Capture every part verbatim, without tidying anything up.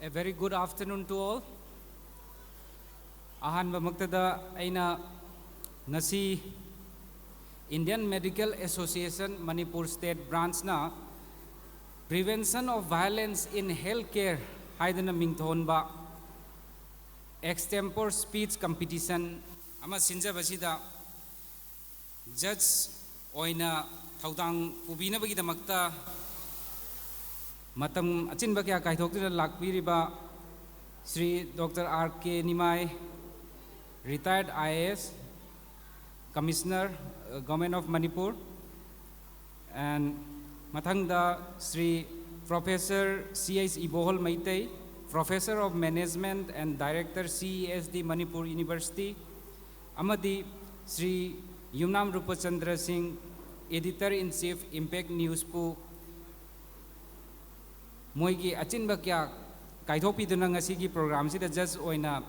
A very good afternoon to all. ꯑꯍꯥꯟꯕꯃꯛꯇꯗ ꯑꯩꯅ ꯉꯁꯤ Indian Medical Association Manipur State Branchꯅ Prevention of Violence in Healthcare ꯍꯥꯏꯗꯨꯅ ꯃꯤꯡꯊꯣꯟꯕ extempore speech competition ꯑꯃ ꯁꯤꯟꯖꯕꯁꯤꯗ judge ꯑꯣꯏꯅ ꯊꯧꯗꯥꯡ ꯄꯨꯕꯤꯅꯕꯒꯤꯗꯃꯛꯇ ꯃꯇꯝ ꯑꯆꯤꯟꯕ ꯀꯌꯥ ꯀꯥꯏꯊꯣꯛꯇꯨꯅ ꯂꯥꯛꯄꯤꯔꯤꯕ Shri doctor R K Nimai, retired I A S, Commissioner, uh, Government of Manipur, and ꯃꯊꯪꯗ Shri Professor C H ꯏꯕꯣꯍꯜ Meitei, Professor of Management and Director C E S D Manipur University, ꯑꯃꯗꯤ ꯁ꯭ꯔꯤ ꯌꯨꯝꯅꯥꯝ ꯔꯨꯄꯆꯟꯗ꯭ꯔ ꯁꯤꯡ, Editor in Chief Impact Newsꯄꯨ ꯃꯣꯏꯒꯤ ꯑꯆꯤꯟꯕ ꯀꯌꯥ ꯀꯥꯏꯊꯣꯛꯄꯤꯗꯨꯅ ꯉꯁꯤꯒꯤ programꯁꯤꯗ judge ꯑꯣꯏꯅ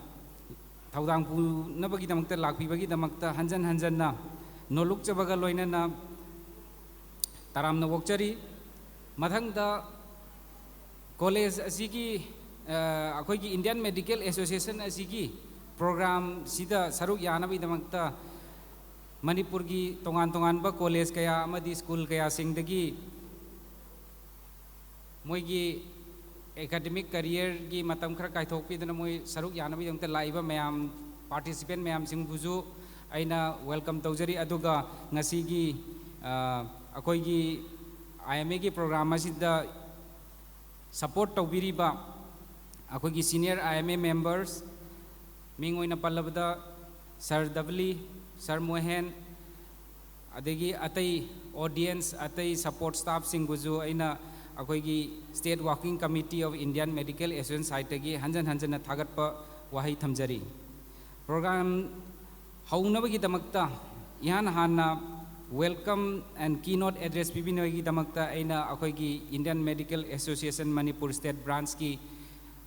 ꯊꯧꯗꯥꯡ ꯄꯨꯅꯕꯒꯤꯗꯃꯛꯇ ꯂꯥꯛꯄꯤꯕꯒꯤꯗꯃꯛꯇ ꯍꯟꯖꯟ ꯍꯟꯖꯟꯅ ꯅꯣꯂꯨꯛꯆꯕꯒ ꯂꯣꯏꯅꯅ ꯇꯔꯥꯝꯅ ꯑꯣꯛꯆꯔꯤ꯫ ꯃꯊꯪꯗ college ꯑꯁꯤꯒꯤ, ꯑ, ꯑꯩꯈꯣꯏꯒꯤ Indian Medical Association ꯑꯁꯤꯒꯤ programꯁꯤꯗ ꯁꯔꯨꯛ ꯌꯥꯅꯕꯒꯤꯗꯃꯛꯇ ꯃꯅꯤꯄꯨꯔꯒꯤ ꯇꯣꯉꯥꯟ ꯇꯣꯉꯥꯟꯕ college ꯀꯌꯥ ꯑꯃꯗꯤ school ꯀꯌꯥꯁꯤꯡꯗꯒꯤ ꯃꯣꯏꯒꯤ academic careerꯒꯤ ꯃꯇꯝ ꯈꯔ ꯀꯥꯏꯊꯣꯛꯄꯤꯗꯨꯅ ꯃꯣꯏ ꯁꯔꯨꯛ ꯌꯥꯅꯕꯒꯤꯗꯃꯛꯇ ꯂꯥꯛꯏꯕ ꯃꯌꯥꯝ, participant ꯃꯌꯥꯝꯁꯤꯡꯕꯨꯁꯨ ꯑꯩꯅ welcome ꯇꯧꯖꯔꯤ꯫ ꯑꯗꯨꯒ ꯉꯁꯤꯒꯤ, ꯑ, ꯑꯩꯈꯣꯏꯒꯤ I M Aꯒꯤ program ꯑꯁꯤꯗ support ꯇꯧꯕꯤꯔꯤꯕ ꯑꯩꯈꯣꯏꯒꯤ senior I M A members, ꯃꯤꯡ ꯑꯣꯏꯅ ꯄꯜꯂꯕꯗ Sir Doveli, Sir Mohen, ꯑꯗꯒꯤ ꯑꯇꯩ audience, ꯑꯇꯩ support staffꯁꯤꯡꯕꯨꯁꯨ ꯑꯩꯅ ꯑꯩꯈꯣꯏꯒꯤ State Working Committee of Indian Medical Association sideꯇꯒꯤ ꯍꯟꯖꯟ ꯍꯟꯖꯟꯅ ꯊꯥꯒꯠꯄ ꯋꯥꯍꯩ ꯊꯝꯖꯔꯤ꯫ Program ꯍꯧꯅꯕꯒꯤꯗꯃꯛꯇ ꯏꯍꯥꯟ ꯍꯥꯟꯅ welcome and keynote address ꯄꯤꯕꯤꯅꯕꯒꯤꯗꯃꯛꯇ ꯑꯩꯅ ꯑꯩꯈꯣꯏꯒꯤ Indian Medical Association Manipur State Branchꯀꯤ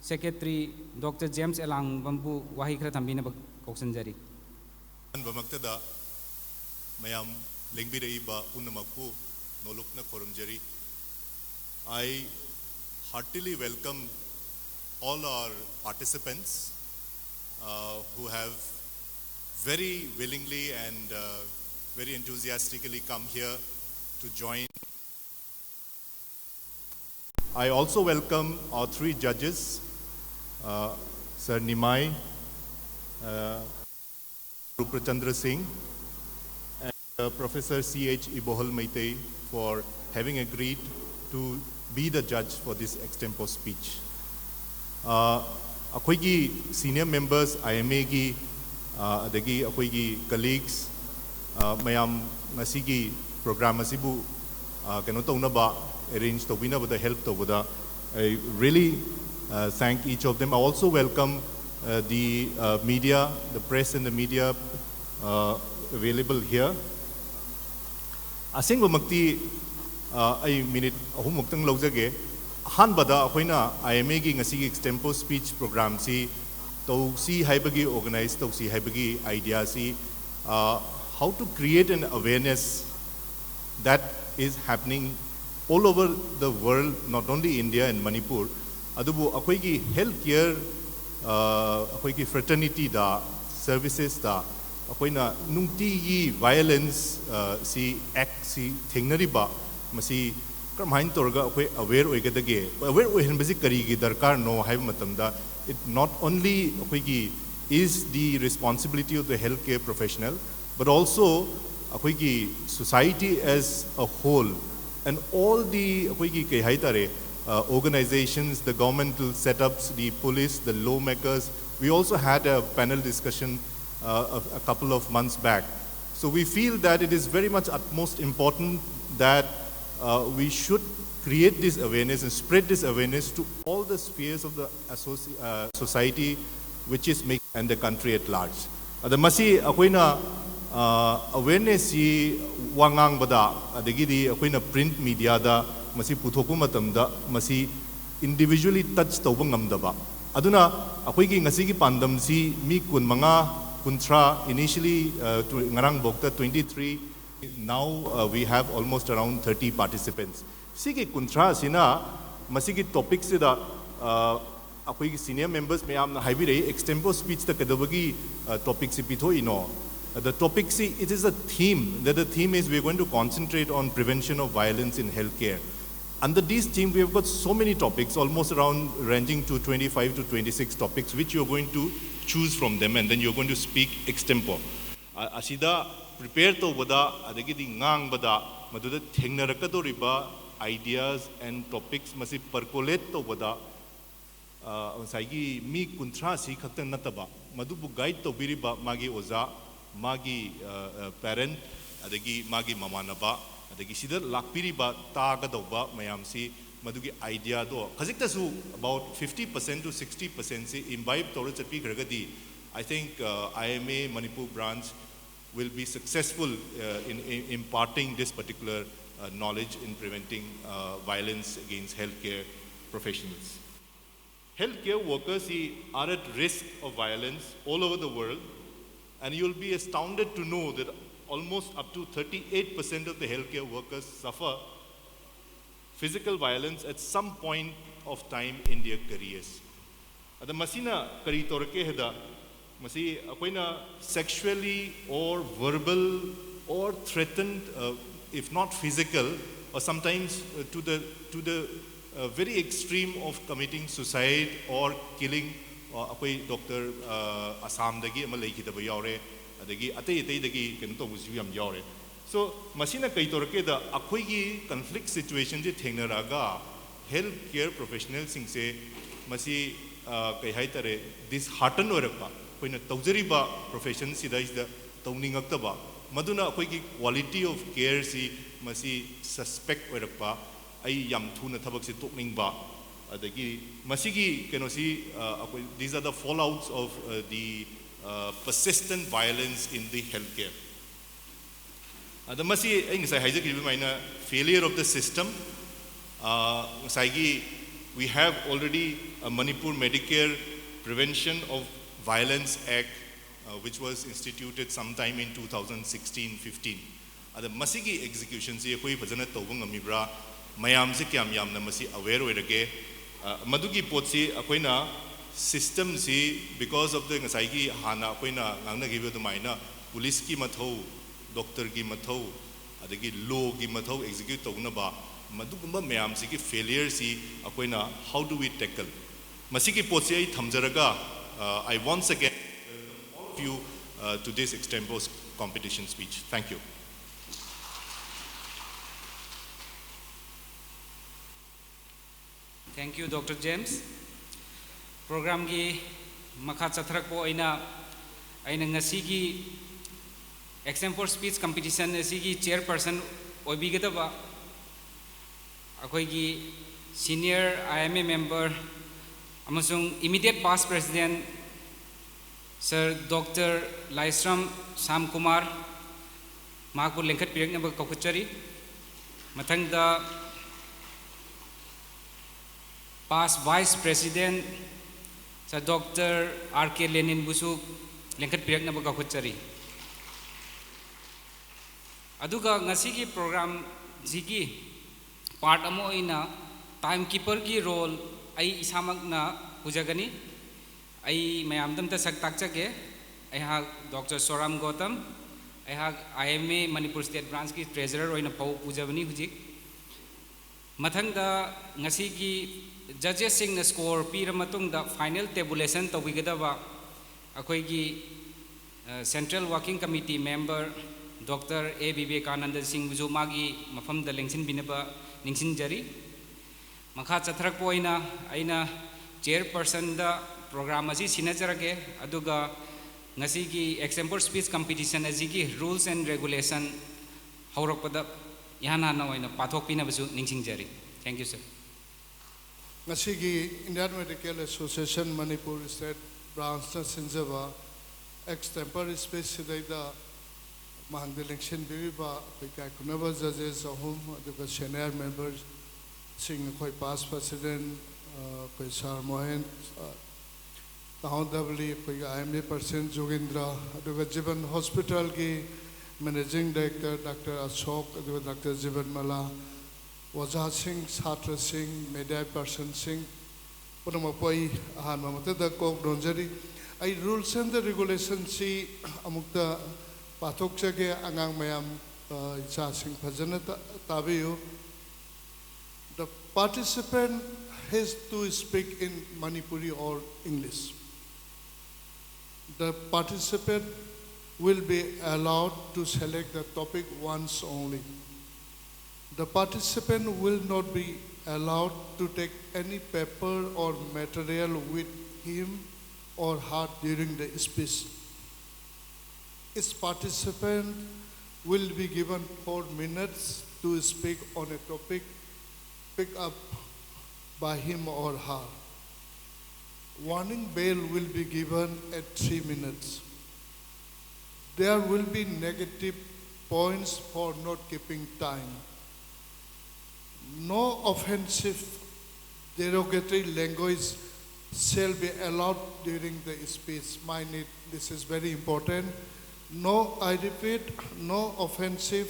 Secretary Doctor James ꯑꯦꯂꯥꯡꯕꯝꯕꯨ ꯋꯥꯍꯩ ꯈꯔ ꯊꯝꯕꯤꯅꯕ ꯀꯧꯁꯤꯟꯖꯔꯤ꯫ ꯑꯍꯥꯟꯕꯃꯛꯇꯗ ꯃꯌꯥꯝ ꯂꯦꯡꯕꯤꯔꯛꯏꯕ ꯄꯨꯝꯅꯃꯛꯄꯨ ꯅꯣꯂꯨꯛꯅ ꯈꯨꯔꯨꯝꯖꯔꯤ꯫ I heartily welcome all our participants uh, who have very willingly and uh, very enthusiastically come here to join. I also welcome our three judges, uh, Sir Nimai, uh, Ruprachandra Singh, and uh, Professor C H Ibohal Meitei for having agreed to be the judge for this extempore speech. Uh, ꯑꯩꯈꯣꯏꯒꯤ senior members, I M A ꯒꯤ, uh, ꯑꯗꯒꯤ ꯑꯩꯈꯣꯏꯒꯤ colleagues, uh, ꯃꯌꯥꯝ ꯉꯁꯤꯒꯤ program ꯑꯁꯤꯕꯨ uh, ꯀꯩꯅꯣ ꯇꯧꯅꯕ, arrange ꯇꯧꯕꯤꯅꯕꯗ help ꯇꯧꯕꯗ, I really uh, thank each of them. I also welcome uh, the uh, media, the press and the media uh, available here. ꯑꯁꯦꯡꯕꯃꯛꯇꯤ uh, ꯑꯩ minute ꯑꯍꯨꯝꯃꯨꯛꯇꯪ ꯂꯧꯖꯒꯦ꯫ ꯑꯍꯥꯟꯕꯗ ꯑꯩꯈꯣꯏꯅ I M A ꯒꯤ ꯉꯁꯤꯒꯤ extempore speech program ꯁꯤ ꯇꯧꯁꯤ ꯍꯥꯏꯕꯒꯤ, organize ꯇꯧꯁꯤ ꯍꯥꯏꯕꯒꯤ idea ꯁꯤ uh, how to create an awareness that is happening all over the world, not only India and Manipur. ꯑꯗꯨꯕꯨ ꯑꯩꯈꯣꯏꯒꯤ health care, ꯑꯩꯈꯣꯏꯒꯤ fraternityꯗ, servicesꯇ ꯑꯩꯈꯣꯏꯅ ꯅꯨꯡꯇꯤꯒꯤ violence ꯁꯤ, act ꯁꯤ ꯊꯦꯡꯅꯔꯤꯕ, ꯃꯁꯤ ꯀꯔꯝꯍꯥꯏꯅ ꯇꯧꯔꯒ ꯑꯩꯈꯣꯏ aware ꯑꯣꯏꯒꯗꯒꯦ? Aware ꯑꯣꯏꯍꯟꯕꯁꯤ ꯀꯔꯤꯒꯤ ꯗꯔꯀꯥꯔꯅꯣ ꯍꯥꯏꯕ ꯃꯇꯝꯗ, it not only ꯑꯩꯈꯣꯏꯒꯤ is the responsibility of the healthcare professional, but also ꯑꯩꯈꯣꯏꯒꯤ society as a whole, and all the ꯑꯩꯈꯣꯏꯒꯤ ꯀꯩ ꯍꯥꯏꯇꯥꯔꯦ, uh, organizations, the governmental setups, the police, the lawmakers. We also had a panel discussion uh, a, a couple of months back. So we feel that it is very much utmost important that uh, we should create this awareness and spread this awareness to all the spheres of the associ- uh, society, which is making and the country at large. ꯑꯗ ꯃꯁꯤ ꯑꯩꯈꯣꯏꯅ ꯑ, awareness ꯁꯤ ꯋꯥ ꯉꯥꯡꯕꯗ, ꯑꯗꯒꯤꯗꯤ ꯑꯩꯈꯣꯏꯅ print mediaꯗ ꯃꯁꯤ ꯄꯨꯊꯣꯛꯄ ꯃꯇꯝꯗ, ꯃꯁꯤ individually touch ꯇꯧꯕ ꯉꯝꯗꯕ꯫ ꯑꯗꯨꯅ ꯑꯩꯈꯣꯏꯒꯤ ꯉꯁꯤꯒꯤ ꯄꯥꯟꯗꯝꯁꯤ ꯃꯤ ꯀꯨꯟꯃꯉꯥ, ꯀꯨꯟꯊ꯭ꯔꯥ, initially uh, tw- ꯉꯔꯥꯡꯐꯥꯎꯗ twenty three, now uh, we have almost around thirty participants. ꯁꯤꯒꯤ ꯀꯨꯟꯊ꯭ꯔꯥ ꯑꯁꯤꯅ ꯃꯁꯤꯒꯤ topicꯁꯤꯗ uh, ꯑꯩꯈꯣꯏꯒꯤ senior members ꯃꯌꯥꯝꯅ ꯍꯥꯏꯕꯤꯔꯛꯏ, extempore speechꯇ ꯀꯩꯗꯧꯕꯒꯤ topicꯁꯤ ꯄꯤꯊꯣꯛꯏꯅꯣ? The topicꯁꯤ, it is a theme, that the theme is we are going to concentrate on prevention of violence in healthcare. Under this theme, we have got so many topics, almost around ranging to twenty-five to twenty-six topics, which you are going to choose from them, and then you are going to speak extempore. ꯑꯁꯤꯗ prepare ꯇꯧꯕꯗ ꯑꯗꯒꯤꯗꯤ ꯉꯥꯡꯕꯗ ꯃꯗꯨꯗ ꯊꯦꯡꯅꯔꯛꯀꯗꯧꯔꯤꯕ ideas and topics ꯃꯁꯤ percolate ꯇꯧꯕꯗ ꯉꯁꯥꯏꯒꯤ ꯃꯤ ꯀꯨꯟꯊ꯭ꯔꯥꯁꯤ ꯈꯛꯇꯪ ꯅꯠꯇꯕ, ꯃꯗꯨꯕꯨ guide ꯇꯧꯕꯤꯔꯤꯕ ꯃꯥꯒꯤ ꯑꯣꯖꯥ, ꯃꯥꯒꯤ parent, ꯑꯗꯒꯤ ꯃꯥꯒꯤ ꯃꯃꯥꯟꯅꯕ, ꯑꯗꯒꯤ ꯁꯤꯗ ꯂꯥꯛꯄꯤꯔꯤꯕ ꯇꯥꯒꯗꯧꯕ ꯃꯌꯥꯝꯁꯤ ꯃꯗꯨꯒꯤ ideaꯗꯣ ꯈꯖꯤꯛꯇꯁꯨ about fifty percent to sixty percentꯁꯤ imbibe ꯇꯧꯔ ꯆꯠꯄꯤꯈ꯭ꯔꯒꯗꯤ, I think, uh, I M A Manipur branch will be successful uh, in, in imparting this particular uh, knowledge in preventing uh, violence against healthcare professionals. Healthcare workers are at risk of violence all over the world, and you'll be astounded to know that almost up to thirty-eight percent of the healthcare workers suffer physical violence at some point of time in their careers. ꯑꯗ ꯃꯁꯤꯅ ꯀꯔꯤ ꯇꯧꯔꯛꯀꯦ ꯍꯥꯏꯗ, ꯃꯁꯤ ꯑꯩꯈꯣꯏꯅ sexually or verbal or threatened, uh, if not physical, or sometimes uh, to the, to the uh, very extreme of committing suicide or killing. ꯑꯩꯈꯣꯏ doctor ꯑꯁꯥꯝꯗꯒꯤ ꯑꯃ ꯂꯩꯈꯤꯗꯕ ꯌꯥꯎꯔꯦ, ꯑꯗꯒꯤ ꯑꯇꯩ ꯑꯇꯩꯗꯒꯤ ꯀꯩꯅꯣ ꯇꯧꯕꯁꯨ ꯌꯥꯝ ꯌꯥꯎꯔꯦ. So ꯃꯁꯤꯅ ꯀꯩ ꯇꯧꯔꯛꯀꯦꯗ, ꯑꯩꯈꯣꯏꯒꯤ conflict situationꯁꯦ ꯊꯦꯡꯅꯔꯛꯑꯒ health care professionalꯁꯤꯡꯁꯦ ꯃꯁꯤ ꯀꯩ ꯍꯥꯏꯇꯥꯔꯦ, dishearten ꯑꯣꯏꯔꯛꯄ, ꯑꯩꯈꯣꯏꯅ ꯇꯧꯖꯔꯤꯕ profession ꯁꯤꯗꯩꯁꯤꯗ ꯇꯧꯅꯤꯡꯉꯛꯇꯕ, ꯃꯗꯨꯅ ꯑꯩꯈꯣꯏꯒꯤ quality of careꯁꯤ ꯃꯁꯤ suspect ꯑꯣꯏꯔꯛꯄ, ꯑꯩ ꯌꯥꯝ ꯊꯨꯅ ꯊꯕꯛꯁꯦ ꯇꯣꯛꯅꯤꯡꯕ, ꯑꯗꯒꯤ ꯃꯁꯤꯒꯤ ꯀꯩꯅꯣꯁꯤ ꯑꯩꯈꯣꯏ, these are the fallouts of the persistent violence in the healthcare. ꯑꯗ ꯃꯁꯤ ꯑꯩ ꯉꯁꯥꯏ ꯍꯥꯏꯖꯈꯤꯕ ꯑꯗꯨꯃꯥꯏꯅ failure of the system, ꯉꯁꯥꯏꯒꯤ we have already a Manipur Medicare Prevention of Violence Act, uh, which was instituted sometime in two thousand sixteen fifteen. ꯑꯗ ꯃꯁꯤꯒꯤ executionꯁꯤ ꯑꯩꯈꯣꯏ ꯐꯖꯅ ꯇꯧꯕ ꯉꯝꯃꯤꯕ꯭ꯔꯥ, ꯃꯌꯥꯝꯁꯤ ꯀꯌꯥꯝ ꯌꯥꯝꯅ ꯃꯁꯤ aware ꯑꯣꯏꯔꯒꯦ, ꯑ, ꯃꯗꯨꯒꯤ ꯄꯣꯠꯁꯤ ꯑꯩꯈꯣꯏꯅ systemꯁꯤ, because of the ꯉꯁꯥꯏꯒꯤ ꯍꯥꯟꯅ ꯑꯩꯈꯣꯏꯅ ꯉꯥꯡꯅꯈꯤꯕ ꯑꯗꯨꯃꯥꯏꯅ policeꯀꯤ ꯃꯊꯧ, doctorꯒꯤ ꯃꯊꯧ, ꯑꯗꯒꯤ lawꯒꯤ ꯃꯊꯧ execute ꯇꯧꯅꯕ, ꯃꯗꯨꯒꯨꯝꯕ ꯃꯌꯥꯝꯁꯤꯒꯤ failureꯁꯤ ꯑꯩꯈꯣꯏꯅ how do we tackle? ꯃꯁꯤꯒꯤ ꯄꯣꯠꯁꯤ ꯑꯩ ꯊꯝꯖꯔꯒ, uh, I once again welcome all of you, uh, to this extempore competition speech. Thank you. Thank you, Doctor James. Programꯒꯤ ꯃꯈꯥ ꯆꯠꯊꯔꯛꯄ ꯑꯣꯏꯅ ꯑꯩꯅ ꯉꯁꯤꯒꯤ extempore speech competition ꯑꯁꯤꯒꯤ chairperson ꯑꯣꯏꯕꯤꯒꯗꯕ ꯑꯩꯈꯣꯏꯒꯤ senior I M A member ꯑꯃꯁꯨꯡ immediate past president Sir Doctor ꯂꯥꯏꯁ꯭ꯔꯝ ꯁꯥꯝ ꯀꯨꯃꯥꯔ ꯃꯍꯥꯛꯄꯨ ꯂꯦꯡꯈꯠꯄꯤꯔꯛꯅꯕ ꯀꯧꯈꯠꯆꯔꯤ꯫ ꯃꯊꯪꯗ past vice president Sir Doctor R K ꯂꯦꯅꯤꯟꯕꯨꯁꯨ ꯂꯦꯡꯈꯠꯄꯤꯔꯛꯅꯕ ꯀꯧꯈꯠꯆꯔꯤ꯫ ꯑꯗꯨꯒ ꯉꯁꯤꯒꯤ programꯁꯤꯒꯤ part ꯑꯃ ꯑꯣꯏꯅ timekeeperꯒꯤ role ꯑꯩ ꯏꯁꯥꯃꯛꯅ ꯄꯨꯖꯒꯅꯤ꯫ ꯑꯩ ꯃꯌꯥꯝꯗ ꯑꯝꯇ ꯁꯛ ꯇꯥꯛꯆꯒꯦ꯫ ꯑꯩꯍꯥꯛ Doctor ꯁꯣꯔꯥꯝ ꯒꯣꯇꯝ, ꯑꯩꯍꯥꯛ I M A Manipur state branchꯀꯤ treasurer ꯑꯣꯏꯅ ꯐꯧ ꯄꯨꯖꯕꯅꯤ ꯍꯧꯖꯤꯛ꯫ ꯃꯊꯪꯗ ꯉꯁꯤꯒꯤ judgesꯁꯤꯡꯅ score ꯄꯤꯔ ꯃꯇꯨꯡꯗ final tabulation ꯇꯧꯕꯤꯒꯗꯕ ꯑꯩꯈꯣꯏꯒꯤ, ꯑ, central working committee member Doctor A Vivekananda ꯁꯤꯡꯕꯨꯁꯨ ꯃꯥꯒꯤ ꯃꯐꯝꯗ ꯂꯦꯡꯁꯤꯟꯕꯤꯅꯕ ꯅꯤꯡꯁꯤꯡꯖꯔꯤ꯫ ꯃꯈꯥ ꯆꯠꯊꯔꯛꯄ ꯑꯣꯏꯅ ꯑꯩꯅ chairpersonꯗ program ꯑꯁꯤ ꯁꯤꯟꯅꯖꯔꯒꯦ, ꯑꯗꯨꯒ ꯉꯁꯤꯒꯤ extempore speech competition ꯑꯁꯤꯒꯤ rules and regulation ꯍꯧꯔꯛꯄꯗ ꯏꯍꯥꯟ ꯍꯥꯟꯅ ꯑꯣꯏꯅ ꯄꯥꯊꯣꯛꯄꯤꯅꯕꯁꯨ ꯅꯤꯡꯁꯤꯡꯖꯔꯤ꯫ Thank you, sir. ꯉꯁꯤꯒꯤ Indian Medical Association Manipur state branchꯅ ꯁꯤꯟꯖꯕ extempore speech ꯁꯤꯗꯩꯗ ꯃꯥꯡꯗ ꯂꯦꯡꯁꯤꯟꯕꯤꯔꯤꯕ ꯑꯩꯈꯣꯏ ꯏꯀꯥꯏꯈꯨꯝꯅꯕ judges ꯑꯍꯨꯝ, ꯑꯗꯨꯒ senior memberꯁꯤꯡ, ꯑꯩꯈꯣꯏ past president, ꯑ, ꯑꯩꯈꯣꯏ ꯁꯥꯔ ꯃꯣꯍꯦꯟ, ꯑ, ꯇꯥꯎꯟ ꯗꯕꯂꯤ, ꯑꯩꯈꯣꯏꯒꯤ I M A president ꯖꯣꯒꯤꯟꯗ꯭ꯔ, ꯑꯗꯨꯒ ꯖꯤꯕꯟ hospitalꯒꯤ managing director Doctor ꯑꯁꯣꯛ, ꯑꯗꯨꯒ Doctor ꯖꯤꯕꯟ ꯃꯂꯥ, ꯑꯣꯖꯥꯁꯤꯡ, ꯁꯥꯇ꯭ꯔꯁꯤꯡ, ꯃꯦꯗꯤꯌꯥ ꯄꯥꯔꯁꯟꯁꯤꯡ ꯄꯨꯝꯅꯃꯛꯄꯨ ꯑꯩ ꯑꯍꯥꯟꯕ ꯃꯛꯇꯗ ꯀꯣꯛ ꯅꯣꯟꯖꯔꯤ꯫ ꯑꯩ ꯔꯨꯜꯁ ꯑꯦꯟ ꯔꯤꯒꯨꯂꯦꯁꯟꯁꯤ ꯑꯃꯨꯛꯇ ꯄꯥꯊꯣꯛꯆꯒꯦ꯫ ꯑꯉꯥꯡ ꯃꯌꯥꯝ, ꯑ, ꯏꯆꯥꯁꯤꯡ ꯐꯖꯅ ꯇꯥ-, ꯇꯥꯕꯤꯌꯨ꯫ The participant has to speak in Manipuri or English. The participant will be allowed to select the topic once only. The participant will not be allowed to take any paper or material with him or her during the speech. Each participant will be given four minutes to speak on a topic picked up by him or her. Warning bell will be given at three minutes. There will be negative points for not keeping time. No offensive derogatory language shall be allowed during the speech. Mind it, this is very important. No, I repeat, no offensive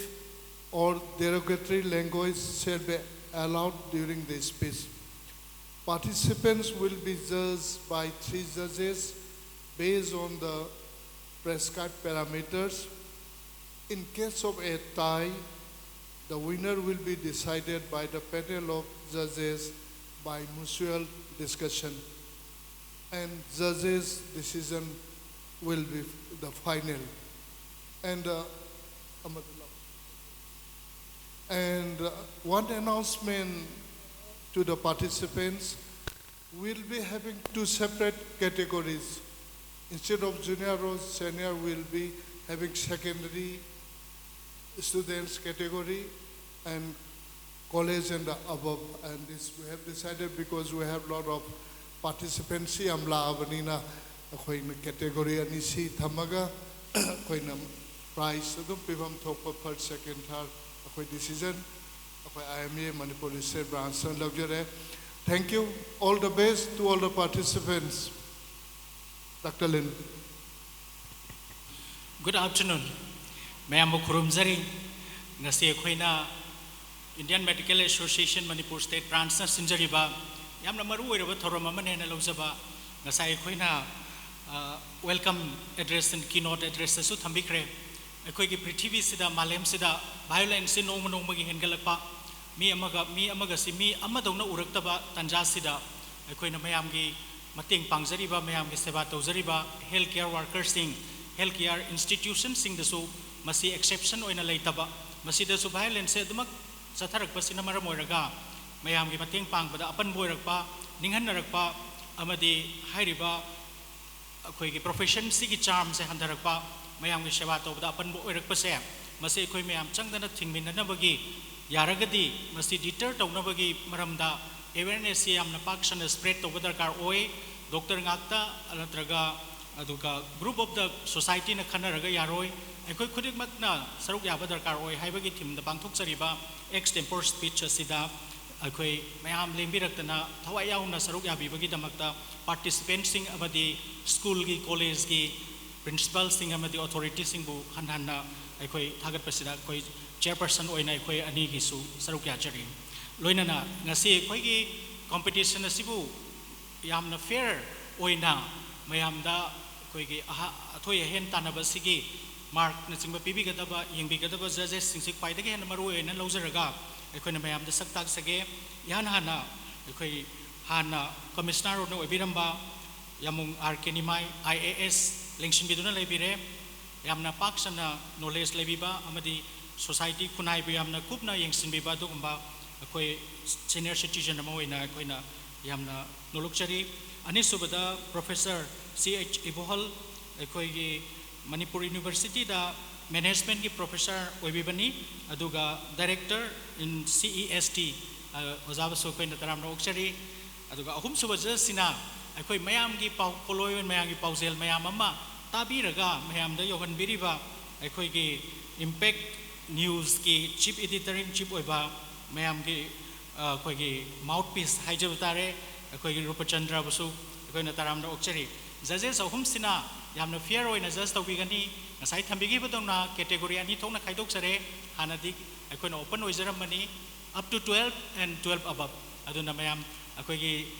or derogatory language shall be allowed during the speech. Participants will be judged by three judges based on the prescribed parameters. In case of a tie, the winner will be decided by the panel of judges by mutual discussion, and judges' decision will be the final. And, uh, Ahmedullah. And, uh, one announcement to the participants. We'll be having two separate categories. Instead of junior or senior, we'll be having secondary students category and college and above. And this we have decided because we have lot of participants ꯁꯤ ꯌꯥꯝ ꯂꯥꯛꯑꯕꯅꯤꯅ ꯑꯩꯈꯣꯏꯅ category ꯑꯅꯤ ꯁꯤ ꯊꯝꯃꯒ ꯑꯩꯈꯣꯏꯅ prize ꯑꯗꯨꯝ ꯄꯤꯐꯝ ꯊꯣꯛꯄ first, second, third ꯑꯩꯈꯣꯏ decision ꯑꯩꯈꯣꯏ I M A Manipur State Branch ꯅ ꯂꯧꯖꯔꯦ꯫ Thank you. All the best to all the participants. Doctor Lin. Good afternoon. ꯃꯌꯥꯝꯕꯨ ꯈꯨꯔꯨꯝꯖꯔꯤ꯫ ꯉꯁꯤ ꯑꯩꯈꯣꯏꯅ Indian Medical Association Manipur State Branchꯅ ꯁꯤꯟꯖꯔꯤꯕ ꯌꯥꯝꯅ ꯃꯔꯨ ꯑꯣꯏꯔꯕ ꯊꯧꯔꯝ ꯑꯃꯅꯦꯅ ꯂꯧꯖꯕ, ꯉꯁꯥꯏ ꯑꯩꯈꯣꯏꯅ welcome address and keynote addressꯇꯁꯨ ꯊꯝꯕꯤꯈ꯭ꯔꯦ꯫ ꯑꯩꯈꯣꯏꯒꯤ ꯄ꯭ꯔꯤꯊꯤꯕꯤꯁꯤꯗ, ꯃꯥꯂꯦꯝꯁꯤꯗ violenceꯁꯤ ꯅꯣꯡꯃ ꯅꯣꯡꯃꯒꯤ ꯍꯦꯟꯒꯠꯂꯛꯄ, ꯃꯤ ꯑꯃꯒ ꯃꯤ ꯑꯃꯒꯁꯤ ꯃꯤ ꯑꯃꯗꯧꯅ ꯎꯔꯛꯇꯕ ꯇꯥꯟꯖꯥꯁꯤꯗ ꯑꯩꯈꯣꯏꯅ ꯃꯌꯥꯝꯒꯤ ꯃꯇꯦꯡ ꯄꯥꯡꯖꯔꯤꯕ, ꯃꯌꯥꯝꯒꯤ ꯁꯦꯕꯥ ꯇꯧꯖꯔꯤꯕ health care workerꯁꯤꯡ, health care institutionꯁꯤꯡꯗꯁꯨ ꯃꯁꯤ exception ꯑꯣꯏꯅ ꯂꯩꯇꯕ, ꯃꯁꯤꯗꯁꯨ violenceꯁꯦ ꯑꯗꯨꯃꯛ ꯆꯠꯊꯔꯛꯄꯁꯤꯅ ꯃꯔꯝ ꯑꯣꯏꯔꯒ ꯃꯌꯥꯝꯒꯤ ꯃꯇꯦꯡ ꯄꯥꯡꯕꯗ ꯑꯄꯟꯕ ꯑꯣꯏꯔꯛꯄ, ꯅꯤꯡꯍꯟꯅꯔꯛꯄ ꯑꯃꯗꯤ ꯍꯥꯏꯔꯤꯕ ꯑꯩꯈꯣꯏꯒꯤ professionꯁꯤꯒꯤ charmꯁꯦ ꯍꯟꯊꯔꯛꯄ, ꯃꯌꯥꯝꯒꯤ ꯁꯦꯕꯥ ꯇꯧꯕꯗ ꯑꯄꯟꯕ ꯑꯣꯏꯔꯛꯄꯁꯦ, ꯃꯁꯤ ꯑꯩꯈꯣꯏ ꯃꯌꯥꯝ ꯆꯪꯗꯅ ꯊꯤꯡꯃꯤꯟꯅꯅꯕꯒꯤ, ꯌꯥꯔꯒꯗꯤ ꯃꯁꯤ deter ꯇꯧꯅꯕꯒꯤ ꯃꯔꯝꯗ awarenessꯁꯤ ꯌꯥꯝꯅ ꯄꯥꯛ ꯁꯟꯅ spread ꯇꯧꯕ ꯗꯔꯀꯥꯔ ꯑꯣꯏ꯫ Doctor ꯉꯥꯛꯇ ꯅꯠꯇ꯭ꯔꯒ ꯑꯗꯨꯒ group of the societyꯅ ꯈꯟꯅꯔꯒ ꯌꯥꯔꯣꯏ, ꯑꯩꯈꯣꯏ ꯈꯨꯗꯤꯡꯃꯛꯅ ꯁꯔꯨꯛ ꯌꯥꯕ ꯗꯔꯀꯥꯔ ꯑꯣꯏ ꯍꯥꯏꯕꯒꯤ themeꯗ ꯄꯥꯡꯊꯣꯛꯆꯔꯤꯕ extempore speech ꯑꯁꯤꯗ ꯑꯩꯈꯣꯏ ꯃꯌꯥꯝ ꯂꯦꯡꯕꯤꯔꯛꯇꯅ ꯊꯋꯥꯏ ꯌꯥꯎꯅ ꯁꯔꯨꯛ ꯌꯥꯕꯤꯕꯒꯤꯗꯃꯛꯇ participantꯁꯤꯡ ꯑꯃꯗꯤ schoolꯒꯤ, collegeꯒꯤ principalꯁꯤꯡ ꯑꯃꯗꯤ authorityꯁꯤꯡꯕꯨ ꯍꯟꯅ ꯍꯟꯅ ꯑꯩꯈꯣꯏ ꯊꯥꯒꯠꯄꯁꯤꯗ ꯑꯩꯈꯣꯏ chairperson ꯑꯣꯏꯅ ꯑꯩꯈꯣꯏ ꯑꯅꯤꯒꯤꯁꯨ ꯁꯔꯨꯛ ꯌꯥꯖꯔꯤ꯫ ꯂꯣꯏꯅꯅ ꯉꯁꯤ ꯑꯩꯈꯣꯏꯒꯤ competition ꯑꯁꯤꯕꯨ ꯌꯥꯝꯅ fair ꯑꯣꯏꯅ ꯃꯌꯥꯝꯗ ꯑꯩꯈꯣꯏꯒꯤ ꯑꯍ-, ꯑꯊꯣꯏ ꯑꯍꯦꯟ ꯇꯥꯟꯅꯕꯁꯤꯒꯤ markꯅꯆꯤꯡꯕ ꯄꯤꯕꯤꯒꯗꯕ, ꯌꯦꯡꯕꯤꯒꯗꯕ judgesꯁꯤꯡꯁꯤ ꯈ꯭ꯋꯥꯏꯗꯒꯤ ꯍꯦꯟꯅ ꯃꯔꯨ ꯑꯣꯏꯅ ꯂꯧꯖꯔꯒ ꯑꯩꯈꯣꯏꯅ ꯃꯌꯥꯝꯗ ꯁꯛ ꯇꯥꯛꯆꯒꯦ꯫ ꯏꯍꯥꯟ ꯍꯥꯟꯅ ꯑꯩꯈꯣꯏ ꯍꯥꯟꯅ commissioner ꯑꯣꯏꯅ ꯑꯣꯏꯕꯤꯔꯝꯕ ꯌꯥꯃꯨꯡ R K Nimai, I A S, ꯂꯦꯡꯁꯤꯟꯕꯤꯗꯨꯅ ꯂꯩꯕꯤꯔꯦ꯫ ꯌꯥꯝꯅ ꯄꯥꯛ ꯁꯟꯅ knowledge ꯂꯩꯕꯤꯕ ꯑꯃꯗꯤ society ꯈꯨꯟꯅꯥꯏꯕꯨ ꯌꯥꯝꯅ ꯀꯨꯞꯅ ꯌꯦꯡꯁꯤꯟꯕꯤꯕ ꯑꯗꯨꯒꯨꯝꯕ ꯑꯩꯈꯣꯏ senior citizen ꯑꯃ ꯑꯣꯏꯅ ꯑꯩꯈꯣꯏꯅ ꯌꯥꯝꯅ ꯅꯣꯂꯨꯛꯆꯔꯤ꯫ ꯑꯅꯤꯁꯨꯕꯗ Professor ꯁꯤ ꯑꯩꯆ ꯏꯕꯣꯍꯜ, ꯑꯩꯈꯣꯏꯒꯤ ꯃꯅꯤꯄꯨꯔ Universityꯗ managementꯀꯤ professor ꯑꯣꯏꯕꯤꯕꯅꯤ, ꯑꯗꯨꯒ director in C E S T, ꯑ, ꯑꯣꯖꯥꯕꯨꯁꯨ ꯑꯩꯈꯣꯏꯅ ꯇꯔꯥꯝꯅ ꯑꯣꯛꯆꯔꯤ꯫ ꯑꯗꯨꯒ ꯑꯍꯨꯝꯁꯨꯕ judgeꯁꯤꯅ ꯑꯩꯈꯣꯏ ꯃꯌꯥꯝꯒꯤ ꯄꯥꯎ ꯀꯣꯂꯣꯏ, ꯃꯌꯥꯝꯒꯤ ꯄꯥꯎꯖꯦꯜ ꯃꯌꯥꯝ ꯑꯃ ꯇꯥꯕꯤꯔꯒ ꯃꯌꯥꯝꯗ ꯌꯧꯍꯟꯕꯤꯔꯤꯕ ꯑꯩꯈꯣꯏꯒꯤ Impact Newsꯀꯤ chief editor in chief ꯑꯣꯏꯕ ꯃꯌꯥꯝꯒꯤ, ꯑ, ꯑꯩꯈꯣꯏꯒꯤ mouthpiece ꯍꯥꯏꯖꯕ ꯇꯥꯔꯦ, ꯑꯩꯈꯣꯏꯒꯤ ꯔꯨꯄꯆꯟꯗ꯭ꯔꯕꯨꯁꯨ ꯑꯩꯈꯣꯏꯅ ꯇꯔꯥꯝꯅ ꯑꯣꯛꯆꯔꯤ꯫ Judges ꯑꯍꯨꯝꯁꯤꯅ ꯌꯥꯝꯅ fair ꯑꯣꯏꯅ judge ꯇꯧꯕꯤꯒꯅꯤ꯫ ꯉꯁꯥꯏ ꯊꯝꯕꯤꯈꯤꯕꯗꯧꯅ category ꯑꯅꯤ ꯊꯣꯛꯅ ꯈꯥꯏꯗꯣꯛꯆꯔꯦ꯫ ꯍꯥꯟꯅꯗꯤ ꯑꯩꯈꯣꯏꯅ open ꯑꯣꯏꯖꯔꯝꯕꯅꯤ, up to twelve and twelve above꯫ ꯑꯗꯨꯅ ꯃꯌꯥꯝ ꯑꯩꯈꯣꯏꯒꯤ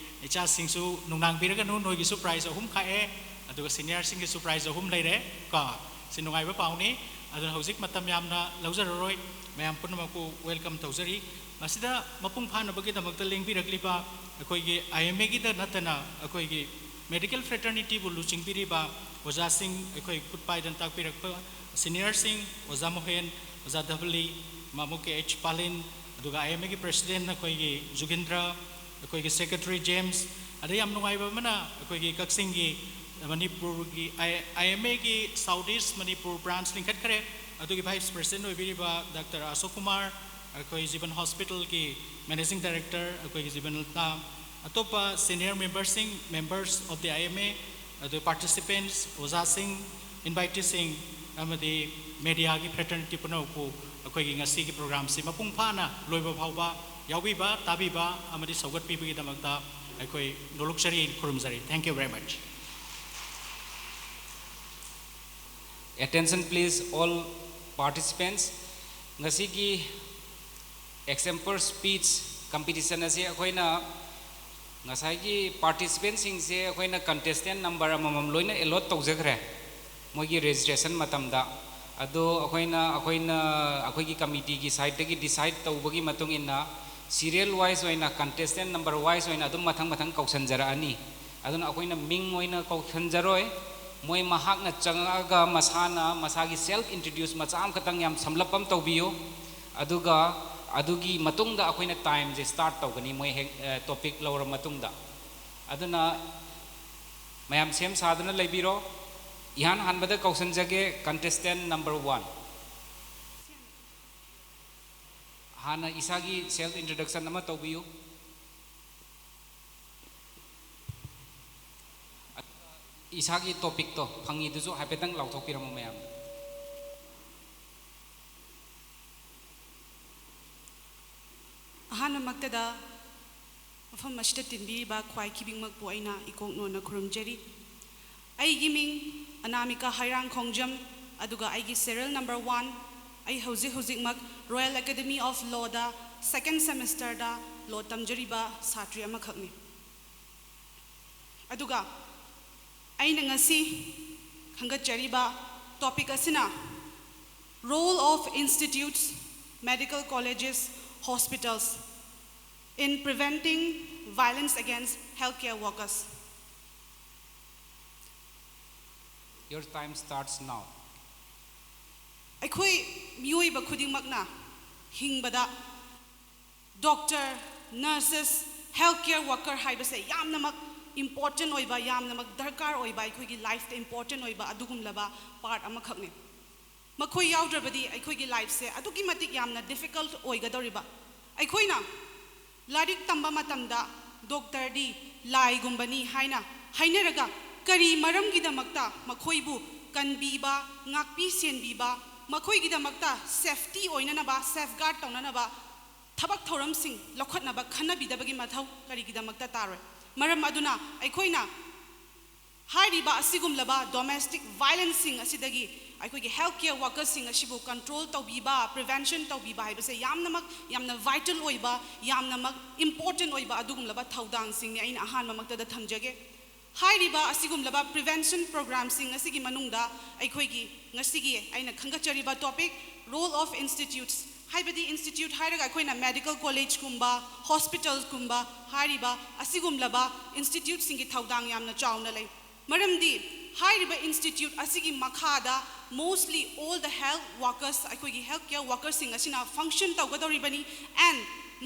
ꯏꯆꯥꯁꯤꯡꯁꯨ ꯅꯨꯡꯅꯥꯡꯕꯤꯔꯒꯅꯨ, ꯅꯣꯏꯒꯤꯁꯨ prize ꯑꯍꯨꯝ ꯈꯥꯛꯑꯦ, ꯑꯗꯨꯒ seniorꯁꯤꯡꯒꯤꯁꯨ prize ꯑꯍꯨꯝ ꯂꯩꯔꯦ ꯀꯣ꯫ ꯁꯤ ꯅꯨꯡꯉꯥꯏꯕ ꯄꯥꯎꯅꯤ꯫ ꯑꯗꯨꯅ ꯍꯧꯖꯤꯛ ꯃꯇꯝ ꯌꯥꯝꯅ ꯂꯧꯖꯔꯔꯣꯏ, ꯃꯌꯥꯝ ꯄꯨꯝꯅꯃꯛꯄꯨ welcome ꯇꯧꯖꯔꯤ꯫ ꯃꯁꯤꯗ ꯃꯄꯨꯡ ꯐꯥꯅꯕꯒꯤꯗꯃꯛꯇ ꯂꯦꯡꯕꯤꯔꯛꯂꯤꯕ ꯑꯩꯈꯣꯏꯒꯤ IMAꯒꯤꯗ ꯅꯠꯇꯅ ꯑꯩꯈꯣꯏꯒꯤ medical fraternityꯕꯨ ꯂꯨꯆꯤꯡꯕꯤꯔꯤꯕ ꯑꯣꯖꯥꯁꯤꯡ, ꯑꯩꯈꯣꯏ ꯈꯨꯠ ꯄꯥꯏꯗꯅ ꯇꯥꯛꯄꯤꯔꯛꯄ seniorꯁꯤꯡ, ꯑꯣꯖꯥ ꯃꯣꯍꯦꯟ, ꯑꯣꯖꯥ ꯙꯕꯂꯤ, ꯃꯥꯃꯨ ꯀꯦ ꯑꯩꯆ ꯄꯥꯂꯤꯟ, ꯑꯗꯨꯒ IMAꯒꯤ president ꯑꯩꯈꯣꯏꯒꯤ ꯖꯨꯒꯤꯟꯗ꯭ꯔ, ꯑꯩꯈꯣꯏꯒꯤ secretary ꯖꯦꯝꯁ, ꯑꯗꯩ ꯌꯥꯝ ꯅꯨꯡꯉꯥꯏꯕ ꯑꯃꯅ ꯑꯩꯈꯣꯏꯒꯤ ꯀꯛꯆꯤꯡꯒꯤ ꯃꯅꯤꯄꯨꯔꯒꯤ IMAꯒꯤ South East ꯃꯅꯤꯄꯨꯔ branch ꯂꯤꯡꯈꯠꯈ꯭ꯔꯦ꯫ ꯑꯗꯨꯒꯤ vice president ꯑꯣꯏꯕꯤꯔꯤꯕ ꯗꯥꯛꯇꯔ ꯑꯁꯣꯛ ꯀꯨꯃꯥꯔ, ꯑꯩꯈꯣꯏ ꯖꯤꯕꯟ hospitalꯒꯤ managing director ꯑꯩꯈꯣꯏꯒꯤ ꯖꯤꯕꯟ ꯔꯠꯅ, ꯑꯇꯣꯞꯄ senior memberꯁꯤꯡ, members of the IMA, ꯑꯗꯨ participants, ꯑꯣꯖꯥꯁꯤꯡ, inviteeꯁꯤꯡ ꯑꯃꯗꯤ mediaꯒꯤ fraternity ꯄꯨꯝꯅꯃꯛꯄꯨ ꯑꯩꯈꯣꯏꯒꯤ ꯉꯁꯤꯒꯤ programꯁꯤ ꯃꯄꯨꯡ ꯐꯥꯅ ꯂꯣꯏꯕ ꯐꯥꯎꯕ ꯌꯥꯎꯕꯤꯕ, ꯇꯥꯕꯤꯕ ꯑꯃꯗꯤ ꯁꯧꯒꯠꯄꯤꯕꯒꯤꯗꯃꯛꯇ ꯑꯩꯈꯣꯏ ꯅꯣꯂꯨꯛꯆꯔꯤ, ꯈꯨꯔꯨꯝꯖꯔꯤ꯫ Thank you very much. Attention please all participants. ꯉꯁꯤꯒꯤ example speech competition ꯑꯁꯤ ꯑꯩꯈꯣꯏꯅ ꯉꯁꯥꯏꯒꯤ participantꯁꯤꯡꯁꯦ ꯑꯩꯈꯣꯏꯅ contestant number ꯑꯃꯃꯝ ꯂꯣꯏꯅ allot ꯇꯧꯖꯈ꯭ꯔꯦ ꯃꯣꯏꯒꯤ registration ꯃꯇꯝꯗ꯫ ꯑꯗꯣ ꯑꯩꯈꯣꯏꯅ ꯑꯩꯈꯣꯏꯅ ꯑꯩꯈꯣꯏꯒꯤ committeeꯒꯤ sideꯇꯒꯤ decide ꯇꯧꯕꯒꯤ ꯃꯇꯨꯡ ꯏꯟꯅ serial wise ꯑꯣꯏꯅ contestant number wise ꯑꯣꯏꯅ ꯑꯗꯨꯝ ꯃꯊꯪ ꯃꯊꯪ ꯀꯧꯁꯟꯖꯔꯛꯑꯅꯤ꯫ ꯑꯗꯨꯅ ꯑꯩꯈꯣꯏꯅ ꯃꯤꯡ ꯑꯣꯏꯅ ꯀꯧꯁꯟꯖꯔꯣꯏ꯫ ꯃꯣꯏ ꯃꯍꯥꯛꯅ ꯆꯪꯉꯛꯑꯒ ꯃꯁꯥꯅ ꯃꯁꯥꯒꯤ self introduce ꯃꯆꯥ ꯑꯃꯈꯛꯇꯪ ꯌꯥꯝ ꯁꯝꯂꯞ ꯑꯃ ꯇꯧꯕꯤꯌꯨ꯫ ꯑꯗꯨꯒ ꯑꯗꯨꯒꯤ ꯃꯇꯨꯡꯗ ꯑꯩꯈꯣꯏꯅ timeꯁꯦ start ꯇꯧꯒꯅꯤ ꯃꯣꯏ ꯍꯦꯛ topic ꯂꯧꯔ ꯃꯇꯨꯡꯗ꯫ ꯑꯗꯨꯅ ꯃꯌꯥꯝ ꯁꯦꯝ ꯁꯥꯗꯨꯅ ꯂꯩꯕꯤꯔꯣ꯫ ꯏꯍꯥꯟ ꯍꯥꯟꯕꯗ ꯀꯧꯁꯟꯖꯒꯦ contestant number one꯫ ꯍꯥꯟꯅ ꯏꯁꯥꯒꯤ self introduction ꯑꯃ ꯇꯧꯕꯤꯌꯨ꯫ ꯏꯁꯥꯒꯤ topicꯇꯣ ꯐꯪꯉꯤꯗꯨꯁꯨ ꯍꯥꯏꯐꯦꯠꯇꯪ ꯂꯥꯎꯊꯣꯛꯄꯤꯔꯝꯃꯣ ꯃꯌꯥꯝꯗ꯫ ꯑꯍꯥꯟꯕꯃꯛꯇꯗ ꯃꯐꯝ ꯑꯁꯤꯗ ꯇꯤꯟꯕꯤꯔꯤꯕ ꯈ꯭ꯋꯥꯏ ꯈꯤꯕꯤꯡꯃꯛꯄꯨ ꯑꯩꯅ ꯏꯀꯣꯛꯅꯣꯅ ꯈꯨꯔꯨꯝꯖꯔꯤ꯫ ꯑꯩꯒꯤ ꯃꯤꯡ ꯑꯅꯥꯃꯤꯀꯥ ꯍꯩꯔꯥꯡꯈꯣꯡꯖꯝ, ꯑꯗꯨꯒ ꯑꯩꯒꯤ serial number one, ꯑꯩ ꯍꯧꯖꯤꯛ ꯍꯧꯖꯤꯛꯃꯛ Royal Academy of Lawꯗ second semesterꯗ law ꯇꯝꯖꯔꯤꯕ ꯁꯥꯇ꯭ꯔꯤ ꯑꯃꯈꯛꯅꯤ꯫ ꯑꯗꯨꯒ ꯑꯩꯅ ꯉꯁꯤ ꯈꯟꯒꯠꯆꯔꯤꯕ topic ꯑꯁꯤꯅ role of institutes, medical colleges, hospitals in preventing violence against healthcare workers. Your time starts now. ꯑꯩꯈꯣꯏ ꯃꯤꯑꯣꯏꯕ ꯈꯨꯗꯤꯡꯃꯛꯅ ꯍꯤꯡꯕꯗ doctor, nurses, healthcare worker ꯍꯥꯏꯕꯁꯦ ꯌꯥꯝꯅꯃꯛ important ꯑꯣꯏꯕ, ꯌꯥꯝꯅꯃꯛ ꯗꯔꯀꯥꯔ ꯑꯣꯏꯕ, ꯑꯩꯈꯣꯏꯒꯤ lifeꯇ important ꯑꯣꯏꯕ ꯑꯗꯨꯒꯨꯝꯂꯕ part ꯑꯃꯈꯛꯅꯤ꯫ ꯃꯈꯣꯏ ꯌꯥꯎꯗ꯭ꯔꯕꯗꯤ ꯑꯩꯈꯣꯏꯒꯤ lifeꯁꯦ ꯑꯗꯨꯛꯀꯤ ꯃꯇꯤꯛ ꯌꯥꯝꯅ difficult ꯑꯣꯏꯒꯗꯧꯔꯤꯕ꯫ ꯑꯩꯈꯣꯏꯅ ꯂꯥꯏꯔꯤꯛ ꯇꯝꯕ ꯃꯇꯝꯗ doctorꯗꯤ ꯂꯥꯏꯒꯨꯝꯕꯅꯤ ꯍꯥꯏꯅ ꯍꯥꯏꯅꯔꯒ, ꯀꯔꯤ ꯃꯔꯝꯒꯤꯗꯃꯛꯇ ꯃꯈꯣꯏꯕꯨ ꯀꯟꯕꯤꯕ, ꯉꯥꯛꯄꯤ ꯁꯦꯟꯕꯤꯕ, ꯃꯈꯣꯏꯒꯤꯗꯃꯛꯇ safety ꯑꯣꯏꯅꯅꯕ, safeguard ꯇꯧꯅꯅꯕ ꯊꯕꯛ ꯊꯧꯔꯝꯁꯤꯡ ꯂꯧꯈꯠꯅꯕ ꯈꯟꯅꯕꯤꯗꯕꯒꯤ ꯃꯊꯧ ꯀꯔꯤꯒꯤꯗꯃꯛꯇ ꯇꯥꯔꯣꯏ? ꯃꯔꯝ ꯑꯗꯨꯅ ꯑꯩꯈꯣꯏꯅ ꯍꯥꯏꯔꯤꯕ ꯑꯁꯤꯒꯨꯝꯂꯕ domestic violenceꯁꯤꯡ ꯑꯁꯤꯗꯒꯤ ꯑꯩꯈꯣꯏꯒꯤ healthcare workersꯁꯤꯡ ꯑꯁꯤꯕꯨ control ꯇꯧꯕꯤꯕ, prevention ꯇꯧꯕꯤꯕ ꯍꯥꯏꯕꯁꯦ ꯌꯥꯝꯅꯃꯛ ꯌꯥꯝꯅ vital ꯑꯣꯏꯕ, ꯌꯥꯝꯅꯃꯛ important ꯑꯣꯏꯕ ꯑꯗꯨꯒꯨꯝꯂꯕ ꯊꯧꯗꯥꯡꯁꯤꯡꯅꯤ ꯑꯩꯅ ꯑꯍꯥꯟꯕꯃꯛꯇꯗ ꯊꯝꯖꯒꯦ꯫ ꯍꯥꯏꯔꯤꯕ ꯑꯁꯤꯒꯨꯝꯂꯕ prevention programmeꯁꯤꯡ ꯑꯁꯤꯒꯤ ꯃꯅꯨꯡꯗ ꯑꯩꯈꯣꯏꯒꯤ ꯉꯁꯤꯒꯤ ꯑꯩꯅ ꯈꯟꯒꯠꯆꯔꯤꯕ topic, role of institutes, ꯍꯥꯏꯕꯗꯤ institute ꯍꯥꯏꯔꯒ ꯑꯩꯈꯣꯏꯅ medical collegeꯀꯨꯝꯕ, hospitalꯀꯨꯝꯕ ꯍꯥꯏꯔꯤꯕ ꯑꯁꯤꯒꯨꯝꯂꯕ instituteꯁꯤꯡꯒꯤ ꯊꯧꯗꯥꯡ ꯌꯥꯝꯅ ꯆꯥꯎꯅ ꯂꯩ꯫ ꯃꯔꯝꯗꯤ ꯍꯥꯏꯔꯤꯕ institute ꯑꯁꯤꯒꯤ ꯃꯈꯥꯗ mostly all the health workers, ꯑꯩꯈꯣꯏꯒꯤ healthcare workersꯁꯤꯡ ꯑꯁꯤꯅ function ꯇꯧꯒꯗꯧꯔꯤꯕꯅꯤ, and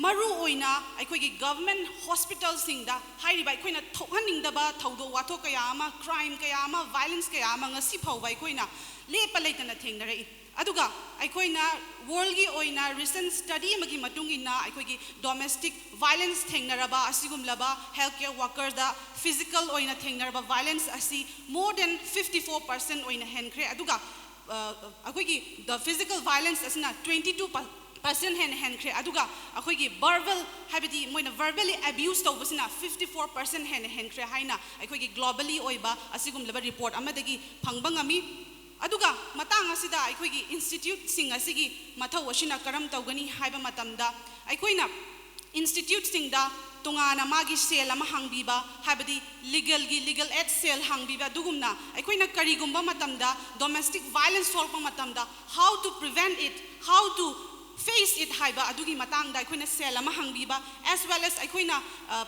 ꯃꯔꯨ ꯑꯣꯏꯅ ꯑꯩꯈꯣꯏꯒꯤ government hospitalꯁꯤꯡꯗ ꯍꯥꯏꯔꯤꯕ ꯑꯩꯈꯣꯏꯅ ꯊꯣꯛꯍꯟꯅꯤꯡꯗꯕ ꯊꯧꯗꯣꯛ ꯋꯥꯊꯣꯛ ꯀꯌꯥ ꯑꯃ, crime ꯀꯌꯥ ꯑꯃ, violence ꯀꯌꯥ ꯑꯃ ꯉꯁꯤ ꯐꯥꯎꯕ ꯑꯩꯈꯣꯏꯅ ꯂꯦꯞꯄ ꯂꯩꯇꯅ ꯊꯦꯡꯅꯔꯛꯏ꯫ ꯑꯗꯨꯒ ꯑꯩꯈꯣꯏꯅ worldꯒꯤ ꯑꯣꯏꯅ recent study ꯑꯃꯒꯤ ꯃꯇꯨꯡ ꯏꯟꯅ ꯑꯩꯈꯣꯏꯒꯤ domestic violence ꯊꯦꯡꯅꯔꯕ ꯑꯁꯤꯒꯨꯝꯂꯕ healthcare workerꯗ physical ꯑꯣꯏꯅ ꯊꯦꯡꯅꯔꯕ violence ꯑꯁꯤ more than fifty four percent ꯑꯣꯏꯅ ꯍꯦꯟꯈ꯭ꯔꯦ꯫ ꯑꯗꯨꯒ ꯑ, ꯑꯩꯈꯣꯏꯒꯤ the physical violence ꯑꯁꯤꯅ twenty two percent ꯍꯦꯟꯅ ꯍꯦꯟꯈ꯭ꯔꯦ꯫ ꯑꯗꯨꯒ ꯑꯩꯈꯣꯏꯒꯤ verbal, ꯍꯥꯏꯕꯗꯤ ꯃꯣꯏꯅ verbally abuse ꯇꯧꯕꯁꯤꯅ fifty four percent ꯍꯦꯟꯅ ꯍꯦꯟꯈ꯭ꯔꯦ ꯍꯥꯏꯅ ꯑꯩꯈꯣꯏꯒꯤ globally ꯑꯣꯏꯕ ꯑꯁꯤꯒꯨꯝꯂꯕ report ꯑꯃꯗꯒꯤ ꯐꯪꯕ ꯉꯝꯃꯤ꯫ ꯑꯗꯨꯒ ꯃꯇꯥꯡ ꯑꯁꯤꯗ ꯑꯩꯈꯣꯏꯒꯤ ꯏꯟꯁꯇꯤꯇ꯭ꯌꯨꯠꯁꯤꯡ ꯑꯁꯤꯒꯤ ꯃꯊꯧ ꯑꯁꯤꯅ ꯀꯔꯝ ꯇꯧꯒꯅꯤ ꯍꯥꯏꯕ ꯃꯇꯝꯗ, ꯑꯩꯈꯣꯏꯅ ꯏꯟꯁꯇꯤꯇ꯭ꯌꯨꯠꯁꯤꯡꯗ ꯇꯣꯉꯥꯟꯅ ꯃꯥꯒꯤ ꯁꯦꯜ ꯑꯃ ꯍꯥꯡꯕꯤꯕ, ꯍꯥꯏꯕꯗꯤ ꯂꯤꯒꯦꯜꯒꯤ, ꯂꯤꯒꯦꯜ ꯑꯦꯗ ꯁꯦꯜ ꯍꯥꯡꯕꯤꯕ, ꯑꯗꯨꯒꯨꯝꯅ ꯑꯩꯈꯣꯏꯅ ꯀꯔꯤꯒꯨꯝꯕ ꯃꯇꯝꯗ ꯗꯣꯃꯦꯁꯇꯤꯛ ꯚꯥꯏꯂꯦꯟꯁ ꯊꯣꯛꯂꯛꯄ ꯃꯇꯝꯗ how to prevent it, how to face it ꯍꯥꯏꯕ ꯑꯗꯨꯒꯤ ꯃꯇꯥꯡꯗ ꯑꯩꯈꯣꯏꯅ ꯁꯦꯜ ꯑꯃ ꯍꯥꯡꯕꯤꯕ, as well as ꯑꯩꯈꯣꯏꯅ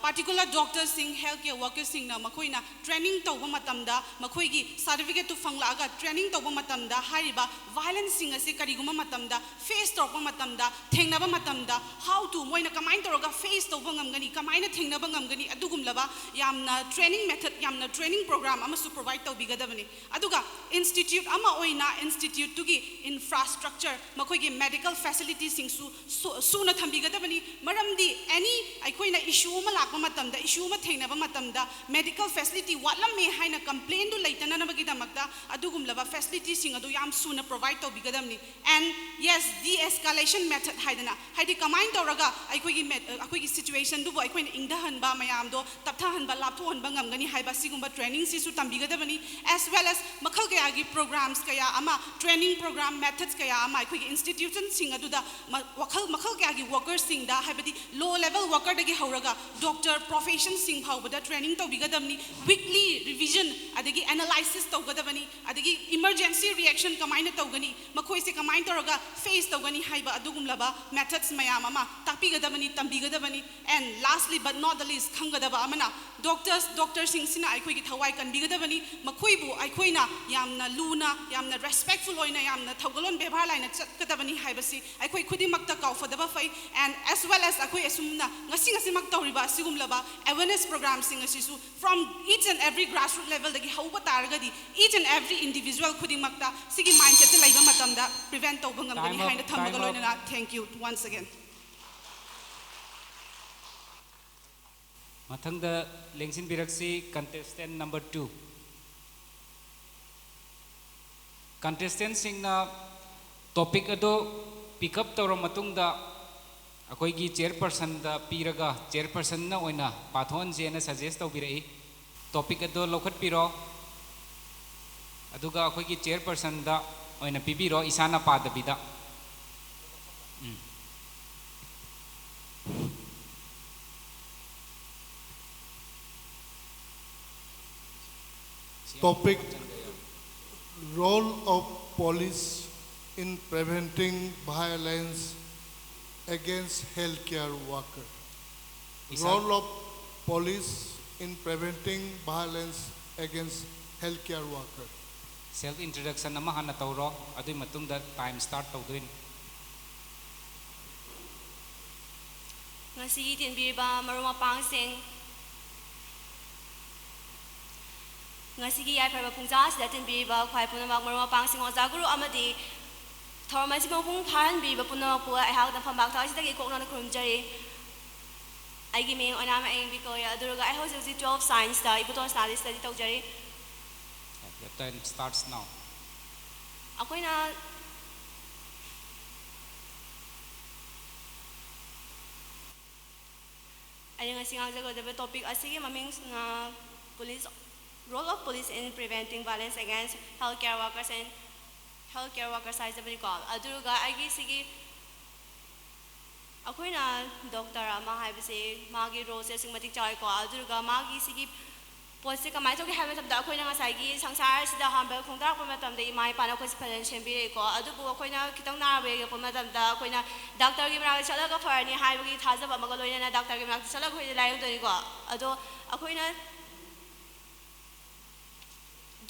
ꯄꯥꯔꯇꯤꯀꯨꯂꯔ ꯗꯣꯛꯇꯔꯁꯤꯡ, ꯍꯦꯜꯊ ꯀꯦꯌꯔ ꯋꯥꯔꯀꯔꯁꯤꯡꯅ ꯃꯈꯣꯏꯅ ꯇ꯭ꯔꯦꯅꯤꯡ ꯇꯧꯕ ꯃꯇꯝꯗ, ꯃꯈꯣꯏꯒꯤ ꯁꯥꯔꯇꯤꯐꯤꯀꯦꯠꯇꯨ ꯐꯪꯂꯛꯑꯒ ꯇ꯭ꯔꯦꯅꯤꯡ ꯇꯧꯕ ꯃꯇꯝꯗ ꯍꯥꯏꯔꯤꯕ ꯚꯥꯏꯂꯦꯟꯁꯁꯤꯡ ꯑꯁꯤ ꯀꯔꯤꯒꯨꯝꯕ ꯃꯇꯝꯗ ꯐꯦꯁ ꯇꯧꯔꯛꯄ ꯃꯇꯝꯗ, ꯊꯦꯡꯅꯕ ꯃꯇꯝꯗ, how to, ꯃꯣꯏꯅ ꯀꯃꯥꯏꯅ ꯇꯧꯔꯒ ꯐꯦꯁ ꯇꯧꯕ ꯉꯝꯒꯅꯤ, ꯀꯃꯥꯏꯅ ꯊꯦꯡꯅꯕ ꯉꯝꯒꯅꯤ, ꯑꯗꯨꯒꯨꯝꯂꯕ ꯌꯥꯝꯅ ꯇ꯭ꯔꯦꯅꯤꯡ ꯃꯦꯊꯗ, ꯌꯥꯝꯅ ꯇ꯭ꯔꯦꯅꯤꯡ ꯄ꯭ꯔꯣꯒ꯭ꯔꯥꯝ ꯑꯃꯁꯨ ꯄ꯭ꯔꯣꯚꯥꯏꯗ ꯇꯧꯕꯤꯒꯗꯕꯅꯤ꯫ ꯑꯗꯨꯒ ꯏꯟꯁꯇꯤꯇ꯭ꯌꯨꯠ ꯑꯃ ꯑꯣꯏꯅ ꯏꯟꯁꯇꯤꯇ꯭ꯌꯨꯠꯇꯨꯒꯤ ꯏꯟꯐ꯭ꯔꯥꯁ꯭ꯇ꯭ꯔꯛꯆꯔ, ꯃꯈꯣꯏꯒꯤ ꯃꯦꯗꯤꯀꯦꯜ ꯐꯦꯁꯤꯂꯤꯇꯤꯁꯤꯡꯁꯨ ꯁꯨ-, ꯁꯨꯅ ꯊꯝꯕꯤꯒꯗꯕꯅꯤ꯫ ꯃꯔꯝꯗꯤ ꯑꯦꯅꯤ ꯑꯩꯈꯣꯏꯅ ꯏꯁꯨ ꯑꯃ ꯂꯥꯛꯄ ꯃꯇꯝꯗ, ꯏꯁꯨ ꯑꯃ ꯊꯦꯡꯅꯕ ꯃꯇꯝꯗ ꯃꯦꯗꯤꯀꯦꯜ ꯐꯦꯁꯤꯂꯤꯇꯤ ꯋꯥꯠꯂꯝꯃꯦ ꯍꯥꯏꯅ ꯀꯝꯄ꯭ꯂꯦꯟꯗꯨ ꯂꯩꯇꯅꯅꯕꯒꯤꯗꯃꯛꯇ ꯑꯗꯨꯒꯨꯝꯂꯕ ꯐꯦꯁꯤꯂꯤꯇꯤꯁꯤꯡ ꯑꯗꯨ ꯌꯥꯝ ꯁꯨꯅ ꯄ꯭ꯔꯣꯚꯥꯏꯗ ꯇꯧꯕꯤꯒꯗꯕꯅꯤ꯫ And yes, de-escalation method ꯍꯥꯏꯗꯅ, ꯍꯥꯏꯗꯤ ꯀꯃꯥꯏꯅ ꯇꯧꯔꯒ ꯑꯩꯈꯣꯏꯒꯤ ꯃꯦ-, ꯑꯩꯈꯣꯏꯒꯤ ꯁꯤꯆꯨꯋꯦꯁꯟꯗꯨꯕꯨ ꯑꯩꯈꯣꯏꯅ ꯏꯪꯊꯍꯟꯕ, ꯃꯌꯥꯝꯗꯣ ꯇꯞꯊꯍꯟꯕ, ꯂꯥꯞꯊꯣꯛꯍꯟꯕ ꯉꯝꯒꯅꯤ ꯍꯥꯏꯕ ꯑꯁꯤꯒꯨꯝꯕ ꯇ꯭ꯔꯦꯅꯤꯡꯁꯤꯁꯨ ꯇꯝꯕꯤꯒꯗꯕꯅꯤ꯫ As well as ꯃꯈꯜ ꯀꯌꯥꯒꯤ ꯄ꯭ꯔꯣꯒ꯭ꯔꯥꯝꯁ ꯀꯌꯥ ꯑꯃ, ꯇ꯭ꯔꯦꯅꯤꯡ ꯄ꯭ꯔꯣꯒ꯭ꯔꯥꯝ, ꯃꯦꯊꯗꯁ ꯀꯌꯥ ꯑꯃ ꯑꯩꯈꯣꯏꯒꯤ ꯏꯟꯁꯇꯤꯇ꯭ꯌꯨꯁꯟꯁꯤꯡ ꯑꯗꯨꯗ ꯃ-, ꯋꯥꯈꯜ, ꯃꯈꯜ ꯀꯌꯥꯒꯤ ꯋꯥꯔꯀꯔꯁꯤꯡꯗ, ꯍꯥꯏꯕꯗꯤ ꯂꯣ ꯂꯦꯚꯦꯜ ꯋꯥꯔꯀꯔꯗꯒꯤ ꯍꯧꯔꯒ ꯗꯣꯛꯇꯔ ꯄ꯭ꯔꯣꯐꯦꯁꯟꯁꯤꯡ ꯐꯥꯎꯕꯗ ꯇ꯭ꯔꯦꯅꯤꯡ ꯇꯧꯕꯤꯒꯗꯕꯅꯤ꯫ ꯋꯤꯛꯂꯤ ꯔꯤꯚꯤꯖꯟ ꯑꯗꯒꯤ ꯑꯦꯅꯥꯂꯥꯏꯁꯤꯁ ꯇꯧꯒꯗꯕꯅꯤ꯫ ꯑꯗꯒꯤ ꯏꯃꯔꯖꯦꯟꯁꯤ ꯔꯤꯌꯦꯛꯁꯟ ꯀꯃꯥꯏꯅ ꯇꯧꯒꯅꯤ, ꯃꯈꯣꯏꯁꯦ ꯀꯃꯥꯏꯅ ꯇꯧꯔꯒ ꯐꯦꯁ ꯇꯧꯒꯅꯤ ꯍꯥꯏꯕ ꯑꯗꯨꯒꯨꯝꯂꯕ ꯃꯦꯊꯗꯁ ꯃꯌꯥꯝ ꯑꯃ ꯇꯥꯛꯄꯤꯒꯗꯕꯅꯤ, ꯇꯝꯕꯤꯒꯗꯕꯅꯤ꯫ And lastly but not the least, ꯈꯪꯒꯗꯕ ꯑꯃꯅ, ꯗꯣꯛꯇꯔꯁ, ꯗꯣꯛꯇꯔꯁꯤꯡꯁꯤꯅ ꯑꯩꯈꯣꯏꯒꯤ ꯊꯋꯥꯏ ꯀꯟꯕꯤꯒꯗꯕꯅꯤ꯫ ꯃꯈꯣꯏꯕꯨ ꯑꯩꯈꯣꯏꯅ ꯌꯥꯝꯅ ꯂꯨꯅ, ꯌꯥꯝꯅ ꯔꯦꯁꯄꯦꯛꯐꯨꯜ ꯑꯣꯏꯅ, ꯌꯥꯝꯅ ꯊꯧꯒꯜꯂꯣꯟ ꯕꯦꯕꯥꯔ ꯂꯥꯏꯅ ꯆꯠꯀꯗꯕꯅꯤ ꯍꯥꯏꯕꯁꯤ ꯑꯩꯈꯣꯏ ꯈꯨꯗꯤꯡꯃꯛꯇ ꯀꯥꯎꯐꯗꯕ ꯐꯩ꯫ And as well as ꯑꯩꯈꯣꯏ ꯑꯁꯨꯝꯅ ꯉꯁꯤ ꯉꯁꯤꯃꯛ ꯇꯧꯔꯤꯕ ꯑꯁꯤꯒꯨꯝꯂꯕ ꯑꯦꯋꯦꯔꯅꯦꯁ ꯄ꯭ꯔꯣꯒ꯭ꯔꯥꯝꯁꯤꯡ ꯑꯁꯤꯁꯨ from each and every grassroot levelꯗꯒꯤ ꯍꯧꯕ ꯇꯥꯔꯒꯗꯤ, each and every individual ꯈꯨꯗꯤꯡꯃꯛꯇ ꯁꯤꯒꯤ ꯃꯥꯏꯟꯁꯦꯠꯁꯦ ꯂꯩꯕ ꯃꯇꯝꯗ ꯄ꯭ꯔꯤꯚꯦꯟ ꯇꯧꯕ ꯉꯝꯒꯅꯤ Time up, ꯍꯥꯏꯅ ꯊꯝꯃꯒ time up. ꯂꯣꯏꯅꯅ, thank you once again. ꯃꯊꯪꯗ ꯂꯦꯡꯁꯤꯟꯕꯤꯔꯛꯁꯤ contestant number two꯫ ꯀꯟꯇꯦꯁꯇꯦꯟꯁꯤꯡꯅ ꯇꯣꯄꯤꯛ ꯑꯗꯨ ꯄꯤꯛ ꯑꯞ ꯇꯧꯔ ꯃꯇꯨꯡꯗ ꯑꯩꯈꯣꯏꯒꯤ ꯆꯤꯌꯔꯄꯔꯁꯟꯗ ꯄꯤꯔꯒ, ꯆꯤꯌꯔꯄꯔꯁꯟꯅ ꯑꯣꯏꯅ ꯄꯥꯊꯣꯛꯍꯟꯁꯦꯅ ꯁꯖꯦꯁ ꯇꯧꯕꯤꯔꯛꯏ꯫ ꯇꯣꯄꯤꯛ ꯑꯗꯨ ꯂꯧꯈꯠꯄꯤꯔꯣ꯫ ꯑꯗꯨꯒ ꯑꯩꯈꯣꯏꯒꯤ ꯆꯤꯌꯔꯄꯔꯁꯟꯗ ꯑꯣꯏꯅ ꯄꯤꯕꯤꯔꯣ, ꯏꯁꯥꯅ ꯄꯥꯗꯕꯤꯗ꯫ ꯎꯝ꯫ Topic: Role of police in preventing violence against healthcare worker. Isa- Role of police in preventing violence against healthcare worker. Self introduction ꯑꯃ ꯍꯥꯟꯅ ꯇꯧꯔꯣ, ꯑꯗꯨꯒꯤ ꯃꯇꯨꯡꯗ time start ꯇꯧꯗꯣꯏꯅꯤ꯫ ꯉꯁꯤꯒꯤ ꯇꯤꯟꯕꯤꯔꯤꯕ ꯃꯔꯨꯞ ꯃꯄꯥꯡꯁꯤꯡ, ꯉꯁꯤꯒꯤ ꯌꯥꯏꯐꯔꯕ ꯄꯨꯡꯖꯥ ꯑꯁꯤꯗ ꯇꯤꯟꯕꯤꯔꯤꯕ ꯈ꯭ꯋꯥꯏ ꯄꯨꯝꯅꯃꯛ ꯃꯔꯨꯞ ꯃꯄꯥꯡꯁꯤꯡ, ꯑꯣꯖꯥ ꯒꯨꯔꯨ ꯑꯃꯗꯤ ꯊꯧꯔꯝ ꯑꯁꯤ ꯃꯄꯨꯡ ꯐꯥꯍꯟꯕꯤꯕ ꯄꯨꯝꯅꯃꯛꯄꯨ ꯑꯩꯍꯥꯛꯅ ꯐꯝꯕꯥꯛ ꯊꯥꯁꯤꯗꯒꯤ ꯀꯣꯛꯅꯅ ꯈꯨꯔꯨꯝꯖꯔꯤ꯫ ꯑꯩꯒꯤ ꯃꯤꯡ ꯑꯣꯏꯅꯥꯝ ꯑꯌꯦꯡꯕꯤ ꯀꯧꯏ꯫ ꯑꯗꯨꯒ ꯑꯩ ꯍꯧꯖꯤꯛ ꯍꯧꯖꯤꯛ twelve science ꯇ ꯏꯕꯣꯇꯣꯟ ꯁꯅꯥꯗ study ꯇꯧꯖꯔꯤ꯫ Your time starts now. ꯑꯩꯈꯣꯏꯅ ꯑꯩꯅ ꯉꯁꯤ ꯉꯥꯡꯖꯒꯗꯕ topic ꯑꯁꯤꯒꯤ ꯃꯃꯤꯡ, ꯑ, police, role of police in preventing violence against healthcare workers and healthcare workers ꯍꯥꯏꯖꯕꯅꯤꯀꯣ꯫ ꯑꯗꯨꯒ ꯑꯩꯒꯤ ꯁꯤꯒꯤ, ꯑꯩꯈꯣꯏꯅ doctor ꯑꯃ ꯍꯥꯏꯕꯁꯦ ꯃꯥꯒꯤ role ꯁꯦ ꯑꯁꯨꯛꯀꯤ ꯃꯇꯤꯛ ꯆꯥꯎꯋꯤꯀꯣ꯫ ꯑꯗꯨꯒ ꯃꯥꯒꯤ ꯁꯤꯒꯤ ꯄꯣꯠꯁꯦ ꯀꯃꯥꯏꯅ ꯇꯧꯒꯦ ꯍꯥꯏꯕ ꯃꯇꯝꯗ, ꯑꯩꯈꯣꯏꯅ ꯉꯁꯥꯏꯒꯤ ꯁꯪꯁꯥꯔ ꯑꯁꯤꯗ ꯑꯍꯥꯟꯕ ꯈꯣꯡꯗꯥꯔꯛꯄ ꯃꯇꯝꯗ ꯏꯃꯥ ꯏꯄꯥꯅ ꯑꯩꯈꯣꯏꯁꯦ ꯐꯖꯅ ꯁꯦꯝꯕꯤꯔꯛꯏꯀꯣ꯫ ꯑꯗꯨꯕꯨ ꯑꯩꯈꯣꯏꯅ ꯈꯤꯇꯪ ꯅꯥꯔꯕ ꯌꯦꯛꯂꯛꯄ ꯃꯇꯝꯗ ꯑꯩꯈꯣꯏꯅ doctor ꯒꯤ ꯃꯅꯥꯛꯇ ꯆꯠꯂꯒ ꯐꯔꯅꯤ ꯍꯥꯏꯕꯒꯤ ꯊꯥꯖꯕ ꯑꯃꯒ ꯂꯣꯏꯅꯅ doctor ꯒꯤ ꯃꯅꯥꯛꯇ ꯆꯠꯂꯒ ꯑꯩꯈꯣꯏꯁꯦ ꯂꯥꯏꯌꯦꯡꯗꯣꯏꯅꯤꯀꯣ꯫ ꯑꯗꯣ ꯑꯩꯈꯣꯏꯅ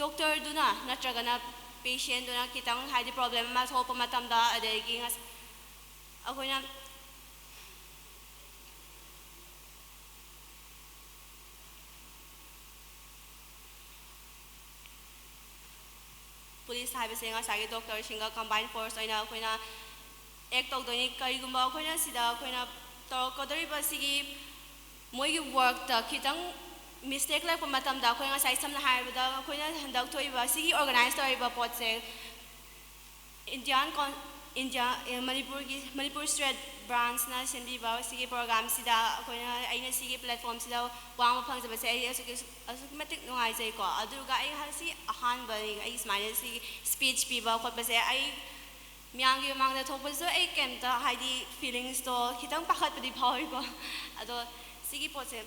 doctor ꯗꯨꯅ ꯅꯠꯇ꯭ꯔꯒꯅ patient ꯗꯨꯅ ꯈꯤꯇꯪ, ꯍꯥꯏꯗꯤ, problem ꯑꯃ ꯊꯣꯛꯂꯛꯄ ꯃꯇꯝꯗ, ꯑꯗꯒꯤ ꯉꯁ-, ꯑꯩꯈꯣꯏꯅ police ꯍꯥꯏꯕꯁꯦ ꯉꯁꯥꯏꯒꯤ doctor ꯁꯤꯡꯒ combine force ꯑꯣꯏꯅ ꯑꯩꯈꯣꯏꯅ act ꯇꯧꯗꯣꯏꯅꯤ꯫ ꯀꯔꯤꯒꯨꯝꯕ ꯑꯩꯈꯣꯏꯅ ꯁꯤꯗ ꯑꯩꯈꯣꯏꯅ ꯇꯧꯔꯛꯀꯗꯧꯔꯤꯕ ꯁꯤꯒꯤ ꯃꯣꯏꯒꯤ work ꯇ ꯈꯤꯇꯪ mistake ꯂꯩꯔꯛꯄ ꯃꯇꯝꯗ, ꯑꯩꯈꯣꯏ ꯉꯁꯥꯏ ꯁꯝꯅ ꯍꯥꯏꯔꯕꯗ ꯑꯩꯈꯣꯏꯅ ꯍꯟꯗꯛ ꯊꯣꯛꯏꯕ ꯁꯤꯒꯤ organize ꯇꯧꯔꯤꯕ ꯄꯣꯠꯁꯦ Indian con-, ꯏꯟꯗꯤꯌꯥ, ꯑꯦ, ꯃꯅꯤꯄꯨꯔꯒꯤ, ꯃꯅꯤꯄꯨꯔ ꯁ꯭ꯇꯦꯠ ꯕ꯭ꯔꯥꯟꯁꯅ ꯁꯦꯝꯕꯤꯕ ꯁꯤꯒꯤ ꯄ꯭ꯔꯣꯒ꯭ꯔꯥꯝꯁꯤꯗ ꯑꯩꯈꯣꯏꯅ, ꯑꯩꯅ ꯁꯤꯒꯤ ꯄ꯭ꯂꯦꯠꯐꯣꯝꯁꯤꯗ ꯋꯥꯡꯕ ꯐꯪꯖꯕꯁꯦ ꯑꯩ ꯑꯁꯨꯛꯀꯤ, ꯑꯁꯨꯛꯀꯤ ꯃꯇꯤꯛ ꯅꯨꯡꯉꯥꯏꯖꯩꯀꯣ꯫ ꯑꯗꯨꯒ ꯑꯩ ꯉꯁꯤ ꯑꯍꯥꯟꯕꯅꯤ ꯑꯩ ꯁꯨꯃꯥꯏꯅ ꯁꯤꯒꯤ ꯁ꯭ꯄꯤꯆ ꯄꯤꯕ ꯈꯣꯠꯄꯁꯦ꯫ ꯑꯩ ꯃꯤꯌꯥꯝꯒꯤ ꯃꯃꯥꯡꯗ ꯊꯣꯛꯄꯁꯨ ꯑꯩ ꯀꯩꯝꯇ, ꯍꯥꯏꯗꯤ, ꯐꯤꯂꯤꯡꯁꯇꯣ ꯈꯤꯇꯪ ꯄꯥꯈꯠꯄꯗꯤ ꯐꯥꯎꯏꯀꯣ꯫ ꯑꯗꯣ ꯁꯤꯒꯤ ꯄꯣꯠꯁꯦ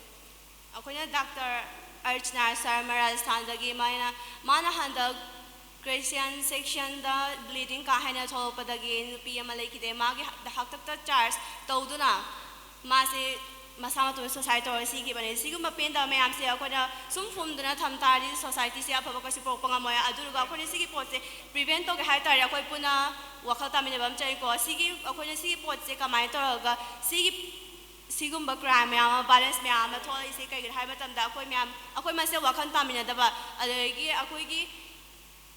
ꯑꯩꯈꯣꯏꯅ ꯗꯥꯛꯇꯔ ꯑꯔꯆꯅꯥ ꯁꯔꯃ ꯔꯥꯖꯁꯊꯥꯟꯗꯒꯤ, ꯃꯥꯅ, ꯃꯥꯅ ꯍꯟꯗꯛ ꯀ꯭ꯔꯤꯁꯆꯤꯌꯟ ꯁꯦꯛꯁꯟꯗ ꯕ꯭ꯂꯤꯗꯤꯡ ꯀꯥ ꯍꯦꯟꯅ ꯊꯣꯛꯂꯛꯄꯗꯒꯤ ꯅꯨꯄꯤ ꯑꯃ ꯂꯩꯈꯤꯗꯦ꯫ ꯃꯥꯒꯤ ꯍꯥꯛꯇꯛꯇ ꯆꯥꯔꯖ ꯇꯧꯗꯨꯅ ꯃꯥꯁꯦ ꯃꯁꯥ ꯃꯇꯣꯝꯇ ꯁꯨꯁꯥꯏꯠ ꯇꯧꯔꯒ ꯁꯤꯈꯤꯕꯅꯦ꯫ ꯁꯤꯒꯨꯝꯕ ꯄꯦꯟꯗꯕ ꯃꯌꯥꯝꯁꯦ ꯑꯩꯈꯣꯏꯅ ꯁꯨꯝ ꯐꯨꯝꯗꯨꯅ ꯊꯝ ꯇꯥꯔꯗꯤ ꯁꯣꯁꯥꯏꯇꯤꯁꯦ ꯑꯐꯕ ꯀꯩꯁꯨ ꯄꯨꯔꯛꯄ ꯉꯝꯃꯣꯏ꯫ ꯑꯗꯨꯗꯨꯒ ꯑꯩꯈꯣꯏꯅ ꯁꯤꯒꯤ ꯄꯣꯠꯁꯦ ꯄ꯭ꯔꯤꯚꯦꯟ ꯇꯧꯒꯦ ꯍꯥꯏ ꯇꯥꯔꯗꯤ ꯑꯩꯈꯣꯏ ꯄꯨꯟꯅ ꯋꯥꯈꯜ ꯇꯥꯃꯤꯟꯅꯕ ꯑꯃ ꯆꯪꯉꯤꯀꯣ꯫ ꯁꯤꯒꯤ, ꯑꯩꯈꯣꯏꯅ ꯁꯤꯒꯤ ꯄꯣꯠꯁꯦ ꯀꯃꯥꯏꯅ ꯇꯧꯔꯒ ꯁꯤꯒꯤ, ꯁꯤꯒꯨꯝꯕ ꯀ꯭ꯔꯥꯏꯝ ꯃꯌꯥꯝ ꯑꯃ, ꯚꯥꯏꯂꯦꯟꯁ ꯃꯌꯥꯝ ꯑꯃ ꯊꯣꯛꯂꯛꯏꯁꯦ ꯀꯩꯒꯤꯅꯣ ꯍꯥꯏꯕ ꯃꯇꯝꯗ ꯑꯩꯈꯣꯏ ꯃꯌꯥꯝ, ꯑꯩꯈꯣꯏ ꯃꯁꯦꯜ ꯋꯥꯈꯜ ꯇꯥꯃꯤꯟꯅꯗꯕ, ꯑꯗꯒꯤ ꯑꯩꯈꯣꯏꯒꯤ,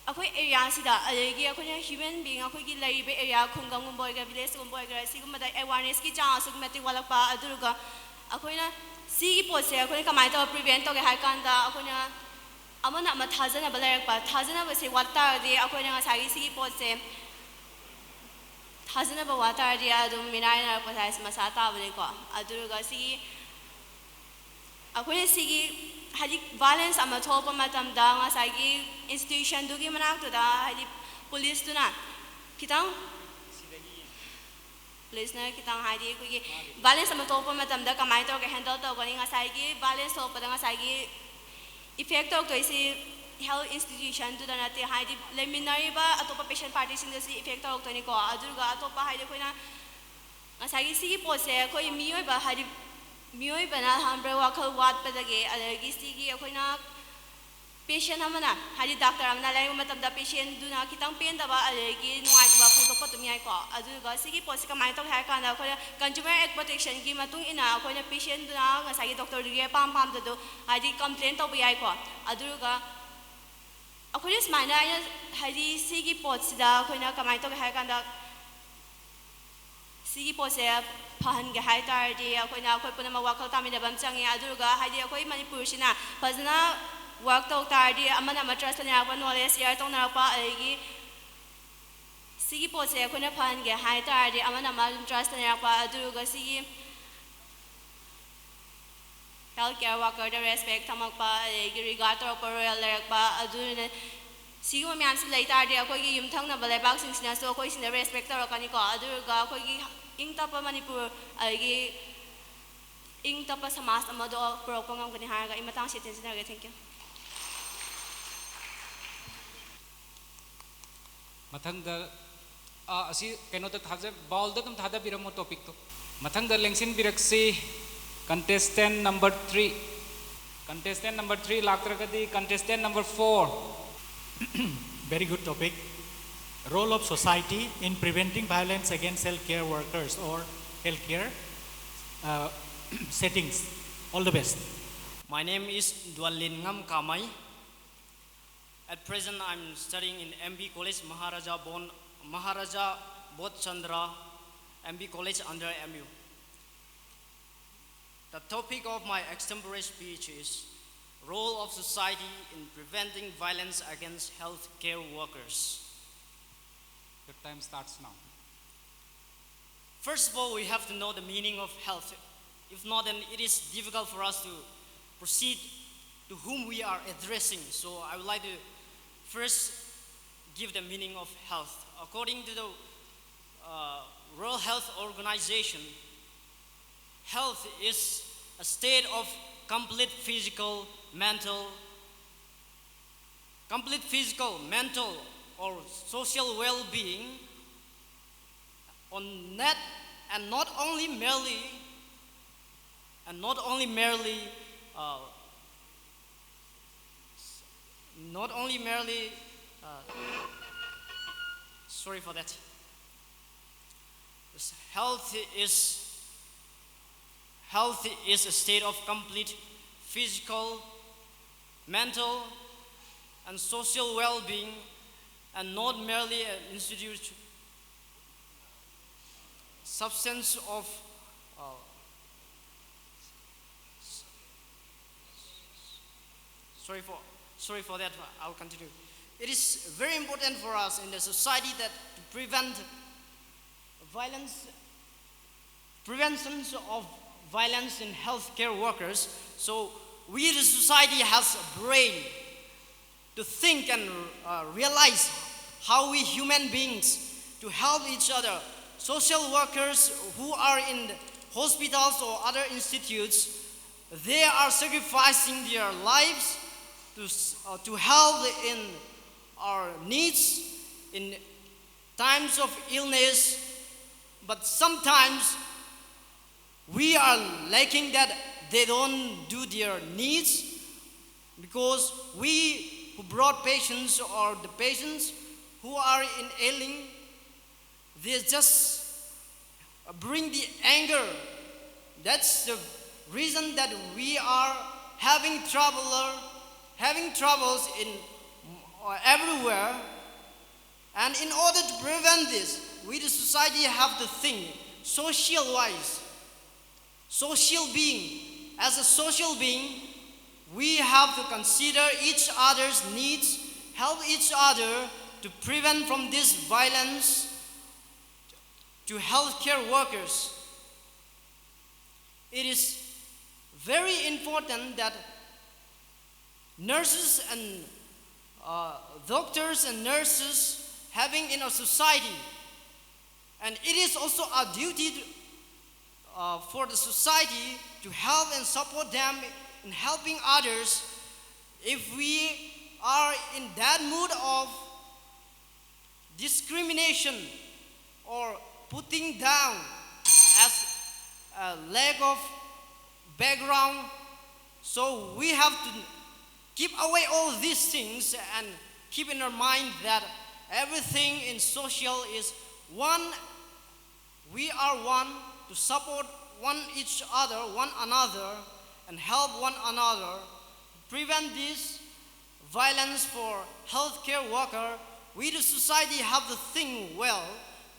ꯑꯩꯈꯣꯏ ꯑꯦꯔꯤꯌꯥꯁꯤꯗ, ꯑꯗꯒꯤ ꯑꯩꯈꯣꯏꯅ ꯍ꯭ꯌꯨꯃꯦꯟ ꯕꯤꯡ, ꯑꯩꯈꯣꯏꯒꯤ ꯂꯩꯔꯤꯕ ꯑꯦꯔꯤꯌꯥ, ꯈꯨꯡꯒꯪꯒꯨꯝꯕ ꯑꯣꯏꯒꯦꯔꯥ, ꯚꯤꯂꯦꯖꯀꯨꯝꯕ ꯑꯣꯏꯒꯦꯔꯥ, ꯁꯤꯒꯨꯝꯕꯗ ꯑꯦꯋꯥꯔꯅꯦꯁꯀꯤ ꯆꯥꯡ ꯑꯁꯨꯛꯀꯤ ꯃꯇꯤꯛ ꯋꯥꯠꯂꯛꯄ꯫ ꯑꯗꯨꯗꯨꯒ ꯑꯩꯈꯣꯏꯅ ꯁꯤꯒꯤ ꯄꯣꯠꯁꯦ ꯑꯩꯈꯣꯏꯅ ꯀꯃꯥꯏꯅ ꯇꯧꯔꯒ ꯄ꯭ꯔꯤꯚꯦꯟ ꯇꯧꯒꯦ ꯍꯥꯏ ꯀꯥꯟꯗ, ꯑꯩꯈꯣꯏꯅ ꯑꯃꯅ ꯑꯃ ꯊꯥꯖꯅꯕ ꯂꯩꯔꯛꯄ, ꯊꯥꯖꯅꯕꯁꯦ ꯋꯥꯠ ꯇꯥꯔꯗꯤ ꯑꯩꯈꯣꯏꯅ ꯉꯁꯥꯏꯒꯤ ꯁꯤꯒꯤ ꯄꯣꯠꯁꯦ, ꯊꯥꯖꯅꯕ ꯋꯥꯠ ꯇꯥꯔꯗꯤ ꯑꯗꯨꯝ ꯃꯤꯅꯥꯏꯅꯔꯛꯄꯁꯦ ꯍꯥꯏꯁꯦ ꯃꯁꯥ ꯇꯥꯕꯅꯤꯀꯣ꯫ ꯑꯗꯨꯗꯨꯒ ꯁꯤꯒꯤ, ꯑꯩꯈꯣꯏꯅ ꯁꯤꯒꯤ, ꯍꯥꯏꯗꯤ, ꯚꯥꯏꯂꯦꯟꯁ ꯑꯃ ꯊꯣꯛꯂꯛꯄ ꯃꯇꯝꯗ ꯉꯁꯥꯏꯒꯤ ꯏꯟꯁꯇꯤꯇ꯭ꯌꯨꯁꯟꯗꯨꯒꯤ ꯃꯅꯥꯛꯇꯨꯗ, ꯍꯥꯏꯗꯤ, ꯄꯨꯂꯤꯁꯇꯨꯅ ꯈꯤꯇꯪ, ꯄꯨꯂꯤꯁꯅ ꯈꯤꯇꯪ, ꯍꯥꯏꯗꯤ, ꯑꯩꯈꯣꯏꯒꯤ ꯚꯥꯏꯂꯦꯟꯁ ꯑꯃ ꯊꯣꯛꯂꯛꯄ ꯃꯇꯝꯗ ꯀꯃꯥꯏꯅ ꯇꯧꯔꯒ ꯍꯦꯟꯗꯜ ꯇꯧꯒꯅꯤ? ꯉꯁꯥꯏꯒꯤ ꯚꯥꯏꯂꯦꯟꯁ ꯊꯣꯛꯂꯛꯄꯗ ꯉꯁꯥꯏꯒꯤ ꯏꯐꯦꯛ ꯇꯧꯔꯛꯇꯣꯏꯁꯤ ꯍꯦꯜꯊ ꯏꯟꯁꯇꯤꯇ꯭ꯌꯨꯁꯟꯗꯨꯗ ꯅꯠꯇꯦ, ꯍꯥꯏꯗꯤ, ꯂꯩꯃꯤꯟꯅꯔꯤꯕ ꯑꯇꯣꯞꯄ ꯄꯦꯁꯦꯟ ꯄꯥꯔꯇꯤꯁꯤꯡꯗꯁꯨ ꯏꯐꯦꯛ ꯇꯧꯔꯛꯇꯣꯏꯅꯤꯀꯣ꯫ ꯑꯗꯨꯒ ꯑꯇꯣꯞꯄ, ꯍꯥꯏꯗꯤ, ꯑꯩꯈꯣꯏꯅ ꯉꯁꯥꯏꯒꯤ ꯁꯤꯒꯤ ꯄꯣꯠꯁꯦ ꯑꯩꯈꯣꯏ ꯃꯤꯑꯣꯏꯕ, ꯍꯥꯏꯗꯤ, ꯃꯤꯑꯣꯏꯕꯅ ꯈꯪꯕ꯭ꯔꯥ, ꯋꯥꯈꯜ ꯋꯥꯠꯄꯗꯒꯤ, ꯑꯗꯒꯤ ꯁꯤꯒꯤ ꯑꯩꯈꯣꯏꯅ ꯄꯦꯁꯦꯟ ꯑꯃꯅ, ꯍꯥꯏꯗꯤ, ꯗꯥꯛꯇꯔ ꯑꯃꯅ ꯂꯥꯌꯦꯡꯕ ꯃꯇꯝꯗ ꯄꯦꯁꯦꯟꯗꯨꯅ ꯈꯤꯇꯪ ꯄꯦꯟꯗꯕ ꯑꯗꯒꯤ ꯅꯨꯡꯉꯥꯏꯇꯕ ꯐꯣꯡꯗꯣꯛꯄ ꯑꯗꯨꯝ ꯌꯥꯏꯀꯣ꯫ ꯑꯗꯨꯒ ꯁꯤꯒꯤ ꯄꯣꯠꯁꯤ ꯀꯃꯥꯏꯅ ꯇꯧꯒꯦ ꯍꯥꯏ ꯀꯥꯟꯗ, ꯑꯩꯈꯣꯏꯅ ꯀꯟꯖꯨꯃꯔ ꯑꯦꯛ ꯄ꯭ꯔꯣꯇꯦꯛꯁꯟꯒꯤ ꯃꯇꯨꯡ ꯏꯟꯅ ꯑꯩꯈꯣꯏꯅ ꯄꯦꯁꯦꯟꯗꯨꯅ ꯉꯁꯥꯏꯒꯤ ꯗꯣꯛꯇꯔꯗꯨꯒꯤ ꯑꯄꯥꯝ ꯄꯥꯝꯗꯗꯣ, ꯍꯥꯏꯗꯤ, ꯀꯝꯄ꯭ꯂꯦꯟ ꯇꯧꯕ ꯌꯥꯏꯀꯣ꯫ ꯑꯗꯨꯒ ꯑꯩꯈꯣꯏꯅ ꯁꯨꯃꯥꯏꯅ, ꯑꯩꯅ, ꯍꯥꯏꯗꯤ, ꯁꯤꯒꯤ ꯄꯣꯠꯁꯤꯗ ꯑꯩꯈꯣꯏꯅ ꯀꯃꯥꯏꯅ ꯇꯧꯒꯦ ꯍꯥꯏ ꯀꯥꯟꯗ, ꯁꯤꯒꯤ ꯄꯣꯠꯁꯦ ꯐꯍꯟꯒꯦ ꯍꯥꯏ ꯇꯥꯔꯗꯤ ꯑꯩꯈꯣꯏꯅ, ꯑꯩꯈꯣꯏ ꯄꯨꯝꯅꯃꯛ ꯋꯥꯈꯜ ꯇꯥꯃꯤꯟꯅꯕ ꯑꯃ ꯆꯪꯉꯦ꯫ ꯑꯗꯨꯗꯨꯒ, ꯍꯥꯏꯗꯤ, ꯑꯩꯈꯣꯏ ꯃꯅꯤꯄꯨꯔꯁꯤꯅ ꯐꯖꯅ ꯋꯥꯔꯛ ꯇꯧ ꯇꯥꯔꯗꯤ, ꯑꯃꯅ ꯑꯃ ꯇ꯭ꯔꯁ ꯂꯩꯅꯔꯛꯄ, ꯅꯣꯂꯦꯖ ꯁꯤꯌꯔ ꯇꯧꯅꯔꯛꯄ, ꯑꯗꯒꯤ ꯁꯤꯒꯤ ꯄꯣꯠꯁꯦ ꯑꯩꯈꯣꯏꯅ ꯐꯍꯟꯒꯦ ꯍꯥꯏ ꯇꯥꯔꯗꯤ, ꯑꯃꯅ ꯑꯃ ꯑꯗꯨꯝ ꯇ꯭ꯔꯁ ꯂꯩꯅꯔꯛꯄ, ꯑꯗꯨꯒ ꯁꯤꯒꯤ ꯍꯦꯜꯊ ꯀꯦꯌꯔ ꯋꯥꯀꯔꯗ ꯔꯦꯁꯄꯦꯛ ꯊꯝꯃꯛꯄ, ꯑꯗꯒꯤ ꯔꯤꯒꯥꯔꯗ ꯇꯧꯔꯛꯄ, ꯔꯣꯌꯦꯜ ꯂꯩꯔꯛꯄ, ꯑꯗꯨꯅ ꯁꯤꯒꯨꯝꯕ ꯃꯌꯥꯝꯁꯤ ꯂꯩ ꯇꯥꯔꯗꯤ, ꯑꯩꯈꯣꯏꯒꯤ ꯌꯨꯝꯊꯪꯅꯕ ꯂꯩꯕꯥꯛꯁꯤꯡꯁꯤꯅꯁꯨ ꯑꯩꯈꯣꯏꯁꯤꯡꯗ ꯔꯦꯁꯄꯦꯛ ꯇꯧꯔꯛꯀꯅꯤꯀꯣ꯫ ꯑꯗꯨꯒ ꯑꯩꯈꯣꯏꯒꯤ ꯏꯪ ꯇꯞꯄ ꯃꯅꯤꯄꯨꯔ, ꯑꯗꯒꯤ ꯏꯪ ꯇꯞꯄ ꯁꯃꯥꯖ ꯑꯃꯗꯣ ꯄꯨꯔꯛꯄ ꯉꯝꯒꯅꯤ ꯍꯥꯏꯔꯒ ꯑꯩ ꯃꯇꯥꯡꯁꯤ ꯇꯦꯟꯁꯤꯟꯖꯔꯒꯦ꯫ Thank you꯫ ꯃꯊꯪꯗ ꯑꯥ, ꯑꯁꯤ ꯀꯩꯅꯣꯗ ꯊꯥꯖ ꯕꯥꯎꯜꯗ ꯑꯗꯨꯝ ꯊꯥꯗꯕꯤꯔꯝꯃꯣ, ꯇꯣꯄꯤꯛꯇꯣ꯫ ꯃꯊꯪꯗ ꯂꯦꯡꯁꯤꯟꯕꯤꯔꯛꯁꯤ, contestant number three. Contestant number three ꯂꯥꯛꯇ꯭ꯔꯒꯗꯤ contestant number four. Very good topic. Role of society in preventing violence against healthcare workers or healthcare uh, settings. All the best. My name is Dualin Ngam Kamai. At present, I'm studying in M B College, Maharaja Bon, Maharaja Bodh Chandra M B College under M U. The topic of my extempore speech is role of society in preventing violence against healthcare workers. Your time starts now. First of all, we have to know the meaning of health. If not, then it is difficult for us to proceed to whom we are addressing. So I would like to first give the meaning of health. According to the uh, World Health Organization, health is a state of complete physical, mental, complete physical, mental, or social well-being on net, and not only merely, and not only merely, uh, not only merely, uh, sorry for that. Health is, health is a state of complete physical, mental, and social well-being, and not merely an institute substance of uh, sorry for sorry for that. I'll continue. It is very important for us in the society that to prevent violence, prevention of violence in healthcare workers. So we, the society, has a brain to think and uh, realize how we human beings to help each other. Social workers who are in hospitals or other institutes, they are sacrificing their lives to, s- uh, to help in our needs in times of illness, but sometimes we are lacking that they don't do their needs because we who brought patients or the patients who are in ailing, they just bring the anger. That's the reason that we are having trouble, having troubles in uh, everywhere. And in order to prevent this, we, the society, have to think social wise, social being. As a social being, we have to consider each other's needs, help each other to prevent from this violence to healthcare workers. It is very important that nurses and uh, doctors and nurses having in our society, and it is also our duty uh, for the society to help and support them in helping others. If we are in that mood of discrimination or putting down as a lack of background, so we have to keep away all these things and keep in our mind that everything in social is one. We are one to support one each other, one another, and help one another. Prevent this violence for healthcare worker. We, the society, have to think well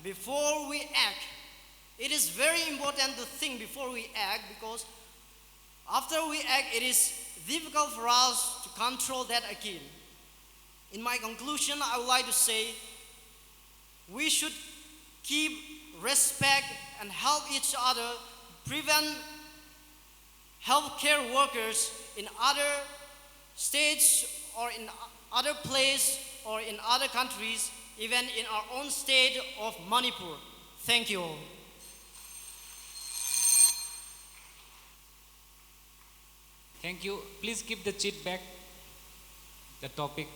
before we act. It is very important to think before we act, because after we act, it is difficult for us to control that again. In my conclusion, I would like to say we should keep respect and help each other, prevent healthcare workers in other states or in other places or in other countries, even in our own state of Manipur. Thank you all. Thank you. Please keep the seat back. The topic.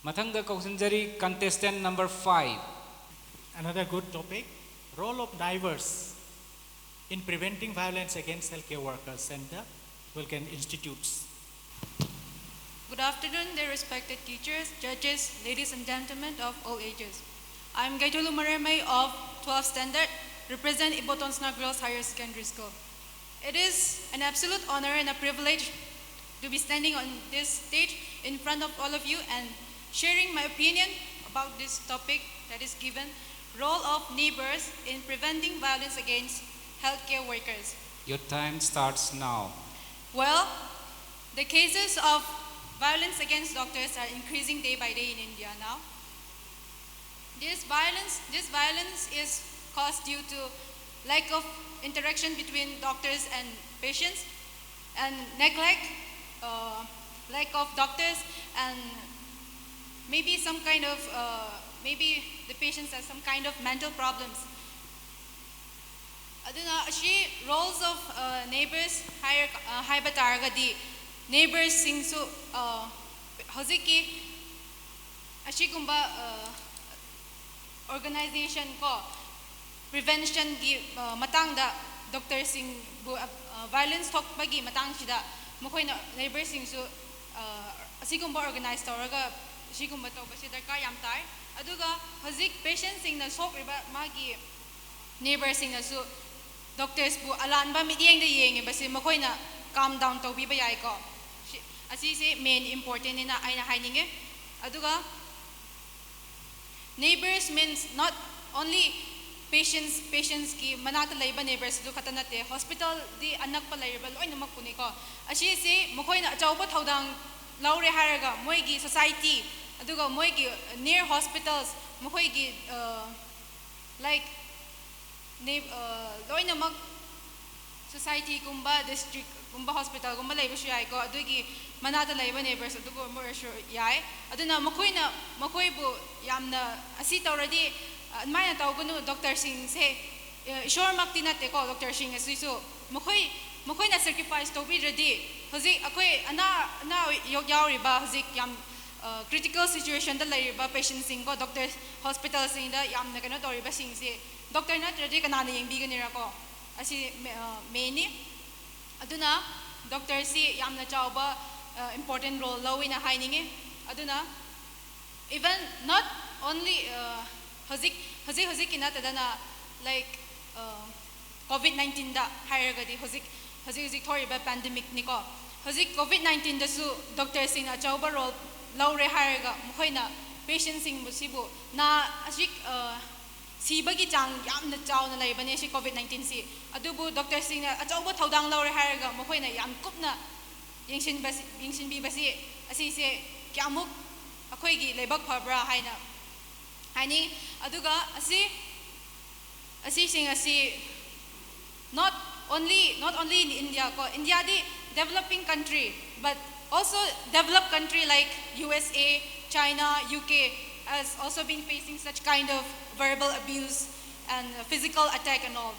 ꯃꯊꯪꯗ ꯀꯧꯁꯤꯟꯖꯔꯤ contestant number five. Another good topic, role of neighbors in preventing violence against healthcare workers and the Vulcan institutes. Good afternoon, dear respected teachers, judges, ladies and gentlemen of all ages. I'm Gaitolu Maremei of twelfth standard, represent Iboton Sna Girls Higher Secondary School. It is an absolute honor and a privilege to be standing on this stage in front of all of you and sharing my opinion about this topic that is given, role of neighbors in preventing violence against healthcare workers. Your time starts now. Well, the cases of violence against doctors are increasing day by day in India now. This violence, this violence is caused due to lack of interaction between doctors and patients, and neglect, uh, lack of doctors, and maybe some kind of, uh, maybe the patients have some kind of mental problems. ꯑꯗꯨꯅ ꯑꯁꯤ roles of, uh, neighbors ꯍꯥꯏꯔ-, uh, ꯍꯥꯏꯕ ꯇꯥꯔꯒꯗꯤ, neighborsꯁꯤꯡꯁꯨ, uh, ꯍꯧꯖꯤꯛꯀꯤ ꯑꯁꯤꯒꯨꯝꯕ, uh, organization ꯀꯣ, preventionꯒꯤ, uh, ꯃꯇꯥꯡꯗ doctorꯁꯤꯡꯕꯨ, uh, violence ꯊꯣꯛꯄꯒꯤ ꯃꯇꯥꯡꯁꯤꯗ ꯃꯈꯣꯏꯅ neighborsꯁꯤꯡꯁꯨ, uh, ꯑꯁꯤꯒꯨꯝꯕ organize ꯇꯧꯔꯒ ꯑꯁꯤꯒꯨꯝꯕ ꯇꯧꯕꯁꯤ ꯗꯔꯀꯥꯔ ꯌꯥꯝ ꯇꯥꯏ꯫ ꯑꯗꯨꯒ ꯍꯧꯖꯤꯛ patientꯁꯤꯡꯅ ꯁꯣꯛꯂꯤꯕ ꯃꯥꯒꯤ neighborsꯁꯤꯡꯅꯁꯨ doctorsꯕꯨ ꯑꯂꯥꯟꯕ ꯃꯤꯠꯌꯦꯡꯗ ꯌꯦꯡꯉꯤꯕꯁꯤ ꯃꯈꯣꯏꯅ calm down ꯇꯧꯕꯤꯕ ꯌꯥꯏꯀꯣ꯫ ꯁꯤ, ꯑꯁꯤꯁꯦ main importantꯅꯤꯅ ꯑꯩꯅ ꯍꯥꯏꯅꯤꯡꯉꯦ꯫ ꯑꯗꯨꯒ neighbors means not only patients, patientsꯀꯤ ꯃꯅꯥꯛꯇ ꯂꯩꯕ neighborsꯗꯨ ꯈꯛꯇ ꯅꯠꯇꯦ, hospitalꯗꯤ ꯑꯅꯛꯄ ꯂꯩꯔꯤꯕ ꯂꯣꯏꯅꯃꯛꯄꯨꯅꯤꯀꯣ꯫ ꯑꯁꯤꯁꯤ ꯃꯈꯣꯏꯅ ꯑꯆꯧꯕ ꯊꯧꯗꯥꯡ ꯂꯧꯔꯦ ꯍꯥꯏꯔꯒ ꯃꯣꯏꯒꯤ society ꯑꯗꯨꯒ ꯃꯣꯏꯒꯤ near hospitals, ꯃꯈꯣꯏꯒꯤ, like, ꯅꯦ- ꯑ, ꯂꯣꯏꯅꯃꯛ societyꯒꯨꯝꯕ districtꯒꯨꯝꯕ hospitalꯒꯨꯝꯕ ꯂꯩꯕꯁꯨ ꯌꯥꯏꯀꯣ, ꯑꯗꯨꯒꯤ ꯃꯅꯥꯛꯇ ꯂꯩꯕ neighbors ꯑꯗꯨꯒꯨꯝꯕ ꯑꯣꯏꯔꯁꯨ ꯌꯥꯏ꯫ ꯑꯗꯨꯅ ꯃꯈꯣꯏꯅ ꯃꯈꯣꯏꯕꯨ ꯌꯥꯝꯅ ꯑꯁꯤ ꯇꯧꯔꯗꯤ, ꯑ, ꯑꯗꯨꯃꯥꯏꯅ ꯇꯧꯒꯅꯨ, doctorꯁꯤꯡꯁꯦ, ꯑ, ꯏꯁꯣꯔꯃꯛꯇꯤ ꯅꯠꯇꯦꯀꯣ doctorꯁꯤꯡ ꯑꯁꯤꯁꯨ꯫ ꯃꯈꯣꯏ ꯃꯈꯣꯏꯅ sacrifice ꯇꯧꯕꯤꯗ꯭ꯔꯗꯤ ꯍꯧꯖꯤꯛ ꯑꯩꯈꯣꯏ ꯑꯅꯥ ꯑꯅꯥ ꯌꯣꯛ- ꯌꯥꯎꯔꯤꯕ ꯍꯧꯖꯤꯛ ꯌꯥꯝ, ꯑ, critical situationꯗ ꯂꯩꯔꯤꯕ patientꯁꯤꯡꯀꯣ, doctor hospitalꯁꯤꯡꯗ ꯌꯥꯝꯅ ꯀꯩꯅꯣ ꯇꯧꯔꯤꯕꯁꯤꯡꯁꯦ doctor ꯅꯠꯇ꯭ꯔꯗꯤ ꯀꯅꯥꯅ ꯌꯦꯡꯕꯤꯒꯅꯤꯔꯀꯣ? ꯑꯁꯤ ꯃꯦ- ꯑ, mainꯅꯤ꯫ ꯑꯗꯨꯅ doctorꯁꯤ ꯌꯥꯝꯅ ꯆꯥꯎꯕ, ꯑ, important role ꯂꯧꯋꯦꯅ ꯍꯥꯏꯅꯤꯡꯉꯤ꯫ ꯑꯗꯨꯅ even not only, ꯑ, ꯍꯧꯖꯤꯛ ꯍꯧꯖꯤꯛ ꯍꯧꯖꯤꯛꯀꯤ ꯅꯠꯇꯗꯅ, like, ꯑ, COVID nineteenꯗ ꯍꯥꯏꯔꯒꯗꯤ ꯍꯧꯖꯤꯛ ꯍꯧꯖꯤꯛ ꯍꯧꯖꯤꯛ ꯊꯣꯛꯏꯕ pandemicꯅꯤꯀꯣ꯫ ꯍꯧꯖꯤꯛ COVID nineteenꯗꯁꯨ doctorꯁꯤꯡꯅ ꯑꯆꯧꯕ role ꯂꯧꯔꯦ ꯍꯥꯏꯔꯒ ꯃꯈꯣꯏꯅ patientꯁꯤꯡꯕꯨ ꯁꯤꯕꯨ ꯅꯥ ꯍꯧꯖꯤꯛ, ꯑ, ꯁꯤꯕꯒꯤ ꯆꯥꯡ ꯌꯥꯝꯅ ꯆꯥꯎꯅ ꯂꯩꯕꯅꯦ ꯁꯤ COVID nineteenꯁꯤ꯫ ꯑꯗꯨꯕꯨ doctorꯁꯤꯡꯅ ꯑꯆꯧꯕ ꯊꯧꯗꯥꯡ ꯂꯧꯔꯦ ꯍꯥꯏꯔꯒ ꯃꯈꯣꯏꯅ ꯌꯥꯝ ꯀꯨꯞꯅ ꯌꯦꯡꯁꯤꯟꯕꯁꯤ ꯌꯦꯡꯁꯤꯟꯕꯤꯕꯁꯤ ꯑꯁꯤꯁꯦ ꯀꯌꯥꯃꯨꯛ ꯑꯩꯈꯣꯏꯒꯤ ꯂꯥꯏꯕꯛ ꯐꯕ꯭ꯔꯥ ꯍꯥꯏꯅ ꯍꯥꯏꯅꯤꯡꯉꯤ꯫ ꯑꯗꯨꯒ ꯑꯁꯤ ꯑꯁꯤꯁꯤꯡ ꯑꯁꯤ not only not only in India ꯀꯣ, Indiaꯗꯤ developing country, but also developed country like USA, China, UK has also been facing such kind of verbal abuse and physical attack and all.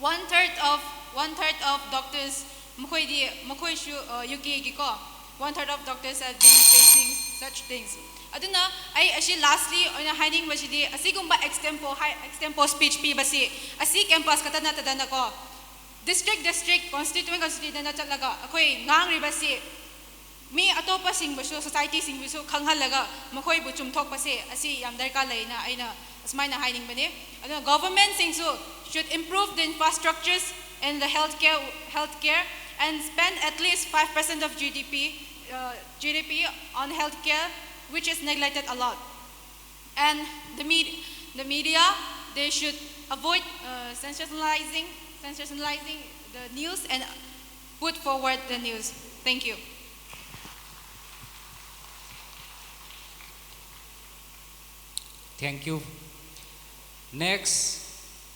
One third of one third of doctors, ꯃꯈꯣꯏꯗꯤ ꯃꯈꯣꯏꯁꯨ, ꯑ, UKꯒꯤꯀꯣ, one third of doctors have been facing such things. ꯑꯗꯨꯅ ꯑꯩ ꯑꯁꯤ lastly ꯑꯣꯏꯅ ꯍꯥꯏꯅꯤꯡꯕꯁꯤꯗꯤ ꯑꯁꯤꯒꯨꯝꯕ extempore ꯍꯥꯏ extempore speech ꯄꯤꯕꯁꯤ ꯑꯁꯤ campus ꯈꯛꯇ ꯅꯠꯇꯗꯅꯀꯣ, district district, constituent constituentꯗ ꯆꯠꯂꯒ ꯑꯩꯈꯣꯏ ꯉꯥꯡꯂꯤꯕꯁꯤ ꯃꯤ ꯑꯇꯣꯞꯄꯁꯤꯡꯕꯨꯁꯨ, societyꯁꯤꯡꯕꯨꯁꯨ ꯈꯪꯍꯜꯂꯒ ꯃꯈꯣꯏꯕꯨ ꯆꯨꯝꯊꯣꯛꯄꯁꯦ ꯑꯁꯤ ꯌꯥꯝ ꯗꯔꯀꯥꯔ ꯂꯩꯅ ꯑꯩꯅ ꯑꯁꯨꯃꯥꯏꯅ ꯍꯥꯏꯅꯤꯡꯕꯅꯦ꯫ ꯑꯗꯨꯅ governmentꯁꯤꯡꯁꯨ should improve the infrastructures in the healthcare healthcare and spend at least five percent of GDP, uh, GDP on healthcare, which is neglected a lot. And the, med- the media, they should avoid, uh, sensationalizing, sensationalizing the news and put forward the news. Thank you. Thank you. Next,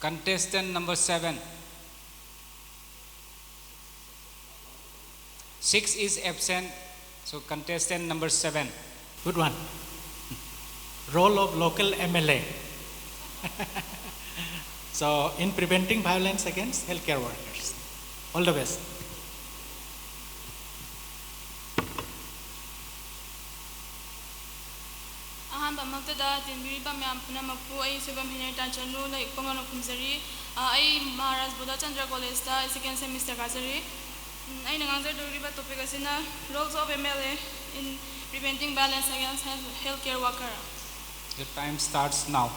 contestant number seven. Six is absent, so contestant number seven. Good one. Role of local M L A. So, in preventing violence against healthcare workers. All the best. ꯑꯍꯥꯟꯕꯃꯛꯇꯗ ꯇꯤꯟꯕꯤꯔꯤꯕ ꯃꯌꯥꯝ ꯄꯨꯝꯅꯃꯛꯄꯨ ꯑꯩ ꯁꯣꯏꯕꯝ ꯍꯦꯅꯔꯇꯥ ꯆꯅꯨꯅ ꯏꯀꯣꯛ ꯃꯥꯏꯅ ꯈꯨꯝꯖꯔꯤ꯫ ꯑ, ꯑꯩ ꯃꯍꯥꯔꯥꯖ ꯕꯣꯙꯥꯆꯟꯗ꯭ꯔ ꯀꯣꯂꯦꯖꯇ ꯁꯦꯀꯦꯟ semester ꯀꯥꯖꯔꯤ꯫ ꯎꯝ, ꯑꯩꯅ ꯉꯥꯡꯖꯗꯧꯔꯤꯕ topic ꯑꯁꯤꯅ Roles of M L A in Preventing Violence Against Health Care Worker. Your time starts now.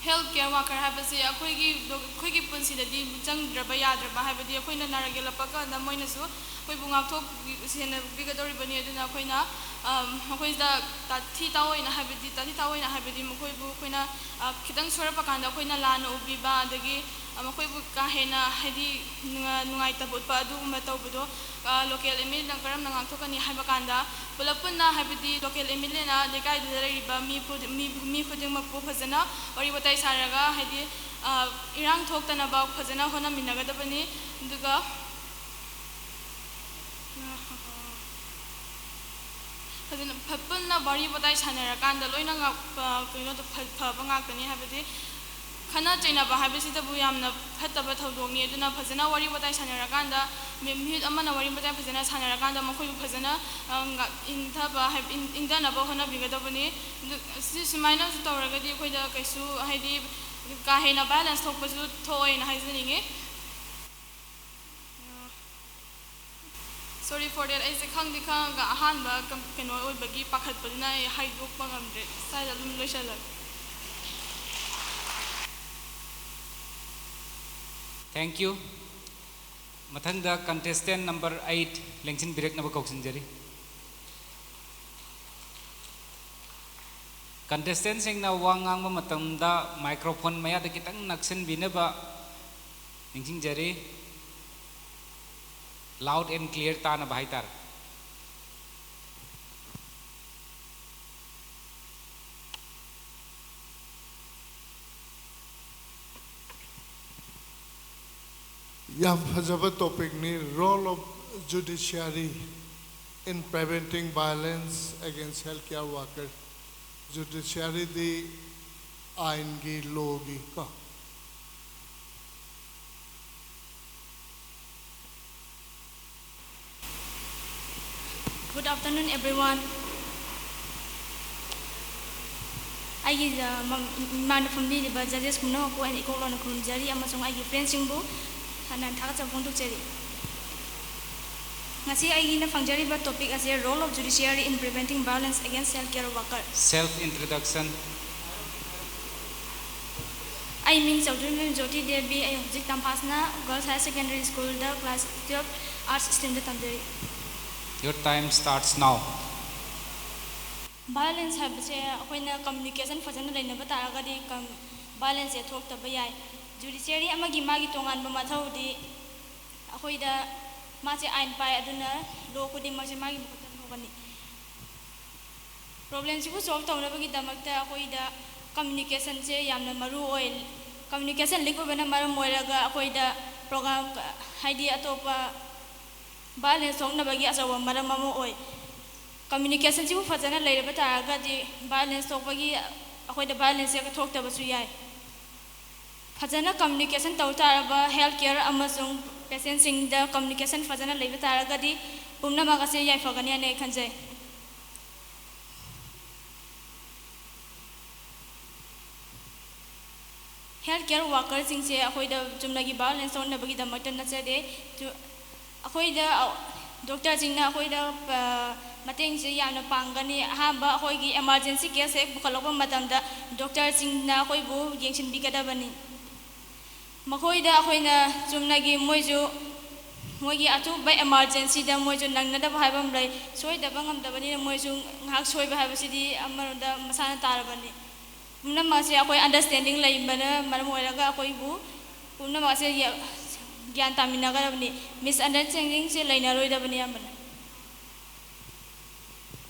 Health care worker ꯍꯥꯏꯕꯁꯤ ꯑꯩꯈꯣꯏꯒꯤ ꯑꯩꯈꯣꯏꯒꯤ ꯄꯨꯟꯁꯤꯗꯗꯤ ꯆꯪꯗ꯭ꯔꯕ ꯌꯥꯗ꯭ꯔꯕ, ꯍꯥꯏꯕꯗꯤ ꯑꯩꯈꯣꯏꯅ ꯅꯥꯔꯛ ꯌꯦꯛꯂꯛꯄ ꯀꯥꯟꯗ ꯃꯣꯏꯅꯁꯨ ꯑꯩꯈꯣꯏꯕꯨ ꯉꯥꯛꯊꯣꯛ ꯁꯦꯟꯅꯕꯤꯒꯗꯧꯔꯤꯕꯅꯤ꯫ ꯑꯗꯨꯅ ꯑꯩꯈꯣꯏꯅ, ꯑꯝ, ꯃꯈꯣꯏꯗ ꯇꯥꯊꯤ ꯇꯥꯑꯣꯏꯅ, ꯍꯥꯏꯕꯗꯤ ꯇꯥꯊꯤ ꯇꯥꯑꯣꯏꯅ ꯍꯥꯏꯕꯗꯤ ꯃꯈꯣꯏꯕꯨ ꯑꯩꯈꯣꯏꯅ, ꯑ, ꯈꯤꯇꯪ ꯁꯣꯏꯔꯛꯄ ꯀꯥꯟꯗ ꯑꯩꯈꯣꯏꯅ ꯂꯥꯟꯅ ꯎꯕꯤꯕ, ꯑꯗꯒꯤ, ꯑ, ꯃꯈꯣꯏꯕꯨ ꯀꯥ ꯍꯦꯟꯅ, ꯍꯥꯏꯗꯤ, ꯅꯨꯡꯉꯥ- ꯅꯨꯡꯉꯥꯏꯇꯕ ꯎꯠꯄ ꯑꯗꯨꯒꯨꯝꯕ ꯇꯧꯕꯗꯣ, ꯑ, ꯂꯣꯀꯦꯜ ꯑꯦꯝ ꯑꯦꯜ ꯑꯦꯅ ꯀꯔꯝꯅ ꯉꯥꯛꯊꯣꯛꯀꯅꯤ ꯍꯥꯏꯕ ꯀꯥꯟꯗ, ꯄꯨꯂꯞ ꯄꯨꯟꯅ, ꯍꯥꯏꯕꯗꯤ ꯂꯣꯀꯦꯜ ꯑꯦꯝ ꯑꯦꯜ ꯑꯦꯅ ꯂꯩꯀꯥꯏꯗꯨꯗ ꯂꯩꯔꯤꯕ ꯃꯤ ꯈꯨꯗꯤ- ꯃꯤ ꯃꯤ ꯈꯨꯗꯤꯡꯃꯛꯄꯨ ꯐꯖꯅ ꯋꯥꯔꯤ ꯋꯥꯇꯥꯏ ꯁꯥꯔꯒ, ꯍꯥꯏꯗꯤ, ꯑ, ꯏꯔꯥꯡ ꯊꯣꯛꯇꯅꯕ ꯐꯖꯅ ꯍꯣꯠꯅꯃꯤꯟꯅꯒꯗꯕꯅꯤ꯫ ꯑꯗꯨꯒ ꯐꯖꯅ ꯐ- ꯄꯨꯟꯅ ꯋꯥꯔꯤ ꯋꯥꯇꯥꯏ ꯁꯥꯟꯅꯔꯀꯥꯟꯗ ꯂꯣꯏꯅ ꯉꯥꯛ- ꯑ, ꯀꯩꯅꯣ ꯇꯧ- ꯐ- ꯐꯕ ꯉꯥꯛꯇꯅꯤ꯫ ꯍꯥꯏꯕꯗꯤ ꯈꯠꯅ ꯆꯩꯅꯕ ꯍꯥꯏꯕꯁꯤꯗꯕꯨ ꯌꯥꯝꯅ ꯐꯠꯇꯕ ꯊꯧꯗꯣꯛꯅꯤ꯫ ꯑꯗꯨꯅ ꯐꯖꯅ ꯋꯥꯔꯤ ꯋꯥꯇꯥꯏ ꯁꯥꯟꯅꯔꯀꯥꯟꯗ, ꯃꯤ- ꯃꯤꯑꯣꯏ ꯑꯃꯅ ꯋꯥꯔꯤ ꯋꯥꯇꯥꯏ ꯐꯖꯅ ꯁꯥꯟꯅꯔꯀꯥꯟꯗ ꯃꯈꯣꯏꯕꯨ ꯐꯖꯅ, ꯑ, ꯉꯥꯛ- ꯏꯪꯊꯕ ꯍꯥꯏ- ꯏꯪ- ꯏꯪꯊꯅꯕ ꯍꯣꯠꯅꯕꯤꯒꯗꯕꯅꯤ꯫ ꯑꯗꯨ ꯁꯤ ꯁꯨꯃꯥꯏꯅꯁꯨ ꯇꯧꯔꯒꯗꯤ ꯑꯩꯈꯣꯏꯗ ꯀꯩꯁꯨ, ꯍꯥꯏꯗꯤ, ꯀꯥ ꯍꯦꯟꯅ ꯚꯥꯏꯂꯦꯟꯁ ꯊꯣꯛꯄꯁꯨ ꯊꯣꯛꯑꯣꯏꯅ ꯍꯥꯏꯖꯅꯤꯡꯉꯤ꯫ Sorry for that, ꯑꯩꯁꯦ ꯈꯪꯗꯤ ꯈꯪꯉꯒ ꯑꯍꯥꯟꯕ ꯀꯝ- ꯀꯩꯅꯣ ꯑꯣꯏꯕꯒꯤ ꯄꯥꯈꯠꯄꯗꯨꯅ ꯑꯩ ꯍꯥꯏꯗꯣꯛꯄ ꯉꯝꯗ꯭ꯔꯦ꯫ ꯁ꯭ꯋꯥꯏꯗ ꯑꯗꯨꯝ ꯂꯣꯏꯁꯜꯂꯒꯦ꯫ Thank you. ꯃꯊꯪꯗ contestant number eight ꯂꯦꯡꯁꯤꯟꯕꯤꯔꯛꯅꯕ ꯀꯧꯁꯤꯟꯖꯔꯤ꯫ Contestant ꯁꯤꯡꯅ ꯋꯥ ꯉꯥꯡꯕ ꯃꯇꯝꯗ microphone ꯃꯌꯥꯗ ꯈꯤꯇꯪ ꯅꯛꯁꯤꯟꯕꯤꯅꯕ ꯅꯤꯡꯁꯤꯡꯖꯔꯤ꯫ Loud and clear ꯇꯥꯅꯕ ꯍꯥꯏꯇꯥꯔꯦ꯫ ꯌꯥꯝ ꯐꯖꯕ ꯇꯣꯄꯤꯛꯅꯤ, role of judiciary in preventing violence against healthcare workers. ꯖꯨꯗꯤꯁꯤꯌꯥꯔꯤꯗꯤ ꯑꯥꯏꯟꯒꯤ, ꯂꯣꯒꯤ ꯀꯣ꯫ Good afternoon, everyone. ꯑꯩꯒꯤ ꯏꯃꯥꯟꯅ ꯐꯝꯕꯤꯔꯤꯕ ꯖꯖꯦꯁ ꯄꯨꯝꯅꯃꯛꯄꯨ ꯑꯩꯅ ꯏꯀꯣꯛ ꯂꯥꯎꯅ ꯈꯨꯔꯨꯝꯖꯔꯤ ꯑꯃꯁꯨꯡ ꯑꯩꯒꯤ ꯐ꯭ꯔꯦꯟꯁꯤꯡꯕꯨ ꯍꯥꯟꯅ ꯊꯥꯒꯠꯆꯕ ꯐꯣꯡꯗꯣꯛꯆꯔꯤ꯫ ꯉꯁꯤ ꯑꯩꯒꯤꯅ ꯐꯪꯖꯔꯤꯕ ꯇꯣꯄꯤꯛ ꯑꯁꯤ Role of Judiciary in Preventing Violence Against Healthcare Worker꯫ Self introduction. ꯑꯩ ꯃꯤꯡ ꯆꯧꯗ꯭ꯔꯤꯃꯌꯨꯝ ꯖꯣꯇꯤ ꯗꯦꯕꯤ꯫ ꯑꯩ ꯍꯧꯖꯤꯛ ꯇꯝꯐꯥꯁꯅꯥ Girls Higher Secondary School the class twelve Arts stream the ꯇꯝꯖꯔꯤ꯫ Your time starts now. Violence ꯍꯥꯏꯕꯁꯦ ꯑꯩꯈꯣꯏꯅ communication ꯐꯖꯅ ꯂꯩꯅꯕ ꯇꯥꯔꯒꯗꯤ ꯀꯝ violence ꯁꯦ ꯊꯣꯛꯇꯕ ꯌꯥꯏ꯫ Judiciary ꯑꯃꯒꯤ ꯃꯥꯒꯤ ꯇꯣꯉꯥꯟꯕ ꯃꯊꯧꯗꯤ ꯑꯩꯈꯣꯏꯗ ꯃꯥꯁꯦ ꯑꯥꯏꯟ ꯄꯥꯏ, ꯑꯗꯨꯅ law ꯈꯨꯗꯤꯡꯃꯛꯁꯦ ꯃꯥꯒꯤ ꯃꯈꯨꯠꯇ ꯂꯧꯒꯅꯤ꯫ Problem ꯁꯤꯕꯨ solve ꯇꯧꯅꯕꯒꯤꯗꯃꯛꯇ ꯑꯩꯈꯣꯏꯗ communication ꯁꯦ ꯌꯥꯝꯅ ꯃꯔꯨ ꯑꯣꯏ꯫ Communication leak ꯑꯣꯏꯕꯅ ꯃꯔꯝ ꯑꯣꯏꯔꯒ ꯑꯩꯈꯣꯏꯗ program ꯍꯥꯏꯗꯤ ꯑꯇꯣꯞꯄ violence ꯊꯣꯛꯅꯕꯒꯤ ꯑꯆꯧꯕ ꯃꯔꯝ ꯑꯃ ꯑꯣꯏ꯫ Communication ꯁꯤꯕꯨ ꯐꯖꯅ ꯂꯩꯔꯕ ꯇꯥꯔꯒꯗꯤ violence ꯊꯣꯛꯄꯒꯤ ꯑꯩꯈꯣꯏꯗ violence ꯁꯦ ꯊꯣꯛꯇꯕꯁꯨ ꯌꯥꯏ꯫ ꯐꯖꯅ communication ꯇꯧ ꯇꯥꯔꯕ health care ꯑꯃꯁꯨꯡ patient ꯁꯤꯡꯗ communication ꯐꯖꯅ ꯂꯩꯕ ꯇꯥꯔꯒꯗꯤ ꯄꯨꯝꯅꯃꯛ ꯑꯁꯤ ꯌꯥꯏꯐꯒꯅꯤ ꯍꯥꯏꯅ ꯑꯩ ꯈꯟꯖꯩ꯫ Health care worker ꯁꯤꯡꯁꯦ ꯑꯩꯈꯣꯏꯗ ꯆꯨꯝꯅꯒꯤ violence ꯊꯣꯛꯅꯕꯒꯤꯗꯃꯛꯇ ꯅꯠꯆꯗꯦ꯫ ꯆꯨ-, ꯑꯩꯈꯣꯏꯗ, doctor ꯁꯤꯡꯅ ꯑꯩꯈꯣꯏꯗ, ꯑ, ꯃꯇꯦꯡꯁꯦ ꯌꯥꯝꯅ ꯄꯥꯡꯒꯅꯤ꯫ ꯑꯍꯥꯟꯕ ꯑꯩꯈꯣꯏꯒꯤ emergency case ꯍꯦꯛ ꯄꯨꯈꯠꯂꯛꯄ ꯃꯇꯝꯗ doctor ꯁꯤꯡꯅ ꯑꯩꯈꯣꯏꯕꯨ ꯌꯦꯡꯁꯤꯟꯕꯤꯒꯗꯕꯅꯤ꯫ ꯃꯈꯣꯏꯗ ꯑꯩꯈꯣꯏꯅ ꯆꯨꯝꯅꯒꯤ ꯃꯣꯏꯁꯨ ꯃꯣꯏꯒꯤ ꯑꯊꯨꯕ emergency ꯗ ꯃꯣꯏꯁꯨ ꯅꯪꯅꯗꯕ ꯍꯥꯏꯕ ꯑꯃ ꯂꯩ꯫ ꯁꯣꯏꯗꯕ ꯉꯝꯗꯕꯅꯤꯅ ꯃꯣꯏꯁꯨ ꯉꯥꯏꯍꯥꯛ ꯁꯣꯏꯕ ꯍꯥꯏꯕꯁꯤꯗꯤ ꯑꯃꯔꯣꯝꯗ ꯃꯁꯥꯅ ꯇꯥꯔꯕꯅꯤ꯫ ꯄꯨꯝꯅꯃꯛ ꯑꯁꯦ ꯑꯩꯈꯣꯏ understanding ꯂꯩꯕꯅ ꯃꯔꯝ ꯑꯣꯏꯔꯒ ꯑꯩꯈꯣꯏꯕꯨ ꯄꯨꯝꯅꯃꯛ ꯑꯁꯦ ꯒ꯭ꯌꯥ-, ꯒ꯭ꯌꯥꯟ ꯇꯥꯃꯤꯟꯅꯒꯗꯕꯅꯤ꯫ Misunderstanding ꯁꯦ ꯂꯩꯅꯔꯣꯏꯗꯕꯅꯤ ꯑꯌꯥꯝꯕꯅ꯫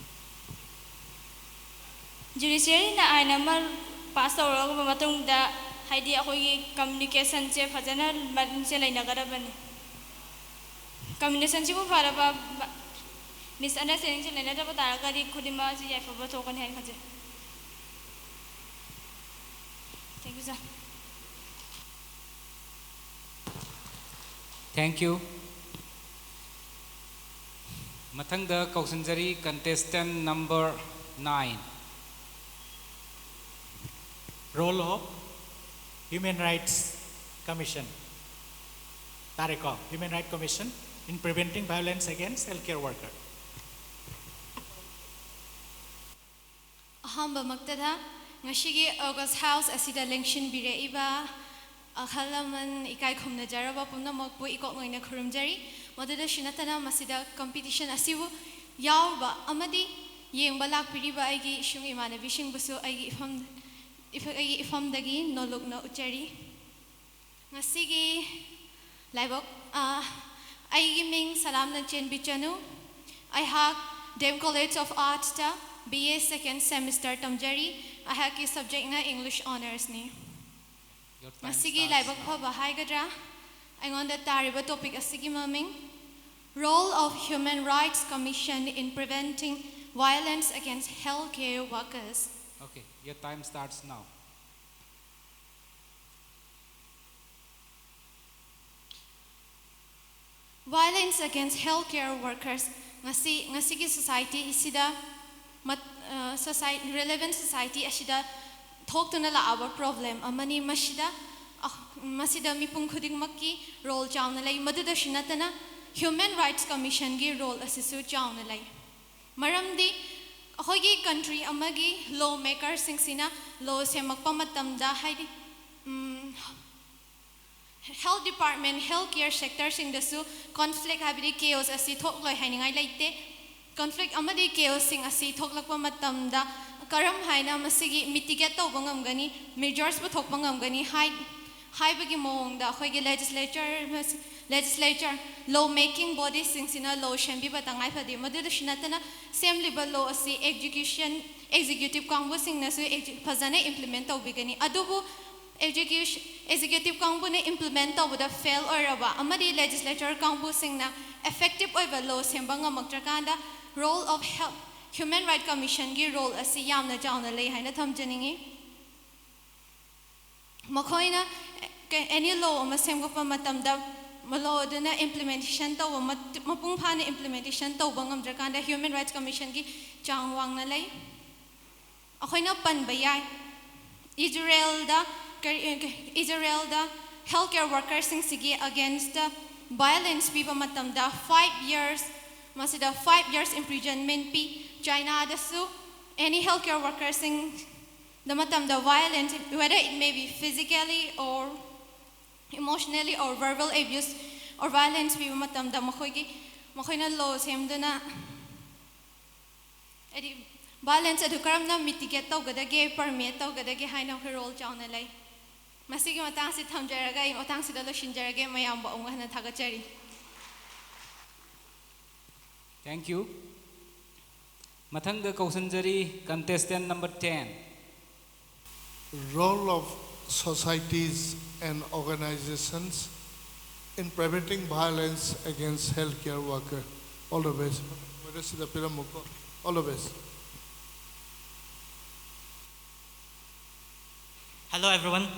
Judiciary ꯅ ꯑꯥꯏꯟ ꯑꯃ pass ꯇꯧꯔꯕ ꯃꯇꯨꯡꯗ ꯍꯥꯏꯗꯤ ꯑꯩꯈꯣꯏꯒꯤ ꯀꯝꯃ꯭ꯌꯨꯅꯤꯀꯦꯁꯟꯁꯦ ꯐꯖꯅ ꯃꯔꯤꯁꯦ ꯂꯩꯅꯒꯗꯕꯅꯤ꯫ ꯀꯝꯃ꯭ꯌꯨꯅꯤꯀꯦꯁꯟꯁꯤꯕꯨ ꯐꯔꯕ, ꯃꯤꯁꯑꯟꯗꯔꯁ꯭ꯇꯦꯟꯗꯤꯡꯁꯦ ꯂꯩꯅꯗꯕ ꯇꯥꯔꯒꯗꯤ ꯈꯨꯗꯤꯡꯃꯛ ꯑꯁꯤ ꯌꯥꯏꯐꯕ ꯊꯣꯛꯀꯅꯤ ꯍꯥꯏꯅ ꯈꯟꯖꯩ꯫ Thank you, sir. Thank you. ꯃꯊꯪꯗ ꯀꯧꯁꯤꯟꯖꯔꯤ contestant number nine. Role of Human Rights Commission. ꯇꯥꯔꯦꯀꯣ? Human Rights Commission in preventing violence against healthcare worker. ꯑꯍꯥꯟꯕꯃꯛꯇꯗ ꯉꯁꯤꯒꯤ August House ꯑꯁꯤꯗ ꯂꯦꯡꯁꯤꯟꯕꯤꯔꯛꯏꯕ ꯑꯍꯜ ꯂꯃꯟ, ꯏꯀꯥꯏ ꯈꯨꯝꯅꯖꯔꯕ ꯄꯨꯝꯅꯃꯛꯄꯨ ꯏꯀꯣꯛ ꯅꯣꯏꯅ ꯈꯨꯔꯨꯝꯖꯔꯤ꯫ ꯃꯗꯨꯗꯁꯨ ꯅꯠꯇꯅ ꯃꯁꯤꯗ competition ꯑꯁꯤꯕꯨ ꯌꯥꯎꯔꯨꯕ ꯑꯃꯗꯤ ꯌꯦꯡꯕ ꯂꯥꯛꯄꯤꯔꯤꯕ ꯑꯩꯒꯤ ꯏꯁꯨꯡ ꯏꯃꯥꯟꯅꯕꯤꯁꯤꯡꯕꯨꯁꯨ ꯑꯩꯒꯤ ꯏꯐꯝ, ꯏꯐ-, ꯑꯩꯒꯤ ꯏꯐꯝꯗꯒꯤ ꯅꯣꯂꯨꯛꯅ ꯎꯠꯆꯔꯤ꯫ ꯉꯁꯤꯒꯤ ꯂꯥꯏꯕꯛ, ꯑ, ꯑꯩꯒꯤ ꯃꯤꯡ ꯁꯂꯥꯝ ꯂꯟꯆꯦꯟꯕꯤ ꯆꯅꯨ꯫ ꯑꯩꯍꯥꯛ D M College of Artsꯇ B A second semester ꯇꯝꯖꯔꯤ꯫ ꯑꯩꯍꯥꯛꯀꯤ subjectꯅ English Honoursꯅꯤ꯫ Your time ꯉꯁꯤꯒꯤ starts ꯂꯥꯏꯕꯛ now. ꯐꯕ ꯍꯥꯏꯒꯗ꯭ꯔꯥ, ꯑꯩꯉꯣꯟꯗ ꯇꯥꯔꯤꯕ topic ꯑꯁꯤꯒꯤ ꯃꯃꯤꯡ Role of Human Rights Commission in Preventing Violence Against Healthcare Workers. Okay, your time starts now. Violence against healthcare workers ꯉꯁꯤ, ꯉꯁꯤꯒꯤ society ꯑꯁꯤꯗ ꯃꯠ-, ꯑ, society, relevant society ꯑꯁꯤꯗ ꯊꯣꯛꯇꯨꯅ ꯂꯥꯛꯂꯕ problem ꯑꯃꯅꯤ꯫ ꯃꯁꯤꯗ, ꯑ, ꯃꯁꯤꯗ ꯃꯤꯄꯨꯝ ꯈꯨꯗꯤꯡꯃꯛꯀꯤ role ꯆꯥꯎꯅ ꯂꯩ꯫ ꯃꯗꯨꯗꯁꯨ ꯅꯠꯇꯅ Human Rights Commissionꯒꯤ role ꯑꯁꯤꯁꯨ ꯆꯥꯎꯅ ꯂꯩ꯫ ꯃꯔꯝꯗꯤ ꯑꯩꯈꯣꯏꯒꯤ country ꯑꯃꯒꯤ law makerꯁꯤꯡꯁꯤꯅ law ꯁꯦꯝꯃꯛꯄ ꯃꯇꯝꯗ, ꯍꯥꯏꯗꯤ, ꯎꯝ, health department, health care sectorꯁꯤꯡꯗꯁꯨ conflict ꯍꯥꯏꯕꯗꯤ chaos ꯑꯁꯤ ꯊꯣꯛꯂꯣꯏ ꯍꯥꯏꯅꯤꯡꯉꯥꯏ ꯂꯩꯇꯦ꯫ Conflict ꯑꯃꯗꯤ chaosꯁꯤꯡ ꯑꯁꯤ ꯊꯣꯛꯂꯛꯄ ꯃꯇꯝꯗ ꯀꯔꯝ ꯍꯥꯏꯅ ꯃꯁꯤꯒꯤ mitigate ꯇꯧꯕ ꯉꯝꯒꯅꯤ, measures ꯄꯨꯊꯣꯛꯄ ꯉꯝꯒꯅꯤ ꯍꯥꯏ-, ꯍꯥꯏꯕꯒꯤ ꯃꯑꯣꯡꯗ ꯑꯩꯈꯣꯏꯒꯤ legislature, legislature, law making bodiesꯁꯤꯡꯁꯤꯅ law ꯁꯦꯝꯕꯤꯕ ꯇꯉꯥꯏ ꯐꯗꯦ꯫ ꯃꯗꯨꯗꯁꯨ ꯅꯠꯇꯅ ꯁꯦꯝꯂꯤꯕ law ꯑꯁꯤ execution, executive ꯀꯥꯡꯕꯨꯁꯤꯡꯅꯁꯨ exe-, ꯐꯖꯅ implement ꯇꯧꯕꯤꯒꯅꯤ꯫ ꯑꯗꯨꯕꯨ ꯑꯦꯛꯖꯤꯀ꯭ꯌꯨꯁ ꯑꯦꯛꯖꯤꯀ꯭ꯌꯨꯇꯤꯚ ꯀꯥꯡꯕꯨꯅ ꯏꯝꯄ꯭ꯂꯤꯃꯦꯟ ꯇꯧꯕꯗ ꯐꯦꯜ ꯑꯣꯏꯔꯕ ꯑꯃꯗꯤ ꯂꯦꯖꯤꯁꯂꯦꯆꯔ ꯀꯥꯡꯕꯨꯁꯤꯡꯅ effective ꯑꯣꯏꯕ ꯂꯣ ꯁꯦꯝꯕ ꯉꯝꯃꯛꯇ꯭ꯔꯀꯥꯟꯗ, role of health human right commissionꯒꯤ role ꯑꯁꯤ ꯌꯥꯝꯅ ꯆꯥꯎꯅ ꯂꯩ ꯍꯥꯏꯅ ꯊꯝꯖꯅꯤꯡꯏ꯫ ꯃꯈꯣꯏꯅ ꯑꯦꯅꯤ ꯂꯣ ꯑꯃ ꯁꯦꯝꯒꯠꯄ ꯃꯇꯝꯗ ꯂꯣ ꯑꯗꯨꯅ ꯏꯝꯄ꯭ꯂꯤꯃꯦꯟꯇꯦꯁꯟ ꯇꯧꯕ ꯃꯄꯨꯡ ꯐꯥꯅ ꯏꯝꯄ꯭ꯂꯤꯃꯦꯟꯇꯦꯁꯟ ꯇꯧꯕ ꯉꯝꯗ꯭ꯔꯀꯥꯟꯗ human right commissionꯒꯤ ꯆꯥꯡ ꯋꯥꯡꯅ ꯂꯩ꯫ ꯑꯩꯈꯣꯏꯅ ꯄꯟꯕ ꯌꯥꯏ, ꯏꯖꯔꯦꯜꯗ ꯀꯔꯤ ꯏꯖꯔꯦꯜꯗ healthcare workerꯁꯤꯡꯁꯤꯒꯤ againstꯇ violence ꯄꯤꯕ ꯃꯇꯝꯗ five years, ꯃꯁꯤꯗ five years imprisonment ꯄꯤ꯫ ꯆꯥꯏꯅꯥꯗꯁꯨ any healthcare workerꯁꯤꯡꯗ ꯃꯇꯝꯗ violence, whether it may be physically or emotionally or verbal abuse or violence ꯄꯤꯕ ꯃꯇꯝꯗ ꯃꯈꯣꯏꯒꯤ ꯃꯈꯣꯏꯅ ꯂꯣ ꯁꯦꯝꯗꯨꯅ ꯍꯥꯏꯗꯤ violence ꯑꯗꯨ ꯀꯔꯝꯅ mitigate ꯇꯧꯒꯗꯒꯦ, permit ꯇꯧꯒꯗꯒꯦ ꯍꯥꯏꯅ ꯑꯩꯈꯣꯏ role ꯆꯥꯎꯅ ꯂꯩ꯫ ꯃꯁꯤꯒꯤ ꯃꯇꯥꯡꯁꯤ ꯊꯝꯖꯔꯒ ꯑꯩ ꯃꯇꯥꯡꯁꯤꯗ ꯂꯣꯏꯁꯤꯟꯖꯔꯒꯦ꯫ ꯃꯌꯥꯝꯕꯨ ꯑꯃꯨꯛ ꯍꯟꯅ ꯊꯥꯒꯠꯆꯔꯤ꯫ Thank you. ꯃꯊꯪꯗ ꯀꯧꯁꯤꯟꯖꯔꯤ contestant number ten. Role of societies and organizations in preventing violence against healthcare worker. All the best. ꯁꯤꯗ ꯄꯤꯔꯝꯃꯨꯀꯣ꯫ All the best. Hello everyone.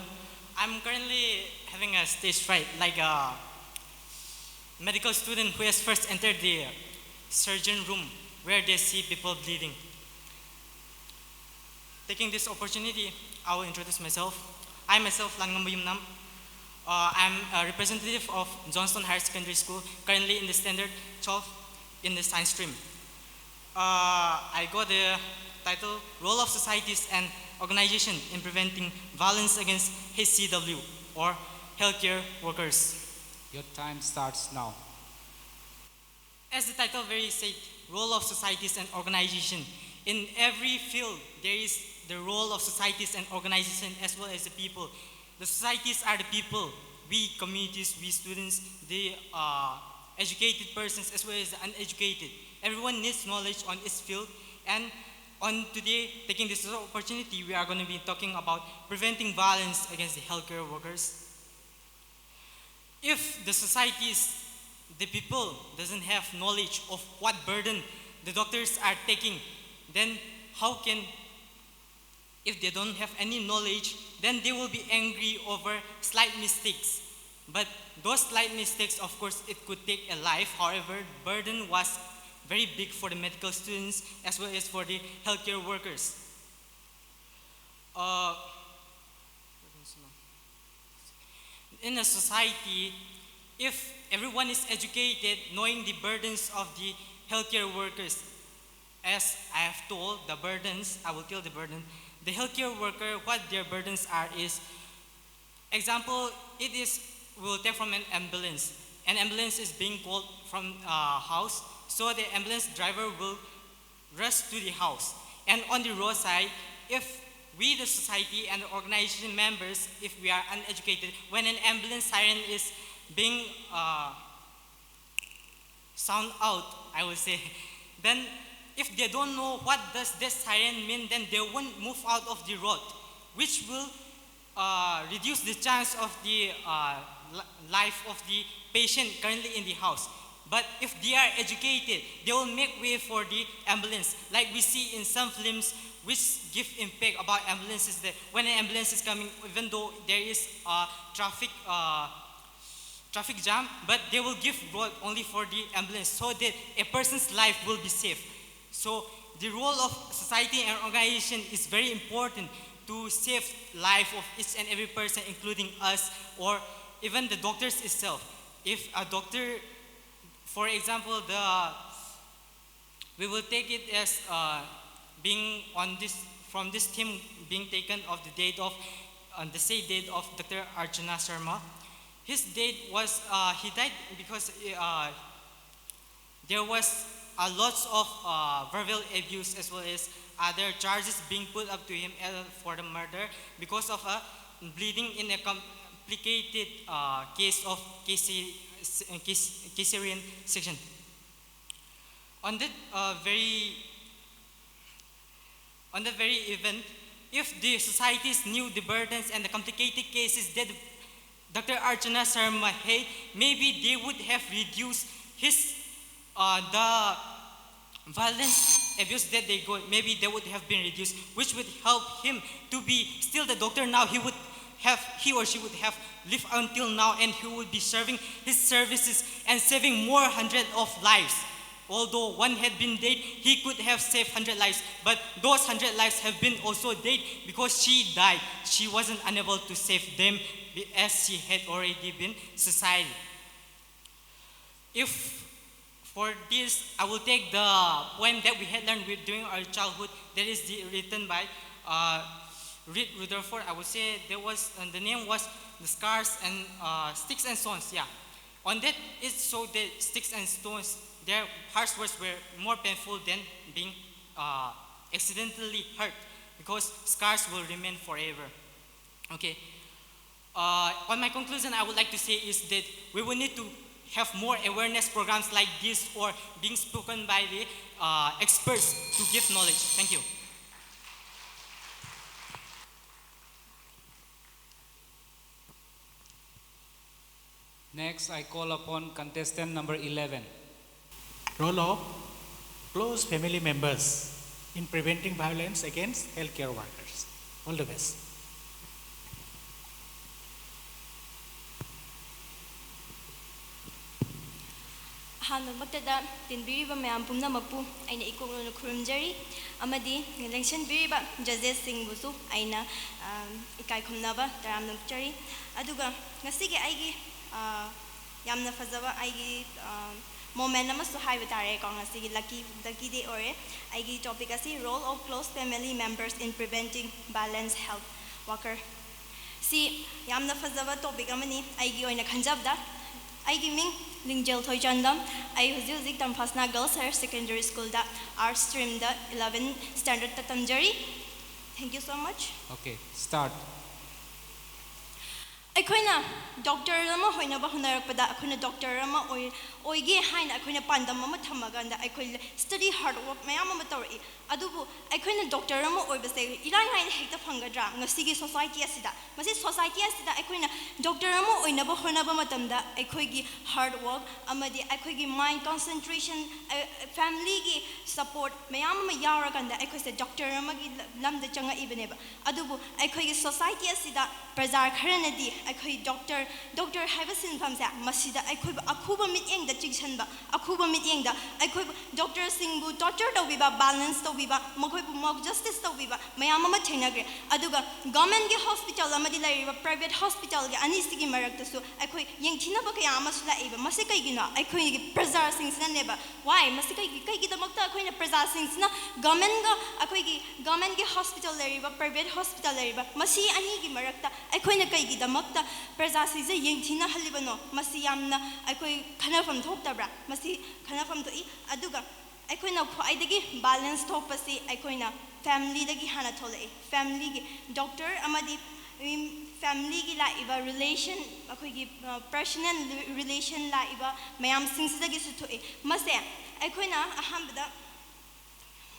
I'm currently having a stage fright, like a medical student who has first entered the surgeon room where they see people bleeding. Taking this opportunity, I will introduce myself. I myself, Lanngamba Yumnam. Uh, I'm a representative of Johnston Higher Secondary School, currently in the standard twelve in the science stream. Uh, I got the title Role of Societies and Organization in Preventing Violence Against H C W or Healthcare Workers. Your time starts now. As the title very said, role of societies and organization. In every field, there is the role of societies and organization as well as the people. The societies are the people. We communities, we students, the uh, educated persons as well as the uneducated. Everyone needs knowledge on its field, and On today, taking this opportunity, we are going to be talking about preventing violence against the healthcare workers. If the societies, the people doesn't have knowledge of what burden the doctors are taking, then how can, if they don't have any knowledge, then they will be angry over slight mistakes. But those slight mistakes, of course, it could take a life. However, burden was very big for the medical students as well as for the healthcare workers. Uh, in a society, if everyone is educated, knowing the burdens of the healthcare workers, as I have told, the burdens, I will tell the burden. The healthcare worker, what their burdens are is, example, it is, we'll take from an ambulance. An ambulance is being called from uh, house, so the ambulance driver will rush to the house. And on the roadside, if we, the society and the organization members, if we are uneducated, when an ambulance siren is being uh, sound out, I would say, then if they don't know what does this siren mean, then they won't move out of the road, which will uh, reduce the chance of the uh, li- life of the patient currently in the house. But if they are educated, they will make way for the ambulance. Like we see in some films, which give impact about ambulances, that when an ambulance is coming, even though there is uh, traffic uh, traffic jam, but they will give road only for the ambulance so that a person's life will be saved. So the role of society and organization is very important to save life of each and every person, including us or even the doctors itself. If a doctor, for example, the we will take it as uh, being on this, from this theme being taken of the date of, on the same date of Doctor Arjuna Sharma. His date was uh, he died because uh, there was a lots of uh, verbal abuse as well as other charges being put up to him uh, for the murder because of a bleeding in a complicated uh, case of case- case- caesarean section. On that uh, very On that very event, if the societies knew the burdens and the complicated cases that Doctor Archana Sharma had, maybe they would have reduced his uh, the violence, abuse that they go. Maybe they would have been reduced, which would help him to be still the doctor now. He would have, he or she would have lived until now, and he would be serving his services and saving more hundred of lives. Although one had been dead, he could have saved hundred lives, but those hundred lives have been also dead because she died. She wasn't unable to save them as she had already been suicided. If for this, I will take the poem that we had learned with, during our childhood, that is the, written by uh, Reed Rutherford. I would say there was, uh, the name was The Scars and uh, Sticks and Stones. Yeah. On that, it showed that sticks and stones, their harsh words were more painful than being uh, accidentally hurt, because scars will remain forever. Okay. Uh, on my conclusion, I would like to say is that we will need to have more awareness programs like this or being spoken by the uh, experts to give knowledge. Thank you. Next, I call upon contestant number eleven. Role of close family members in preventing violence against healthcare workers. All the best. ꯑꯍꯥꯟꯕꯃꯛꯇꯗ ꯇꯤꯟꯕꯤꯔꯤꯕ ꯃꯌꯥꯝ ꯄꯨꯝꯅꯃꯛꯄꯨ ꯑꯩꯅ ꯏꯀꯣꯛꯅꯅ ꯈꯨꯔꯨꯝꯖꯔꯤ, ꯑꯃꯗꯤ ꯂꯦꯡꯁꯤꯟꯕꯤꯔꯤꯕ judgesꯁꯤꯡꯕꯨꯁꯨ ꯑꯩꯅ ꯑꯝ, ꯏꯀꯥꯏ ꯈꯨꯝꯅꯕ ꯇꯔꯥꯝꯅ ꯑꯣꯛꯆꯔꯤ꯫ ꯑꯗꯨꯒ ꯉꯁꯤꯒꯤ ꯑꯩꯒꯤ ꯑ, ꯌꯥꯝꯅ ꯐꯖꯕ ꯑꯩꯒꯤ ꯑ, moment ꯑꯃꯁꯨ ꯍꯥꯏꯕ ꯇꯥꯔꯦꯀꯣ, ꯉꯁꯤꯒꯤ lucky, lucky day ꯑꯣꯏꯔꯦ꯫ ꯑꯩꯒꯤ topic ꯑꯁꯤ Role of Close Family Members in Preventing Violence Health Worker꯫ ꯁꯤ ꯌꯥꯝꯅ ꯐꯖꯕ topic ꯑꯃꯅꯤ ꯑꯩꯒꯤ ꯑꯣꯏꯅ ꯈꯟꯖꯕꯗ꯫ ꯑꯩꯒꯤ ꯃꯤꯡ ꯂꯤꯡꯖꯦꯜ ꯊꯣꯏꯆꯥꯟꯗꯝ꯫ ꯑꯩ ꯍꯧꯖꯤꯛ ꯍꯧꯖꯤꯛ ꯇꯝꯐꯥꯁꯅꯥ Girls Higher Secondary Schoolꯗ Arts streamꯗ eleven standardꯇ ꯇꯝꯖꯔꯤ꯫ Thank you so much. Okay, start. ꯑꯩꯈꯣꯏꯅ ꯗꯣꯛꯇꯔ ꯑꯃ ꯑꯣꯏꯅꯕ ꯍꯣꯠꯅꯔꯛꯄꯗ, ꯑꯩꯈꯣꯏꯅ ꯗꯣꯛꯇꯔ ꯑꯃ ꯑꯣꯏ ꯑꯣꯏꯒꯦ ꯍꯥꯏꯅ ꯑꯩꯈꯣꯏꯅ ꯄꯥꯟꯗꯝ ꯑꯃ ꯊꯝꯃꯀꯥꯟꯗ, ꯑꯩꯈꯣꯏ ꯁ꯭ꯇꯗꯤ, ꯍꯥꯔꯗ ꯋꯥꯔꯛ ꯃꯌꯥꯝ ꯑꯃ ꯇꯧꯔꯛꯏ꯫ ꯑꯗꯨꯕꯨ ꯑꯩꯈꯣꯏꯅ ꯗꯣꯛꯇꯔ ꯑꯃ ꯑꯣꯏꯕꯁꯦ ꯏꯔꯥꯏ ꯂꯥꯏꯅ ꯍꯦꯛꯇ ꯐꯪꯒꯗ꯭ꯔꯥ? ꯉꯁꯤꯒꯤ ꯁꯣꯁꯥꯏꯇꯤ ꯑꯁꯤꯗ, ꯃꯁꯤ ꯁꯣꯁꯥꯏꯇꯤ ꯑꯁꯤꯗ ꯑꯩꯈꯣꯏꯅ ꯗꯣꯛꯇꯔ ꯑꯃ ꯑꯣꯏꯅꯕ ꯍꯣꯠꯅꯕ ꯃꯇꯝꯗ, ꯑꯩꯈꯣꯏꯒꯤ ꯍꯥꯔꯗ ꯋꯥꯔꯛ ꯑꯃꯗꯤ ꯑꯩꯈꯣꯏꯒꯤ ꯃꯥꯏꯟ ꯀꯟꯁꯦꯟꯇ꯭ꯔꯦꯁꯟ, ꯐꯦꯃꯤꯂꯤꯒꯤ ꯁꯄꯣꯔꯠ ꯃꯌꯥꯝ ꯑꯃ ꯌꯥꯎꯔꯀꯥꯟꯗ ꯑꯩꯈꯣꯏꯁꯦ ꯗꯣꯛꯇꯔ ꯑꯃꯒꯤ ꯂ- ꯂꯝꯗ ꯆꯪꯉꯛꯏꯕꯅꯦꯕ꯫ ꯑꯗꯨꯕꯨ ꯑꯩꯈꯣꯏꯒꯤ ꯁꯣꯁꯥꯏꯇꯤ ꯑꯁꯤꯗ ꯄ꯭ꯔꯖꯥ ꯈꯔꯅꯗꯤ ꯑꯩꯈꯣꯏ ꯗꯣꯛꯇꯔ, ꯗꯣꯛꯇꯔ ꯍꯥꯏꯕ ꯁꯤꯟꯐꯝꯁꯦ, ꯃꯁꯤꯗ ꯑꯩꯈꯣꯏꯕꯨ ꯑꯈꯨꯕ ꯃꯤꯠꯌꯦꯡꯗ ꯆꯤꯡꯁꯤꯟꯕ, ꯑꯈꯨꯕ ꯃꯤꯠꯌꯦꯡꯗ ꯑꯩꯈꯣꯏꯕꯨ ꯗꯣꯛꯇꯔꯁꯤꯡꯕꯨ ꯇꯣꯔꯆꯔ ꯇꯧꯕꯤꯕ, ꯚꯥꯏꯂꯦꯟꯁ ꯇꯧꯕꯤꯕ, ꯃꯈꯣꯏꯕꯨ ꯃꯣꯛ ꯖꯁꯇꯤꯁ ꯇꯧꯕꯤꯕ ꯃꯌꯥꯝ ꯑꯃ ꯊꯦꯡꯅꯈ꯭ꯔꯦ꯫ ꯑꯗꯨꯒ ꯒꯚꯔꯟꯃꯦꯟꯒꯤ ꯍꯣꯁꯄꯤꯇꯥꯜ ꯑꯃꯗꯤ ꯂꯩꯔꯤꯕ ꯄ꯭ꯔꯥꯏꯚꯦꯠ ꯍꯣꯁꯄꯤꯇꯥꯜꯒꯤ ꯑꯅꯤꯁꯤꯒꯤ ꯃꯔꯛꯇꯁꯨ ꯑꯩꯈꯣꯏ ꯌꯦꯡꯊꯤꯅꯕ ꯀꯌꯥ ꯑꯃꯁꯨ ꯂꯥꯛꯏꯕ꯫ ꯃꯁꯤ ꯀꯩꯒꯤꯅꯣ? ꯑꯩꯈꯣꯏꯒꯤ ꯄ꯭ꯔꯖꯥꯁꯤꯡꯁꯤꯅꯅꯦꯕ꯫ ꯋꯥꯏ? ꯃꯁꯤ ꯀꯩꯒꯤ, ꯀꯩꯒꯤꯗꯃꯛꯇ ꯑꯩꯈꯣꯏꯅ ꯄ꯭ꯔꯖꯥꯁꯤꯡꯁꯤꯅ ꯒꯚꯔꯟꯃꯦꯟꯒ, ꯑꯩꯈꯣꯏꯒꯤ ꯒꯚꯔꯟꯃꯦꯟꯒꯤ ꯍꯣꯁꯄꯤꯇꯥꯜ ꯂꯩꯔꯤꯕ, ꯄ꯭ꯔꯥꯏꯚꯦꯠ ꯍꯣꯁꯄꯤꯇꯥꯜ ꯂꯩꯔꯤꯕ, ꯃꯁꯤ ꯑꯅꯤꯒꯤ ꯃꯔꯛꯇ ꯑꯩꯈꯣꯏꯅ ꯀꯩꯒꯤꯗꯃꯛꯇ ꯄ꯭ꯔꯖꯥꯁꯤꯡꯁꯦ ꯌꯦꯡꯊꯤꯅꯍꯜꯂꯤꯕꯅꯣ? ꯃꯁꯤ ꯌꯥꯝꯅ ꯑꯩꯈꯣꯏ ꯈꯟꯅꯐꯝ ꯊꯣꯛꯇꯕ꯭ꯔꯥ? ꯃꯁꯤ ꯈꯟꯅꯐꯝ ꯊꯣꯛꯏ꯫ ꯑꯗꯨꯒ ꯑꯩꯈꯣꯏꯅ ꯈ꯭ꯋꯥꯏꯗꯒꯤ ꯚꯥꯏꯂꯦꯟꯁ ꯊꯣꯛꯄꯁꯤ ꯑꯩꯈꯣꯏꯅ ꯐꯦꯃꯤꯂꯤꯗꯒꯤ ꯍꯥꯟꯅ ꯊꯣꯛꯂꯛꯏ꯫ ꯐꯦꯃꯤꯂꯤꯒꯤ, ꯗꯣꯛꯇꯔ ꯑꯃꯗꯤ, ꯎꯝ, ꯐꯦꯃꯤꯂꯤꯒꯤ ꯂꯥꯛꯏꯕ ꯔꯤꯂꯦꯁꯟ, ꯑꯩꯈꯣꯏꯒꯤ, ꯑ, ꯄꯔꯁꯅꯦꯜ ꯔꯤꯂꯦꯁꯟ ꯂꯥꯛꯏꯕ ꯃꯌꯥꯝꯁꯤꯡꯁꯤꯗꯒꯤꯁꯨ ꯊꯣꯛꯏ꯫ ꯃꯁꯦ ꯑꯩꯈꯣꯏꯅ ꯑꯍꯥꯟꯕꯗ,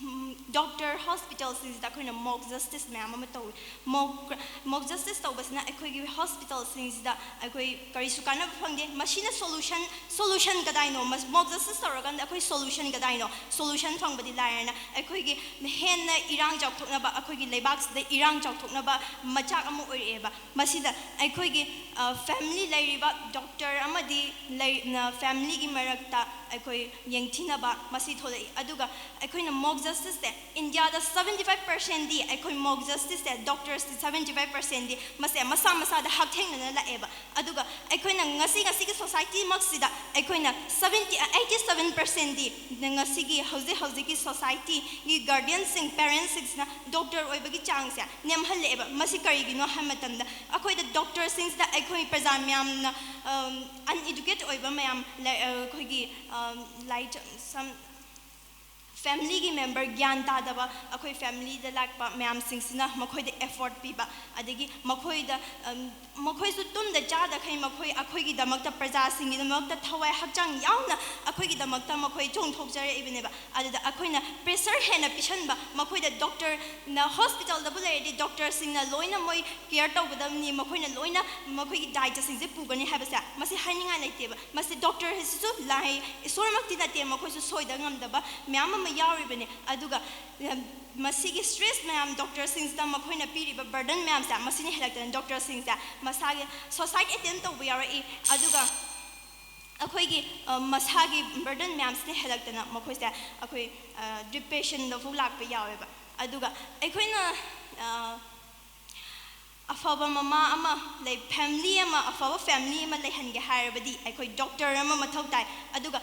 ꯎꯝ, ꯗꯣꯛꯇꯔ, ꯍꯣꯁꯄꯤꯇꯥꯜꯁꯤꯡꯁꯤꯗ ꯑꯩꯈꯣꯏꯅ ꯃꯣꯛ ꯖꯁꯇꯤꯁ ꯃꯌꯥꯝ ꯑꯃ ꯇꯧꯏ꯫ ꯃꯣꯛ, ꯃꯣꯛ ꯖꯁꯇꯤꯁ ꯇꯧꯕꯁꯤꯅ ꯑꯩꯈꯣꯏꯒꯤ ꯍꯣꯁꯄꯤꯇꯥꯜꯁꯤꯡꯁꯤꯗ ꯑꯩꯈꯣꯏ ꯀꯔꯤꯁꯨ ꯀꯥꯟꯅꯕ ꯐꯪꯗꯦ꯫ ꯃꯁꯤꯅ ꯁꯣꯂꯨꯁꯟ, ꯁꯣꯂꯨꯁꯟ ꯀꯗꯥꯏꯅꯣ? ꯃꯁ-, ꯃꯣꯛ ꯖꯁꯇꯤꯁ ꯇꯧꯔꯀꯥꯟꯗ ꯑꯩꯈꯣꯏ ꯁꯣꯂꯨꯁꯟ ꯀꯗꯥꯏꯅꯣ? ꯁꯣꯂꯨꯁꯟ ꯐꯪꯕꯗꯤ ꯂꯥꯏꯔꯅ ꯑꯩꯈꯣꯏꯒꯤ ꯍꯦꯟꯅ ꯏꯔꯥꯡ ꯆꯥꯎꯊꯣꯛꯅꯕ, ꯑꯩꯈꯣꯏꯒꯤ ꯂꯩꯕꯥꯛꯁꯤꯗ ꯏꯔꯥꯡ ꯆꯥꯎꯊꯣꯛꯅꯕ ꯃꯆꯥꯛ ꯑꯃ ꯑꯣꯏꯔꯛꯑꯦꯕ꯫ ꯃꯁꯤꯗ ꯑꯩꯈꯣꯏꯒꯤ, ꯑ, ꯐꯦꯃꯤꯂꯤ ꯂꯩꯔꯤꯕ ꯗꯣꯛꯇꯔ ꯑꯃꯗꯤ ꯂꯩ-, ꯅ-, ꯐꯦꯃꯤꯂꯤꯒꯤ ꯃꯔꯛꯇ ꯑꯩꯈꯣꯏ ꯌꯦꯡꯊꯤꯅꯕ ꯃꯁꯤ ꯊꯣꯛꯂꯛꯏ꯫ ꯑꯗꯨꯒ ꯑꯩꯈꯣꯏꯅ ꯃꯣꯛ ꯖꯁꯇꯤꯁꯁꯦ, ꯏꯟꯗꯤꯌꯥꯗ ꯁꯕꯦꯟꯇꯤ ꯐꯥꯏꯚ ꯄꯥꯔꯁꯦꯟꯗꯤ ꯑꯩꯈꯣꯏ ꯃꯣꯛ ꯖꯁꯇꯤꯁꯁꯦ, ꯗꯣꯛꯇꯔꯁ ꯁꯕꯦꯟꯇꯤ ꯐꯥꯏꯚ ꯄꯥꯔꯁꯦꯟꯗꯤ ꯃꯁꯦ ꯃꯁꯥ ꯃꯁꯥꯗ ꯍꯛꯊꯦꯡꯅꯅ ꯂꯥꯛꯑꯦꯕ꯫ ꯑꯗꯨꯒ ꯑꯩꯈꯣꯏꯅ ꯉꯁꯤ, ꯉꯁꯤꯒꯤ ꯁꯣꯁꯥꯏꯇꯤꯃꯛꯁꯤꯗ ꯑꯩꯈꯣꯏꯅ ꯁꯕꯦꯟꯇꯤ, ꯑꯩꯠꯇꯤ ꯁꯕꯦꯟ ꯄꯥꯔꯁꯦꯟꯗꯤ ꯉꯁꯤꯒꯤ, ꯍꯧꯖꯤꯛ ꯍꯧꯖꯤꯛꯀꯤ ꯁꯣꯁꯥꯏꯇꯤꯒꯤ ꯒꯥꯔꯗꯤꯌꯟꯁꯤꯡ, ꯄꯦꯔꯦꯟꯁꯁꯤꯡꯁꯤꯅ ꯗꯣꯛꯇꯔ ꯑꯣꯏꯕꯒꯤ ꯆꯥꯡꯁꯦ ꯅꯦꯝꯍꯜꯂꯛꯑꯦꯕ꯫ ꯃꯁꯤ ꯀꯔꯤꯒꯤꯅꯣ ꯍꯥꯏꯕ ꯃꯇꯝꯗ, ꯑꯩꯈꯣꯏꯗ ꯗꯣꯛꯇꯔꯁꯤꯡꯁꯤꯗ ꯑꯩꯈꯣꯏ ꯄ꯭ꯔꯖꯥ ꯃꯌꯥꯝꯅ, ꯑꯝ, ꯑꯟꯑꯦꯗꯨꯀꯦꯠ ꯑꯣꯏꯕ ꯃꯌꯥꯝ ꯂꯩ, ꯑꯩꯈꯣꯏꯒꯤ, ꯑꯝ, ꯂꯥꯏꯔꯤꯛ, ꯁꯝ, ꯐꯦꯃꯤꯂꯤꯒꯤ ꯃꯦꯝꯕꯔ ꯒ꯭ꯌꯥꯟ ꯇꯥꯗꯕ ꯑꯩꯈꯣꯏ ꯐꯦꯃꯤꯂꯤꯗ ꯂꯥꯛꯄ ꯃꯌꯥꯝꯁꯤꯡꯁꯤꯅ ꯃꯈꯣꯏꯗ ꯑꯦꯐꯣꯔꯠ ꯄꯤꯕ, ꯑꯗꯒꯤ ꯃꯈꯣꯏꯗ ꯎꯝ, ꯃꯈꯣꯏꯁꯨ ꯇꯨꯝꯗ ꯆꯥꯗꯈꯩ ꯃꯈꯣꯏ ꯑꯩꯈꯣꯏꯒꯤꯗꯃꯛꯇ, ꯄ꯭ꯔꯖꯥꯁꯤꯡꯒꯤꯗꯃꯛꯇ ꯊꯋꯥꯏ ꯍꯛꯆꯥꯡ ꯌꯥꯎꯅ ꯑꯩꯈꯣꯏꯒꯤꯗꯃꯛꯇ ꯃꯈꯣꯏ ꯆꯣꯡꯊꯣꯛꯆꯔꯛꯏꯕꯅꯦꯕ꯫ ꯑꯗꯨꯗ ꯑꯩꯈꯣꯏꯅ ꯄ꯭ꯔꯦꯁꯔ ꯍꯦꯟꯅ ꯄꯤꯁꯟꯕ, ꯃꯈꯣꯏꯗ ꯗꯣꯛꯇꯔꯅ ꯍꯣꯁꯄꯤꯇꯥꯜꯗꯕꯨ ꯂꯩꯔꯗꯤ ꯗꯣꯛꯇꯔꯁꯤꯡꯅ ꯂꯣꯏꯅ ꯃꯣꯏ ꯀꯤꯌꯔ ꯇꯧꯒꯗꯕꯅꯤ, ꯃꯈꯣꯏꯅ ꯂꯣꯏꯅ ꯃꯈꯣꯏꯒꯤ ꯗꯥꯏꯇꯁꯤꯡꯁꯦ ꯄꯨꯒꯅꯤ ꯍꯥꯏꯕꯁꯦ ꯃꯁꯤ ꯍꯥꯏꯅꯤꯡꯉꯥꯏ ꯂꯩꯇꯦꯕ꯫ ꯃꯁꯤ ꯗꯣꯛꯇꯔ ꯍꯥꯏꯁꯤꯁꯨ ꯂꯥꯏ ꯏꯁꯣꯔꯃꯛꯇꯤ ꯅꯠꯇꯦ, ꯃꯈꯣꯏꯁꯨ ꯁꯣꯏꯗ ꯉꯝꯗꯕ ꯃꯌꯥꯝ ꯑꯃ ꯌꯥꯎꯔꯤꯕꯅꯤ꯫ ꯑꯗꯨꯒ ꯎꯝ, ꯃꯁꯤꯒꯤ ꯁ꯭ꯇ꯭ꯔꯦꯁ ꯃꯌꯥꯝ ꯗꯣꯛꯇꯔꯁꯤꯡꯁꯤꯗ ꯃꯈꯣꯏꯅ ꯄꯤꯔꯤꯕ ꯕꯔꯗꯟ ꯃꯌꯥꯝꯁꯦ ꯃꯁꯤꯅ ꯍꯦꯜꯂꯛꯇꯅ ꯗꯣꯛꯇꯔꯁꯤꯡꯁꯦ ꯃꯁꯥꯒꯤ ꯁꯨꯁꯥꯏꯠ ꯑꯦꯇꯦꯝ ꯇꯧꯕ ꯌꯥꯎꯔꯛꯏ꯫ ꯑꯗꯨꯒ ꯑꯩꯈꯣꯏꯒꯤ ꯑ, ꯃꯁꯥꯒꯤ ꯕꯔꯗꯟ ꯃꯌꯥꯝꯁꯤꯅ ꯍꯦꯜꯂꯛꯇꯅ ꯃꯈꯣꯏꯁꯦ ꯑꯩꯈꯣꯏ ꯗꯤꯄ꯭ꯔꯦꯁꯟꯗ ꯐꯥꯎ ꯂꯥꯛꯄ ꯌꯥꯎꯋꯦꯕ꯫ ꯑꯗꯨꯒ ꯑꯩꯈꯣꯏꯅ ꯑ, ꯑꯐꯕ ꯃꯃꯥ ꯑꯃ ꯂꯩ, ꯐꯦꯃꯤꯂꯤ ꯑꯃ, ꯑꯐꯕ ꯐꯦꯃꯤꯂꯤ ꯑꯃ ꯂꯩꯍꯟꯒꯦ ꯍꯥꯏꯔꯕꯗꯤ ꯑꯩꯈꯣꯏ ꯗꯣꯛꯇꯔ ꯑꯃ ꯃꯊꯧ ꯇꯥꯏ꯫ ꯑꯗꯨꯒ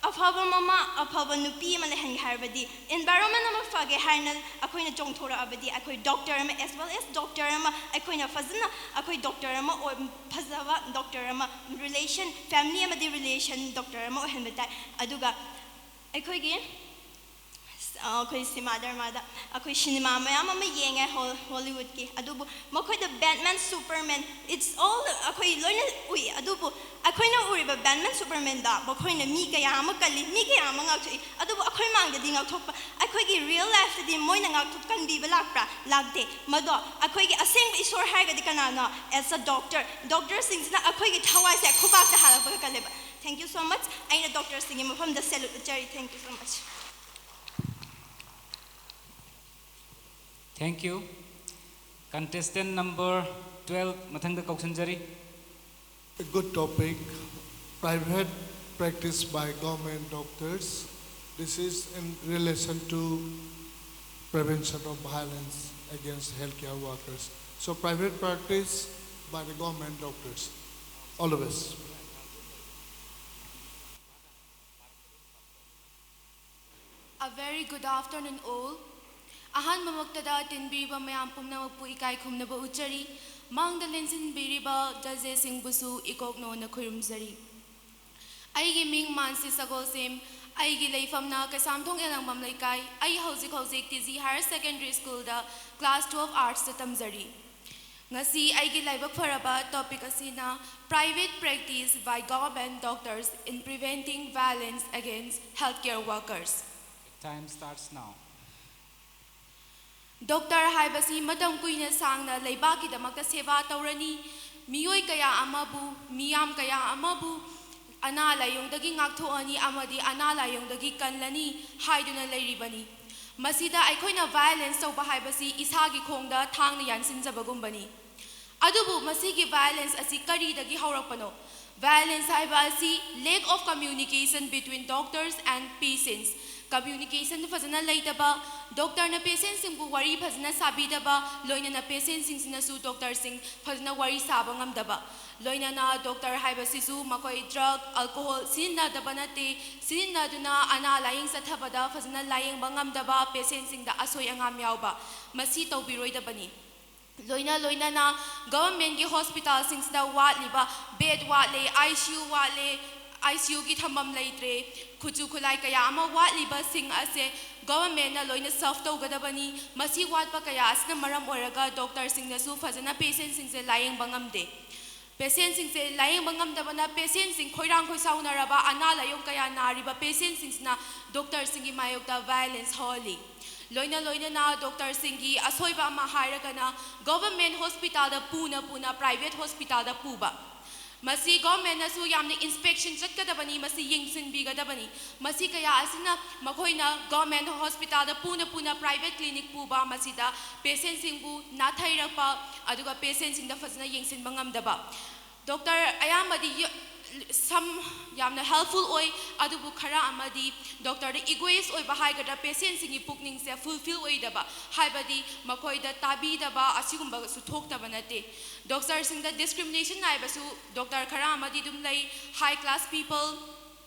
ꯑꯐꯕ ꯃꯃꯥ, ꯑꯐꯕ ꯅꯨꯄꯤ ꯑꯃ ꯂꯩꯍꯟꯒꯦ ꯍꯥꯏꯔꯕꯗꯤ, ꯏꯟꯚꯥꯏꯔꯣꯟꯃꯦꯟ ꯑꯃ ꯐꯒꯦ ꯍꯥꯏꯅ ꯑꯩꯈꯣꯏꯅ ꯆꯣꯡꯊꯣꯔꯛꯑꯕꯗꯤ ꯑꯩꯈꯣꯏ ꯗꯣꯛꯇꯔ ꯑꯃ, as well as ꯗꯣꯛꯇꯔ ꯑꯃ, ꯑꯩꯈꯣꯏꯅ ꯐꯖꯅ ꯑꯩꯈꯣꯏ ꯗꯣꯛꯇꯔ ꯑꯃ ꯑꯣꯏ-, ꯐꯖꯕ ꯗꯣꯛꯇꯔ ꯑꯃ, ꯔꯤꯂꯦꯁꯟ, ꯐꯦꯃꯤꯂꯤ ꯑꯃꯗꯤ ꯔꯤꯂꯦꯁꯟ ꯗꯣꯛꯇꯔ ꯑꯃ ꯑꯣꯏꯍꯟꯕ ꯇꯥꯏ꯫ ꯑꯗꯨꯒ ꯑꯩꯈꯣꯏꯒꯤ ꯑꯩꯈꯣꯏ ꯁꯤꯃꯥ ꯗꯔꯃꯥꯗ ꯑꯩꯈꯣꯏ ꯁꯤꯅꯦꯃꯥ ꯃꯌꯥꯝ ꯑꯃ ꯌꯦꯡꯉꯦ ꯍꯣꯜ-, ꯍꯣꯂꯤꯋꯨꯗꯀꯤ꯫ ꯑꯗꯨꯕꯨ ꯃꯈꯣꯏꯗ ꯕꯦꯠꯃꯦꯟ, ꯁꯨꯄꯔꯃꯦꯟ, it's all ꯑꯩꯈꯣꯏ ꯂꯣꯏꯅ ꯎꯏ꯫ ꯑꯗꯨꯕꯨ ꯑꯩꯈꯣꯏꯅ ꯎꯔꯤꯕ ꯕꯦꯠꯃꯦꯟ, ꯁꯨꯄꯔꯃꯦꯟꯗ ꯃꯈꯣꯏꯅ ꯃꯤ ꯀꯌꯥ ꯑꯃ ꯀꯜꯂꯤ, ꯃꯤ ꯀꯌꯥ ꯑꯃ ꯉꯥꯛꯊꯣꯛꯏ꯫ ꯑꯗꯨꯕꯨ ꯑꯩꯈꯣꯏ ꯃꯥꯡꯗꯗꯤ ꯉꯥꯛꯊꯣꯛꯄ, ꯑꯩꯈꯣꯏꯒꯤ ꯔꯤꯌꯦꯜ ꯂꯥꯏꯐꯇꯗꯤ ꯃꯣꯏꯅ ꯉꯥꯛꯊꯣꯛ-, ꯀꯟꯕꯤꯕ ꯂꯥꯛꯄ꯭ꯔꯥ? ꯂꯥꯛꯇꯦ꯫ ꯃꯗꯣ ꯑꯩꯈꯣꯏꯒꯤ ꯑꯁꯦꯡꯕ ꯏꯁꯣꯔ ꯍꯥꯏꯔꯒꯗꯤ ꯀꯅꯥꯅꯣ? As a doctor, ꯗꯣꯛꯇꯔꯁꯤꯡꯁꯤꯅ ꯑꯩꯈꯣꯏꯒꯤ ꯊꯋꯥꯏꯁꯦ ꯈꯨꯕꯥꯛꯇ ꯍꯥꯜꯂꯛꯄꯒ ꯀꯜꯂꯦꯕ꯫ Thank you so much. ꯑꯩꯅ ꯗꯣꯛꯇꯔꯁꯤꯡꯒꯤ ꯃꯐꯝꯗ salute ꯎꯠꯆꯔꯤ꯫ Thank you so much. Thank you. Contestant number twelve, ꯃꯊꯪꯗ ꯀꯧꯁꯤꯟꯖꯔꯤ꯫ A good topic, private practice by government doctors. This is in relation to prevention of violence against healthcare workers. So private practice by the government doctors. All the best. A very good afternoon all. ꯑꯍꯥꯟꯕꯃꯛꯇꯗ ꯇꯤꯟꯕꯤꯔꯤꯕ ꯃꯌꯥꯝ ꯄꯨꯝꯅꯃꯛꯄꯨ ꯏꯀꯥꯏ ꯈꯨꯝꯅꯕ ꯎꯠꯆꯔꯤ꯫ ꯃꯥꯡꯗ ꯂꯦꯡꯁꯤꯟꯕꯤꯔꯤꯕ ꯖꯖꯦꯁꯁꯤꯡꯕꯨꯁꯨ ꯏꯀꯣꯛꯅꯣꯅ ꯈꯨꯔꯨꯝꯖꯔꯤ꯫ ꯑꯩꯒꯤ ꯃꯤꯡ ꯃꯥꯟꯁꯤ ꯁꯒꯣꯜꯁꯦꯝ꯫ ꯑꯩꯒꯤ ꯂꯩꯐꯝꯅ ꯀꯩꯁꯥꯝꯊꯣꯡ ꯑꯦꯂꯥꯡꯕꯝ ꯂꯩꯀꯥꯏ꯫ ꯑꯩ ꯍꯧꯖꯤꯛ ꯍꯧꯖꯤꯛ T G Higher Secondary Schoolꯗ class twelve Artsꯇ ꯇꯝꯖꯔꯤ꯫ ꯉꯁꯤ ꯑꯩꯒꯤ ꯂꯥꯏꯕꯛ ꯐꯔꯕ topic ꯑꯁꯤꯅ Private Practice by Government Doctors in Preventing Violence Against Healthcare Workers꯫ Time starts now. Doctor ꯍꯥꯏꯕꯁꯤ ꯃꯇꯝ ꯀꯨꯏꯅ ꯁꯥꯡꯅ ꯂꯩꯕꯥꯛꯀꯤꯗꯃꯛꯇ ꯁꯦꯕꯥ ꯇꯧꯔꯅꯤ, ꯃꯤꯑꯣꯏ ꯀꯌꯥ ꯑꯃꯕꯨ, ꯃꯤꯌꯥꯝ ꯀꯌꯥ ꯑꯃꯕꯨ ꯑꯅꯥ ꯂꯥꯏꯌꯣꯡꯗꯒꯤ ꯉꯥꯛꯊꯣꯛꯑꯅꯤ ꯑꯃꯗꯤ ꯑꯅꯥ ꯂꯥꯏꯌꯣꯡꯗꯒꯤ ꯀꯜꯂꯅꯤ ꯍꯥꯏꯗꯨꯅ ꯂꯩꯔꯤꯕꯅꯤ꯫ ꯃꯁꯤꯗ ꯑꯩꯈꯣꯏꯅ violence ꯇꯧꯕ ꯍꯥꯏꯕꯁꯤ ꯏꯁꯥꯒꯤ ꯈꯣꯡꯗ ꯊꯥꯡꯅ ꯌꯥꯟꯁꯤꯟꯖꯕꯒꯨꯝꯕꯅꯤ꯫ ꯑꯗꯨꯕꯨ ꯃꯁꯤꯒꯤ violence ꯑꯁꯤ ꯀꯔꯤꯗꯒꯤ ꯍꯧꯔꯛꯄꯅꯣ? Violence ꯍꯥꯏꯕ ꯑꯁꯤ lack of communication between doctors and patients꯫ Communication ꯐꯖꯅ ꯂꯩꯇꯕ, doctorꯅ patientꯁꯤꯡꯕꯨ ꯋꯥꯔꯤ ꯐꯖꯅ ꯁꯥꯕꯤꯗꯕ, ꯂꯣꯏꯅꯅ patientꯁꯤꯡꯁꯤꯅꯁꯨ doctorꯁꯤꯡ ꯐꯖꯅ ꯋꯥꯔꯤ ꯁꯥꯕ ꯉꯝꯗꯕ꯫ ꯂꯣꯏꯅꯅ doctor ꯍꯥꯏꯕꯁꯤꯁꯨ ꯃꯈꯣꯏ drug, alcohol ꯁꯤꯖꯤꯟꯅꯗꯕ ꯅꯠꯇꯦ, ꯁꯤꯖꯤꯟꯅꯗꯨꯅ ꯑꯅꯥ ꯂꯥꯌꯦꯡ ꯆꯠꯊꯕꯗ ꯐꯖꯅ ꯂꯥꯌꯦꯡꯕ ꯉꯝꯗꯕ, patientꯁꯤꯡꯗ ꯑꯁꯣꯏ ꯑꯉꯥꯝ ꯌꯥꯎꯕ, ꯃꯁꯤ ꯇꯧꯕꯤꯔꯣꯏꯗꯕꯅꯤ꯫ ꯂꯣꯏꯅ ꯂꯣꯏꯅꯅ governmentꯀꯤ hospitalꯁꯤꯡꯁꯤꯗ ꯋꯥꯠꯂꯤꯕ bed ꯋꯥꯠꯂꯦ, I C U ꯋꯥꯠꯂꯦ, I C Uꯒꯤ ꯊꯝꯐꯝ ꯂꯩꯇ꯭ꯔꯦ, ꯈꯨꯠꯁꯨ ꯈꯨꯠꯂꯥꯏ ꯀꯌꯥ ꯑꯃ ꯋꯥꯠꯂꯤꯕꯁꯤꯡ ꯑꯁꯦ governmentꯅ ꯂꯣꯏꯅ solve ꯇꯧꯒꯗꯕꯅꯤ꯫ ꯃꯁꯤ ꯋꯥꯠꯄ ꯀꯌꯥ ꯑꯁꯤꯅ ꯃꯔꯝ ꯑꯣꯏꯔꯒ doctorꯁꯤꯡꯅꯁꯨ ꯐꯖꯅ patientꯁꯤꯡꯁꯦ ꯂꯥꯌꯦꯡꯕ ꯉꯝꯗꯦ꯫ Patientꯁꯤꯡꯁꯦ ꯂꯥꯌꯦꯡꯕ ꯉꯝꯗꯕꯅ patientꯁꯤꯡ ꯈꯣꯏꯔꯥꯡ ꯈꯣꯏꯁꯥꯎꯅꯔꯕ ꯑꯅꯥ ꯂꯥꯏꯌꯣꯡ ꯀꯌꯥ ꯅꯥꯔꯤꯕ patientꯁꯤꯡꯁꯤꯅ doctorꯁꯤꯡꯒꯤ ꯃꯥꯌꯣꯛꯇ violence ꯍꯧꯍꯜꯂꯤ꯫ ꯂꯣꯏꯅ ꯂꯣꯏꯅꯅ doctorꯁꯤꯡꯒꯤ ꯑꯁꯣꯏꯕ ꯑꯃ ꯍꯥꯏꯔꯒꯅ government hospitalꯗ ꯄꯨꯅ ꯄꯨꯅ private hospitalꯗ ꯄꯨꯕ꯫ ꯃꯁꯤ governmentꯅꯁꯨ ꯌꯥꯝꯅ inspection ꯆꯠꯀꯗꯕꯅꯤ, ꯃꯁꯤ ꯌꯦꯡꯁꯤꯟꯕꯤꯒꯗꯕꯅꯤ꯫ ꯃꯁꯤ ꯀꯌꯥ ꯑꯁꯤꯅ ꯃꯈꯣꯏꯅ government hospitalꯗ ꯄꯨꯅ ꯄꯨꯅ private clinic ꯄꯨꯕ, ꯃꯁꯤꯗ patientꯁꯤꯡꯕꯨ ꯅꯥꯊꯩꯔꯛꯄ, ꯑꯗꯨꯒ patientꯁꯤꯡꯗ ꯐꯖꯅ ꯌꯦꯡꯁꯤꯟꯕ ꯉꯝꯗꯕ꯫ Doctor ꯑꯌꯥꯝꯕꯗꯤ ꯌ-, some ꯌꯥꯝꯅ helpful ꯑꯣꯏ, ꯑꯗꯨꯕꯨ ꯈꯔ ꯑꯃꯗꯤ doctorꯗ egoist ꯑꯣꯏꯕ ꯍꯥꯏꯒꯗ꯭ꯔꯥ, patientꯁꯤꯡꯒꯤ ꯄꯨꯛꯅꯤꯡꯁꯦ fulfill ꯑꯣꯏꯗꯕ, ꯍꯥꯏꯕꯗꯤ ꯃꯈꯣꯏꯗ ꯇꯥꯕꯤꯗꯕ ꯑꯁꯤꯒꯨꯝꯕꯁꯨ ꯊꯣꯛꯇꯕ ꯅꯠꯇꯦ꯫ Doctorꯁꯤꯡꯗ discrimination ꯍꯥꯏꯕꯁꯨ doctor ꯈꯔ ꯑꯃꯗꯤ ꯑꯗꯨꯝ ꯂꯩ, high class people,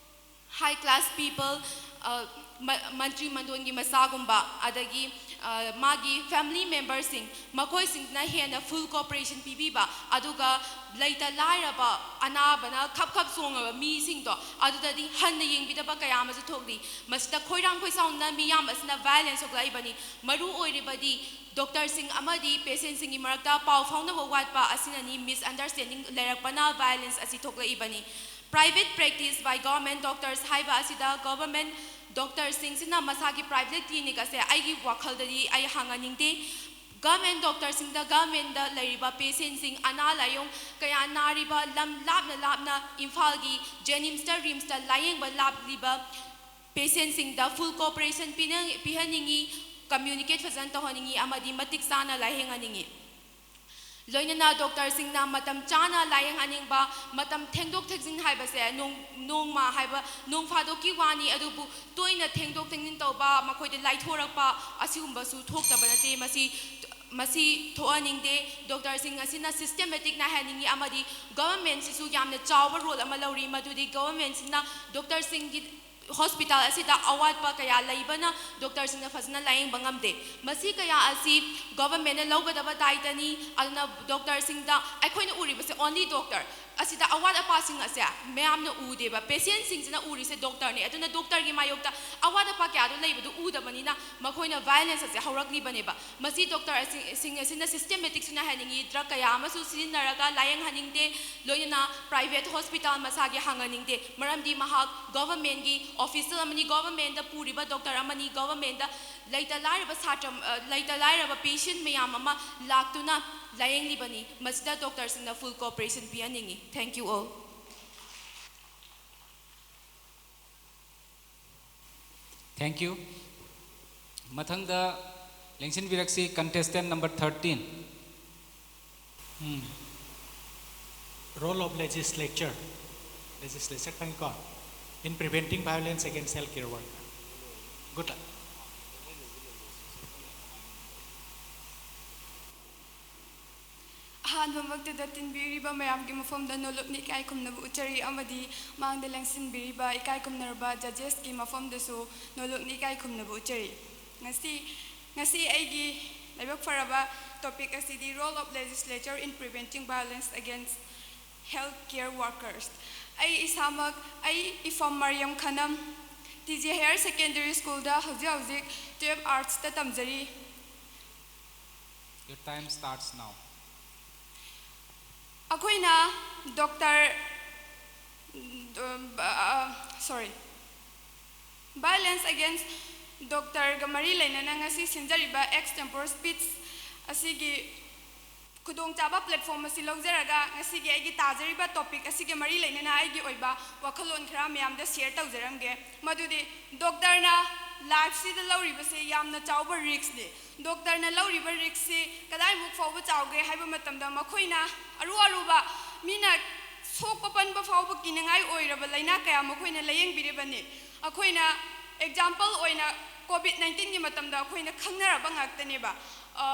high class people, ꯑ, ꯃ-, ꯃꯟꯇ꯭ꯔꯤ ꯃꯟꯗꯣꯟꯒꯤ ꯃꯆꯥꯒꯨꯝꯕ, ꯑꯗꯒꯤ ꯃꯥꯒꯤ family memberꯁꯤꯡ, ꯃꯈꯣꯏꯁꯤꯡꯅ ꯍꯦꯟꯅ full cooperation ꯄꯤꯕꯤꯕ, ꯑꯗꯨꯒ ꯂꯩꯇ ꯂꯥꯏꯔꯕ, ꯑꯅꯥꯕꯅ ꯈꯞ ꯈꯞ ꯆꯣꯡꯉꯕ ꯃꯤꯁꯤꯡꯗꯣ ꯑꯗꯨꯗꯗꯤ ꯍꯟꯅ ꯌꯦꯡꯕꯤꯗꯕ ꯀꯌꯥ ꯑꯃꯁꯨ ꯊꯣꯛꯂꯤ꯫ ꯃꯁꯤꯗ ꯈꯣꯏꯔꯥꯡ ꯈꯣꯏꯁꯥꯎꯅꯅ ꯃꯤꯌꯥꯝ ꯑꯁꯤꯅ violence ꯊꯣꯛꯂꯛꯏꯕꯅꯤ꯫ ꯃꯔꯨ ꯑꯣꯏꯔꯤꯕꯗꯤ doctorꯁꯤꯡ ꯑꯃꯗꯤ patientꯁꯤꯡꯒꯤ ꯃꯔꯛꯇ ꯄꯥꯎ ꯐꯥꯎꯅꯕ ꯋꯥꯠꯄ ꯑꯁꯤꯅꯅꯤ꯫ Misunderstanding ꯂꯩꯔꯛꯄꯅ violence ꯑꯁꯤ ꯊꯣꯛꯂꯛꯏꯕꯅꯤ꯫ Private practice by government doctors ꯍꯥꯏꯕ ꯑꯁꯤꯗ government doctorꯁꯤꯡꯁꯤꯅ ꯃꯁꯥꯒꯤ private clinic ꯑꯁꯦ ꯑꯩꯒꯤ ꯋꯥꯈꯜꯗꯗꯤ ꯑꯩ ꯍꯥꯡꯍꯟꯅꯤꯡꯗꯦ꯫ Government doctorꯁꯤꯡꯗ governmentꯗ ꯂꯩꯔꯤꯕ patientꯁꯤꯡ, ꯑꯅꯥ ꯂꯥꯏꯌꯣꯡ ꯀꯌꯥ ꯅꯥꯔꯤꯕ, ꯂꯝ ꯂꯥꯞꯅ ꯂꯥꯞꯅ ꯏꯝꯐꯥꯜꯒꯤ JNIMSꯇ, RIMSꯇ ꯂꯥꯏꯌꯦꯡꯕ ꯂꯥꯛꯂꯤꯕ patientꯁꯤꯡꯗ full cooperation ꯄꯤꯅ-, ꯄꯤꯍꯟꯅꯤꯡꯏ, communicate ꯐꯖꯅ ꯇꯧꯍꯟꯅꯤꯡꯏ ꯑꯃꯗꯤ ꯃꯇꯤꯛ ꯆꯥꯅ ꯂꯥꯏꯌꯦꯡꯍꯟꯅꯤꯡꯏ꯫ ꯂꯣꯏꯅꯅ doctorꯁꯤꯡꯅ ꯃꯇꯝ ꯆꯥꯅ ꯂꯥꯏꯌꯦꯡꯍꯟꯅꯤꯡꯕ, ꯃꯇꯝ ꯊꯦꯡꯗꯣꯛ ꯊꯦꯡꯖꯤꯟ ꯍꯥꯏꯕꯁꯦ ꯅꯣꯡ-, ꯅꯣꯡꯃ ꯍꯥꯏꯕ, ꯅꯣꯡ ꯐꯥꯗꯣꯛꯀꯤ ꯋꯥꯅꯤ, ꯑꯗꯨꯕꯨ ꯇꯣꯏꯅ ꯊꯦꯡꯗꯣꯛ ꯊꯦꯡꯖꯤꯟ ꯇꯧꯕ, ꯃꯈꯣꯏꯗ ꯂꯥꯏꯊꯣꯔꯛꯄ ꯑꯁꯤꯒꯨꯝꯕꯁꯨ ꯊꯣꯛꯇꯕ ꯅꯠꯇꯦ꯫ ꯃꯁꯤ, ꯃꯁꯤ ꯊꯣꯛꯍꯟꯅꯤꯡꯗꯦ꯫ Doctorꯁꯤꯡ ꯑꯁꯤꯅ systematic ꯅꯥꯏꯍꯟꯅꯤꯡꯏ ꯑꯃꯗꯤ governmentꯁꯤꯁꯨ ꯌꯥꯝꯅ ꯆꯥꯎꯕ role ꯑꯃ ꯂꯧꯔꯤ, ꯃꯗꯨꯗꯤ governmentꯁꯤꯅ doctorꯁꯤꯡꯒꯤ hospital ꯑꯁꯤꯗ ꯑꯋꯥꯠꯄ ꯀꯌꯥ ꯂꯩꯕꯅ doctorꯁꯤꯡꯅ ꯐꯖꯅ ꯂꯥꯌꯦꯡꯕ ꯉꯝꯗꯦ꯫ ꯃꯁꯤ ꯀꯌꯥ ꯑꯁꯤ governmentꯅ ꯂꯧꯒꯗꯕ ꯗꯥꯏꯇꯅꯤ꯫ ꯑꯗꯨꯅ doctorꯁꯤꯡꯗ ꯑꯩꯈꯣꯏꯅ ꯎꯔꯤꯕꯁꯦ only doctor, ꯑꯁꯤꯗ ꯑꯋꯥꯠ ꯑꯄꯥꯁꯤꯡ ꯑꯁꯦ ꯃꯌꯥꯝꯅ ꯎꯗꯦꯕ꯫ Patientꯁꯤꯡꯁꯤꯅ ꯎꯔꯤꯁꯦ doctorꯅꯤ꯫ ꯑꯗꯨꯅ doctorꯒꯤ ꯃꯥꯌꯣꯛꯇ ꯑꯋꯥꯠ ꯑꯄꯥ ꯀꯌꯥꯗꯣ ꯂꯩꯕꯗꯨ ꯎꯗꯕꯅꯤꯅ ꯃꯈꯣꯏꯅ violence ꯑꯁꯦ ꯍꯧꯔꯛꯂꯤꯕꯅꯦꯕ꯫ ꯃꯁꯤ doctor ꯑꯁꯤ-, ꯁꯤꯡ ꯑꯁꯤꯅ systematicꯁꯨ ꯅꯥꯏꯍꯟꯅꯤꯡꯏ, drug ꯀꯌꯥ ꯑꯃꯁꯨ ꯁꯤꯖꯤꯟꯅꯔꯒ ꯂꯥꯌꯦꯡꯍꯟꯅꯤꯡꯗꯦ, ꯂꯣꯏꯅꯅ private hospital ꯃꯁꯥꯒꯤ ꯍꯥꯡꯍꯟꯅꯤꯡꯗꯦ꯫ ꯃꯔꯝꯗꯤ ꯃꯍꯥꯛ governmentꯀꯤ official ꯑꯃꯅꯤ, governmentꯗ ꯄꯨꯔꯤꯕ doctor ꯑꯃꯅꯤ, governmentꯗ ꯂꯩꯇ ꯂꯥꯏꯔꯕ ꯁꯥꯇ꯭ꯔ, ꯑ, ꯂꯩꯇ ꯂꯥꯏꯔꯕ patient ꯃꯌꯥꯝ ꯑꯃ ꯂꯥꯛꯇꯨꯅ ꯂꯥꯌꯦꯡꯂꯤꯕꯅꯤ꯫ ꯃꯁꯤꯗ doctorꯁꯤꯡꯅ full cooperation ꯄꯤꯍꯟꯅꯤꯡꯏ꯫ Thank you all. Thank you. ꯃꯊꯪꯗ ꯂꯦꯡꯁꯤꯟꯕꯤꯔꯛꯁꯤ contestant number thirteen. Role of legislature, legislature ꯈꯪꯉꯤꯀꯣ, in preventing violence against healthcare worker. Good luck. ꯑꯍꯥꯟꯕꯃꯛꯇꯗ ꯇꯤꯟꯕꯤꯔꯤꯕ ꯃꯌꯥꯝꯒꯤ ꯃꯐꯝꯗ ꯅꯣꯂꯨꯛꯅ ꯏꯀꯥꯏ ꯈꯨꯝꯅꯕ ꯎꯠꯆꯔꯤ ꯑꯃꯗꯤ ꯃꯥꯡꯗ ꯂꯦꯡꯁꯤꯟꯕꯤꯔꯤꯕ ꯏꯀꯥꯏ ꯈꯨꯝꯅꯔꯕ judgesꯀꯤ ꯃꯐꯝꯗꯁꯨ ꯅꯣꯂꯨꯛꯅ ꯏꯀꯥꯏ ꯈꯨꯝꯅꯕ ꯎꯠꯆꯔꯤ꯫ ꯉꯁꯤ ꯉꯁꯤ ꯑꯩꯒꯤ ꯂꯥꯏꯕꯛ ꯐꯔꯕ topic ꯑꯁꯤꯗꯤ Role of Legislature in Preventing Violence Against Health Care Workers꯫ ꯑꯩ ꯏꯁꯥꯃꯛ, ꯑꯩ ꯏꯐꯝ ꯃꯔꯤꯌꯝ ꯈꯅꯝ, ꯇꯤ ꯖꯤ Higher Secondary Schoolꯗ ꯍꯧꯖꯤꯛ ꯍꯧꯖꯤꯛ twelve Artsꯇ ꯇꯝꯖꯔꯤ꯫ Your time starts now. ꯑꯩꯈꯣꯏꯅ doctor, sorry, violence against doctorꯒ ꯃꯔꯤ ꯂꯩꯅꯅ ꯉꯁꯤ ꯁꯤꯟꯖꯔꯤꯕ extempore speech ꯑꯁꯤꯒꯤ ꯈꯨꯗꯣꯡꯆꯥꯕ platform ꯑꯁꯤ ꯂꯧꯖꯔꯒ ꯉꯁꯤꯒꯤ ꯑꯩꯒꯤ ꯇꯥꯖꯔꯤꯕ topic ꯑꯁꯤꯒ ꯃꯔꯤ ꯂꯩꯅꯅ ꯑꯩꯒꯤ ꯑꯣꯏꯕ ꯋꯥꯈꯜꯂꯣꯟ ꯈꯔ ꯃꯌꯥꯝꯗ share ꯇꯧꯖꯔꯝꯒꯦ꯫ ꯃꯗꯨꯗꯤ doctorꯅ lifeꯁꯤꯗ ꯂꯧꯔꯤꯕꯁꯦ ꯌꯥꯝꯅ ꯆꯥꯎꯕ riskꯅꯤ꯫ Doctorꯅ ꯂꯧꯔꯤꯕ riskꯁꯤ ꯀꯗꯥꯏꯃꯨꯛ ꯐꯥꯎꯕ ꯆꯥꯎꯒꯦ ꯍꯥꯏꯕ ꯃꯇꯝꯗ ꯃꯈꯣꯏꯅ ꯑꯔꯨ ꯑꯔꯨꯕ ꯃꯤꯅ ꯁꯣꯛꯄ ꯄꯟꯕ ꯐꯥꯎꯕ ꯀꯤꯅꯉꯥꯏ ꯑꯣꯏꯔꯕ ꯂꯥꯏꯅꯥ ꯀꯌꯥ ꯃꯈꯣꯏꯅ ꯂꯥꯌꯦꯡꯕꯤꯔꯤꯕꯅꯤ꯫ ꯑꯩꯈꯣꯏꯅ example ꯑꯣꯏꯅ COVID nineteenꯒꯤ ꯃꯇꯝꯗ ꯑꯩꯈꯣꯏꯅ ꯈꯪꯅꯔꯕ ꯉꯥꯛꯇꯅꯦꯕ꯫ ꯑ,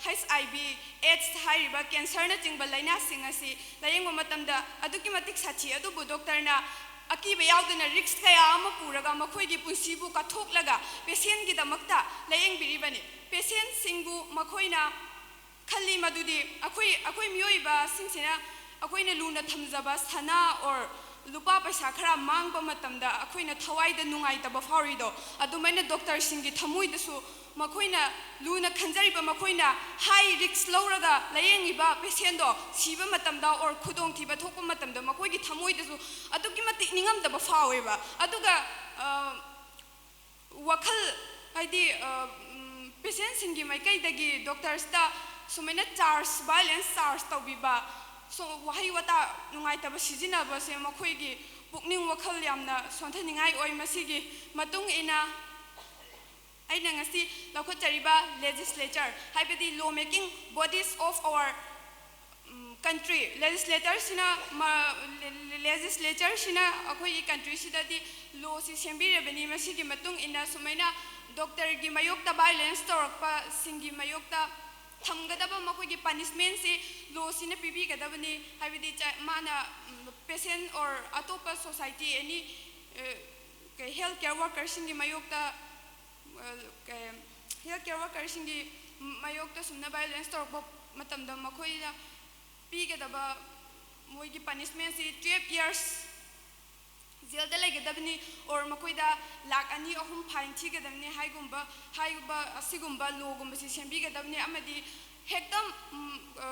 HIV, AIDS ꯍꯥꯏꯔꯤꯕ cancerꯅꯆꯤꯡꯕ ꯂꯥꯏꯅꯥꯁꯤꯡ ꯑꯁꯤ ꯂꯥꯌꯦꯡꯕ ꯃꯇꯝꯗ ꯑꯗꯨꯛꯀꯤ ꯃꯇꯤꯛ ꯁꯥꯊꯤ, ꯑꯗꯨꯕꯨ doctorꯅ ꯑꯀꯤꯕ ꯌꯥꯎꯗꯅ risk ꯀꯌꯥ ꯑꯃ ꯄꯨꯔꯒ ꯃꯈꯣꯏꯒꯤ ꯄꯨꯟꯁꯤꯕꯨ ꯀꯠꯊꯣꯛꯂꯒ patientꯒꯤꯗꯃꯛꯇ ꯂꯥꯌꯦꯡꯕꯤꯔꯤꯕꯅꯤ꯫ Patientꯁꯤꯡꯕꯨ ꯃꯈꯣꯏꯅ ꯈꯜꯂꯤ ꯃꯗꯨꯗꯤ ꯑꯩꯈꯣꯏ, ꯑꯩꯈꯣꯏ ꯃꯤꯑꯣꯏꯕꯁꯤꯡꯁꯤꯅ ꯑꯩꯈꯣꯏꯅ ꯂꯨꯅ ꯊꯝꯖꯕ ꯁꯅꯥ or ꯂꯨꯄꯥ ꯄꯩꯁꯥ ꯈꯔ ꯃꯥꯡꯕ ꯃꯇꯝꯗ ꯑꯩꯈꯣꯏꯅ ꯊꯋꯥꯏꯗ ꯅꯨꯡꯉꯥꯏꯇꯕ ꯐꯥꯎꯔꯤꯗꯣ, ꯑꯗꯨꯃꯥꯏꯅ doctorꯁꯤꯡꯒꯤ ꯊꯃꯣꯏꯗꯁꯨ ꯃꯈꯣꯏꯅ ꯂꯨꯅ ꯈꯟꯖꯔꯤꯕ, ꯃꯈꯣꯏꯅ high risk ꯂꯧꯔꯒ ꯂꯥꯌꯦꯡꯉꯤꯕ patientꯗꯣ ꯁꯤꯕ ꯃꯇꯝꯗ or ꯈꯨꯗꯣꯡꯊꯤꯕ ꯊꯣꯛꯄ ꯃꯇꯝꯗ ꯃꯈꯣꯏꯒꯤ ꯊꯃꯣꯏꯗꯁꯨ ꯑꯗꯨꯛꯀꯤ ꯃꯇꯤꯛ ꯅꯤꯡꯉꯝꯗꯕ ꯐꯥꯎꯋꯦꯕ꯫ ꯑꯗꯨꯒ, ꯑ, ꯋꯥꯈꯜ, ꯍꯥꯏꯗꯤ, ꯑ, ꯎꯝ, patientꯁꯤꯡꯒꯤ ꯃꯥꯏꯀꯩꯗꯒꯤ doctorsꯇ ꯁꯨꯃꯥꯏꯅ charge, violence charge ꯇꯧꯕꯤꯕ, so, ꯋꯥꯍꯩ ꯋꯥꯇꯥ ꯅꯨꯡꯉꯥꯏꯇꯕ ꯁꯤꯖꯤꯟꯅꯕꯁꯦ ꯃꯈꯣꯏꯒꯤ ꯄꯨꯛꯅꯤꯡ ꯋꯥꯈꯜ ꯌꯥꯝꯅ ꯁꯣꯟꯊꯅꯤꯡꯉꯥꯏ ꯑꯣꯏ꯫ ꯃꯁꯤꯒꯤ ꯃꯇꯨꯡ ꯏꯟꯅ ꯑꯩꯅ ꯉꯁꯤ ꯂꯧꯈꯠꯆꯔꯤꯕ legislature, ꯍꯥꯏꯕꯗꯤ law making bodies of our, um, country, legislatorꯁꯤꯅ ꯃ-, le-, le-, legislatureꯁꯤꯅ ꯑꯩꯈꯣꯏꯒꯤ countryꯁꯤꯗꯗꯤ lawꯁꯤ ꯁꯦꯝꯕꯤꯔꯕꯅꯤ꯫ ꯃꯁꯤꯒꯤ ꯃꯇꯨꯡ ꯏꯟꯅ ꯁꯨꯃꯥꯏꯅ doctorꯒꯤ ꯃꯥꯌꯣꯛꯇ violence ꯇꯧꯔꯛꯄꯁꯤꯡꯒꯤ ꯃꯥꯌꯣꯛꯇ ꯊꯝꯒꯗꯕ ꯃꯈꯣꯏꯒꯤ punishmentꯁꯤ lawꯁꯤꯅ ꯄꯤꯕꯤꯒꯗꯕꯅꯤ꯫ ꯍꯥꯏꯕꯗꯤ ꯆ-, ꯃꯥꯅ, ꯎꯝ, patient or ꯑꯇꯣꯞꯄ society, any, ꯑ, ꯀꯩ, health care workerꯁꯤꯡꯒꯤ ꯃꯥꯌꯣꯛꯇ, ꯑ, ꯀꯩ, ꯍꯦꯜꯊ ꯀꯦꯌꯔ ꯋꯥꯔꯀꯔꯁꯤꯡꯒꯤ ꯃꯥꯌꯣꯛꯇ ꯁꯨꯝꯅ ꯚꯥꯏꯑꯣꯂꯦꯟꯁ ꯇꯧꯔꯛꯄ ꯃꯇꯝꯗ ꯃꯈꯣꯏꯗ ꯄꯤꯒꯗꯕ ꯃꯣꯏꯒꯤ ꯄꯅꯤꯁꯃꯦꯟꯁꯤ twelve years ꯖꯦꯜꯗ ꯂꯩꯒꯗꯕꯅꯤ, ꯑꯣꯔ ꯃꯈꯣꯏꯗ ꯂꯥꯛ ꯑꯅꯤ ꯑꯍꯨꯝ ꯐꯥꯏꯟ ꯊꯤꯒꯗꯕꯅꯤ ꯍꯥꯏꯒꯨꯝꯕ, ꯍꯥꯏꯕ ꯑꯁꯤꯒꯨꯝꯕ ꯂꯣꯒꯨꯝꯕꯁꯤ ꯁꯦꯝꯕꯤꯒꯗꯕꯅꯤ꯫ ꯑꯃꯗꯤ ꯍꯦꯛꯇ ꯎꯝ, ꯑ,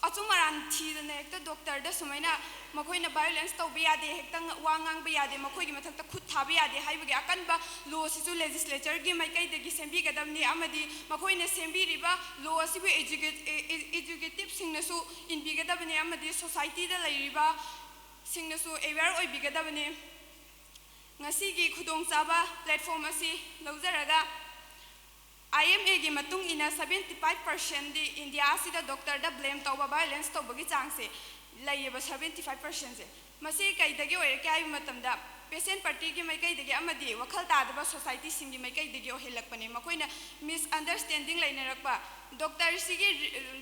ꯑꯆꯨꯝ ꯑꯔꯥꯟ ꯊꯤꯗꯅ ꯍꯦꯛꯇ ꯗꯣꯛꯇꯔꯗ ꯁꯨꯃꯥꯏꯅ ꯃꯈꯣꯏꯅ ꯚꯥꯏꯑꯣꯂꯦꯟꯁ ꯇꯧꯕ ꯌꯥꯗꯦ, ꯍꯦꯛꯇ ꯋꯥ ꯉꯥꯡꯕ ꯌꯥꯗꯦ, ꯃꯈꯣꯏꯒꯤ ꯃꯊꯛꯇ ꯈꯨꯠ ꯊꯥꯕ ꯌꯥꯗꯦ ꯍꯥꯏꯕꯒꯤ ꯑꯀꯟꯕ ꯂꯣꯁꯤꯁꯨ ꯂꯦꯖꯤꯁꯂꯦꯆꯔꯒꯤ ꯃꯥꯏꯀꯩꯗꯒꯤ ꯁꯦꯝꯕꯤꯒꯗꯕꯅꯤ꯫ ꯑꯃꯗꯤ ꯃꯈꯣꯏꯅ ꯁꯦꯝꯕꯤꯔꯤꯕ ꯂꯣ ꯑꯁꯤꯕꯨ ꯑꯦꯖꯨꯀꯦ-, ꯑꯦ-, ꯑꯦ-, ꯑꯦꯖꯨꯀꯦꯇꯤꯞꯁꯤꯡꯅꯁꯨ ꯏꯟꯕꯤꯒꯗꯕꯅꯤ, ꯑꯃꯗꯤ ꯁꯣꯁꯥꯏꯇꯤꯗ ꯂꯩꯔꯤꯕ ꯁꯤꯡꯅꯁꯨ ꯑꯦꯋꯦꯌꯔ ꯑꯣꯏꯕꯤꯒꯗꯕꯅꯤ꯫ ꯉꯁꯤꯒꯤ ꯈꯨꯗꯣꯡꯆꯥꯕ ꯄ꯭ꯂꯦꯠꯐꯣꯝ ꯑꯁꯤ ꯂꯧꯖꯔꯒ, IMAꯒꯤ ꯃꯇꯨꯡ ꯏꯟꯅ seventy five percentꯗꯤ ꯏꯟꯗꯤꯌꯥ ꯑꯁꯤꯗ ꯗꯣꯛꯇꯔꯗ ꯕ꯭ꯂꯦꯝ ꯇꯧꯕ, ꯚꯥꯏꯑꯣꯂꯦꯟꯁ ꯇꯧꯕꯒꯤ ꯆꯥꯡꯁꯦ ꯂꯩꯌꯦꯕ, seventy five percentꯁꯦ꯫ ꯃꯁꯤ ꯀꯩꯗꯒꯤ ꯑꯣꯏꯔꯛꯀꯦ ꯍꯥꯏꯕ ꯃꯇꯝꯗ, ꯄꯦꯁꯦꯟ ꯄꯥꯔꯇꯤꯒꯤ ꯃꯥꯏꯀꯩꯗꯒꯤ ꯑꯃꯗꯤ ꯋꯥꯈꯜ ꯇꯥꯗꯕ ꯁꯣꯁꯥꯏꯇꯤꯁꯤꯡꯒꯤ ꯃꯥꯏꯀꯩꯗꯒꯤ ꯑꯣꯏꯍꯜꯂꯛꯄꯅꯦ꯫ ꯃꯈꯣꯏꯅ ꯃꯤꯁꯑꯟꯗꯔꯁ꯭ꯇꯦꯟꯗꯤꯡ ꯂꯩꯅꯔꯛꯄ, ꯗꯣꯛꯇꯔꯁꯤꯒꯤ,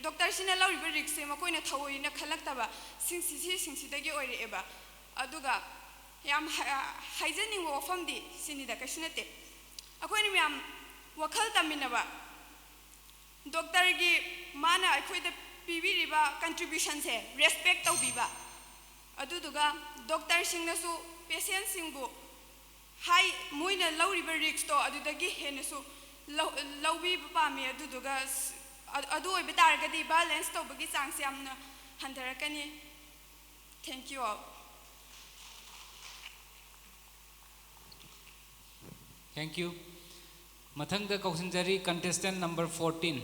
ꯗꯣꯛꯇꯔꯁꯤꯅ ꯂꯧꯔꯤꯕ ꯔꯤꯛꯁꯁꯦ ꯃꯈꯣꯏꯅ ꯊꯑꯣꯏꯅ ꯈꯜꯂꯛꯇꯕ, ꯁꯤꯡ-, ꯁꯤꯁꯤꯡꯁꯤꯗꯒꯤ ꯑꯣꯏꯔꯛꯑꯦꯕ꯫ ꯑꯗꯨꯒ ꯌꯥꯝ ꯍꯥ-, ꯍꯥꯏꯖꯅꯤꯡꯕ ꯋꯥꯐꯝꯗꯤ ꯁꯤꯅꯤꯗ, ꯀꯩꯁꯨ ꯅꯠꯇꯦ꯫ ꯑꯩꯈꯣꯏꯅ ꯃꯌꯥꯝ ꯋꯥꯈꯜ ꯇꯥꯃꯤꯟꯅꯕ, ꯗꯣꯛꯇꯔꯒꯤ ꯃꯥꯅ ꯑꯩꯈꯣꯏꯗ ꯄꯤꯕꯤꯔꯤꯕ ꯀꯟꯇ꯭ꯔꯤꯕ꯭ꯌꯨꯁꯟꯁꯦ ꯔꯦꯁꯄꯦꯛ ꯇꯧꯕꯤꯕ, ꯑꯗꯨꯗꯨꯒ ꯗꯣꯛꯇꯔꯁꯤꯡꯅꯁꯨ ꯄꯦꯁꯦꯟꯁꯤꯡꯕꯨ ꯍꯥꯏ, ꯃꯣꯏꯅ ꯂꯧꯔꯤꯕ ꯔꯤꯛꯁꯇꯣ ꯑꯗꯨꯗꯒꯤ ꯍꯦꯟꯅꯁꯨ ꯂꯧ-, ꯂꯧꯕꯤꯕ ꯄꯥꯝꯃꯤ꯫ ꯑꯗꯨꯗꯨꯒ ꯁ-, ꯑ-, ꯑꯗꯨ ꯑꯣꯏꯕ ꯇꯥꯔꯒꯗꯤ ꯚꯥꯏꯑꯣꯂꯦꯟꯁ ꯇꯧꯕꯒꯤ ꯆꯥꯡꯁꯦ ꯌꯥꯝꯅ ꯍꯟꯊꯔꯛꯀꯅꯤ꯫ Thank you all. Thank you. ꯃꯊꯪꯗ ꯀꯧꯁꯤꯟꯖꯔꯤ contestant number fourteen.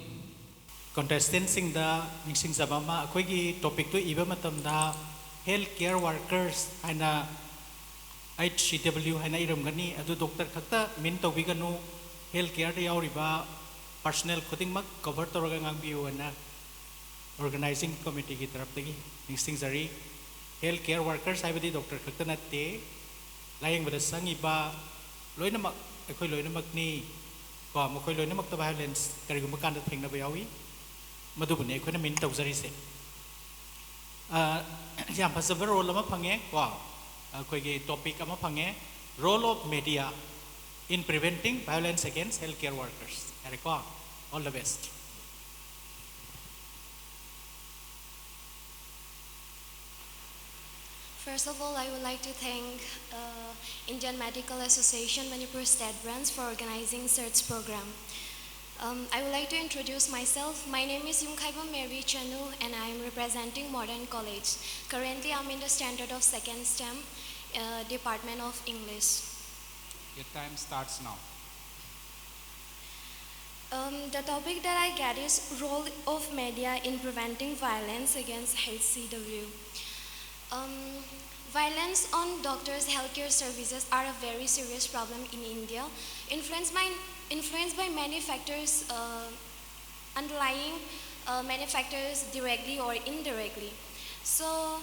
ꯀꯣꯟꯇꯦꯁꯇꯦꯟꯁꯤꯡꯗ ꯅꯤꯡꯁꯤꯡꯖꯕ ꯑꯃ, ꯑꯩꯈꯣꯏꯒꯤ ꯇꯣꯄꯤꯛꯇꯨ ꯏꯕ ꯃꯇꯝꯗ ꯍꯦꯜꯊ ꯀꯦꯌꯔ ꯋꯥꯔꯀꯔꯁ ꯍꯥꯏꯅ, HCW ꯍꯥꯏꯅ ꯏꯔꯝꯒꯅꯤ꯫ ꯑꯗꯨ ꯗꯣꯛꯇꯔ ꯈꯛꯇ ꯃꯤꯟ ꯇꯧꯕꯤꯒꯅꯨ, ꯍꯦꯜꯊ ꯀꯦꯌꯔꯗ ꯌꯥꯎꯔꯤꯕ ꯄꯥꯔꯁꯣꯅꯦꯜ ꯈꯨꯗꯤꯡꯃꯛ ꯀꯣꯚꯔ ꯇꯧꯔꯒ ꯉꯥꯡꯕꯤꯌꯨ ꯍꯥꯏꯅ ꯑꯣꯔꯒꯅꯥꯏꯖꯤꯡ ꯀꯃꯤꯇꯤꯒꯤ ꯇꯔꯞꯇꯒꯤ ꯅꯤꯡꯁꯤꯡꯖꯔꯤ꯫ ꯍꯦꯜꯊ ꯀꯦꯌꯔ ꯋꯥꯔꯀꯔꯁ ꯍꯥꯏꯕꯗꯤ ꯗꯣꯛꯇꯔ ꯈꯛꯇ ꯅꯠꯇꯦ, ꯂꯥꯌꯦꯡꯕꯗ ꯆꯪꯉꯤꯕ ꯂꯣꯏꯅꯃꯛ ꯑꯩꯈꯣꯏ ꯂꯣꯏꯅꯃꯛꯅꯤ꯫ ꯀꯣ, ꯃꯈꯣꯏ ꯂꯣꯏꯅꯃꯛꯇ ꯚꯥꯏꯑꯣꯂꯦꯟꯁ ꯀꯔꯤꯒꯨꯝꯕ ꯀꯥꯟꯗ ꯊꯦꯡꯅꯕ ꯌꯥꯎꯏ꯫ ꯃꯗꯨꯕꯨꯅꯤ ꯑꯩꯈꯣꯏꯅ ꯃꯤꯟ ꯇꯧꯖꯔꯤꯁꯦ꯫ ꯑ, ꯌꯥꯝ ꯐꯖꯕ ꯔꯣꯜ ꯑꯃ ꯐꯪꯉꯦ ꯀꯣ, ꯑꯩꯈꯣꯏꯒꯤ ꯇꯣꯄꯤꯛ ꯑꯃ ꯐꯪꯉꯦ, Role of Media in Preventing Violence Against Healthcare Workers ꯌꯥꯔꯦꯀꯣ? All the best. First of all, I would like to thank uh, Indian Medical Association Manipur State Branch for organizing such program. Um, I would like to introduce myself. My name is Yumkhaibam Mary Chanu, and I am representing Modern College. Currently, I'm in the standard of second STEM, uh, Department of English. Your time starts now. Um, the topic that I get is role of media in preventing violence against H C W. Um, violence on doctors' healthcare services are a very serious problem in India, influenced by, influenced by many factors, uh, underlying uh, many factors directly or indirectly. So,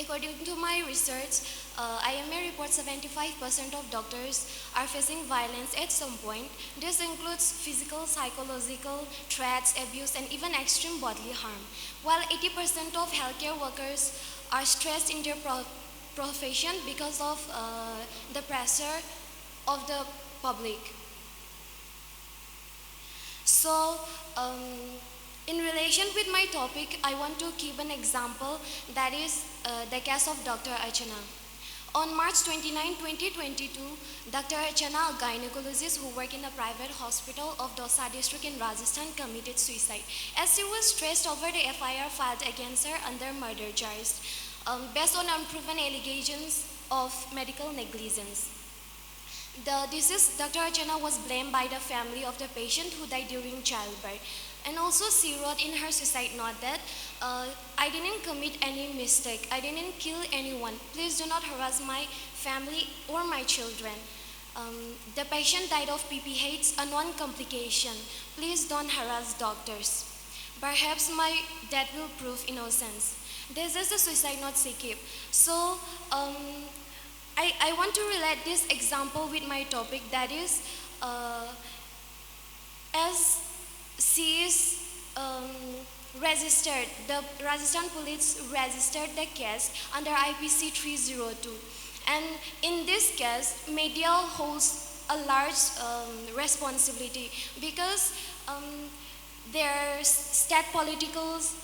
according to my research, uh, I M A reports seventy-five percent of doctors are facing violence at some point. This includes physical, psychological threats, abuse, and even extreme bodily harm. While eighty percent of healthcare workers are stressed in their pro- profession because of uh, the pressure of the public. So, um, in relation with my topic, I want to give an example, that is uh, the case of Doctor Archana. On March twenty-nine, twenty twenty-two, Doctor Archana, a gynecologist who worked in a private hospital of Dausa district in Rajasthan, committed suicide as she was stressed over the F I R filed against her under murder charge, um, based on unproven allegations of medical negligence. The deceased Doctor Archana was blamed by the family of the patient who died during childbirth. And also, she wrote in her suicide note that uh, "I didn't commit any mistake. I didn't kill anyone. Please do not harass my family or my children. Um, the patient died of P P H, a non complication. Please don't harass doctors. Perhaps my death will prove innocence." This is the suicide note she kept. So, um, I, I want to relate this example with my topic, that is, uh, as she is um, registered, the Rajasthan police registered the case under I P C three zero two. And in this case, media holds a large um, responsibility because um, their state politicals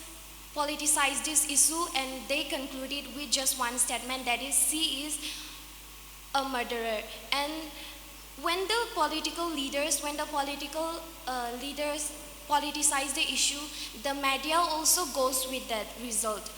politicize this issue and they concluded with just one statement, that is, she is a murderer. And when the political leaders, when the political uh, leaders politicize the issue, the media also goes with that result.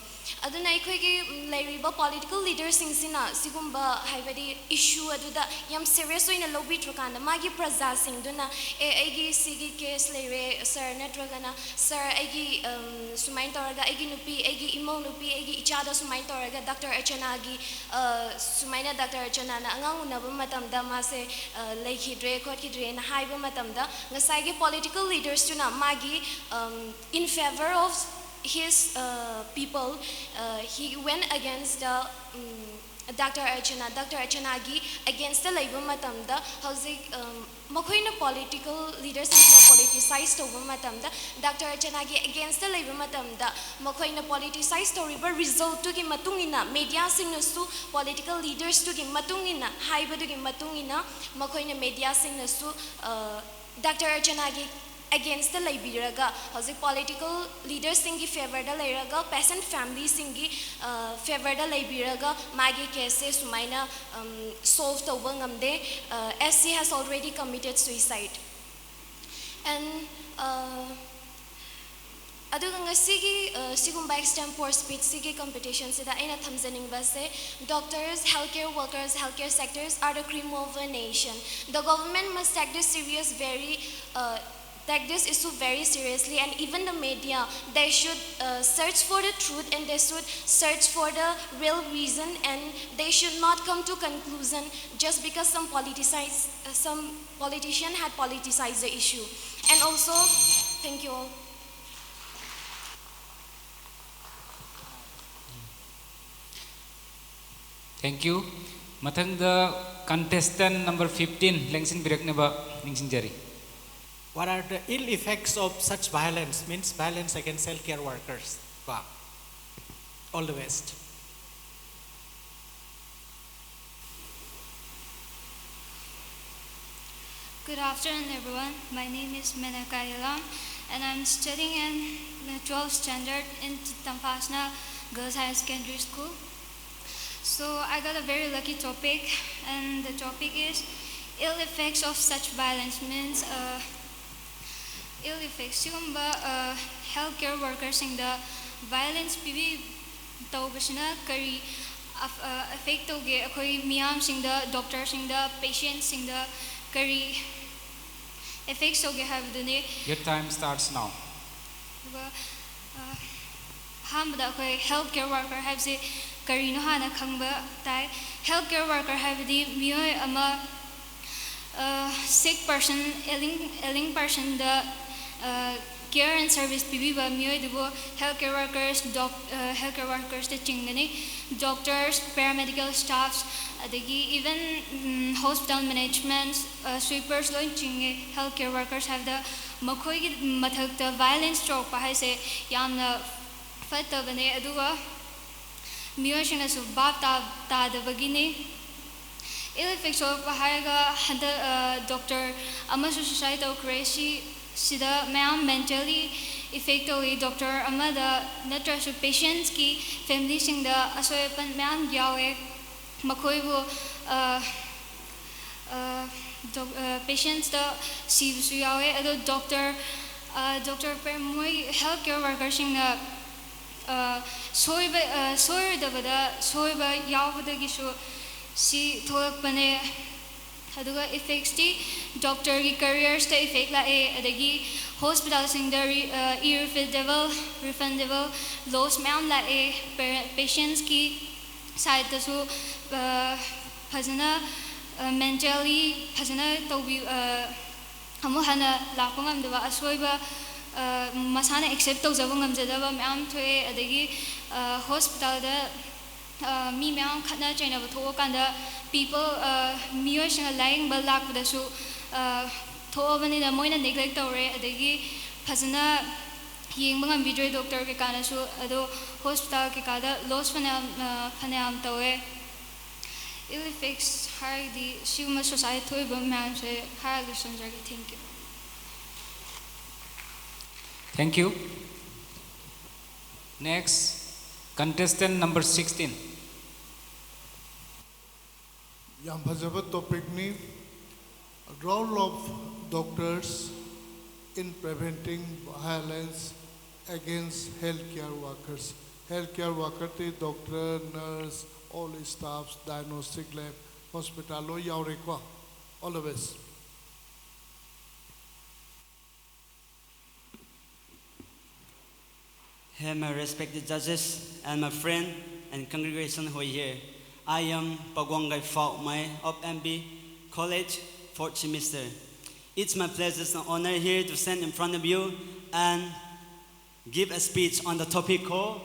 ꯑꯗꯨꯅ ꯑꯩꯈꯣꯏꯒꯤ ꯎꯝ, ꯂꯩꯔꯤꯕ political leaderꯁꯤꯡꯁꯤꯅ ꯁꯤꯒꯨꯝꯕ ꯍꯥꯏꯕꯗꯤ issue ꯑꯗꯨꯗ ꯌꯥꯝ serious ꯑꯣꯏꯅ ꯂꯧꯕꯤꯗ꯭ꯔꯀꯥꯟꯗ ꯃꯥꯒꯤ ꯄ꯭ꯔꯖꯥꯁꯤꯡꯗꯨꯅ ꯑꯦ ꯑꯩꯒꯤ ꯁꯤꯒꯤ case ꯂꯩꯔꯦ sir, ꯅꯠꯇ꯭ꯔꯒꯅ sir ꯑꯩꯒꯤ ꯎꯝ, ꯁꯨꯃꯥꯏꯅ ꯇꯧꯔꯒ ꯑꯩꯒꯤ ꯅꯨꯄꯤ, ꯑꯩꯒꯤ ꯏꯃꯧ ꯅꯨꯄꯤ, ꯑꯩꯒꯤ ꯏꯆꯥꯗ ꯁꯨꯃꯥꯏꯅ ꯇꯧꯔꯒ doctor Archanaꯒꯤ ꯑ, ꯁꯨꯃꯥꯏꯅ doctor Archanaꯅ ꯑꯉꯥꯡ ꯎꯅꯕ ꯃꯇꯝꯗ ꯃꯥꯁꯦ ꯑ, ꯂꯩꯈꯤꯗ꯭ꯔꯦ ꯈꯣꯠꯈꯤꯗ꯭ꯔꯦꯅ ꯍꯥꯏꯕ ꯃꯇꯝꯗ ꯉꯁꯥꯏꯒꯤ political leadersꯇꯨꯅ ꯃꯥꯒꯤ um, in favor of his uh, people, uh, he went against the um, doctor Archana, doctor Archanaꯒꯤ againstꯇ ꯂꯩꯕ ꯃꯇꯝꯗ ꯍꯧꯖꯤꯛ um, ꯃꯈꯣꯏꯅ political leadersꯁꯤꯡꯁꯤꯅ politicize ꯇꯧꯕ ꯃꯇꯝꯗ doctor Archanaꯒꯤ againstꯇ ꯂꯩꯕ ꯃꯇꯝꯗ ꯃꯈꯣꯏꯅ politicize ꯇꯧꯔꯤꯕ resultꯇꯨꯒꯤ ꯃꯇꯨꯡ ꯏꯟꯅ mediaꯁꯤꯡꯅꯁꯨ political leadersꯇꯨꯒꯤ ꯃꯇꯨꯡ ꯏꯟꯅ ꯍꯥꯏꯕꯗꯨꯒꯤ ꯃꯇꯨꯡ ꯏꯟꯅ ꯃꯈꯣꯏꯅ mediaꯁꯤꯡꯅꯁꯨ doctor Archanaꯒꯤ againstꯇ ꯂꯩꯕꯤꯔꯒ ꯍꯧꯖꯤꯛ political leadersꯁꯤꯡꯒꯤ favorꯗ ꯂꯩꯔꯒ peasant familyꯁꯤꯡꯒꯤ favorꯗ ꯂꯩꯕꯤꯔꯒ ꯃꯥꯒꯤ caseꯁꯦ ꯁꯨꯃꯥꯏꯅ um, solve ꯇꯧꯕ ꯉꯝꯗꯦ. Uh, as she has already committed suicide. And uh, ꯑꯗꯨꯒ ꯉꯁꯤꯒꯤ uh, ꯁꯤꯒꯨꯝꯕ extempore speechꯁꯤꯒꯤ competitionꯁꯤꯗ ꯑꯩꯅ ꯊꯝꯖꯅꯤꯡꯕꯁꯦ doctors, healthcare workers, healthcare sectors are the cream of a nation. The government must take this serious very uh, take this issue very seriously, and even the media, they should uh, search for the truth and they should search for the real reason, and they should not come to conclusion just because some politicize uh, some politician had politicized the issue. And also, thank you all. Thank you. ꯃꯊꯪꯗ contestant number fifteen ꯂꯦꯡꯁꯤꯟꯕꯤꯔꯛꯅꯕ ꯅꯤꯡꯁꯤꯡꯖꯔꯤ꯫ What are the ill effects of such violence, means violence against healthcare workers? Wow. All the best. Good afternoon, everyone. My name is Menaka Yalam, and I'm studying in the twelfth standard in Tampasna Girls Higher Secondary School. So I got a very lucky topic, and the topic is ill effects of such violence, means uh, ill effects. ꯁꯤꯒꯨꯝꯕ uh, health care workerꯁꯤꯡꯗ violence ꯄꯤꯕꯤ ꯇꯧꯕꯁꯤꯅ ꯀꯔꯤ effect ꯇꯧꯒꯦ ꯑꯩꯈꯣꯏ ꯃꯤꯌꯥꯝꯁꯤꯡꯗ, doctorꯁꯤꯡꯗ, patientꯁꯤꯡꯗ ꯀꯔꯤ effects ꯇꯧꯒꯦ ꯍꯥꯏꯕꯗꯨꯅꯤ꯫ Your time starts now. ꯑꯗꯨꯒ ꯑꯍꯥꯟꯕꯗ ꯑꯩꯈꯣꯏ health care worker ꯍꯥꯏꯕꯁꯤ ꯀꯔꯤꯅꯣ ꯍꯥꯟꯅ ꯈꯪꯕ ꯇꯥꯏ꯫ Health care worker ꯍꯥꯏꯕꯗꯤ ꯃꯤꯑꯣꯏ ꯑꯃ sick person, ailing ailing personꯗ care and service ꯄꯤꯕꯤꯕ ꯃꯤꯑꯣꯏꯗꯨꯕꯨ health care workers, doc health care workersꯇ ꯆꯤꯡꯒꯅꯤ꯫ Doctors, paramedical staffs, ꯑꯗꯒꯤ even hospital management, sweepers ꯂꯣꯏ ꯆꯤꯡꯉꯦ health care workers ꯍꯥꯏꯕꯗ꯫ ꯃꯈꯣꯏꯒꯤ ꯃꯊꯛꯇ violence ꯇꯧꯔꯛꯄ ꯍꯥꯏꯁꯦ ꯌꯥꯝꯅ ꯐꯠꯇꯕꯅꯦ꯫ ꯑꯗꯨꯒ ꯃꯤꯑꯣꯏꯁꯤꯡꯅꯁꯨ ꯚꯥꯞ ꯇꯥ ꯇꯥꯗꯕꯒꯤꯅꯤ꯫ Ill effects ꯊꯣꯛꯂꯛꯄ ꯍꯥꯏꯔꯒ ꯍꯟꯗꯛ doctor ꯑꯃꯁꯨ suicide ꯇꯧꯈ꯭ꯔꯦ꯫ ꯁꯤ ꯁꯤꯗ ꯃꯌꯥꯝ mentally effect ꯇꯧꯏ꯫ Doctor ꯑꯃꯗ ꯅꯠꯇ꯭ꯔꯁꯨ patientsꯀꯤ familyꯁꯤꯡꯗ ꯑꯁꯣꯏ ꯑꯄꯟ ꯃꯌꯥꯝ ꯌꯥꯎꯋꯦ꯫ ꯃꯈꯣꯏꯕꯨ patientsꯇ ꯁꯤꯕꯁꯨ ꯌꯥꯎꯋꯦ꯫ ꯑꯗꯣ doctor doctor ꯃꯣꯏ health care workerꯁꯤꯡꯅ ꯁꯣꯏꯕ ꯁꯣꯏꯔꯣꯏꯗꯕꯗ ꯁꯣꯏꯕ ꯌꯥꯎꯕꯗꯒꯤꯁꯨ ꯁꯤ ꯊꯣꯛꯂꯛꯄꯅꯦ꯫ ꯑꯗꯨꯒ effectsꯇꯤ doctorꯒꯤ careersꯇ effect ꯂꯥꯛꯑꯦ꯫ ꯑꯗꯒꯤ hospitalꯁꯤꯡꯗ irrefundable, refundable loss ꯃꯌꯥꯝ ꯂꯥꯛꯑꯦ꯫ Patientsꯀꯤ sideꯇꯁꯨ ꯐꯖꯅ mentally ꯐꯖꯅ ꯇꯧꯕꯤ ꯑꯃꯨꯛ ꯍꯟꯅ ꯂꯥꯛꯄ ꯉꯝꯗꯕ, ꯑꯁꯣꯏꯕ ꯃꯁꯥꯅ accept ꯇꯧꯖꯕ ꯉꯝꯖꯗꯕ ꯃꯌꯥꯝ ꯊꯣꯛꯑꯦ꯫ ꯑꯗꯒꯤ hospitalꯗ ꯃꯤ ꯃꯌꯥꯝ ꯈꯠꯅ ꯆꯩꯅꯕ ꯊꯣꯛꯑꯀꯥꯟꯗ people ꯃꯤꯑꯣꯏꯁꯤꯡꯅ ꯂꯥꯏꯌꯦꯡꯕ ꯂꯥꯛꯄꯗꯁꯨ ꯊꯣꯛꯑꯕꯅꯤꯅ ꯃꯣꯏꯅ neglect ꯇꯧꯔꯦ꯫ ꯑꯗꯒꯤ ꯐꯖꯅ ꯌꯦꯡꯕ ꯉꯝꯕꯤꯗ꯭ꯔꯦ doctor ꯀꯩꯀꯥꯅꯁꯨ꯫ ꯑꯗꯣ hospital ꯀꯩꯀꯥꯗ loss ꯐꯅꯌꯥꯝ ꯐꯅꯌꯥꯝ ꯇꯧꯋꯦ꯫ Ill effects ꯍꯥꯏꯔꯒꯗꯤ ꯁꯤꯒꯨꯝꯕ society ꯊꯣꯛꯏꯕ ꯃꯌꯥꯝꯁꯦ ꯍꯥꯏꯔ ꯂꯣꯏꯁꯤꯟꯖꯔꯒꯦ꯫ Thank you. Thank you. Next, contestant number sixteen. ꯌꯥꯝ ꯐꯖꯕ ꯇꯣꯄꯤꯛꯅꯤ꯫ Role of doctors in preventing violence against healthcare workers. Healthcare worker T doctor, nurse, all staffs, diagnostic lab, hospital ꯂꯣꯏ ꯌꯥꯎꯔꯦꯀꯣ꯫ All the best. Hey, my respected judges and my friend and congregation who are here. I am Pagwang Gaifao Mai of M B College, fourth semester. It's my pleasure and honor here to stand in front of you and give a speech on the topic called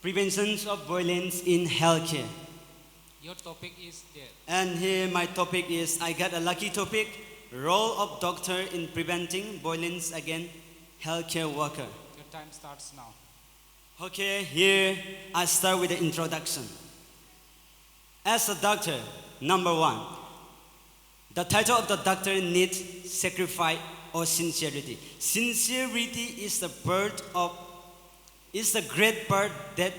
Preventions of Violence in Healthcare. Your topic is there. And here my topic is, I got a lucky topic, role of doctor in preventing violence against healthcare worker. Your time starts now. Okay, here I start with the introduction. As a doctor, number one, the title of the doctor needs sacrifice or sincerity. Sincerity is the part of, is the great part that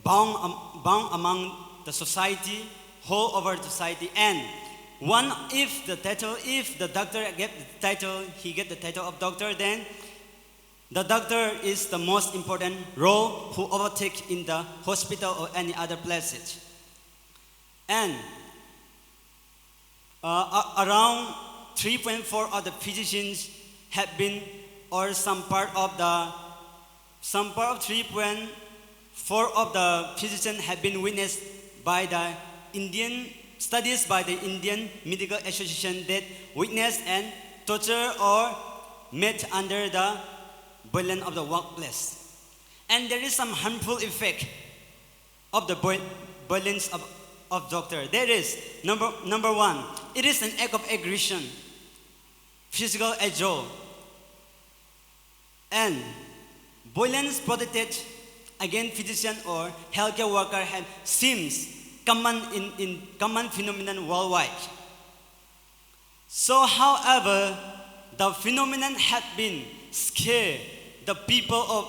bound, um, bound among the society, whole over society. And one, if the title, if the doctor get the title, he get the title of doctor, then the doctor is the most important role who overtake in the hospital or any other places. And uh, a- around three point four of the physicians have been, or some part of the, some part of three point four of the physicians have been witnessed by the Indian, studies by the Indian Medical Association that witnessed and torture or met under the violence of the workplace. And there is some harmful effect of the viol- violence of, of doctor. There is, number, number one, it is an act of aggression, physical assault. And violence protected against physician or healthcare worker have, seems common in, in common phenomenon worldwide. So, however, the phenomenon had been scare the people of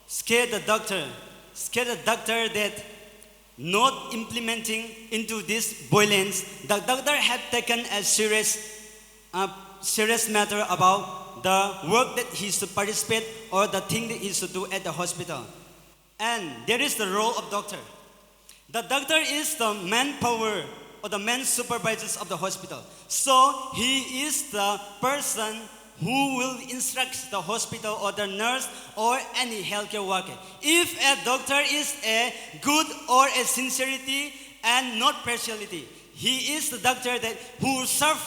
scare the doctor, scare the doctor that not implementing into this violence, the doctor had taken a serious, uh, serious matter about the work that he should participate or the thing that he should do at the hospital. And there is the role of doctor. The doctor is the manpower or the main supervisors of the hospital. So he is the person who will instruct the hospital or the nurse or any healthcare worker. If a doctor is a good or a sincerity and not partiality, he is the doctor that who serve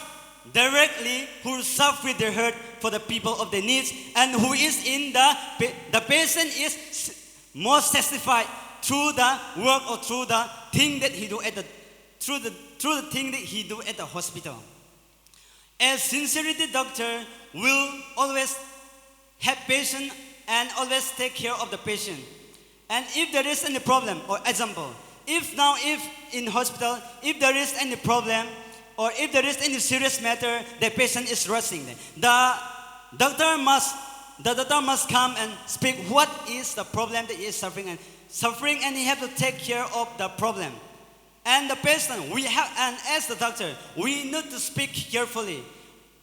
directly, who serve with their heart for the people of their needs, and who is in the pa- the patient is s- most satisfied through the work or through the thing that he do at the through the through the thing that he do at the hospital. A sincerity doctor will always have patience and always take care of the patient. And if there is any problem, or example, if now if in hospital, if there is any problem, or if there is any serious matter, the patient is rushing, the doctor must the doctor must come and speak what is the problem that he is suffering and suffering, and he have to take care of the problem. And the patient, we have, and as the doctor, we need to speak carefully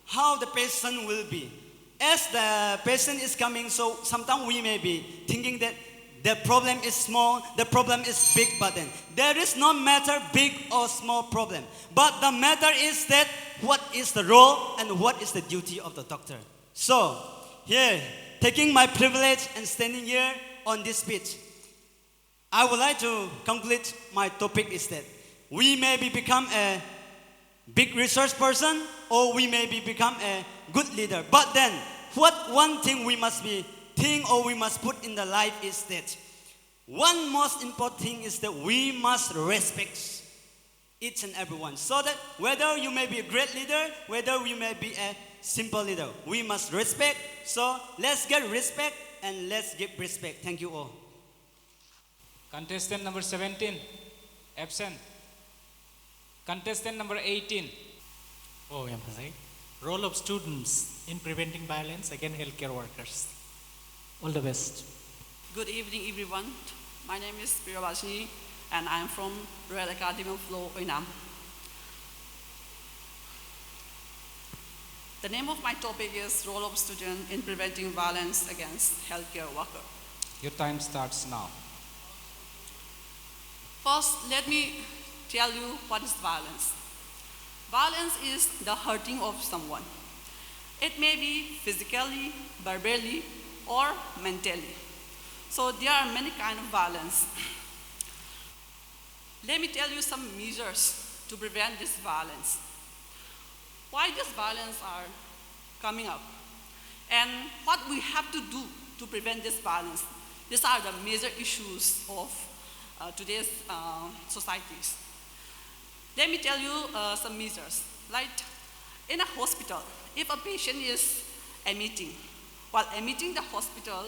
how the patient will be. As the patient is coming, so sometimes we may be thinking that the problem is small, the problem is big, but then there is no matter big or small problem. But the matter is that what is the role and what is the duty of the doctor. So, here, taking my privilege and standing here on this pitch, I would like to conclude my topic is that we may be become a big resource person or we may be become a good leader. But then, what one thing we must be think or we must put in the life is that one most important thing is that we must respect each and everyone. So that whether you may be a great leader, whether you may be a simple leader, we must respect. So let's get respect and let's give respect. Thank you all. Contestant number seventeen, Absent. Contestant number eighteen. Oh, yang pasal. Role of students in preventing violence against healthcare workers. All the best. Good evening, everyone. My name is Priyabhashini, and I am from Royal Academy of Law, Oinam. The name of my topic is role of student in preventing violence against healthcare worker. Your time starts now. First, let me tell you what is violence. Violence is the hurting of someone. It may be physically, verbally, or mentally. So there are many kind of violence. Let me tell you some measures to prevent this violence. Why this violence are coming up? And what we have to do to prevent this violence? These are the major issues of uh, today's uh, societies. Let me tell you uh, some measures. Like in a hospital, if a patient is admitting, while admitting the hospital,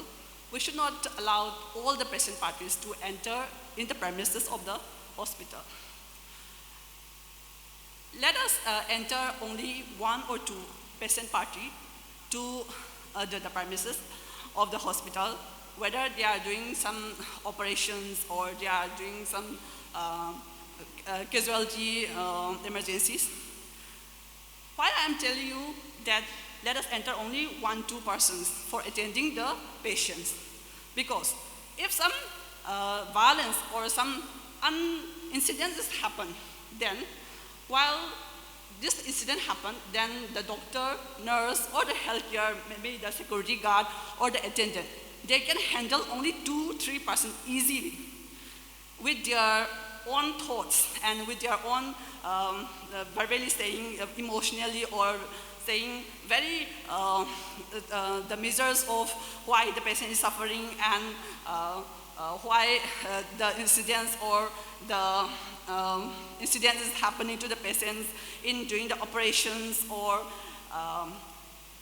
we should not allow all the patient parties to enter in the premises of the hospital. Let us uh, enter only one or two patient party to uh, the, the premises of the hospital, whether they are doing some operations or they are doing some uh, uh, casualty uh, emergencies. Why I am telling you that let us enter only one, two persons for attending the patients? Because if some uh, violence or some un- incidents happen, then while this incident happened, then the doctor, nurse, or the healthcare, maybe the security guard or the attendant, they can handle only two, three persons easily with their own thoughts and with their own um, uh, verbally saying, uh, emotionally or saying very uh, uh, the measures of why the patient is suffering and uh, uh, why uh, the incidents or the um, incidents is happening to the patients in doing the operations or um,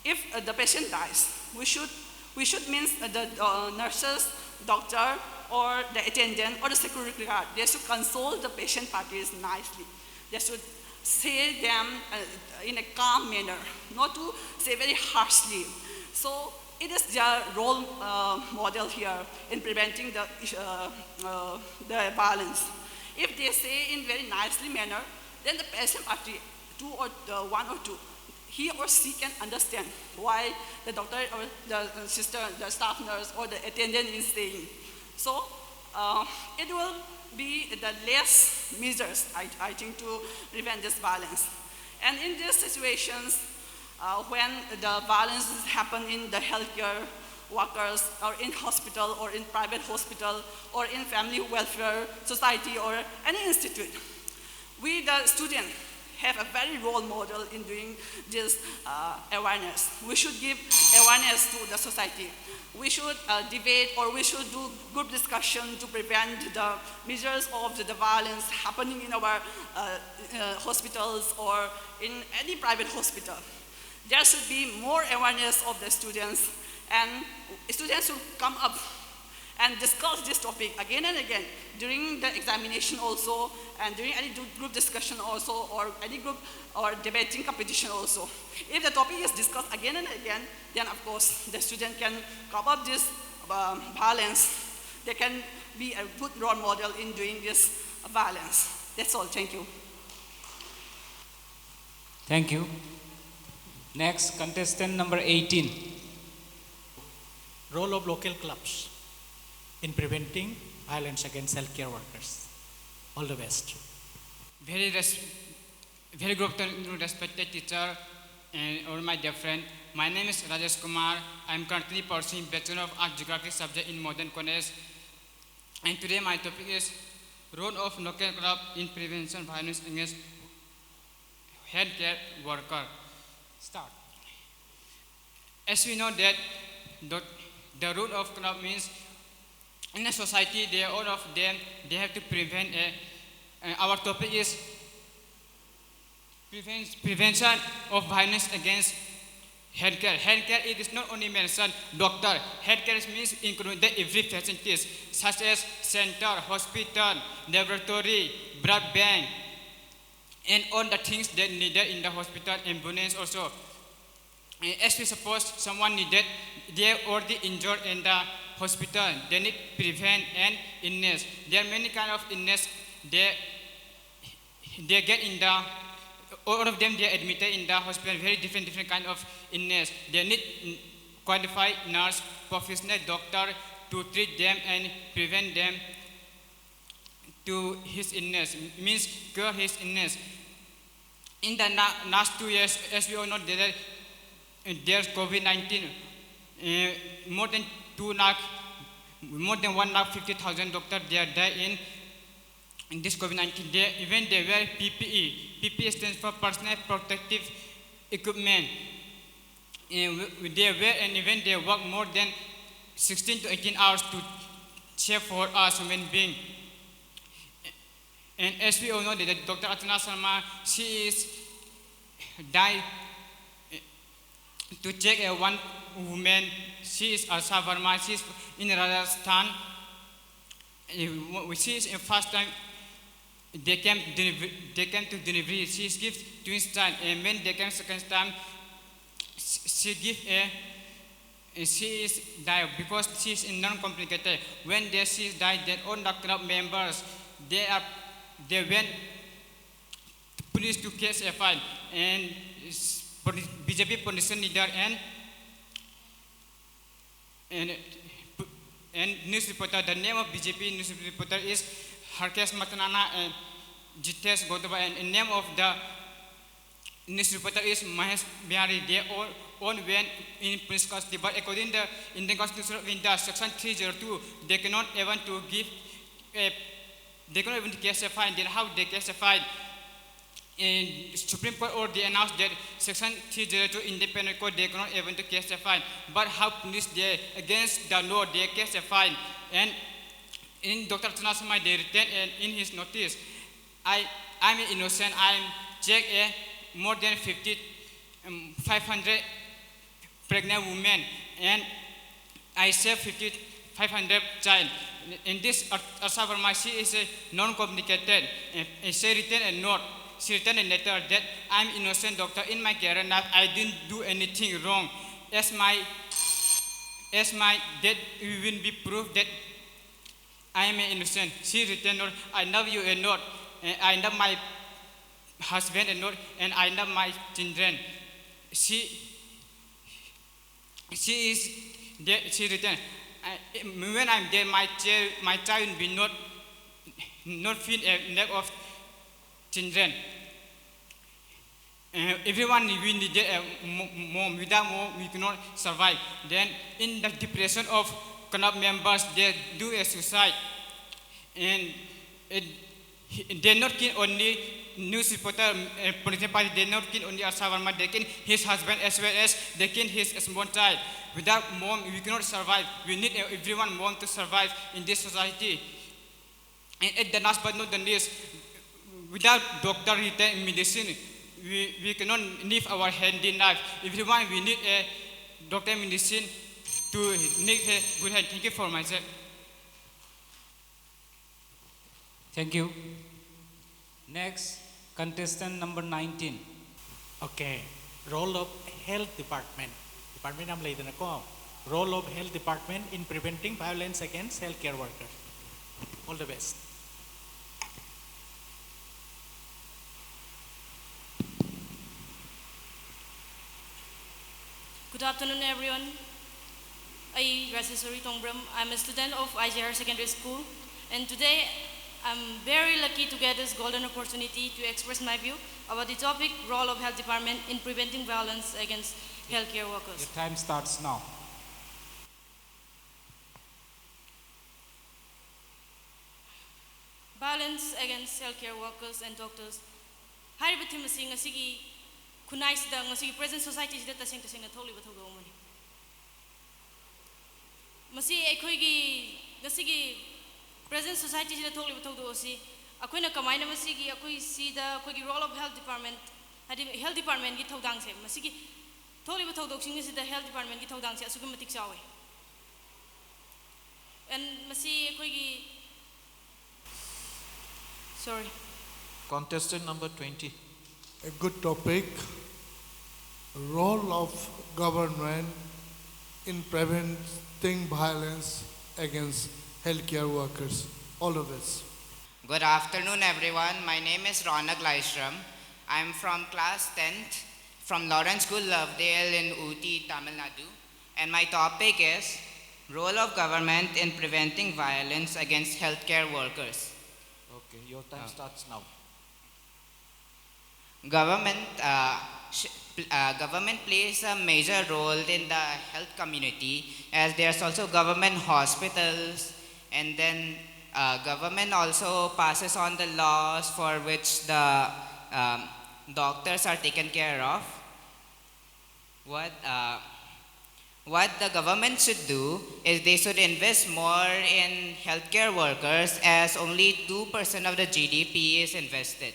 if uh, the patient dies, we should we should means uh, the uh, nurses doctor or the attendant or the security guard. They should console the patient parties nicely. They should say them uh, in a calm manner, not to say very harshly. So it is their role uh, model here in preventing the, uh, uh, the violence. If they say in very nicely manner, then the patient party, two or uh, one or two, he or she can understand why the doctor or the uh, sister, the staff nurse or the attendant is saying. So uh, it will be the less measures, I, I think, to prevent this violence. And in these situations, uh, when the violence happen in the healthcare workers or in hospital or in private hospital or in family welfare society or any institute, we, the student, have a very role model in doing this uh, awareness. We should give awareness to the society. We should uh, debate or we should do group discussion to prevent the measures of the violence happening in our uh, uh, hospitals or in any private hospital. There should be more awareness of the students, and students should come up and discuss this topic again and again during the examination also, and during any group discussion also, or any group or debating competition also. If the topic is discussed again and again, then of course the student can cope up this um, violence. They can be a good role model in doing this violence. That's all. Thank you. Thank you. Next, contestant number eighteen. Role of local clubs in preventing violence against healthcare workers. All the best. Very, res- very good afternoon, respected teacher and all my dear friend. My name is Rajesh Kumar. I am currently pursuing Bachelor of Art Geography subject in Modern College. And today my topic is role of local club in prevention violence against healthcare worker. Start. As we know that the, the role of club means in a society, they all of them, they have to prevent a, uh, our topic is prevent, prevention of violence against Healthcare. Healthcare, it is not only mentioned doctor. Healthcare means include the every facilities such as center, hospital, laboratory, blood bank, and all the things that needed in the hospital, ambulance also. And as we suppose someone needed, they already injured in the hospital, they need prevent and illness. There are many kind of illness they, they get in the, all of them they are admitted in the hospital, very different, different kind of illness. They need qualified nurse, professional doctor to treat them and prevent them to his illness, means cure his illness. In the na-, last two years, as we all know, there, there's COVID nineteen. Uh, more than two lakh, more than one lakh fifty thousand doctors they are there in, in this COVID nineteen. They, even they wear P P E. P P E stands for personal protective equipment. And w-, they wear and even they work more than sixteen to eighteen hours to care for us human being. And as we all know that Doctor Archana Sharma, she is die to check a one woman. She is Asha Verma. She is in Rajasthan. Eh, w-, she is in first time they came deliver-, they came to delivery. She is give twins child, and when they came second time, she, she give a, a she is die because she is in non-complicated. When they she is died, then all the club members they are they went to police to case a file, and s-, poli-, B J P politician leader and and, and news reporter. The name of B J P news reporter is Harkesh Matnana and Jitesh Godaba, and the name of the news reporter is Mahesh Bihari. They all, all went in police custody, but according to the Indian Constitution of India, Section three zero two, they cannot even to give a, they cannot even case a file. Then how they case a file? And Supreme Court already announced that Section three zero two independent court they cannot even to case a file. But how police they against the law they case a file? And in Doctor Archana Sharma they written and in his notice, I, I'm innocent. I'm check a more than fifty, um, five hundred pregnant women, and I save fifty, five hundred child. In this, Ar- Asha Verma, she is a non-communicated, and, and she written a note. She written a letter that I'm innocent doctor. In my career life, I didn't do anything wrong. As my, as my death will be proof that I am innocent. She written note, I love you a lot, and I love my husband a lot, and I love my children. She, she is dead, she written, I, when I'm dead, my child, my child will be not, not feel a lack of children. Uh, everyone, we need a mo- mom. Without mom, we cannot survive. Then, in the depression of club members, they do a suicide. And it, he- they not kill only news reporter, uh, political party, they not kill only Asha Verma, they kill his husband as well as they kill his small child. Without mom, we cannot survive. We need, uh, everyone mom to survive in this society. And at the last but not the least, without doctor written medicine, we, we cannot live our healthy life. Everyone, we need a doctor medicine to live a good health. Thank you for myself. Thank you. Next, contestant number nineteen. Okay, role of health department. Department ꯌꯥꯝ ꯂꯩꯗꯅꯀꯣ. Role of health department in preventing violence against healthcare workers. All the best. Good afternoon, everyone. ꯑꯩ ꯔꯥꯖꯦꯁ꯭ꯋꯔꯤ ꯇꯣꯡꯕ꯭ꯔꯝ. I'm a student of I J R Secondary School, and today I'm very lucky to get this golden opportunity to express my view about the topic role of health department in preventing violence against healthcare workers. Your time starts now. Violence against healthcare workers and doctors ꯍꯥꯏꯔꯤꯕ theme ꯑꯁꯤ ꯉꯁꯤꯒꯤ ꯈꯨꯟꯅꯥꯏꯁꯤꯗ, ꯉꯁꯤꯒꯤ present society ꯁꯤꯗ ꯇꯁꯦꯡ ꯇꯁꯦꯡꯅ ꯊꯣꯛꯂꯤꯕ ꯊꯧꯗꯣꯛ ꯑꯃꯅꯤ꯫ ꯃꯁꯤ ꯑꯩꯈꯣꯏꯒꯤ ꯉꯁꯤꯒꯤ present society ꯁꯤꯗ ꯊꯣꯛꯂꯤꯕ ꯊꯧꯗꯣꯛ ꯑꯁꯤ ꯑꯩꯈꯣꯏꯅ ꯀꯃꯥꯏꯅ ꯃꯁꯤꯒꯤ ꯑꯩꯈꯣꯏ ꯁꯤꯗ ꯑꯩꯈꯣꯏꯒꯤ role of health department, ꯍꯥꯏꯗꯤ health department ꯀꯤ ꯊꯧꯗꯥꯡꯁꯦ, ꯃꯁꯤꯒꯤ ꯊꯣꯛꯂꯤꯕ ꯊꯧꯗꯣꯛꯁꯤꯡ ꯑꯁꯤꯗ health departmentꯀꯤ ꯊꯧꯗꯥꯡꯁꯦ ꯑꯁꯨꯛꯀꯤ ꯃꯇꯤꯛ ꯆꯥꯎꯋꯤ꯫ And ꯃꯁꯤ ꯑꯩꯈꯣꯏꯒꯤ, sorry, Contestant number twenty. A good topic, role of government in preventing violence against healthcare workers. All the best. Good afternoon, everyone. My name is Ronak Laishram. I'm from class tenth from Lawrence School, Lovedale in Ooty, Tamil Nadu. And my topic is role of government in preventing violence against healthcare workers. Okay, your time starts now. Government, uh, sh- pl- uh, government plays a major role in the health community, as there's also government hospitals, and then uh, government also passes on the laws for which the um, doctors are taken care of. What uh, what the government should do is they should invest more in healthcare workers, as only two percent of the G D P is invested.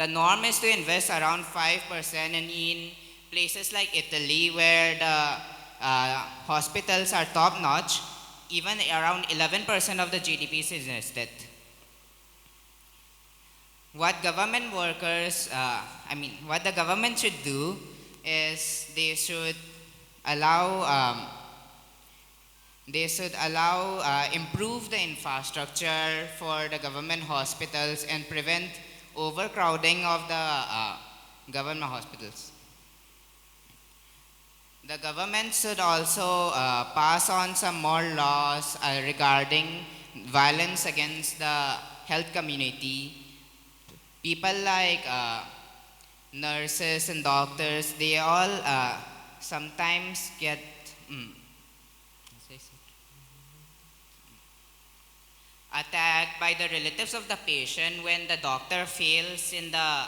The norm is to invest around five percent, and in places like Italy, where the uh, hospitals are top notch, even around eleven percent of the G D P is invested. What government workers, uh, I mean, what the government should do is they should allow um, they should allow uh, improve the infrastructure for the government hospitals and prevent overcrowding of the uh, government hospitals. The government should also uh, pass on some more laws uh, regarding violence against the health community. People like uh, nurses and doctors, they all uh, sometimes get mm, attacked by the relatives of the patient when the doctor fails in the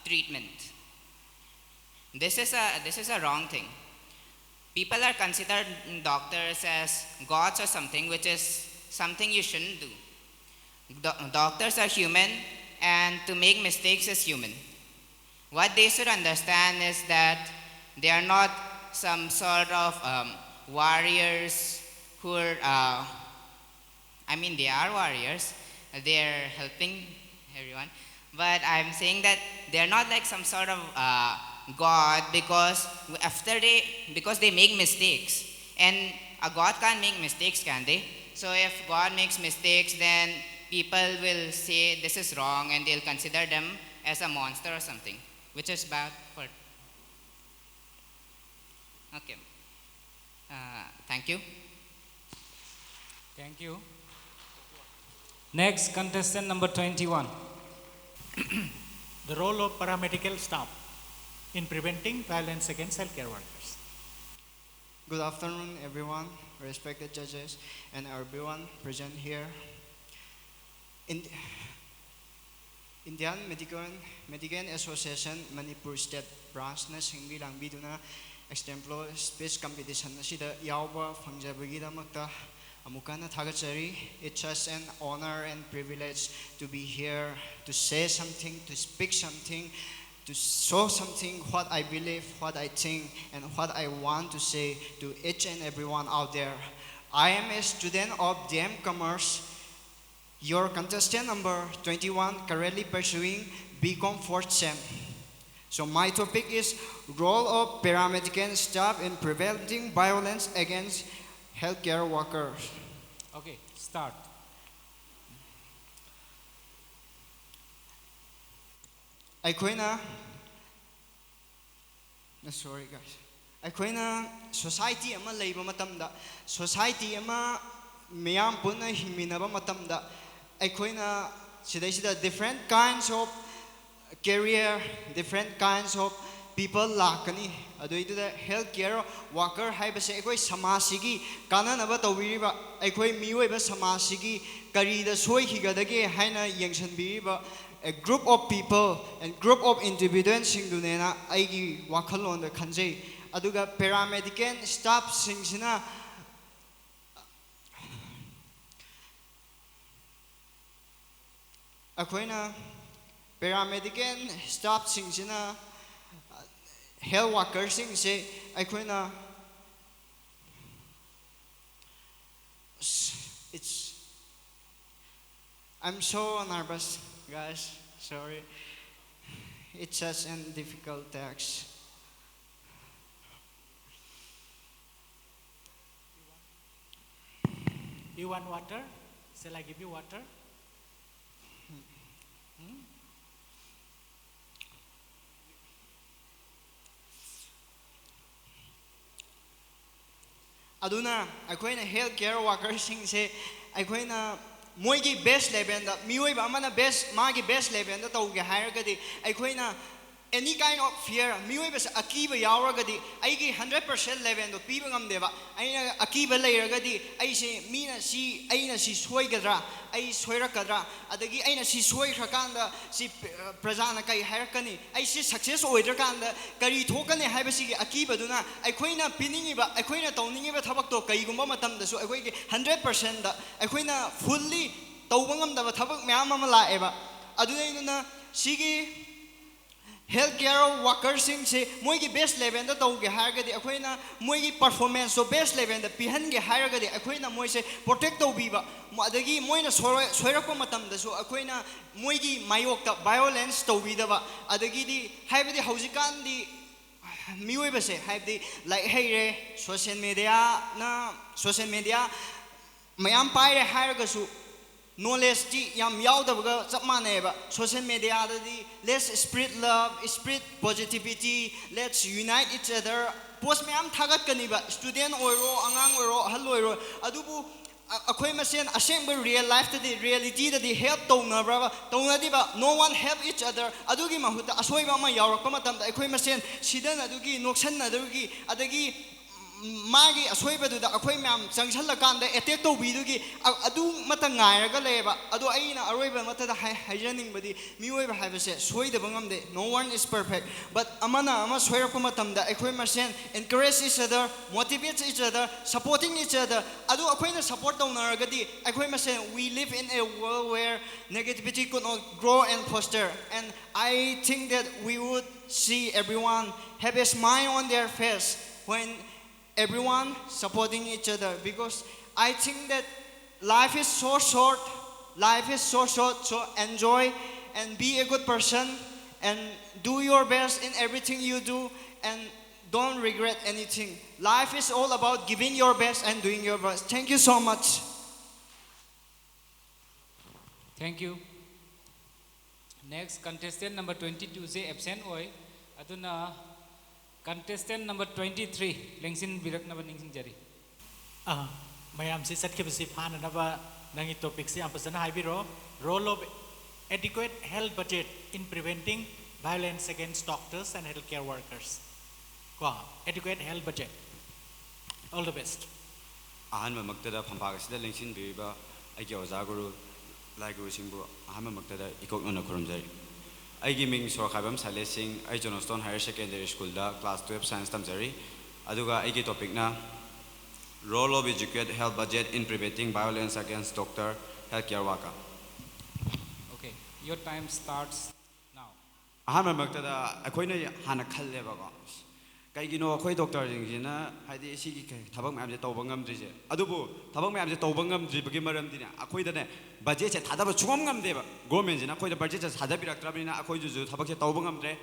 treatment. This is a, this is a wrong thing. People are considered doctors as gods or something, which is something you shouldn't do. Do- doctors are human, and to make mistakes is human. What they should understand is that they are not some sort of um, warriors who are, uh, I mean, they are warriors. They're helping everyone. But I'm saying that they're not like some sort of uh, God because after they, because they make mistakes. And a God can't make mistakes, can they? So if God makes mistakes, then people will say this is wrong and they'll consider them as a monster or something, which is bad for. Okay. Uh, thank you. Thank you. Next, contestant number twenty-one. The role of paramedical staff in preventing violence against healthcare workers. Good afternoon, everyone, respected judges, and everyone present here. In Indian Medical, Medical Association Manipur State Branchꯅ ꯁꯤꯟꯕꯤ ꯂꯥꯡꯕꯤꯗꯨꯅ Extempore Speech Competition ꯑꯁꯤꯗ ꯌꯥꯎꯕ ꯐꯪꯖꯕꯒꯤꯗꯃꯛꯇ ꯑꯃꯨꯛ ꯍꯟꯅ ꯊꯥꯒꯠꯆꯔꯤ. It's such an honor and privilege to be here, to say something, to speak something, to show something, what I believe, what I think, and what I want to say to each and everyone out there. I am a student of D M Commerce, your contestant number twenty-one, currently pursuing B Com fourth sem. So my topic is role of paramedical staff in preventing violence against healthcare workers. Okay, start. ꯑꯩꯈꯣꯏꯅ, sorry guys, ꯑꯩꯈꯣꯏꯅ society ꯑꯃ ꯂꯩꯕ ꯃꯇꯝꯗ, society ꯑꯃ ꯃꯤꯌꯥꯝ ꯄꯨꯟꯅ ꯍꯤꯡꯃꯤꯟꯅꯕ ꯃꯇꯝꯗ, ꯑꯩꯈꯣꯏꯅ ꯁꯤꯗꯩꯁꯤꯗ different kinds of career, different kinds of people ꯂꯥꯛꯀꯅꯤ꯫ ꯑꯗꯨꯏꯗꯨꯗ healthcare worker ꯍꯥꯏꯕꯁꯦ ꯑꯩꯈꯣꯏ ꯁꯃꯥꯖꯁꯤꯒꯤ ꯀꯥꯟꯅꯅꯕ ꯇꯧꯕꯤꯔꯤꯕ, ꯑꯩꯈꯣꯏ ꯃꯤꯑꯣꯏꯕ ꯁꯃꯥꯖꯁꯤꯒꯤ ꯀꯔꯤꯗ ꯁꯣꯏꯈꯤꯒꯗꯒꯦ ꯍꯥꯏꯅ ꯌꯦꯡꯁꯤꯟꯕꯤꯔꯤꯕ a group of people and group of individualꯁꯤꯡꯗꯨꯅꯦꯅ ꯑꯩꯒꯤ ꯋꯥꯈꯜꯂꯣꯟꯗ ꯈꯟꯖꯩ꯫ ꯑꯗꯨꯒ paramedical staffꯁꯤꯡꯁꯤꯅ ꯑꯩꯈꯣꯏꯅ paramedical staffꯁꯤꯡꯁꯤꯅ health workerꯁꯤꯡꯁꯦ ꯑꯩꯈꯣꯏꯅ, it's, I'm so nervous, guys. Sorry. It's such a difficult text. You want water? Shall I give you water? Hmm? ꯑꯗꯨꯅ ꯑꯩꯈꯣꯏꯅ health care workerꯁꯤꯡꯁꯦ ꯑꯩꯈꯣꯏꯅ ꯃꯣꯏꯒꯤ best levelꯗ, ꯃꯤꯑꯣꯏꯕ ꯑꯃꯅ best, ꯃꯥꯒꯤ best levelꯗ ꯇꯧꯒꯦ ꯍꯥꯏꯔꯒꯗꯤ, ꯑꯩꯈꯣꯏꯅ any kind of fear, ꯃꯤꯑꯣꯏꯕꯁꯦ ꯑꯀꯤꯕ ꯌꯥꯎꯔꯒꯗꯤ, ꯑꯩꯒꯤ hundred percent levelꯗꯣ ꯄꯤꯕ ꯉꯝꯗꯦꯕ꯫ ꯑꯩꯅ ꯑꯀꯤꯕ ꯂꯩꯔꯒꯗꯤ, ꯑꯩꯁꯦ, ꯃꯤꯅ ꯁꯤ, ꯑꯩꯅ ꯁꯤ ꯁꯣꯏꯒꯗ꯭ꯔꯥ, ꯑꯩ ꯁꯣꯏꯔꯛꯀꯗ꯭ꯔꯥ, ꯑꯗꯒꯤ ꯑꯩꯅ ꯁꯤ ꯁꯣꯏꯈ꯭ꯔꯀꯥꯟꯗ ꯁꯤ ꯄ꯭ꯔꯖꯥꯅ ꯀꯩ ꯍꯥꯏꯔꯛꯀꯅꯤ, ꯑꯩ ꯁꯤ success ꯑꯣꯏꯗ꯭ꯔꯀꯥꯟꯗ ꯀꯔꯤ ꯊꯣꯛꯀꯅꯤ ꯍꯥꯏꯕꯁꯤꯒꯤ ꯑꯀꯤꯕꯗꯨꯅ ꯑꯩꯈꯣꯏꯅ ꯄꯤꯅꯤꯡꯉꯤꯕ, ꯑꯩꯈꯣꯏꯅ ꯇꯧꯅꯤꯡꯉꯤꯕ ꯊꯕꯛꯇꯣ ꯀꯩꯒꯨꯝꯕ ꯃꯇꯝꯗꯁꯨ ꯑꯩꯈꯣꯏꯒꯤ hundred percentꯗ ꯑꯩꯈꯣꯏꯅ fully ꯇꯧꯕ ꯉꯝꯗꯕ ꯊꯕꯛ ꯃꯌꯥꯝ ꯑꯃ ꯂꯥꯛꯑꯦꯕ꯫ ꯑꯗꯨꯗꯩꯗꯨꯅ ꯁꯤꯒꯤ health care workerꯁꯤꯡꯁꯦ ꯃꯣꯏꯒꯤ best levelꯗ ꯇꯧꯒꯦ ꯍꯥꯏꯔꯒꯗꯤ, ꯑꯩꯈꯣꯏꯅ ꯃꯣꯏꯒꯤ performanceꯇꯣ best levelꯗ ꯄꯤꯍꯟꯒꯦ ꯍꯥꯏꯔꯒꯗꯤ, ꯑꯩꯈꯣꯏꯅ ꯃꯣꯏꯁꯦ protect ꯇꯧꯕꯤꯕ, ꯑꯗꯒꯤ ꯃꯣꯏꯅ ꯁꯣꯏꯔꯛꯄ ꯃꯇꯝꯗꯁꯨ ꯑꯩꯈꯣꯏꯅ ꯃꯣꯏꯒꯤ ꯃꯥꯌꯣꯛꯇ violence ꯇꯧꯕꯤꯗꯕ, ꯑꯗꯒꯤꯗꯤ, ꯍꯥꯏꯕꯗꯤ ꯍꯧꯖꯤꯛꯀꯥꯟꯗꯤ ꯃꯤꯑꯣꯏꯕꯁꯦ, ꯍꯥꯏꯕꯗꯤ ꯂꯥꯏꯔꯤꯛ ꯍꯩꯔꯦ, social mediaꯅ, social media ꯃꯌꯥꯝ ꯄꯥꯏꯔꯦ ꯍꯥꯏꯔꯒꯁꯨ, knowledgeꯇꯤ ꯌꯥꯝ ꯌꯥꯎꯗꯕꯒ ꯆꯞ ꯃꯥꯟꯅꯩꯑꯕ꯫ Social mediaꯗꯗꯤ let's spread love, spread positivity, let's unite each other, post ꯃꯌꯥꯝ ꯊꯥꯒꯠꯀꯅꯤꯕ, student ꯑꯣꯏꯔꯣ, ꯑꯉꯥꯡ ꯑꯣꯏꯔꯣ, ꯑꯍꯜ ꯑꯣꯏꯔꯣ, ꯑꯗꯨꯕꯨ ꯑ-, ꯑꯩꯈꯣꯏ ꯃꯁꯦꯟ ꯑꯁꯦꯡꯕ real lifeꯇꯗꯤ, realityꯗꯗꯤ help ꯇꯧꯅꯕ꯭ꯔꯕ? ꯇꯧꯅꯗꯦꯕ꯫ No one help each other꯫ ꯑꯗꯨꯒꯤ ꯃꯍꯨꯠꯇ ꯑꯁꯣꯏꯕ ꯑꯃ ꯌꯥꯎꯔꯛꯄ ꯃꯇꯝꯗ ꯑꯩꯈꯣꯏ ꯃꯁꯦꯟ ꯁꯤꯗꯅꯗꯨꯒꯤ, ꯅꯣꯛꯁꯟꯅꯗꯨꯒꯤ, ꯑꯗꯒꯤ ꯃꯥꯒꯤ ꯑꯁꯣꯏꯕꯗꯨꯗ ꯑꯩꯈꯣꯏ ꯃꯌꯥꯝ ꯆꯪꯁꯜꯂꯀꯥꯟꯗ ꯑꯦꯇꯦꯛ ꯇꯧꯕꯤꯗꯨꯒꯤ ꯑ- ꯑꯗꯨꯃꯠꯇ ꯉꯥꯏꯔꯒ ꯂꯩꯌꯦꯕ꯫ ꯑꯗꯣ ꯑꯩꯅ ꯑꯔꯣꯏꯕ ꯑꯃꯠꯇꯗ ꯍꯥꯏ- ꯍꯥꯏꯖꯅꯤꯡꯕꯗꯤ, ꯃꯤꯑꯣꯏꯕ ꯍꯥꯏꯕꯁꯦ ꯁꯣꯏꯗꯕ ꯉꯝꯗꯦ꯫ No one is perfect. But ꯑꯃꯅ ꯑꯃ ꯁꯣꯏꯔꯛꯄ ꯃꯇꯝꯗ ꯑꯩꯈꯣꯏ ꯃꯁꯦꯟ encourage each other, motivate each other, supporting each other, ꯑꯗꯨ ꯑꯩꯈꯣꯏꯅ support ꯇꯧꯅꯔꯒꯗꯤ ꯑꯩꯈꯣꯏ ꯃꯁꯦꯟ, we live in a world where negativity could not grow and foster. And I think that we would see everyone have a smile on their face when everyone supporting each other, because I think that life is so short. Life is so short, so enjoy and be a good person and do your best in everything you do and don't regret anything. Life is all about giving your best and doing your best. Thank you so much. Thank you. Next contestant number twenty two say absent ꯑꯣꯏ꯫ ꯑꯗꯨꯅ contestant number twenty three ꯂꯦꯡꯁꯤꯟꯕꯤꯔꯛꯅꯕ ꯅꯤꯡꯁꯤꯡꯖꯔꯤ꯫ ꯑꯥ, ꯃꯌꯥꯝꯁꯤ ꯆꯠꯈꯤꯕꯁꯤ ꯐꯥꯅꯅꯕ ꯅꯪꯒꯤ topicꯁꯤ ꯌꯥꯝ ꯐꯖꯅ ꯍꯥꯏꯕꯤꯔꯣ꯫ Role of adequate health budget in preventing violence against doctors and healthcare workers. ꯀꯣ, adequate health budget. All the best. ꯑꯍꯥꯟꯕꯃꯛꯇꯗ ꯐꯝꯄꯥꯛ ꯑꯁꯤꯗ ꯂꯦꯡꯁꯤꯟꯕꯤꯔꯤꯕ ꯑꯩꯒꯤ ꯑꯣꯖꯥ ꯒꯨꯔꯨ, ꯂꯥꯏ ꯒꯨꯔꯨꯁꯤꯡꯕꯨ ꯑꯍꯥꯟꯕꯃꯛꯇꯗ ꯏꯀꯣꯛꯅꯅ ꯈꯨꯔꯨꯝꯖꯔꯤ꯫ ꯑꯩꯒꯤ ꯃꯤꯡ ꯁꯣꯔꯈꯥꯏꯕꯝ ꯁꯥꯏꯂꯦꯁ ꯁꯤꯡ, ꯑꯩ Johnstone Higher Secondary Schoolꯗ class twelve science ꯇꯝꯖꯔꯤ꯫ ꯑꯗꯨꯒ ꯑꯩꯒꯤ topicꯅ Role of adequate health budget in preventing violence against doctor, healthcare worker. Okay, your time starts now. ꯑꯍꯥꯟꯕꯃꯛꯇꯗ ꯑꯩꯈꯣꯏꯅ ꯍꯥꯟꯅ ꯈꯜꯂꯦꯕꯀꯣ, ꯀꯩꯒꯤꯅꯣ ꯑꯩꯈꯣꯏ doctorꯁꯤꯡꯁꯤꯅ ꯍꯥꯏꯗꯤ ꯁꯤꯒꯤ ꯀꯩ- ꯊꯕꯛ ꯃꯌꯥꯝꯁꯦ ꯇꯧꯕ ꯉꯝꯗ꯭ꯔꯤꯁꯦ? ꯑꯗꯨꯕꯨ ꯊꯕꯛ ꯃꯌꯥꯝꯁꯦ ꯇꯧꯕ ꯉꯝꯗ꯭ꯔꯤꯕꯒꯤ ꯃꯔꯝꯗꯤꯅꯦ, ꯑꯩꯈꯣꯏꯗꯅꯦ budgetꯁꯦ ꯊꯥꯗꯕ ꯁꯨꯡꯉꯝ ꯉꯝꯗꯦꯕ꯫ Governmentꯁꯤꯅ ꯑꯩꯈꯣꯏꯗ budgetꯁꯦ ꯊꯥꯗꯕꯤꯔꯛꯇ꯭ꯔꯕꯅꯤꯅ ꯑꯩꯈꯣꯏꯗꯨꯁꯨ ꯊꯕꯛꯁꯦ ꯇꯧꯕ ꯉꯝꯗ꯭ꯔꯦ꯫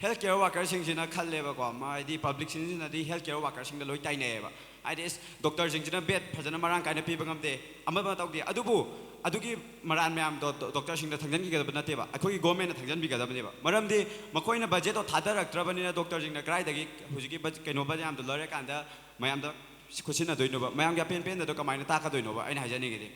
Healthcare workerꯁꯤꯡꯁꯤꯅ ꯈꯜꯂꯦꯕꯀꯣ, ꯃꯥ ꯍꯥꯏꯗꯤ publicꯁꯤꯡꯁꯤꯅꯗꯤ healthcare workerꯁꯤꯡꯗ ꯂꯣꯏ ꯇꯥꯏꯅꯩꯌꯦꯕ꯫ ꯍꯥꯏꯗꯤ ꯏꯁ doctorꯁꯤꯡꯁꯤꯅ bed ꯐꯖꯅ ꯃꯔꯥꯡ ꯀꯥꯏꯅ ꯄꯤꯕ ꯉꯝꯗꯦ, ꯑꯃ ꯑꯃ ꯇꯧꯗꯦ꯫ ꯑꯗꯨꯕꯨ ꯑꯗꯨꯒꯤ ꯃꯔꯥꯟ ꯃꯌꯥꯝꯗꯣ ꯗꯣ- doctorꯁꯤꯡꯗ ꯊꯪꯖꯟꯈꯤꯒꯗꯕ ꯅꯠꯇꯦꯕ, ꯑꯩꯈꯣꯏꯒꯤ governmentꯅ ꯊꯪꯖꯟꯕꯤꯒꯗꯕꯅꯦꯕ꯫ ꯃꯔꯝꯗꯤ ꯃꯈꯣꯏꯅ budgetꯇꯣ ꯊꯥꯗꯔꯛꯇ꯭ꯔꯕꯅꯤꯅ doctorꯁꯤꯡꯅ ꯀꯗꯥꯏꯗꯒꯤ ꯍꯧꯖꯤꯛꯀꯤ budget ꯀꯩꯅꯣ ꯃꯌꯥꯝꯗꯣ ꯂꯧꯔꯀꯥꯟꯗ ꯃꯌꯥꯝꯗ ꯈꯨꯠꯁꯤꯟꯅꯗꯣꯏꯅꯣꯕ? ꯃꯌꯥꯝꯒꯤ ꯑꯄꯦꯟ ꯄꯦꯟꯗꯗꯣ ꯀꯃꯥꯏꯅ ꯇꯥꯛꯀꯗꯣꯏꯅꯣꯕ? ꯑꯩꯅ ꯍꯥꯏꯖꯅꯤꯡꯉꯤꯗꯤ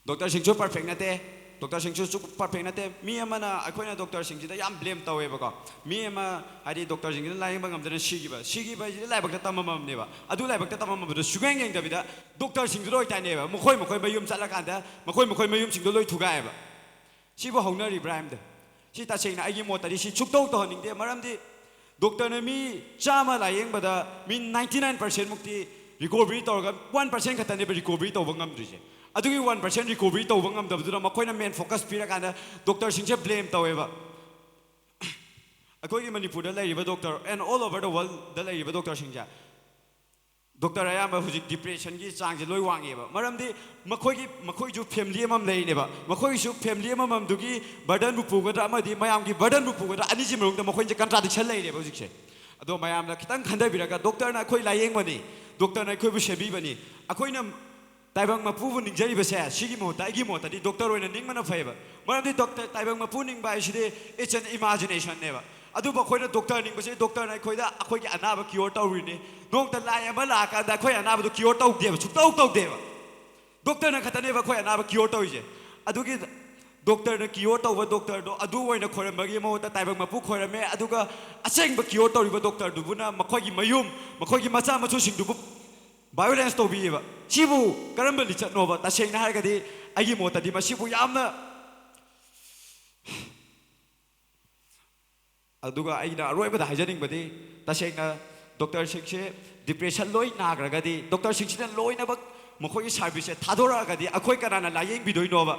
doctorꯁꯤꯡꯁꯨ perfect ꯅꯠꯇꯦ, ꯗꯣꯛꯇꯔꯁꯤꯡꯁꯨ ꯆꯨꯛ ꯄꯔꯐꯦꯛ ꯅꯠꯇꯦ꯫ ꯃꯤ ꯑꯃꯅ, ꯑꯩꯈꯣꯏꯅ ꯗꯣꯛꯇꯔꯁꯤꯡꯁꯤꯗ ꯌꯥꯝ ꯕ꯭ꯂꯦꯝ ꯇꯧꯋꯦꯕꯀꯣ꯫ ꯃꯤ ꯑꯃ, ꯍꯥꯏꯗꯤ, ꯗꯣꯛꯇꯔꯁꯤꯡꯁꯤꯅ ꯂꯥꯌꯦꯡꯕ ꯉꯝꯗꯅ ꯁꯤꯈꯤꯕ, ꯁꯤꯈꯤꯕ ꯍꯥꯏꯁꯤꯗꯤ ꯂꯥꯏꯕꯛꯇ ꯇꯝꯃꯝꯃꯕꯅꯦꯕ꯫ ꯑꯗꯨ ꯂꯥꯏꯕꯛꯇ ꯇꯝꯃꯝꯕꯗꯣ ꯁꯨꯡꯌꯦꯡ ꯌꯦꯡꯗꯕꯤꯗ ꯗꯣꯛꯇꯔꯁꯤꯡꯗꯨꯗ ꯑꯣꯏ ꯇꯥꯏꯅꯩꯑꯕ꯫ ꯃꯈꯣꯏ ꯃꯈꯣꯏ ꯃꯌꯨꯝ ꯆꯠꯂꯀꯥꯟꯗ ꯃꯈꯣꯏ ꯃꯈꯣꯏ ꯃꯌꯨꯝꯁꯤꯡꯗꯣ ꯂꯣꯏ ꯊꯨꯒꯥꯏꯑꯦꯕ꯫ ꯁꯤꯕꯨ ꯍꯧꯅꯔꯤꯕ꯭ꯔꯥ ꯍꯥꯏꯕꯗ, ꯁꯤ ꯇꯁꯦꯡꯅ ꯑꯩꯒꯤ ꯃꯣꯠꯇꯗꯤ ꯁꯤ ꯁꯨꯛꯇꯧ ꯇꯧꯍꯟꯅꯤꯡꯗꯦ꯫ ꯃꯔꯝꯗꯤ ꯗꯣꯛꯇꯔꯅ ꯃꯤ ꯆꯥꯝꯃ ꯂꯥꯌꯦꯡꯕꯗ ꯃꯤ ninety nine percent ꯃꯨꯛꯇꯤ ꯔꯤꯀꯣꯚꯔꯤ ꯇꯧꯔꯒ, one percent ꯈꯛꯇꯅꯦꯕ ꯔꯤꯀꯣꯚꯔꯤ ꯇꯧꯕ ꯉꯝꯗ꯭ꯔꯤꯁꯦ꯫ ꯑꯗꯨꯒꯤ one percent ꯔꯤꯀꯣꯚꯔꯤ ꯇꯧꯕ ꯉꯝꯗꯕꯗꯨꯅ ꯃꯈꯣꯏꯅ ꯃꯦꯟ ꯐꯣꯀꯁ ꯄꯤꯔꯀꯥꯟꯗ ꯗꯣꯛꯇꯔꯁꯤꯡꯁꯦ ꯕ꯭ꯂꯦꯝ ꯇꯧꯋꯦꯕ꯫ ꯑꯩꯈꯣꯏꯒꯤ ꯃꯅꯤꯄꯨꯔꯗ ꯂꯩꯔꯤꯕ doctor and all over the worldꯗ ꯂꯩꯔꯤꯕ ꯗꯣꯛꯇꯔꯁꯤꯡꯁꯦ, ꯗꯣꯛꯇꯔ ꯑꯌꯥꯝꯕ ꯍꯧꯖꯤꯛ ꯗꯤꯄ꯭ꯔꯦꯁꯟꯒꯤ ꯆꯥꯡꯁꯦ ꯂꯣꯏ ꯋꯥꯡꯉꯦꯕ꯫ ꯃꯔꯝꯗꯤ ꯃꯈꯣꯏꯒꯤ, ꯃꯈꯣꯏꯁꯨ ꯐꯦꯃꯤꯂꯤ ꯑꯃꯃꯝ ꯂꯩꯔꯤꯅꯦꯕ꯫ ꯃꯈꯣꯏꯒꯤꯁꯨ ꯐꯦꯃꯤꯂꯤ ꯑꯃꯃꯝꯗꯨꯒꯤ ꯕꯔꯗꯟꯕꯨ ꯄꯨꯒꯗ꯭ꯔꯥ ꯑꯃꯗꯤ ꯃꯌꯥꯝꯒꯤ ꯕꯔꯗꯟꯕꯨ ꯄꯨꯒꯗ꯭ꯔꯥ, ꯑꯅꯤꯁꯤ ꯃꯅꯨꯡꯗ ꯃꯈꯣꯏꯁꯦ ꯀꯟꯇ꯭ꯔꯥꯗꯤꯛꯁꯟ ꯂꯩꯔꯦꯕ ꯍꯧꯖꯤꯛꯁꯦ꯫ ꯑꯗꯣ ꯃꯌꯥꯝꯅ ꯈꯤꯇꯪ ꯈꯟꯊꯕꯤꯔꯒ, ꯗꯣꯛꯇꯔꯅ ꯑꯩꯈꯣꯏ ꯂꯥꯌꯦꯡꯕꯅꯤ, ꯗꯣꯛꯇꯔꯅ ꯑꯩꯈꯣꯏꯕꯨ ꯁꯦꯝꯕꯤꯕꯅꯤ, ꯑꯩꯈꯣꯏꯅ ꯇꯥꯏꯕꯪ ꯃꯄꯨꯕꯨ ꯅꯤꯡꯖꯔꯤꯕꯁꯦ, ꯁꯤꯒꯤ ꯃꯍꯨꯠꯇ, ꯑꯩꯒꯤ ꯃꯣꯠꯇꯗꯤ ꯗꯣꯛꯇꯔ ꯑꯣꯏꯅ ꯅꯤꯡꯕꯅ ꯐꯩꯌꯦꯕ꯫ ꯃꯔꯝꯗꯤ ꯗꯣꯛꯇꯔ, ꯇꯥꯏꯕꯪ ꯃꯄꯨ ꯅꯤꯡꯕ ꯍꯥꯏꯁꯤꯗꯤ it's an imaginationꯅꯦꯕ꯫ ꯑꯗꯨꯕꯨ ꯑꯩꯈꯣꯏꯅ ꯗꯣꯛꯇꯔ ꯅꯤꯡꯕꯁꯦ, ꯗꯣꯛꯇꯔꯅ ꯑꯩꯈꯣꯏꯗ, ꯑꯩꯈꯣꯏꯒꯤ ꯑꯅꯥꯕ ꯀ꯭ꯌꯣꯔ ꯇꯧꯔꯤꯅꯤ꯫ ꯅꯣꯡꯃꯇ ꯂꯥꯏ ꯑꯃ ꯂꯥꯛꯑꯀꯥꯟꯗ ꯑꯩꯈꯣꯏ ꯑꯅꯥꯕꯗꯣ ꯀ꯭ꯌꯣꯔ ꯇꯧꯗꯦꯕ, ꯁꯨꯛꯇꯧ ꯇꯧꯗꯦꯕ꯫ ꯗꯣꯛꯇꯔꯅ ꯈꯛꯇꯅꯦꯕ ꯑꯩꯈꯣꯏ ꯑꯅꯥꯕ ꯀ꯭ꯌꯣꯔ ꯇꯧꯔꯤꯁꯦ꯫ ꯑꯗꯨꯒꯤ ꯗꯣꯛꯇꯔꯅ ꯀ꯭ꯌꯣꯔ ꯇꯧꯕ ꯗꯣꯛꯇꯔꯗꯣ, ꯑꯗꯨ ꯑꯣꯏꯅ ꯈꯣꯏꯔꯝꯕꯒꯤ ꯃꯍꯨꯠꯇ ꯇꯥꯏꯕꯪ ꯃꯄꯨ ꯈꯣꯏꯔꯝꯃꯦ꯫ ꯑꯗꯨꯒ ꯑꯁꯦꯡꯕ ꯀ꯭ꯌꯣꯔ ꯇꯧꯔꯤꯕ ꯗꯣꯛꯇꯔꯗꯨꯕꯨꯅ ꯃꯈꯣꯏꯒꯤ ꯃꯌꯨꯝ, ꯃꯈꯣꯏꯒꯤ ꯃꯆꯥ ꯃꯁꯨꯁꯤꯡꯗꯨꯕꯨ ꯚꯥꯏꯑꯣꯂꯦꯟꯁ ꯇꯧꯕꯤꯌꯦꯕ꯫ ꯁꯤꯕꯨ ꯀꯔꯝꯕ ꯂꯤꯆꯠꯅꯣꯕ? ꯇꯁꯦꯡꯅ ꯍꯥꯏꯔꯒꯗꯤ, ꯑꯩꯒꯤ ꯃꯣꯠꯇꯗꯤ ꯃꯁꯤꯕꯨ ꯌꯥꯝꯅ, ꯑꯗꯨꯒ ꯑꯩꯅ ꯑꯔꯣꯏꯕꯗ ꯍꯥꯏꯖꯅꯤꯡꯕꯗꯤ, ꯇꯁꯦꯡꯅ ꯗꯣꯛꯇꯔꯁꯤꯡꯁꯦ ꯗꯤꯄ꯭ꯔꯦꯁꯟ ꯂꯣꯏ ꯅꯥꯈ꯭ꯔꯒꯗꯤ, ꯗꯣꯛꯇꯔꯁꯤꯡꯁꯤꯅ ꯂꯣꯏꯅꯃꯛ ꯃꯈꯣꯏꯒꯤ ꯁꯥꯔꯚꯤꯁꯁꯦ ꯊꯥꯗꯣꯔꯛꯑꯒꯗꯤ, ꯑꯩꯈꯣꯏ ꯀꯅꯥꯅ ꯂꯥꯏꯌꯦꯡꯕꯤꯗꯣꯏꯅꯣꯕ?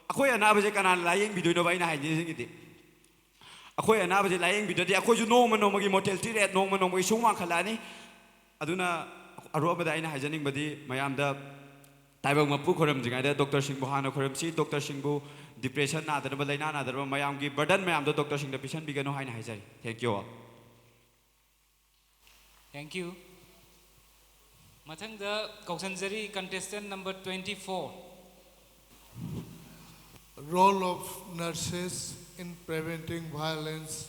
ꯑꯩꯈꯣꯏ ꯑꯅꯥꯕꯁꯦ ꯀꯅꯥꯅ ꯂꯥꯏꯌꯦꯡꯕꯤꯗꯣꯏꯅꯣꯕ? ꯑꯩꯅ ꯍꯥꯏꯅꯤꯡꯉꯤꯗꯤ, ꯑꯩꯈꯣꯏ ꯑꯅꯥꯕꯁꯦ ꯂꯥꯏꯌꯦꯡꯕꯤꯗ꯭ꯔꯗꯤ, ꯑꯩꯈꯣꯏꯁꯨ ꯅꯣꯡꯃ ꯅꯣꯡꯃꯒꯤ ꯃꯣꯔꯇꯦꯂꯤꯇꯤ ꯔꯦꯠ ꯅꯣꯡꯃ ꯅꯣꯡꯃꯒꯤ ꯁꯨꯝ ꯋꯥꯡꯈꯠꯂꯛꯑꯅꯤ꯫ ꯑꯗꯨꯅ ꯑꯔꯣꯏꯕꯗ ꯑꯩꯅ ꯍꯥꯏꯖꯅꯤꯡꯕꯗꯤ, ꯃꯌꯥꯝꯗ ꯇꯥꯏꯕꯪ ꯃꯄꯨ ꯈꯣꯏꯔꯝꯗ꯭ꯔꯤꯉꯩꯗ ꯗꯣꯛꯇꯔꯁꯤꯡꯕꯨ ꯍꯥꯟꯅ ꯈꯣꯏꯔꯝꯁꯤ꯫ ꯗꯣꯛꯇꯔꯁꯤꯡꯕꯨ ꯗꯤꯄ꯭ꯔꯦꯁꯟ ꯅꯥꯗꯅꯕ, ꯂꯥꯏꯅꯥ ꯅꯥꯗꯅꯕ, ꯃꯌꯥꯝꯒꯤ ꯕꯔꯗꯟ ꯃꯌꯥꯝꯗꯣ ꯗꯣꯛꯇꯔꯁꯤꯡꯗ ꯄꯤꯁꯟꯕꯤꯒꯅꯨ ꯍꯥꯏꯅ ꯍꯥꯏꯖꯔꯤ꯫ Thank you all. Thank you. ꯃꯊꯪꯗ ꯀꯧꯁꯟꯖꯔꯤ contestant number twenty four. Role of nurses in preventing violence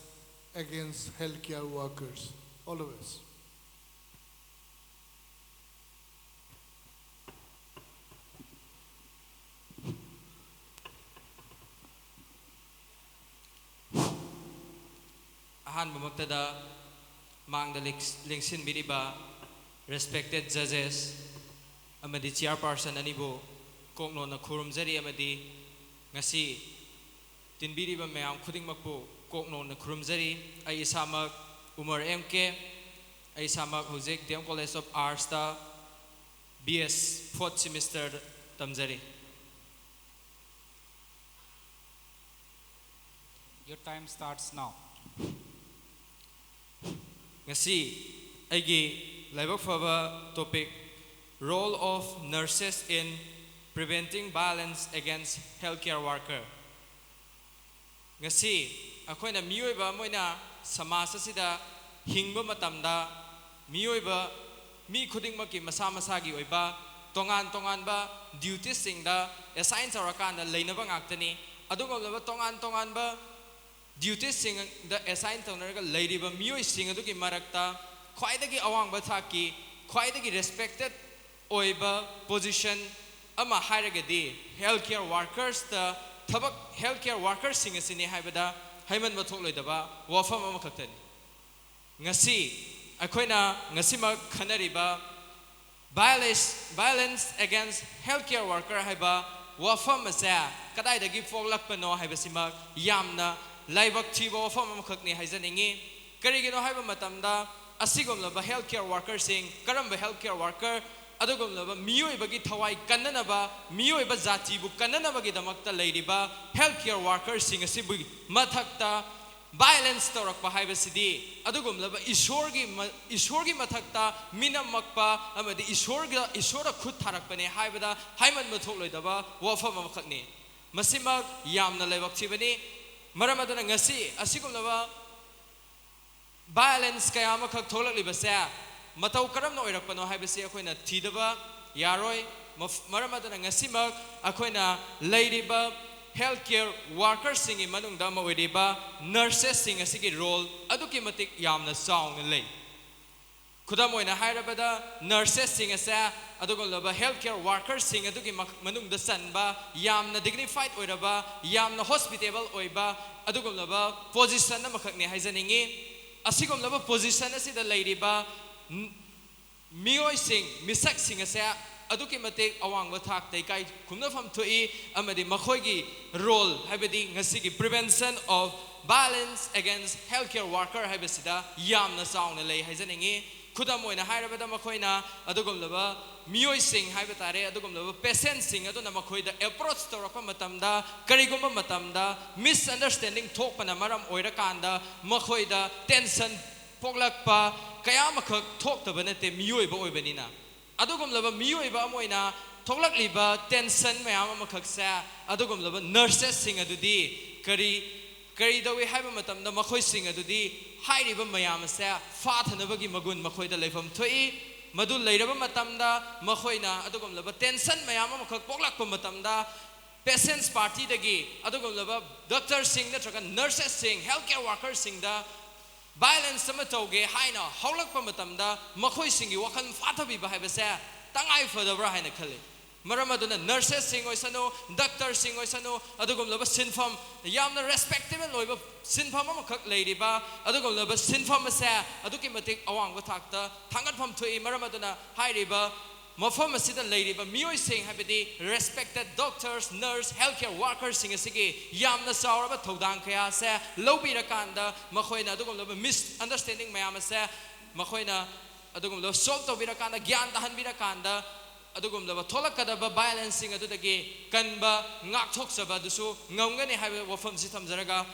against healthcare workers. All the best. ꯑꯍꯥꯟꯕꯃꯛꯇꯗ ꯃꯥꯡꯗ ꯂꯦꯡ-, ꯂꯦꯡꯁꯤꯟꯕꯤꯔꯤꯕ respected judges ꯑꯃꯗꯤ chairperson ꯑꯅꯤꯕꯨ ꯀꯣꯛꯅꯣꯟꯅ ꯈꯨꯔꯨꯝꯖꯔꯤ, ꯑꯃꯗꯤ ꯉꯁꯤ ꯇꯤꯟꯕꯤꯔꯤꯕ ꯃꯌꯥꯝ ꯈꯨꯗꯤꯡꯃꯛꯄꯨ ꯀꯣꯛꯅꯣꯟꯅ ꯈꯨꯔꯨꯝꯖꯔꯤ꯫ ꯑꯩ ꯏꯁꯥꯃꯛ ꯎꯃꯔ ꯑꯦꯝ ꯀꯦ, ꯑꯩ ꯏꯁꯥꯃꯛ ꯍꯧꯖꯤꯛ D M College of Arts ꯇ B S fourth semester ꯇꯝꯖꯔꯤ꯫ Your time starts now. ꯉꯁꯤ ꯑꯩꯒꯤ ꯂꯥꯏꯕꯛ ꯐꯕ topic, role of nurses in preventing violence against healthcare worker꯫ ꯉꯁꯤ ꯑꯩꯈꯣꯏꯅ ꯃꯤꯑꯣꯏꯕ ꯑꯃ ꯑꯣꯏꯅ ꯁꯃꯥꯖ ꯑꯁꯤꯗ ꯍꯤꯡꯕ ꯃꯇꯝꯗ, ꯃꯤꯑꯣꯏꯕ ꯃꯤ ꯈꯨꯗꯤꯡꯃꯛꯀꯤ ꯃꯁꯥ ꯃꯁꯥꯒꯤ ꯑꯣꯏꯕ ꯇꯣꯉꯥꯟ ꯇꯣꯉꯥꯟꯕ duties ꯁꯤꯡꯗ assign ꯇꯧꯔꯀꯥꯟꯗ ꯂꯩꯅꯕ ꯉꯥꯛꯇꯅꯤ꯫ ꯑꯗꯨꯒꯨꯝꯂꯕ ꯇꯣꯉꯥꯟ ꯇꯣꯉꯥꯟꯕ duties ꯁꯤꯡꯗ assign ꯇꯧꯅꯔꯒ ꯂꯩꯔꯤꯕ ꯃꯤꯑꯣꯏꯁꯤꯡ ꯑꯗꯨꯒꯤ ꯃꯔꯛꯇ ꯈ꯭ꯋꯥꯏꯗꯒꯤ ꯑꯋꯥꯡꯕ ꯊꯥꯛꯀꯤ, ꯈ꯭ꯋꯥꯏꯗꯒꯤ respected ꯑꯣꯏꯕ position ꯑꯃ ꯍꯥꯏꯔꯒꯗꯤ healthcare workers ꯇ ꯊꯕꯛ, healthcare workers ꯁꯤꯡ ꯑꯁꯤꯅꯤ ꯍꯥꯏꯕꯗ ꯍꯥꯏꯃꯟꯕ ꯊꯣꯛꯂꯣꯏꯗꯕ ꯋꯥꯐꯝ ꯑꯃꯈꯛꯇꯅꯤ꯫ ꯉꯁꯤ ꯑꯩꯈꯣꯏꯅ ꯉꯁꯤꯃꯛ ꯈꯟꯅꯔꯤꯕ violence, violence against healthcare worker ꯍꯥꯏꯕ ꯋꯥꯐꯝ ꯑꯁꯦ ꯀꯗꯥꯏꯗꯒꯤ ꯄꯣꯛꯂꯛꯄꯅꯣ ꯍꯥꯏꯕꯁꯤꯃꯛ ꯌꯥꯝꯅ ꯂꯥꯏꯕꯛ ꯊꯤꯕ ꯋꯥꯐꯝ ꯑꯃꯈꯛꯅꯤ ꯍꯥꯏꯖꯅꯤꯡꯉꯤ꯫ ꯀꯔꯤꯒꯤꯅꯣ ꯍꯥꯏꯕ ꯃꯇꯝꯗ, ꯑꯁꯤꯒꯨꯝꯂꯕ healthcare worker ꯁꯤꯡ, ꯀꯔꯝꯕ healthcare worker, ꯑꯗꯨꯒꯨꯝꯂꯕ ꯃꯤꯑꯣꯏꯕꯒꯤ ꯊꯋꯥꯏ ꯀꯟꯅꯅꯕ, ꯃꯤꯑꯣꯏꯕ ꯖꯥꯇꯤꯕꯨ ꯀꯟꯅꯅꯕꯒꯤꯗꯃꯛꯇ ꯂꯩꯔꯤꯕ healthcare worker ꯁꯤꯡ ꯑꯁꯤꯕꯨ ꯃꯊꯛꯇ violence ꯇꯧꯔꯛꯄ ꯍꯥꯏꯕꯁꯤꯗꯤ ꯑꯗꯨꯒꯨꯝꯂꯕ ꯏꯁꯣꯔꯒꯤ ꯃ-, ꯏꯁꯣꯔꯒꯤ ꯃꯊꯛꯇ ꯃꯤꯅꯝꯃꯛꯄ ꯑꯃꯗꯤ ꯏꯁꯣꯔꯒ, ꯏꯁꯣꯔꯗ ꯈꯨꯠ ꯊꯥꯔꯛꯄꯅꯦ ꯍꯥꯏꯕꯗ ꯍꯥꯏꯃꯟꯕ ꯊꯣꯛꯂꯣꯏꯗꯕ ꯋꯥꯐꯝ ꯑꯃꯈꯛꯅꯤ꯫ ꯃꯁꯤꯃꯛ ꯌꯥꯝꯅ ꯂꯥꯏꯕꯛ ꯊꯤꯕꯅꯤ꯫ ꯃꯔꯝ ꯑꯗꯨꯅ ꯉꯁꯤ ꯑꯁꯤꯒꯨꯝꯂꯕ violence ꯀꯌꯥ ꯑꯃꯈꯛ ꯊꯣꯛꯂꯛꯂꯤꯕꯁꯦ ꯃꯇꯧ ꯀꯔꯝꯅ ꯑꯣꯏꯔꯛꯄꯅꯣ ꯍꯥꯏꯕꯁꯤ ꯑꯩꯈꯣꯏꯅ ꯊꯤꯗꯕ ꯌꯥꯔꯣꯏ꯫ ꯃꯐ-, ꯃꯔꯝ ꯑꯗꯨꯅ ꯉꯁꯤꯃꯛ ꯑꯩꯈꯣꯏꯅ ꯂꯩꯔꯤꯕ healthcare worker ꯁꯤꯡꯒꯤ ꯃꯅꯨꯡꯗ ꯑꯃ ꯑꯣꯏꯔꯤꯕ nurses ꯁꯤꯡ ꯑꯁꯤꯒꯤ role ꯑꯗꯨꯛꯀꯤ ꯃꯇꯤꯛ ꯌꯥꯝꯅ ꯆꯥꯎꯅ ꯂꯩ꯫ ꯈꯨꯗꯝ ꯑꯣꯏꯅ ꯍꯥꯏꯔꯕꯗ, ꯅꯔꯁꯦꯁꯁꯤꯡ ꯑꯁꯦ ꯑꯗꯨꯒꯨꯝꯂꯕ ꯍꯦꯜꯊ ꯀꯦꯌꯔ ꯋꯥꯔꯀꯔꯁꯤꯡ ꯑꯗꯨꯒꯤ ꯃꯛ- ꯃꯅꯨꯡꯗ ꯆꯟꯕ, ꯌꯥꯝꯅ ꯗꯤꯒꯅꯤꯐꯥꯏꯠ ꯑꯣꯏꯔꯕ, ꯌꯥꯝꯅ ꯍꯣꯁꯄꯤꯇꯦꯕꯜ ꯑꯣꯏꯕ ꯑꯗꯨꯒꯨꯝꯂꯕ ꯄꯣꯖꯤꯁꯟ ꯑꯃꯈꯛꯅꯤ ꯍꯥꯏꯖꯅꯤꯡꯏ꯫ ꯑꯁꯤꯒꯨꯝꯂꯕ ꯄꯣꯖꯤꯁꯟ ꯑꯁꯤꯗ ꯂꯩꯔꯤꯕ ꯃꯤꯑꯣꯏꯁꯤꯡ, ꯃꯤꯁꯛꯁꯤꯡ ꯑꯁꯦ ꯑꯗꯨꯛꯀꯤ ꯃꯇꯤꯛ ꯑꯋꯥꯡꯕ ꯊꯥꯛꯇ ꯏꯀꯥꯏ ꯈꯨꯝꯅꯐꯝ ꯊꯣꯛꯏ, ꯑꯃꯗꯤ ꯃꯈꯣꯏꯒꯤ ꯔꯣꯜ, ꯍꯥꯏꯕꯗꯤ ꯉꯁꯤꯒꯤ prevention of violence against healthcare worker ꯍꯥꯏꯕꯁꯤꯗ ꯌꯥꯝꯅ ꯆꯥꯎꯅ ꯂꯩ ꯍꯥꯏꯖꯅꯤꯡꯏ꯫ ꯈꯨꯗꯝ ꯑꯣꯏꯅ ꯍꯥꯏꯔꯕꯗ, ꯃꯈꯣꯏꯅ ꯑꯗꯨꯒꯨꯝꯂꯕ ꯃꯤꯑꯣꯏꯁꯤꯡ ꯍꯥꯏꯕ ꯇꯥꯔꯦ, ꯑꯗꯨꯒꯨꯝꯂꯕ ꯄꯦꯁꯦꯟꯁꯤꯡ ꯑꯗꯨꯅ ꯃꯈꯣꯏꯗ ꯑꯦꯄ꯭ꯔꯣꯆ ꯇꯧꯔꯛꯄ ꯃꯇꯝꯗ, ꯀꯔꯤꯒꯨꯝꯕ ꯃꯇꯝꯗ ꯃꯤꯁꯑꯟꯗꯔꯁ꯭ꯇꯦꯟꯗꯤꯡ ꯊꯣꯛꯄꯅ ꯃꯔꯝ ꯑꯣꯏꯔꯀꯥꯟꯗ ꯃꯈꯣꯏꯗ ꯇꯦꯟꯁꯟ ꯄꯣꯛꯂꯛꯄ ꯀꯌꯥ ꯑꯃꯈꯛ ꯊꯣꯛꯇꯕ ꯅꯠꯇꯦ, ꯃꯤꯑꯣꯏꯕ ꯑꯣꯏꯕꯅꯤꯅ꯫ ꯑꯗꯨꯒꯨꯝꯂꯕ ꯃꯤꯑꯣꯏꯕ ꯑꯃ ꯑꯣꯏꯅ ꯊꯣꯛꯂꯛꯂꯤꯕ ꯇꯦꯟꯁꯟ ꯃꯌꯥꯝ ꯑꯃꯈꯛꯁꯦ ꯑꯗꯨꯒꯨꯝꯂꯕ ꯅꯔꯁꯦꯁꯁꯤꯡ ꯑꯗꯨꯗꯤ ꯀꯔꯤ, ꯀꯔꯤ ꯇꯧꯏ ꯍꯥꯏꯕ ꯃꯇꯝꯗ, ꯃꯈꯣꯏꯁꯤꯡ ꯑꯗꯨꯗꯤ ꯍꯥꯏꯔꯤꯕ ꯃꯌꯥꯝ ꯑꯁꯦ ꯐꯥꯊꯅꯕꯒꯤ ꯃꯒꯨꯟ ꯃꯈꯣꯏꯗ ꯂꯩꯐꯝ ꯊꯣꯛꯏ꯫ ꯃꯗꯨ ꯂꯩꯔꯕ ꯃꯇꯝꯗ, ꯃꯈꯣꯏꯅ ꯑꯗꯨꯒꯨꯝꯂꯕ ꯇꯦꯟꯁꯟ ꯃꯌꯥꯝ ꯑꯃꯈꯛ ꯄꯣꯛꯂꯛꯄ ꯃꯇꯝꯗ, ꯄꯦꯁꯦꯟꯁ ꯄꯥꯔꯇꯤꯗꯒꯤ ꯑꯗꯨꯒꯨꯝꯂꯕ ꯗꯣꯛꯇꯔꯁꯤꯡ ꯅꯠꯇ꯭ꯔꯒ ꯅꯔꯁꯦꯁꯁꯤꯡ, ꯍꯦꯜꯊ ꯀꯦꯌꯔ ꯋꯥꯔꯀꯔꯁꯤꯡꯗ ꯚꯥꯏꯑꯣꯂꯦꯟꯁ ꯑꯃ ꯇꯧꯒꯦ ꯍꯥꯏꯅ ꯍꯧꯔꯛꯄ ꯃꯇꯝꯗ, ꯃꯈꯣꯏꯁꯤꯡꯒꯤ ꯋꯥꯈꯜ ꯐꯥꯊꯕꯤꯕ ꯍꯥꯏꯕꯁꯦ ꯇꯉꯥꯏ ꯐꯗꯕ꯭ꯔꯥ ꯍꯥꯏꯅ ꯈꯜꯂꯤ꯫ ꯃꯔꯝ ꯑꯗꯨꯅ, ꯅꯔꯁꯦꯁꯁꯤꯡ ꯑꯣꯏꯁꯅꯨ, ꯗꯣꯛꯇꯔꯁꯤꯡ ꯑꯣꯏꯁꯅꯨ, ꯑꯗꯨꯒꯨꯝꯂꯕ ꯁꯤꯟꯐꯝ, ꯌꯥꯝꯅ ꯔꯦꯁꯄꯦꯛꯇꯦꯕꯜ ꯑꯣꯏꯕ ꯁꯤꯟꯐꯝ ꯑꯃꯈꯛ ꯂꯩꯔꯤꯕ ꯑꯗꯨꯒꯨꯝꯂꯕ ꯁꯤꯟꯐꯝ ꯑꯁꯦ ꯑꯗꯨꯛꯀꯤ ꯃꯇꯤꯛ ꯑꯋꯥꯡꯕ ꯊꯥꯛꯇ ꯊꯥꯡꯒꯠꯐꯝ ꯊꯣꯛꯏ꯫ ꯃꯔꯝ ꯑꯗꯨꯅ, ꯍꯥꯏꯔꯤꯕ ꯃꯐꯝ ꯑꯁꯤꯗ ꯂꯩꯔꯤꯕ ꯃꯤꯑꯣꯏꯁꯤꯡ, ꯍꯥꯏꯕꯗꯤ respected doctors, nurses, health care ꯋꯥꯔꯀꯔꯁꯤꯡ ꯑꯁꯤꯒꯤ ꯌꯥꯝꯅ ꯆꯥꯎꯔꯕ ꯊꯧꯗꯥꯡ ꯀꯌꯥ ꯑꯁꯦ ꯂꯧꯕꯤꯔꯀꯥꯟꯗ, ꯃꯈꯣꯏꯅ ꯑꯗꯨꯒꯨꯝꯂꯕ ꯃꯤꯁꯑꯟꯗꯔꯁ꯭ꯇꯦꯟꯗꯤꯡ ꯃꯌꯥꯝ ꯑꯁꯦ ꯃꯈꯣꯏꯅ ꯑꯗꯨꯒꯨꯝꯂꯕ ꯁꯣꯜꯕ ꯇꯧꯕꯤꯔꯀꯥꯟꯗ, ꯒ꯭ꯌꯥꯟ ꯇꯥꯍꯟꯕꯤꯔꯀꯥꯟꯗ, ꯑꯗꯨꯒꯨꯝꯂꯕ ꯊꯣꯛꯂꯛꯀꯗꯕ ꯚꯥꯏꯑꯣꯂꯦꯟꯁꯁꯤꯡ ꯑꯗꯨꯗꯒꯤ ꯀꯟꯕ, ꯉꯥꯛꯊꯣꯛꯆꯕ ꯑꯗꯨꯁꯨ ꯉꯝꯒꯅꯤ ꯍꯥꯏꯕ ꯋꯥꯐꯝꯁꯤ ꯊꯝꯖꯔꯒ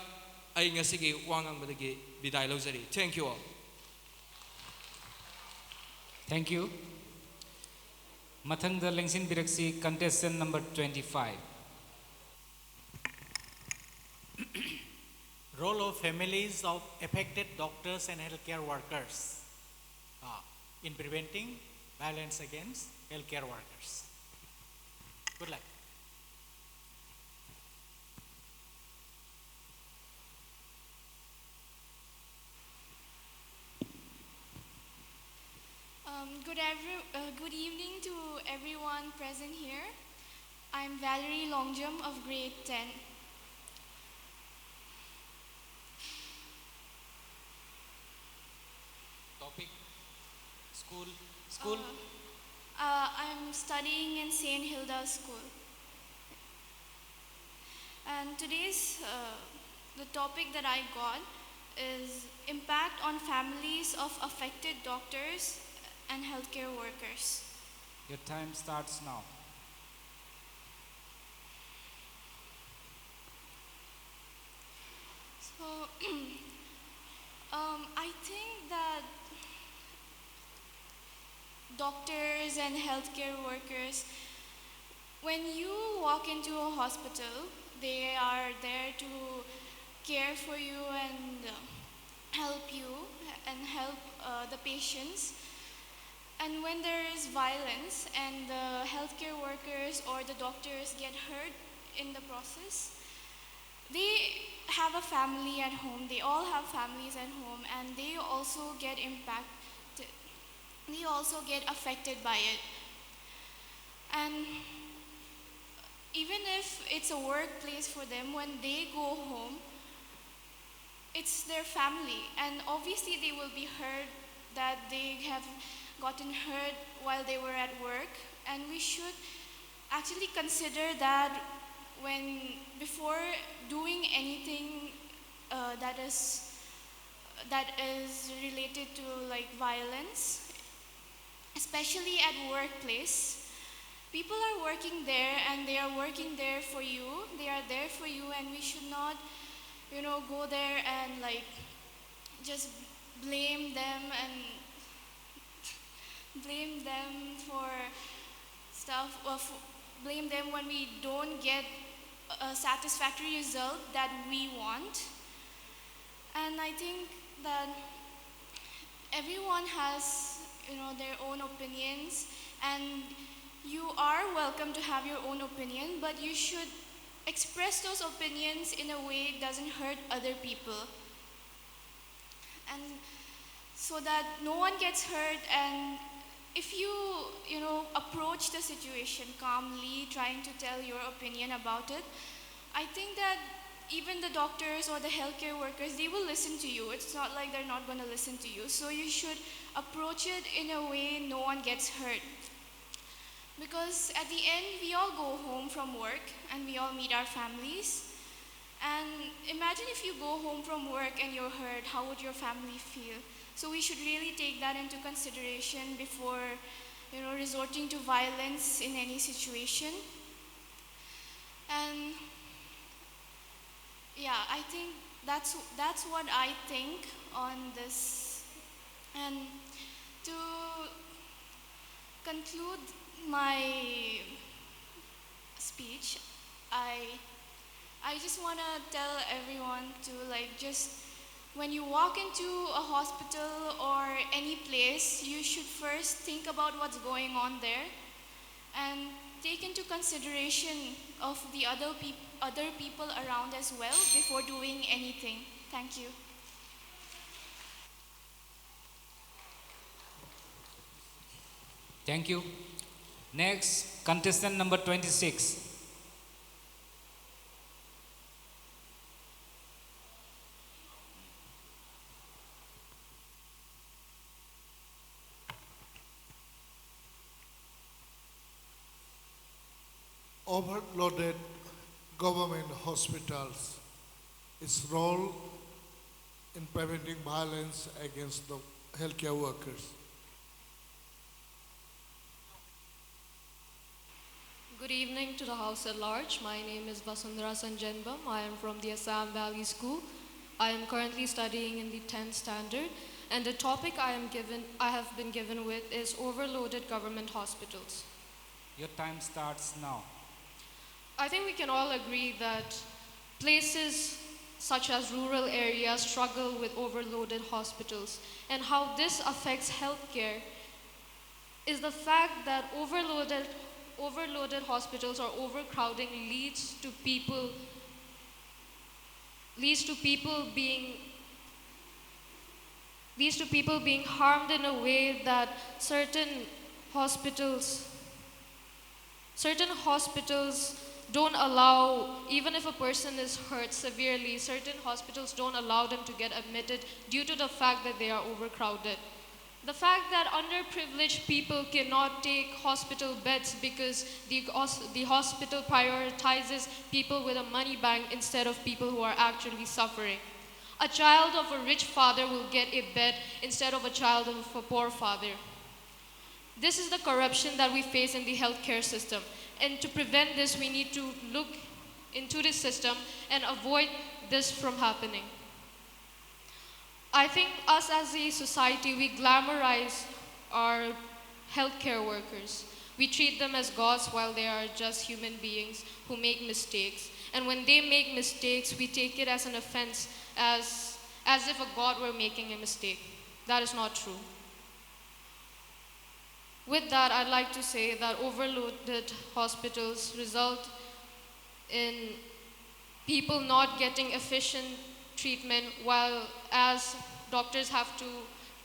ꯑꯩ ꯉꯁꯤꯒꯤ ꯋꯥ ꯉꯥꯡꯕꯗꯒꯤ ꯕꯤꯗꯥꯏ ꯂꯧꯖꯔꯤ꯫ Thank you all. Thank you. ꯃꯊꯪꯗ ꯂꯦꯡꯁꯤꯟꯕꯤꯔꯛꯁꯤ, contestant number twenty five. Role of families of affected doctors and healthcare workers uh, in preventing violence against healthcare workers. Good luck. Good, every, uh, good evening to everyone present here. I'm Valerie Longjam of grade ten. Topic? School? School? Uh, uh, I'm studying in Saint Hilda's School. And today's uh, the topic that I got is impact on families of affected doctors and healthcare workers. Your time starts now. So, um, I think that doctors and healthcare workers, when you walk into a hospital, they are there to care for you and uh, help you and help uh, the patients. And when there is violence and the healthcare workers or the doctors get hurt in the process, they have a family at home. They all have families at home, and they also get impacted. They also get affected by it. And even if it's a workplace for them, when they go home, it's their family, and obviously they will be hurt that they have gotten hurt while they were at work, and we should actually consider that when, before doing anything uh, that is that is related to, like, violence, especially at workplace. People are working there, and they are working there for you. They are there for you, and we should not, you know, go there and, like, just blame them and blame them for stuff, or f- blame them when we don't get a satisfactory result that we want. And I think that everyone has, you know, their own opinions, and you are welcome to have your own opinion, but you should express those opinions in a way it doesn't hurt other people. And so that no one gets hurt and If you, you know, approach the situation calmly, trying to tell your opinion about it, I think that even the doctors or the healthcare workers, they will listen to you. It's not like they're not going to listen to you. So you should approach it in a way no one gets hurt. Because at the end, we all go home from work and we all meet our families. And imagine if you go home from work and you're hurt, how would your family feel? So we should really take that into consideration before, you know, resorting to violence in any situation. And yeah, I think that's that's what I think on this. And to conclude my speech, I I just want to tell everyone to, like, just when you walk into a hospital or any place, you should first think about what's going on there and take into consideration of the other peop- other people around as well before doing anything. Thank you. Thank you. Next, contestant number twenty-six. Overloaded government hospitals, its role in preventing violence against the healthcare workers. Good evening to the House at large. My name is Vasundhara Sanjenbam. I am from the Assam Valley School. I am currently studying in the tenth standard, and the topic I am given, I have been given with is overloaded government hospitals. Your time starts now. I think we can all agree that places such as rural areas struggle with overloaded hospitals, and how this affects healthcare is the fact that overloaded, overloaded hospitals or overcrowding leads to people leads to people being Leads to people being harmed in a way that certain hospitals, certain hospitals don't allow, even if a person is hurt severely, certain hospitals don't allow them to get admitted due to the fact that they are overcrowded. The fact that underprivileged people cannot take hospital beds because the, the hospital prioritizes people with a money bank instead of people who are actually suffering. A child of a rich father will get a bed instead of a child of a poor father. This is the corruption that we face in the healthcare system. And to prevent this, we need to look into this system and avoid this from happening. I think us as a society, we glamorize our healthcare workers. We treat them as gods while they are just human beings who make mistakes. And when they make mistakes, we take it as an offense, as, as if a god were making a mistake. That is not true. With that, I'd like to say that overloaded hospitals result in people not getting efficient treatment, while as doctors have to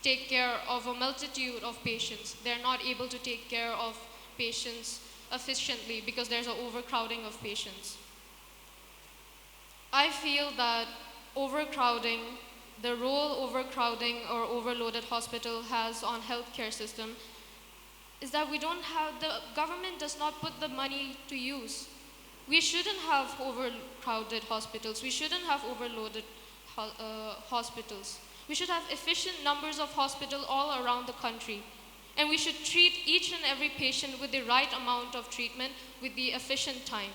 take care of a multitude of patients, they're not able to take care of patients efficiently because there's an overcrowding of patients. I feel that overcrowding, the role overcrowding or overloaded hospital has on healthcare system is that we don't have, the government does not put the money to use. We shouldn't have overcrowded hospitals. We shouldn't have overloaded ho- uh, hospitals. We should have efficient numbers of hospital all around the country. And we should treat each and every patient with the right amount of treatment with the efficient time.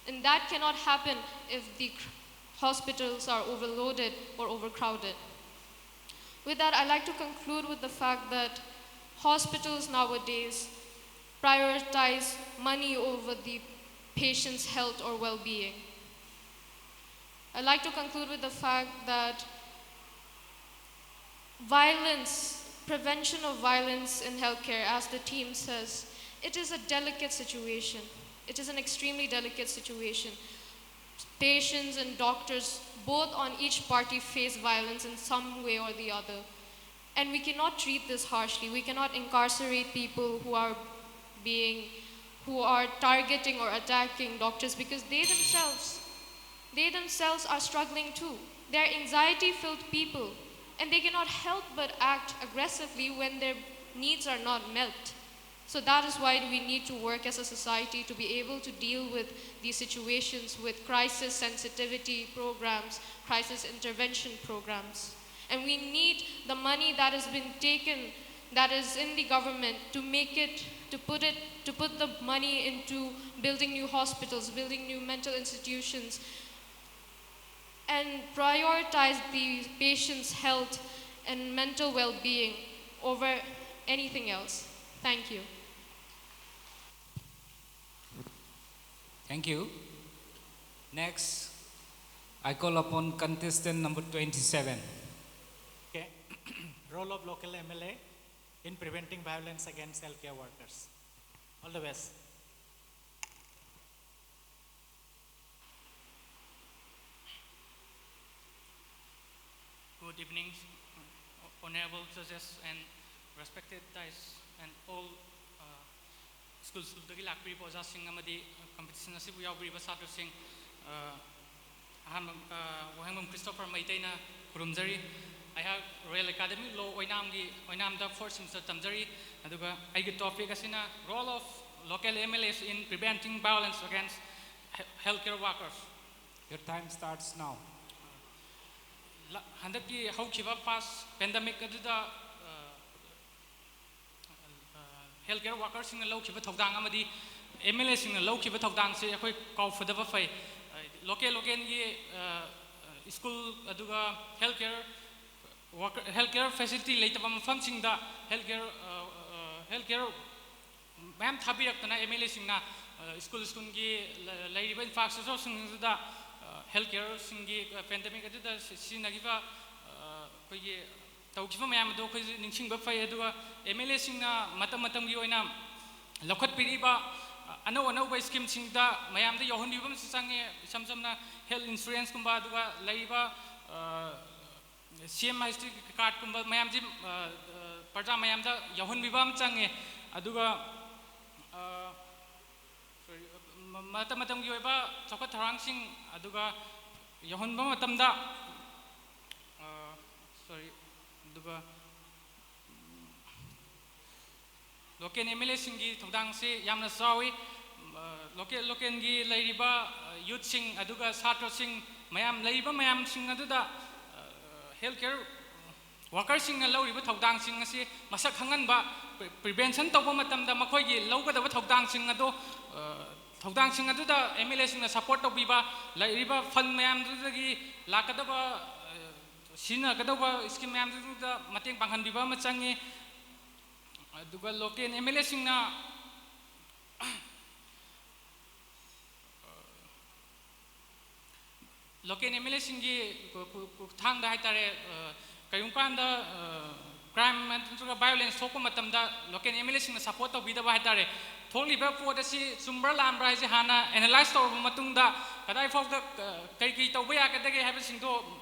And that cannot happen if the cr- hospitals are overloaded or overcrowded. With that, I'd like to conclude with the fact that hospitals nowadays prioritize money over the patient's health or well-being. I'd like to conclude with the fact that violence, prevention of violence in healthcare, as the team says, it is a delicate situation. It is an extremely delicate situation. Patients and doctors, both on each party, face violence in some way or the other. And we cannot treat this harshly. We cannot incarcerate people who are being, who are targeting or attacking doctors, because they themselves, they themselves are struggling too. They are anxiety-filled people, and they cannot help but act aggressively when their needs are not met. So that is why we need to work as a society to be able to deal with these situations with crisis sensitivity programs, crisis intervention programs. And we need the money that has been taken, that is in the government, to make it, to put it, to put the money into building new hospitals, building new mental institutions, and prioritize the patient's health and mental well-being over anything else. Thank you. Thank you. Next, I call upon contestant number twenty-seven. Okay. Role of local M L A in preventing violence against healthcare workers. All the best. Good evening, honorable judges and respected dais and all uh, school school ꯗꯒꯤ ꯂꯥꯛꯄꯤꯔꯤꯕ ꯑꯣꯖꯥꯁꯤꯡ ꯑꯃꯗꯤ competition ꯑꯁꯤꯕꯨ ꯌꯥꯎꯕꯤꯔꯤꯕ ꯁꯥꯇ꯭ꯔꯁꯤꯡ꯫ ꯑ, ꯑꯍꯥꯟꯕ ꯑ, ꯋꯥꯍꯦꯡꯕꯝ Christopher ꯃꯩꯇꯩꯅ ꯈꯨꯔꯨꯝꯖꯔꯤ꯫ ꯑꯩꯍꯥꯛ Royal Academy Law ꯑꯣꯏꯅꯥꯝꯒꯤ ꯑꯣꯏꯅꯥꯝꯗ fourth semester ꯇꯝꯖꯔꯤ꯫ ꯑꯗꯨꯒ ꯑꯩꯒꯤ topic ꯑꯁꯤꯅ Role of Local M L As in Preventing Violence Against He- Healthcare Workers꯫ Your time starts now. ꯂ- ꯍꯟꯗꯛꯀꯤ ꯍꯧꯈꯤꯕ past pandemic ꯑꯗꯨꯗ ꯑ, healthcare workerꯁꯤꯡꯅ ꯂꯧꯈꯤꯕ ꯊꯧꯗꯥꯡ ꯑꯃꯗꯤ M L Aꯁꯤꯡꯅ ꯂꯧꯈꯤꯕ ꯊꯧꯗꯥꯡꯁꯦ ꯑꯩꯈꯣꯏ ꯀꯥꯎꯐꯗꯕ ꯐꯩ꯫ ꯍꯥꯏꯗꯤ local localꯒꯤ school ꯑꯗꯨꯒ healthcare worker healthcare facility ꯂꯩꯇꯕ ꯃꯐꯝꯁꯤꯡꯗ healthcare healthcare ꯃꯌꯥꯝ ꯊꯥꯕꯤꯔꯛꯇꯅ M L Aꯁꯤꯡꯅ school schoolꯒꯤ ꯂꯩꯔꯤꯕ infrastructureꯁꯤꯡꯗꯨꯗ healthcareꯁꯤꯡꯒꯤ pandemic ꯑꯗꯨꯗ ꯁꯤ- ꯁꯤꯖꯤꯟꯅꯈꯤꯕ ꯑꯩꯈꯣꯏꯒꯤ ꯇꯧꯈꯤꯕ ꯃꯌꯥꯝ ꯑꯗꯨ ꯑꯩꯈꯣꯏꯁꯨ ꯅꯤꯡꯁꯤꯡꯕ ꯐꯩ꯫ ꯑꯗꯨꯒ M L Aꯁꯤꯡꯅ ꯃꯇꯝ ꯃꯇꯝꯒꯤ ꯑꯣꯏꯅ ꯂꯧꯈꯠꯄꯤꯔꯤꯕ ꯑꯅꯧ ꯑꯅꯧꯕ schemeꯁꯤꯡꯗ ꯃꯌꯥꯝꯗ ꯌꯧꯍꯟꯕꯤꯕ ꯑꯃꯁꯨ ꯆꯪꯉꯦ꯫ ꯏꯁꯝ ꯁꯝꯅ health insuranceꯀꯨꯝꯕ, ꯑꯗꯨꯒ ꯂꯩꯔꯤꯕ ꯁꯤ ꯑꯦꯝ ꯍꯩꯁ ꯇꯤ ꯀꯥꯔꯠꯀꯨꯝꯕ ꯃꯌꯥꯝꯁꯤ, ꯑ, ꯑ, ꯄ꯭ꯔꯖꯥ ꯃꯌꯥꯝꯗ ꯌꯧꯍꯟꯕꯤꯕ ꯑꯃ ꯆꯪꯉꯦ꯫ ꯑꯗꯨꯒ, ꯑ, sorry, ꯃ-, ꯃꯇꯝ ꯃꯇꯝꯒꯤ ꯑꯣꯏꯕ ꯆꯥꯎꯈꯠ ꯊꯧꯔꯥꯡꯁꯤꯡ ꯑꯗꯨꯒ ꯌꯧꯍꯟꯕ ꯃꯇꯝꯗ, ꯑ, sorry, ꯑꯗꯨꯒ ꯂꯣꯀꯦꯜ ꯑꯦꯝ ꯑꯦꯜ ꯑꯦꯁꯤꯡꯒꯤ ꯊꯧꯗꯥꯡꯁꯤ ꯌꯥꯝꯅ ꯆꯥꯎꯏ꯫ ꯑ, ꯂꯣꯀꯦꯜ, ꯂꯣꯀꯦꯜꯒꯤ ꯂꯩꯔꯤꯕ, ꯑ, ꯌꯨꯠꯁꯤꯡ ꯑꯗꯨꯒ ꯁꯥꯇ꯭ꯔꯁꯤꯡ ꯃꯌꯥꯝ, ꯂꯩꯔꯤꯕ ꯃꯌꯥꯝꯁꯤꯡ ꯑꯗꯨꯗ, ꯑ, ꯍꯦꯜꯊ ꯀꯦꯌꯔ ꯋꯥꯀꯔꯁꯤꯡꯅ ꯂꯧꯔꯤꯕ ꯊꯧꯗꯥꯡꯁꯤꯡ ꯑꯁꯤ ꯃꯁꯛ ꯈꯪꯍꯟꯕ, ꯄ꯭ꯔꯤ-, ꯄ꯭ꯔꯤꯚꯦꯟꯁꯟ ꯇꯧꯕ ꯃꯇꯝꯗ ꯃꯈꯣꯏꯒꯤ ꯂꯧꯒꯗꯕ ꯊꯧꯗꯥꯡꯁꯤꯡ ꯑꯗꯨ, ꯑ, ꯊꯧꯗꯥꯡꯁꯤꯡ ꯑꯗꯨꯗ ꯑꯦꯝ ꯑꯦꯜ ꯑꯦꯁꯤꯡꯅ ꯁꯄꯣꯔꯠ ꯇꯧꯕꯤꯕ, ꯂꯩꯔꯤꯕ ꯐꯟ ꯃꯌꯥꯝꯗꯨꯗꯒꯤ ꯂꯥꯛꯀꯗꯕ, ꯑ, ꯁꯤꯖꯤꯟꯅꯒꯗꯧꯕ ꯁ꯭ꯀꯤꯝ ꯃꯌꯥꯝꯗꯨꯗ ꯃꯇꯦꯡ ꯄꯥꯡꯍꯟꯕꯤꯕ ꯑꯃ ꯆꯪꯉꯤ꯫ ꯑꯗꯨꯒ ꯂꯣꯀꯦꯜ ꯑꯦꯝ ꯑꯦꯜ ꯑꯦꯁꯤꯡꯅ, ꯂꯣꯀꯦꯜ ꯑꯦꯝ ꯑꯦꯜ ꯑꯦꯁꯤꯡꯒꯤ ꯈꯨ-, ꯈꯨ-, ꯈꯨꯠꯊꯥꯡꯗ ꯍꯥꯏꯇꯥꯔꯦ, ꯑ, ꯀꯔꯤꯒꯨꯝꯕ ꯀꯥꯟꯗ, ꯑ, ꯀ꯭ꯔꯥꯏꯝ ꯅꯠꯇ꯭ꯔꯒ ꯚꯥꯏꯑꯣꯂꯦꯟꯁ ꯊꯣꯛꯄ ꯃꯇꯝꯗ ꯂꯣꯀꯦꯜ ꯑꯦꯝ ꯑꯦꯜ ꯑꯦꯁꯤꯡꯅ ꯁꯄꯣꯔꯠ ꯇꯧꯕꯤꯗꯕ ꯍꯥꯏꯇꯥꯔꯦ꯫ ꯊꯣꯛꯂꯤꯕ ꯄꯣꯠ ꯑꯁꯤ ꯆꯨꯝꯕ꯭ꯔꯥ ꯂꯥꯟꯕ꯭ꯔꯥ ꯍꯥꯏꯁꯦ ꯍꯥꯟꯅ ꯑꯦꯅꯥꯂꯥꯏꯁ ꯇꯧꯔꯕ ꯃꯇꯨꯡꯗ ꯀꯗꯥꯏ ꯐꯥꯎꯗ, ꯑ, ꯀꯔꯤ ꯀꯔꯤ ꯇꯧꯕ ꯌꯥꯒꯗꯒꯦ ꯍꯥꯏꯕꯁꯤꯡꯗꯣ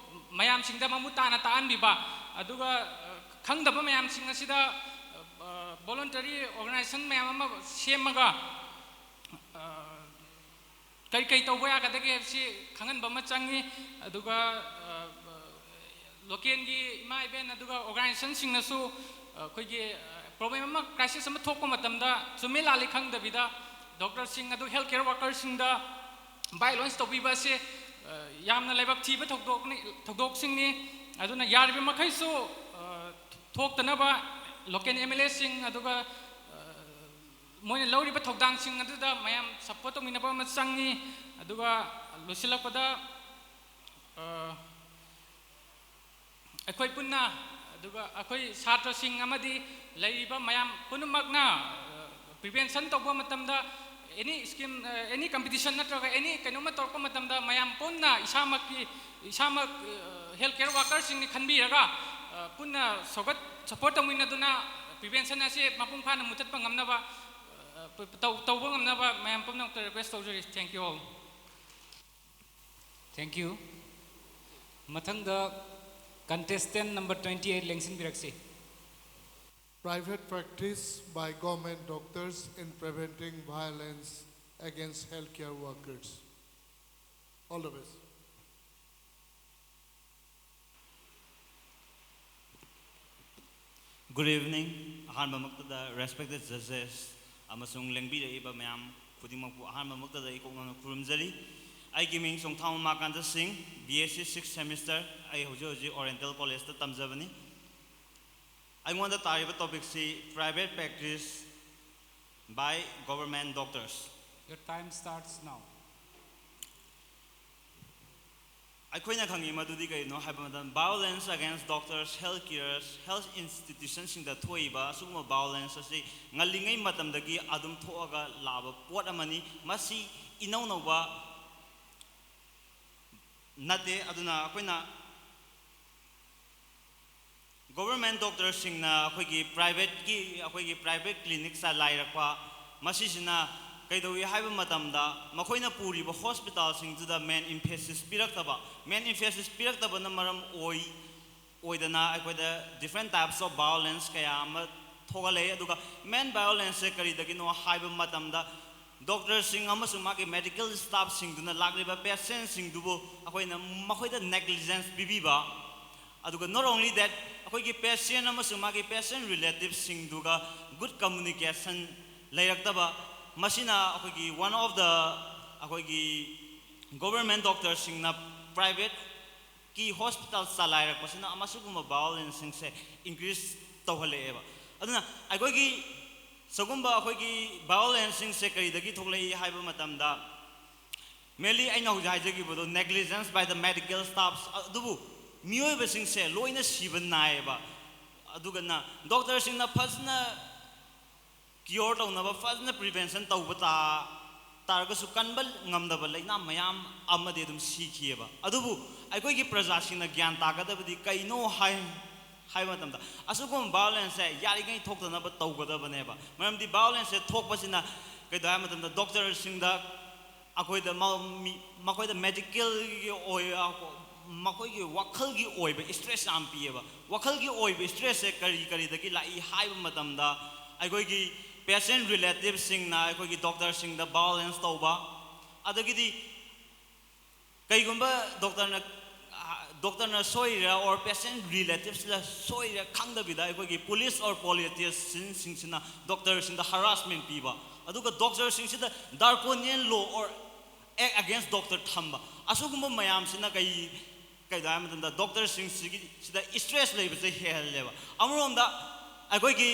ꯃꯌꯥꯝꯁꯤꯡꯗ ꯃꯃꯨꯠ ꯇꯥꯅ ꯇꯥꯛꯍꯟꯕꯤꯕ, ꯑꯗꯨꯒ, ꯑ, ꯈꯪꯗꯕ ꯃꯌꯥꯝꯁꯤꯡ ꯑꯁꯤꯗ, ꯑ, ꯚꯣꯂꯨꯟꯇꯔꯤ ꯑꯣꯔꯒꯅꯥꯏꯖꯦꯁꯟ ꯃꯌꯥꯝ ꯑꯃ ꯁꯦꯝꯃꯒ, ꯑ, ꯀꯔꯤ ꯀꯔꯤ ꯇꯧꯕ ꯌꯥꯒꯗꯒꯦ ꯍꯥꯏꯕꯁꯤ ꯈꯪꯍꯟꯕ ꯑꯃ ꯆꯪꯉꯤ꯫ ꯑꯗꯨꯒ, ꯑ, ꯂꯣꯀꯦꯜꯒꯤ ꯏꯃꯥ ꯏꯕꯦꯟ ꯑꯗꯨꯒ ꯑꯣꯔꯒꯅꯥꯏꯖꯦꯁꯟꯁꯤꯡꯅꯁꯨ, ꯑ, ꯑꯩꯈꯣꯏꯒꯤ, ꯑ, ꯄ꯭ꯔꯣꯕ꯭ꯂꯦꯝ ꯑꯃ, ꯀ꯭ꯔꯥꯏꯁꯤꯁ ꯑꯃ ꯊꯣꯛꯄ ꯃꯇꯝꯗ ꯆꯨꯝꯃꯤ ꯂꯥꯜꯂꯤ ꯈꯪꯗꯕꯤꯗ ꯗꯣꯛꯇꯔꯁꯤꯡ ꯑꯗꯨ ꯍꯦꯜꯊ ꯀꯦꯌꯔ ꯋꯥꯀꯔꯁꯤꯡꯗ ꯚꯥꯏꯑꯣꯂꯦꯟꯁ ꯇꯧꯕꯤꯕ ꯑꯁꯤ, ꯑ, ꯌꯥꯝꯅ ꯂꯥꯏꯕꯛ ꯊꯤꯕ ꯊꯧꯗꯣꯛꯅꯤ, ꯊꯧꯗꯣꯛꯁꯤꯡꯅꯤ꯫ ꯑꯗꯨꯅ ꯌꯥꯔꯤꯕ ꯃꯈꯩꯁꯨ, ꯑ, ꯊꯣꯛꯇꯅꯕ ꯂꯣꯀꯦꯜ ꯑꯦꯝ ꯑꯦꯜ ꯑꯦꯁꯤꯡ ꯑꯗꯨꯒ, ꯑ, ꯃꯣꯏꯅ ꯂꯧꯔꯤꯕ ꯊꯧꯗꯥꯡꯁꯤꯡ ꯑꯗꯨꯗ ꯃꯌꯥꯝ ꯁꯄꯣꯔꯠ ꯇꯧꯃꯤꯟꯅꯕ ꯑꯃ ꯆꯪꯉꯤ꯫ ꯑꯗꯨꯒ ꯂꯣꯏꯁꯤꯜꯂꯛꯄꯗ, ꯑ, ꯑꯩꯈꯣꯏ ꯄꯨꯟꯅ, ꯑꯗꯨꯒ ꯑꯩꯈꯣꯏ ꯁꯥꯇ꯭ꯔꯁꯤꯡ ꯑꯃꯗꯤ ꯂꯩꯔꯤꯕ ꯃꯌꯥꯝ ꯄꯨꯝꯅꯃꯛꯅ, ꯑ, ꯄ꯭ꯔꯤꯚꯦꯟꯁꯟ ꯇꯧꯕ ꯃꯇꯝꯗ ꯑꯦꯅꯤ ꯁ꯭ꯀꯤꯝ, ꯑ, ꯑꯦꯅꯤ ꯀꯝꯄꯤꯇꯤꯁꯟ ꯅꯠꯇ꯭ꯔꯒ ꯑꯦꯅꯤ ꯀꯩꯅꯣꯝꯃ ꯇꯧꯔꯛꯄ ꯃꯇꯝꯗ ꯃꯌꯥꯝ ꯄꯨꯟꯅ ꯏꯁꯥꯃꯛꯀꯤ, ꯏꯁꯥꯃꯛ, ꯑ, ꯍꯦꯜꯊ ꯀꯦꯌꯔ ꯋꯥꯀꯔꯁꯤꯡꯅꯤ ꯈꯟꯕꯤꯔꯒ, ꯑ, ꯄꯨꯟꯅ ꯁꯧꯒꯠ-, ꯁꯄꯣꯔꯠ ꯇꯧꯃꯤꯟꯅꯗꯨꯅ ꯄ꯭ꯔꯤꯚꯦꯟꯁꯟ ꯑꯁꯤ ꯃꯄꯨꯡ ꯐꯥꯅ ꯃꯨꯊꯠꯄ ꯉꯝꯅꯕ, ꯑ, ꯇꯧ-, ꯇꯧꯕ ꯉꯝꯅꯕ ꯃꯌꯥꯝ ꯄꯨꯝꯅꯃꯛꯇ ꯔꯤꯀ꯭ꯋꯦꯁ ꯇꯧꯖꯔꯤ꯫ Thank you all. Thank you. ꯃꯊꯪꯗ Contestant number twenty eight ꯂꯦꯡꯁꯤꯟꯕꯤꯔꯛꯁꯤ꯫ Private practice by government doctors in preventing violence against healthcare workers. All the best. Good evening. ꯑꯍꯥꯟꯕꯃꯛꯇꯗ respected judges ꯑꯃꯁꯨꯡ ꯂꯦꯡꯕꯤꯔꯛꯏꯕ ꯃꯌꯥꯝ ꯈꯨꯗꯤꯡꯃꯛꯄꯨ ꯑꯍꯥꯟꯕꯃꯛꯇꯗ ꯏꯀꯣꯛꯅꯅ ꯈꯨꯔꯨꯝꯖꯔꯤ꯫ ꯑꯩꯒꯤ ꯃꯤꯡ ꯆꯣꯡꯊꯥꯝ ꯎꯃꯥꯀꯥꯟꯇ ꯁꯤꯡ, B S C sixth semester꯫ ꯑꯩ ꯍꯧꯖꯤꯛ ꯍꯧꯖꯤꯛ Oriental College ꯇ ꯇꯝꯖꯕꯅꯤ꯫ ꯑꯩꯉꯣꯟꯗ ꯇꯥꯔꯤꯕ topic ꯁꯤ private practice by government doctors꯫ Your time starts now. ꯑꯩꯈꯣꯏꯅ ꯈꯪꯉꯤ ꯃꯗꯨꯗꯤ ꯀꯔꯤꯅꯣ ꯍꯥꯏꯕ ꯃꯇꯝꯗ violence against doctors, health cares, health institution ꯁꯤꯡꯗ ꯊꯣꯛꯏꯕ ꯑꯁꯤꯒꯨꯝꯕ violence ꯑꯁꯤ ꯉꯜꯂꯤꯉꯩ ꯃꯇꯝꯗꯒꯤ ꯑꯗꯨꯝ ꯊꯣꯛꯑꯒ ꯂꯥꯛꯑꯕ ꯄꯣꯠ ꯑꯃꯅꯤ꯫ ꯃꯁꯤ ꯏꯅꯧ ꯅꯧꯕ ꯅꯠꯇꯦ꯫ ꯑꯗꯨꯅ ꯑꯩꯈꯣꯏꯅ government doctor ꯁꯤꯡꯅ ꯑꯩꯈꯣꯏꯒꯤ private ꯀꯤ, ꯑꯩꯈꯣꯏꯒꯤ private clinic ꯆꯂꯥꯏꯔꯛꯄ, ꯃꯁꯤꯁꯤꯅ ꯀꯩꯗꯧꯏ ꯍꯥꯏꯕ ꯃꯇꯝꯗ ꯃꯈꯣꯏꯅ ꯄꯨꯔꯤꯕ hospital ꯁꯤꯡꯗꯨꯗ main emphasis ꯄꯤꯔꯛꯇꯕ꯫ Main emphasis ꯄꯤꯔꯛꯇꯕꯅ ꯃꯔꯝ ꯑꯣꯏ ꯑꯣꯏꯗꯅ ꯑꯩꯈꯣꯏꯗ different types of violence ꯀꯌꯥ ꯑꯃ ꯊꯣꯛꯍꯜꯂꯛꯏ꯫ ꯑꯗꯨꯒ main violence ꯁꯦ ꯀꯔꯤꯗꯒꯤꯅꯣ ꯍꯥꯏꯕ ꯃꯇꯝꯗ doctor ꯁꯤꯡ ꯑꯃꯁꯨꯡ ꯃꯥꯒꯤ medical staff ꯁꯤꯡꯗꯨꯅ ꯂꯥꯛꯂꯤꯕ patient ꯁꯤꯡꯗꯨꯕꯨ ꯑꯩꯈꯣꯏꯅ ꯃꯈꯣꯏꯗ negligence ꯄꯤꯕꯤꯕ, ꯑꯗꯨꯒ not only that, ꯑꯩꯈꯣꯏꯒꯤ patient ꯑꯃꯁꯨꯡ ꯃꯥꯒꯤ patient relatives ꯁꯤꯡꯗꯨꯒ good communication ꯂꯩꯔꯛꯇꯕ, ꯃꯁꯤꯅ ꯑꯩꯈꯣꯏꯒꯤ one of the ꯑꯩꯈꯣꯏꯒꯤ government doctor ꯁꯤꯡꯅ private ꯀꯤ hospital ꯆꯂꯥꯏꯔꯛꯄꯁꯤꯅ ꯃꯁꯤꯒꯨꯝꯕ violence ꯁꯤꯡꯁꯦ increase ꯇꯧꯍꯜꯂꯛꯑꯦꯕ꯫ ꯑꯗꯨꯅ ꯑꯩꯈꯣꯏꯒꯤ ꯁꯤꯒꯨꯝꯕ ꯑꯩꯈꯣꯏꯒꯤ violence ꯁꯤꯡꯁꯦ ꯀꯔꯤꯗꯒꯤ ꯊꯣꯛꯂꯛꯏ ꯍꯥꯏꯕ ꯃꯇꯝꯗ, mainly ꯑꯩꯅ ꯍꯧꯖꯤꯛ ꯍꯥꯏꯖꯈꯤꯕꯗꯣ, negligence by the medical staffs꯫ ꯑꯗꯨꯕꯨ ꯃꯤꯑꯣꯏꯕꯁꯤꯡꯁꯦ ꯂꯣꯏꯅ ꯁꯤꯕ ꯅꯥꯏꯌꯦꯕ꯫ ꯑꯗꯨꯒꯅ doctor ꯁꯤꯡꯅ ꯐꯖꯅ cure ꯇꯧꯅꯕ, ꯐꯖꯅ prevention ꯇꯧꯕ ꯇꯥ ꯇꯥꯔꯒꯁꯨ, ꯀꯟꯕ ꯉꯝꯗꯕ ꯂꯩꯅꯥ ꯃꯌꯥꯝ ꯑꯃꯗꯤ ꯑꯗꯨꯝ ꯁꯤꯈꯤꯑꯕ꯫ ꯑꯗꯨꯕꯨ ꯑꯩꯈꯣꯏꯒꯤ ꯄ꯭ꯔꯖꯥꯁꯤꯡꯅ ꯒ꯭ꯌꯥꯟ ꯇꯥꯒꯗꯕꯗꯤ ꯀꯩꯅꯣ ꯍꯥꯏ ꯍꯥꯏꯕ ꯃꯇꯝꯗ, ꯑꯁꯤꯒꯨꯝꯕ violence ꯁꯦ ꯌꯥꯔꯤꯉꯩ ꯊꯣꯛꯇꯅꯕ ꯇꯧꯒꯗꯕꯅꯦꯕ꯫ ꯃꯔꯝꯗꯤ violence ꯁꯦ ꯊꯣꯛꯄꯁꯤꯅ ꯀꯩꯗꯧ ꯍꯥꯏꯕ ꯃꯇꯝꯗ, doctor ꯁꯤꯡꯗ ꯑꯩꯈꯣꯏꯗ ꯃ- ꯃꯤ- ꯃꯈꯣꯏꯗ medical ꯒꯤ ꯑꯣꯏ ꯃꯈꯣꯏꯒꯤ ꯋꯥꯈꯜꯒꯤ ꯑꯣꯏꯕ stress ꯌꯥꯝ ꯄꯤꯌꯦꯕ꯫ ꯋꯥꯈꯜꯒꯤ ꯑꯣꯏꯕ stressꯁꯦ ꯀꯔꯤ ꯀꯔꯤꯗꯒꯤ ꯂꯥꯛꯏ ꯍꯥꯏꯕ ꯃꯇꯝꯗ, ꯑꯩꯈꯣꯏꯒꯤ patient relativeꯁꯤꯡꯅ ꯑꯩꯈꯣꯏꯒꯤ doctorꯁꯤꯡꯗ violence ꯇꯧꯕ, ꯑꯗꯒꯤꯗꯤ ꯀꯩꯒꯨꯝꯕ doctorꯅ doctorꯅ ꯁꯣꯏꯔꯤꯔꯥ or patient relativesꯅ ꯁꯣꯏꯔꯤꯔꯥ ꯈꯪꯗꯕꯤꯗ ꯑꯩꯈꯣꯏꯒꯤ police or politicianꯁꯤꯡꯁꯤꯅ doctorꯁꯤꯡꯗ harassment ꯄꯤꯕ, ꯑꯗꯨꯒ doctorꯁꯤꯡꯁꯤꯗ draconian law or act against doctor ꯊꯝꯕ, ꯑꯁꯤꯒꯨꯝꯕ ꯃꯌꯥꯝꯁꯤꯅ ꯀꯩ ꯀꯩꯗꯧ ꯍꯥꯏꯕ ꯃꯇꯝꯗ doctorꯁꯤꯡꯁꯤꯒꯤ ꯁꯤꯗ stress ꯂꯩꯕꯁꯦ ꯍꯦꯜꯍꯜꯂꯦꯕ꯫ ꯑꯃꯔꯣꯝꯗ ꯑꯩꯈꯣꯏꯒꯤ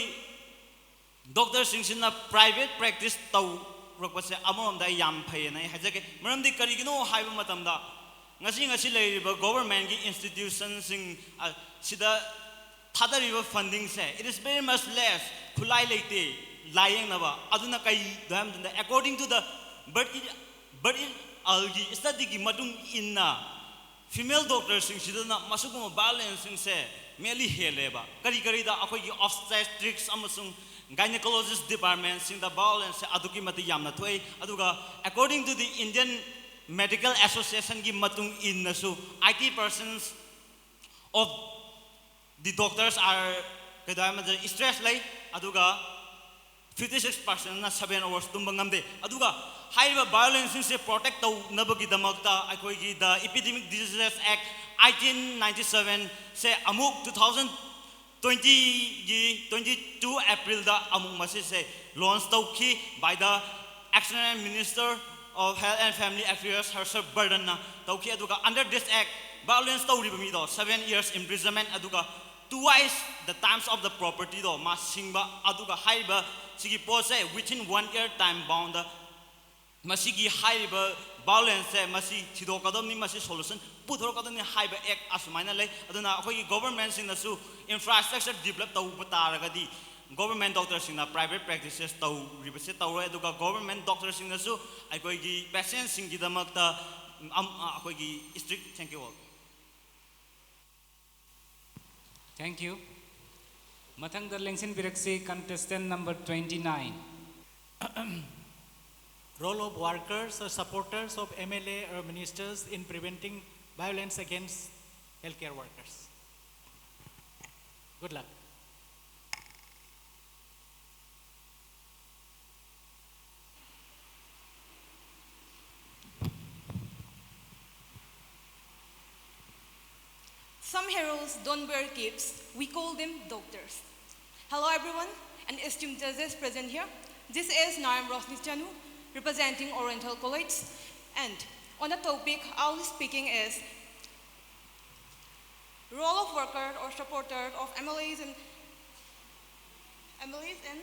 doctorꯁꯤꯡꯁꯤꯅ private practice ꯇꯧꯔꯛꯄꯁꯦ ꯑꯃꯔꯣꯝꯗ ꯑꯩ ꯌꯥꯝ ꯐꯩꯌꯦꯅ ꯑꯩ ꯍꯥꯏꯖꯒꯦ꯫ ꯃꯔꯝꯗꯤ ꯀꯔꯤꯒꯤꯅꯣ ꯍꯥꯏꯕ ꯃꯇꯝꯗ, ꯉꯁꯤ ꯉꯁꯤ ꯂꯩꯔꯤꯕ governmentꯀꯤ institutionꯁꯤꯡ, ꯑ, ꯁꯤꯗ ꯊꯥꯗꯔꯤꯕ fundingꯁꯦ, it is very much less, ꯈꯨꯠꯂꯥꯏ ꯂꯩꯇꯦ ꯂꯥꯏꯌꯦꯡꯅꯕ꯫ ꯑꯗꯨꯅ ꯀꯩꯗꯧ ꯍꯥꯏꯕ ꯃꯇꯝꯗ, according to the Bert Al-, Bert Al-, Alꯒꯤ studyꯒꯤ ꯃꯇꯨꯡ ꯏꯟꯅ, female doctorꯁꯤꯡꯁꯤꯗꯅ ꯃꯁꯤꯒꯨꯝꯕ violenceꯁꯤꯡꯁꯦ mainly ꯍꯦꯜꯂꯦꯕ꯫ ꯀꯔꯤ ꯀꯔꯤꯗ? ꯑꯩꯈꯣꯏꯒꯤ obstetrics ꯑꯃꯁꯨꯡ gynecologist departmentꯁꯤꯡꯗ violenceꯁꯦ ꯑꯗꯨꯛꯀꯤ ꯃꯇꯤꯛ ꯌꯥꯝꯅ ꯊꯣꯛꯏ꯫ ꯑꯗꯨꯒ according to the Indian Medical Associationꯒꯤ ꯃꯇꯨꯡ ꯏꯟꯅꯁꯨ, eighty percent of the doctors are, ꯀꯩꯗꯧ ꯍꯥꯏꯕꯗ, stress ꯂꯩ꯫ ꯑꯗꯨꯒ fifty six percentꯅ seven hours ꯇꯨꯝꯕ ꯉꯝꯗꯦ꯫ ꯑꯗꯨꯒ ꯍꯥꯏꯔꯤꯕ violenceꯁꯤꯡꯁꯦ protect ꯇꯧꯅꯕꯒꯤꯗꯃꯛꯇ ꯑꯩꯈꯣꯏꯒꯤ the Epidemic Diseases Act eighteen ninety sevenꯁꯦ ꯑꯃꯨꯛ two thousand twentyꯒꯤ twenty two Aprilꯗ ꯑꯃꯨꯛ ꯃꯁꯤꯁꯦ launch ꯇꯧꯈꯤ by the Acting Minister of Health and Family Affairs Harsh Vardhanꯅ ꯇꯧꯈꯤ꯫ ꯑꯗꯨꯒ under this act violence ꯇꯧꯔꯤꯕ ꯃꯤꯗꯣ seven years imprisonment, ꯑꯗꯨꯒ twice the times of the propertyꯗꯣ ꯃꯥ ꯁꯤꯡꯕ꯫ ꯑꯗꯨꯒ ꯍꯥꯏꯔꯤꯕ ꯁꯤꯒꯤ ꯄꯣꯠꯁꯦ within one year time boundꯗ ꯃꯁꯤꯒꯤ ꯍꯥꯏꯔꯤꯕ violenceꯁꯦ ꯃꯁꯤ ꯊꯤꯗꯣꯛꯀꯗꯕꯅꯤ, ꯃꯁꯤ solution ꯄꯨꯊꯣꯔꯛꯀꯗꯕꯅꯤ ꯍꯥꯏꯕ act ꯑꯁꯨꯃꯥꯏꯅ ꯂꯩ꯫ ꯑꯗꯨꯅ ꯑꯩꯈꯣꯏꯒꯤ governmentꯁꯤꯡꯅꯁꯨ infrastructure develop ꯇꯧꯕ ꯇꯥꯔꯒꯗꯤ government doctorꯁꯤꯡꯅ private practices ꯇꯧꯔꯤꯕꯁꯦ ꯇꯧꯔꯣꯏ, ꯑꯗꯨꯒ government doctorꯁꯤꯡꯅꯁꯨ ꯑꯩꯈꯣꯏꯒꯤ patientꯁꯤꯡꯒꯤꯗꯃꯛꯇ ꯑꯝ-, ꯑ, ꯑꯩꯈꯣꯏꯒꯤ strict, thank you all꯫ Thank you. ꯃꯊꯪꯗ ꯂꯦꯡꯁꯤꯟꯕꯤꯔꯛꯁꯤ contestant number twenty nine. Role of workers or supporters of M L A or ministers in preventing violence against healthcare workers. Good luck. Some heroes don't wear capes, we call them doctors. Hello everyone, and esteemed judges present here. This is Naim Rosni Chanu, representing Oriental College, and on the topic I'll be speaking is role of worker or supporter of M L As and M L As in,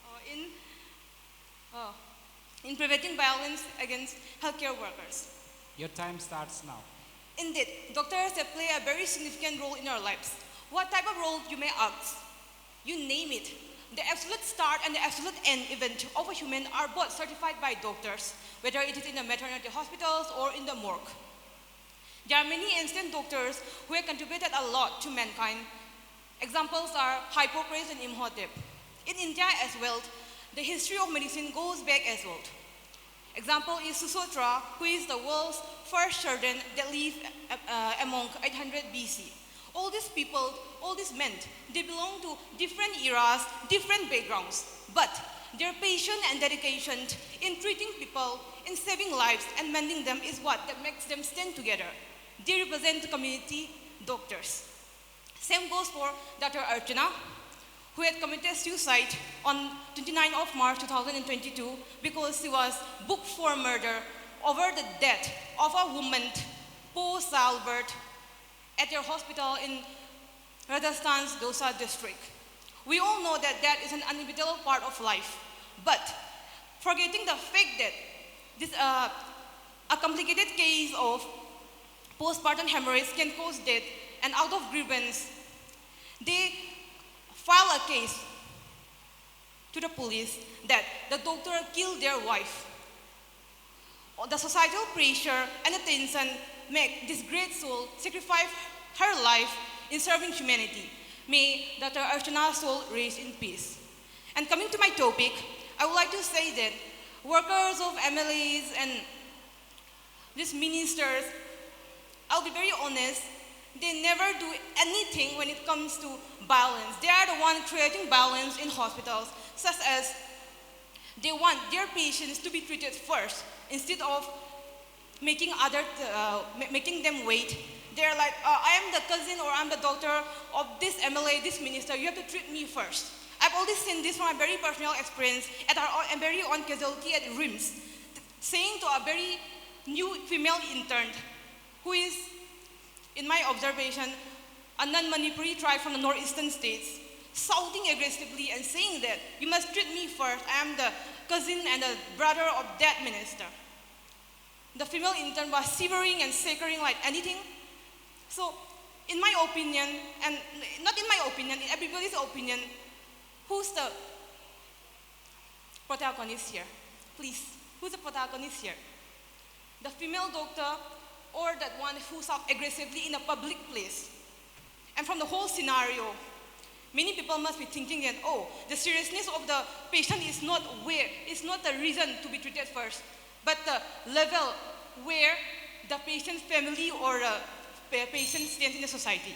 uh, in, uh, in preventing violence against healthcare workers. Your time starts now. Indeed, doctors have played a very significant role in our lives. What type of role, you may ask? You name it. The absolute start and the absolute end event of a human are both certified by doctors, whether it is in the maternity hospitals or in the morgue. There are many ancient doctors who have contributed a lot to mankind. Examples are Hippocrates and Imhotep. In India as well, the history of medicine goes back as old. Example is Susotra, who is the world's first surgeon that lived uh, uh, among eight hundred B C. All these people, all these men, they belong to different eras, different backgrounds. But their passion and dedication in treating people, in saving lives and mending them is what that makes them stand together. They represent the community doctors. Same goes for Doctor Archana, who had committed suicide on twenty-ninth of March two thousand twenty-two because she was booked for murder over the death of a woman, poor childbirth, at their hospital in Rajasthan's Dausa district. We all know that death is an inevitable part of life, but forgetting the fact that this, uh, a complicated case of postpartum hemorrhage can cause death, and out of grievance, they file a case to the police that the doctor killed their wife. The societal pressure and the tension make this great soul sacrifice her life in serving humanity. May Doctor Archana's soul rest in peace. And coming to my topic, I would like to say that workers of M L As and These ministers, I'll be very honest, they never do anything when it comes to violence. They are the one creating violence in hospitals, such as they want their patients to be treated first instead of making other uh, making them wait. They're like, uh, "I am the cousin or I'm the daughter of this M L A, this minister. You have to treat me first." I've always seen this from a very personal experience at our own, a very own casualty at RIMS, saying to a very new female intern, who is, in my observation, a non-Manipuri tribe from the northeastern states, shouting aggressively and saying that, "You must treat me first. I am the cousin and the brother of that minister." The female intern was shivering and shakering like anything. So, in my opinion, and not in my opinion, in everybody's opinion, who's the protagonist here? Please, who's the protagonist here? The female doctor or that one who shouts aggressively in a public place? And from the whole scenario, many people must be thinking that, "Oh, the seriousness of the patient is not where, is not the reason to be treated first, but the level where the patient's family or uh, pa- patient stands in the society."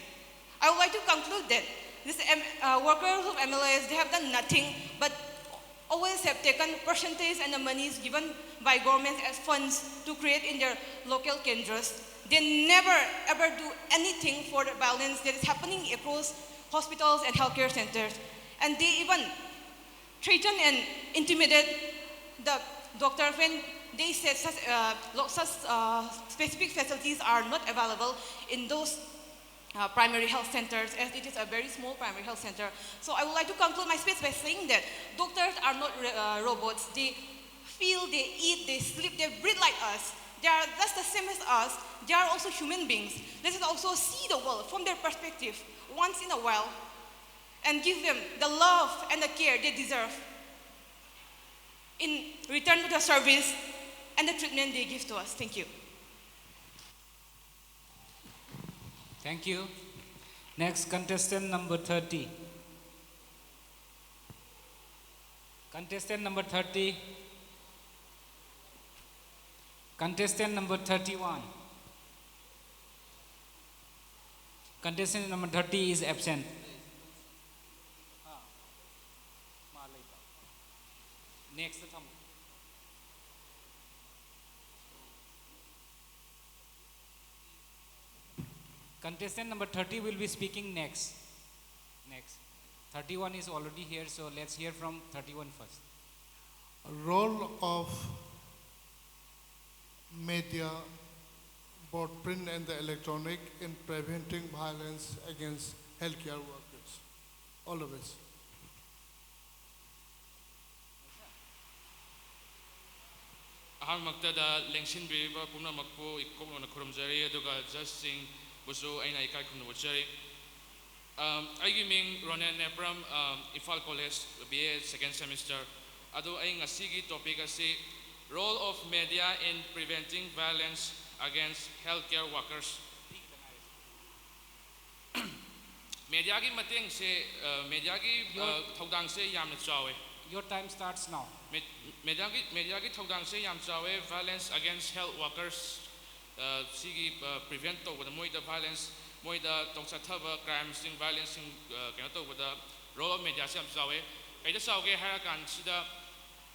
I would like to conclude that these M- uh, workers of M L As, they have done nothing but always have taken percentage and the monies given by government as funds to create in their local kendras. They never ever do anything for the violence that is happening across hospitals and healthcare centers. And they even threaten and intimidate the doctor when they said such, uh, lo- such uh, specific facilities are not available in those uh, primary health centers, as it is a very small primary health center. So I would like to conclude my speech by saying that doctors are not re- uh, robots. They feel, they eat, they sleep, they breathe like us. They are just the same as us. They are also human beings. Let us also see the world from their perspective once in a while and give them the love and the care they deserve in return to the service and the treatment they give to us. Thank you. Thank you. Next, contestant number thirty. Contestant number thirty. Contestant number thirty-one. Contestant number thirty is absent. Next. Contestant number thirty will be speaking next. Next. Thirty-one is already here, so let's hear from thirty-one first. Role of media, both print and the electronic, in preventing violence against healthcare workers. All the best. ꯑꯍꯥꯟꯕꯃꯛꯇꯗ ꯂꯦꯡꯁꯤꯟꯕꯤꯔꯤꯕ ꯄꯨꯝꯅꯃꯛꯄꯨ ꯏꯀꯣꯛꯅꯅ ꯈꯨꯔꯨꯝꯖꯔꯤ, ꯑꯗꯨꯒ ꯖꯖꯁꯤꯡꯕꯨꯁꯨ ꯑꯩꯅ ꯏꯀꯥꯏ ꯈꯨꯝꯅꯕ ꯎꯠꯆꯔꯤ꯫ ꯑꯝ, ꯑꯩꯒꯤ ꯃꯤꯡ ꯔꯣꯅꯦꯟ ꯅꯦꯄ꯭ꯔꯝ, ꯑꯝ, Imphal college, B A second semester꯫ ꯑꯗꯨ ꯑꯩ ꯉꯁꯤꯒꯤ topic ꯑꯁꯤ Role of Media in Preventing Violence Against Healthcare Workers꯫ ꯃꯦꯗꯤꯌꯥꯒꯤ ꯃꯇꯦꯡꯁꯦ, ꯑ, ꯃꯦꯗꯤꯌꯥꯒꯤ, ꯑ, Your- ꯊꯧꯗꯥꯡꯁꯦ ꯌꯥꯝꯅ ꯆꯥꯎꯋꯦ꯫ Your time starts now. ꯃꯦ-, ꯃꯦꯗꯤꯌꯥꯒꯤ, ꯃꯦꯗꯤꯌꯥꯒꯤ ꯊꯧꯗꯥꯡꯁꯦ ꯌꯥꯝ ꯆꯥꯎꯋꯦ꯫ Violence against health workers, ꯑ, ꯁꯤꯒꯤ, ꯑ, prevent ꯇꯧꯕꯗ, ꯃꯣꯏꯗ violence, ꯃꯣꯏꯗ ꯇꯧ-, ꯆꯠꯊꯕ crimeꯁꯤꯡ, violenceꯁꯤꯡ, ꯑ, ꯀꯩꯅꯣ ꯇꯧꯕꯗ role of mediaꯁꯦ ꯌꯥꯝ ꯆꯥꯎꯋꯦ꯫ ꯀꯩꯗ ꯆꯥꯎꯒꯦ ꯍꯥꯏꯔ ꯀꯥꯟꯁꯤꯗ,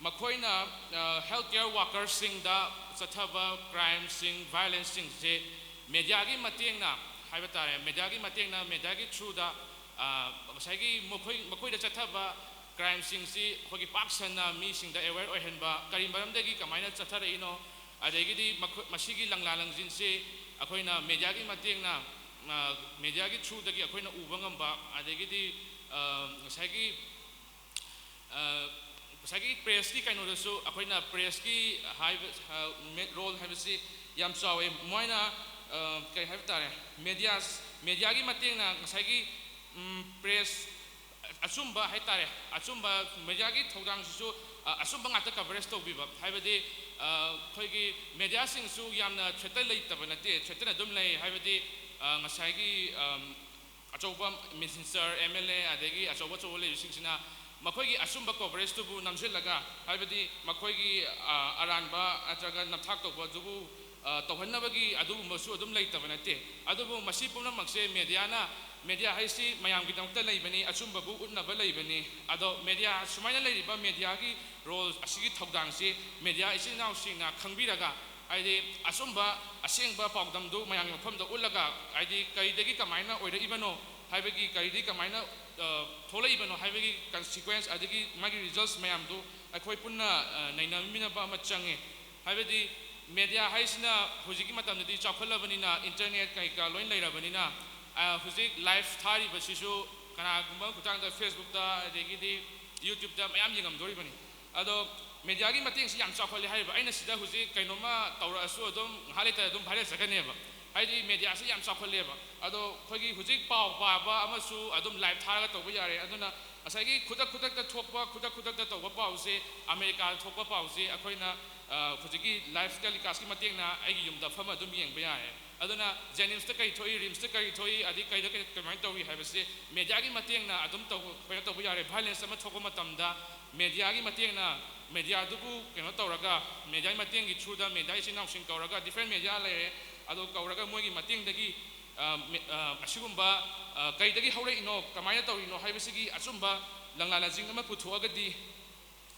ꯃꯈꯣꯏꯅ, ꯑ, healthcare workersꯁꯤꯡꯗ ꯆꯠꯊꯕ crimeꯁꯤꯡ, violenceꯁꯤꯡꯁꯦ ꯃꯦꯗꯤꯌꯥꯒꯤ ꯃꯇꯦꯡꯅ ꯍꯥꯏꯕ ꯇꯥꯔꯦ, ꯃꯦꯗꯤꯌꯥꯒꯤ ꯃꯇꯦꯡꯅ, ꯃꯦꯗꯤꯌꯥꯒꯤ throughꯗ, ꯑ, ꯉꯁꯥꯏꯒꯤ ꯃꯈꯣꯏ, ꯃꯈꯣꯏꯗ ꯆꯠꯊꯕ crimeꯁꯤꯡꯁꯤ ꯑꯩꯈꯣꯏꯒꯤ ꯄꯥꯛ ꯁꯟꯅ ꯃꯤꯁꯤꯡꯗ aware ꯑꯣꯏꯍꯟꯕ, ꯀꯔꯤ ꯃꯔꯝꯗꯒꯤ ꯀꯃꯥꯏꯅ ꯆꯠꯊꯔꯛꯏꯅꯣ, ꯑꯗꯒꯤꯗꯤ ꯃꯈꯣꯏ, ꯃꯁꯤꯒꯤ ꯂꯪꯂꯥ ꯂꯪꯖꯤꯟꯁꯤ ꯑꯩꯈꯣꯏꯅ ꯃꯦꯗꯤꯌꯥꯒꯤ ꯃꯇꯦꯡꯅ, ꯑ, ꯃꯦꯗꯤꯌꯥꯒꯤ throughꯗꯒꯤ ꯑꯩꯈꯣꯏꯅ ꯎꯕ ꯉꯝꯕ, ꯑꯗꯒꯤꯗꯤ, ꯑ, ꯉꯁꯥꯏꯒꯤ, ꯑ, ꯉꯁꯥꯏꯒꯤ pressꯀꯤ ꯀꯩꯅꯣꯗꯁꯨ ꯑꯩꯈꯣꯏꯅ pressꯀꯤ ꯍꯥꯏꯕ, ꯑ, ꯃꯦ-, role ꯍꯥꯏꯕꯁꯤ ꯌꯥꯝ ꯆꯥꯎꯋꯦ꯫ ꯃꯣꯏꯅ, ꯑ, ꯀꯩ ꯍꯥꯏꯕ ꯇꯥꯔꯦ, medias, ꯃꯦꯗꯤꯌꯥꯒꯤ ꯃꯇꯦꯡꯅ ꯉꯁꯥꯏꯒꯤ, ꯎꯝ, press ꯑꯆꯨꯝꯕ ꯍꯥꯏꯇꯥꯔꯦ, ꯑꯆꯨꯝꯕ ꯃꯦꯗꯤꯌꯥꯒꯤ ꯊꯧꯗꯥꯡꯁꯤꯁꯨ, ꯑ, ꯑꯆꯨꯝꯕ ꯉꯥꯛꯇ coverage ꯇꯧꯕꯤꯕ, ꯍꯥꯏꯕꯗꯤ, ꯑ, ꯑꯩꯈꯣꯏꯒꯤ ꯃꯦꯗꯤꯌꯥꯁꯤꯡꯁꯨ ꯌꯥꯝꯅ threatꯇ ꯂꯩꯇꯕ ꯅꯠꯇꯦ, threatꯇꯅ ꯑꯗꯨꯝ ꯂꯩ꯫ ꯍꯥꯏꯕꯗꯤ, ꯑ, ꯉꯁꯥꯏꯒꯤ, ꯑꯝ, ꯑꯆꯧꯕ minister, M L A, ꯑꯗꯒꯤ ꯑꯆꯧꯕ ꯑꯆꯧꯕ ꯂꯩꯔꯤꯁꯤꯡꯁꯤꯅ ꯃꯈꯣꯏꯒꯤ ꯑꯆꯨꯝꯕ coverage ꯇꯨꯕꯨ ꯅꯝꯁꯤꯜꯂꯒ, ꯍꯥꯏꯕꯗꯤ ꯃꯈꯣꯏꯒꯤ ꯑ, ꯑꯔꯥꯟꯕ ꯅꯠꯇ꯭ꯔꯒ ꯅꯝꯊꯥꯛ ꯇꯧꯕ ꯑꯗꯨꯕꯨ ꯑ, ꯇꯧꯍꯟꯅꯕꯒꯤ ꯑꯗꯨꯒꯨꯝꯕꯁꯨ ꯑꯗꯨꯝ ꯂꯩꯇꯕ ꯅꯠꯇꯦ꯫ ꯑꯗꯨꯕꯨ ꯃꯁꯤ ꯄꯨꯝꯅꯃꯛꯁꯦ media ꯅ, media ꯍꯥꯏꯁꯤ ꯃꯌꯥꯝꯒꯤꯗꯃꯛꯇ ꯂꯩꯕꯅꯤ, ꯑꯆꯨꯝꯕꯕꯨ ꯎꯠꯅꯕ ꯂꯩꯕꯅꯤ꯫ ꯑꯗꯣ media, ꯁꯨꯃꯥꯏꯅ ꯂꯩꯔꯤꯕ media ꯒꯤ role ꯑꯁꯤꯒꯤ ꯊꯧꯗꯥꯡꯁꯤ media ꯏꯆꯤꯟ ꯏꯅꯥꯎꯁꯤꯡꯅ ꯈꯪꯕꯤꯔꯒ, ꯍꯥꯏꯗꯤ ꯑꯆꯨꯝꯕ ꯑꯁꯦꯡꯕ ꯄꯥꯎꯗꯝꯗꯨ ꯃꯌꯥꯝꯒꯤ ꯃꯐꯝꯗ ꯎꯠꯂꯒ, ꯍꯥꯏꯗꯤ ꯀꯔꯤꯗꯒꯤ ꯀꯃꯥꯏꯅ ꯑꯣꯏꯔꯛꯏꯕꯅꯣ ꯍꯥꯏꯕꯒꯤ, ꯀꯔꯤꯗꯒꯤ ꯀꯃꯥꯏꯅ ꯑ, ꯊꯣꯛꯂꯛꯏꯕꯅꯣ ꯍꯥꯏꯕꯒꯤ consequence ꯑꯗꯒꯤ ꯃꯥꯒꯤ results ꯃꯌꯥꯝꯗꯨ ꯑꯩꯈꯣꯏ ꯄꯨꯟꯅ ꯑ, ꯅꯩꯅꯃꯤꯟꯅꯕ ꯑꯃ ꯆꯪꯉꯤ꯫ ꯍꯥꯏꯕꯗꯤ media ꯍꯥꯏꯁꯤꯅ ꯍꯧꯖꯤꯛꯀꯤ ꯃꯇꯝꯗꯗꯤ ꯆꯥꯎꯈꯠꯂꯕꯅꯤꯅ, internet ꯀꯩꯀꯥ ꯂꯣꯏ ꯂꯩꯔꯕꯅꯤꯅ, ꯑ, ꯍꯧꯖꯤꯛ live ꯊꯥꯔꯤꯕꯁꯤꯁꯨ ꯀꯅꯥꯒꯨꯝꯕ ꯈꯨꯠꯊꯥꯡꯗ Facebook ꯇ ꯑꯗꯒꯤꯗꯤ YouTube ꯇ ꯃꯌꯥꯝ ꯌꯦꯡꯉꯝꯗꯣꯔꯤꯕꯅꯤ꯫ ꯑꯗꯣ media ꯒꯤ ꯃꯇꯦꯡꯁꯤ ꯌꯥꯝ ꯆꯥꯎꯈꯠꯂꯦ ꯍꯥꯏꯔꯤꯕ꯫ ꯑꯩꯅ ꯁꯤꯗ ꯍꯧꯖꯤꯛ ꯀꯩꯅꯣꯝꯃ ꯇꯧꯔꯛꯑꯁꯨ ꯑꯗꯨꯝ ꯉꯥꯏꯍꯥꯛ ꯂꯩꯇꯅ ꯑꯗꯨꯝ viral ꯆꯠꯀꯅꯦꯕ꯫ ꯍꯥꯏꯗꯤ media ꯁꯤ ꯌꯥꯝ ꯆꯥꯎꯈꯠꯂꯦꯕ꯫ ꯑꯗꯣ ꯑꯩꯈꯣꯏꯒꯤ ꯍꯧꯖꯤꯛ ꯄꯥꯎ ꯄꯥꯕ ꯑꯃꯁꯨ ꯑꯗꯨꯝ live ꯊꯥꯔꯒ ꯇꯧꯕ ꯌꯥꯔꯦ꯫ ꯑꯗꯨꯅ ꯉꯁꯥꯏꯒꯤ ꯈꯨꯗꯛ ꯈꯨꯗꯛꯇ ꯊꯣꯛꯄ, ꯈꯨꯗꯛ ꯈꯨꯗꯛꯇ ꯇꯧꯕ ꯄꯥꯎꯁꯦ, ꯑꯃꯦꯔꯤꯀꯥꯗ ꯊꯣꯛꯄ ꯄꯥꯎꯁꯦ ꯑꯩꯈꯣꯏꯅ, ꯑ, ꯍꯧꯖꯤꯛꯀꯤ live telecast ꯀꯤ ꯃꯇꯦꯡꯅ ꯑꯩꯒꯤ ꯌꯨꯝꯗ ꯐꯝꯃ ꯑꯗꯨꯝ ꯌꯦꯡꯕ ꯌꯥꯔꯦ꯫ ꯑꯗꯨꯅ JNIMS ꯇ ꯀꯔꯤ ꯊꯣꯛꯏ, RIMS ꯇ ꯀꯔꯤ ꯊꯣꯛꯏ, ꯑꯗꯩ ꯀꯩꯗ ꯀꯩ, ꯀꯃꯥꯏꯅ ꯇꯧꯏ ꯍꯥꯏꯕꯁꯦ media ꯒꯤ ꯃꯇꯦꯡꯅ ꯑꯗꯨꯝ ꯇꯧꯕ, ꯀꯩꯅꯣ ꯇꯧꯕ ꯌꯥꯔꯦ꯫ Violence ꯑꯃ ꯊꯣꯛꯄ ꯃꯇꯝꯗ media ꯒꯤ ꯃꯇꯦꯡꯅ, media ꯗꯨꯕꯨ ꯀꯩꯅꯣ ꯇꯧꯔꯒ, media ꯒꯤ ꯃꯇꯦꯡꯒꯤ through ꯗ media ꯏꯆꯤꯟ ꯏꯅꯥꯎꯁꯤꯡ ꯀꯧꯔꯒ, different media ꯂꯩꯔꯦ, ꯑꯗꯨ ꯀꯧꯔꯒ ꯃꯣꯏꯒꯤ ꯃꯇꯦꯡꯗꯒꯤ, ꯑ, ꯃꯦ-, ꯑ, ꯑꯁꯤꯒꯨꯝꯕ, ꯑ, ꯀꯩꯗꯒꯤ ꯍꯧꯔꯛꯏꯅꯣ, ꯀꯃꯥꯏꯅ ꯇꯧꯔꯤꯅꯣ ꯍꯥꯏꯕꯁꯤꯒꯤ ꯑꯆꯨꯝꯕ ꯂꯪꯂꯥ ꯂꯖꯤꯡ ꯑꯃ ꯄꯨꯊꯣꯛꯑꯒꯗꯤ,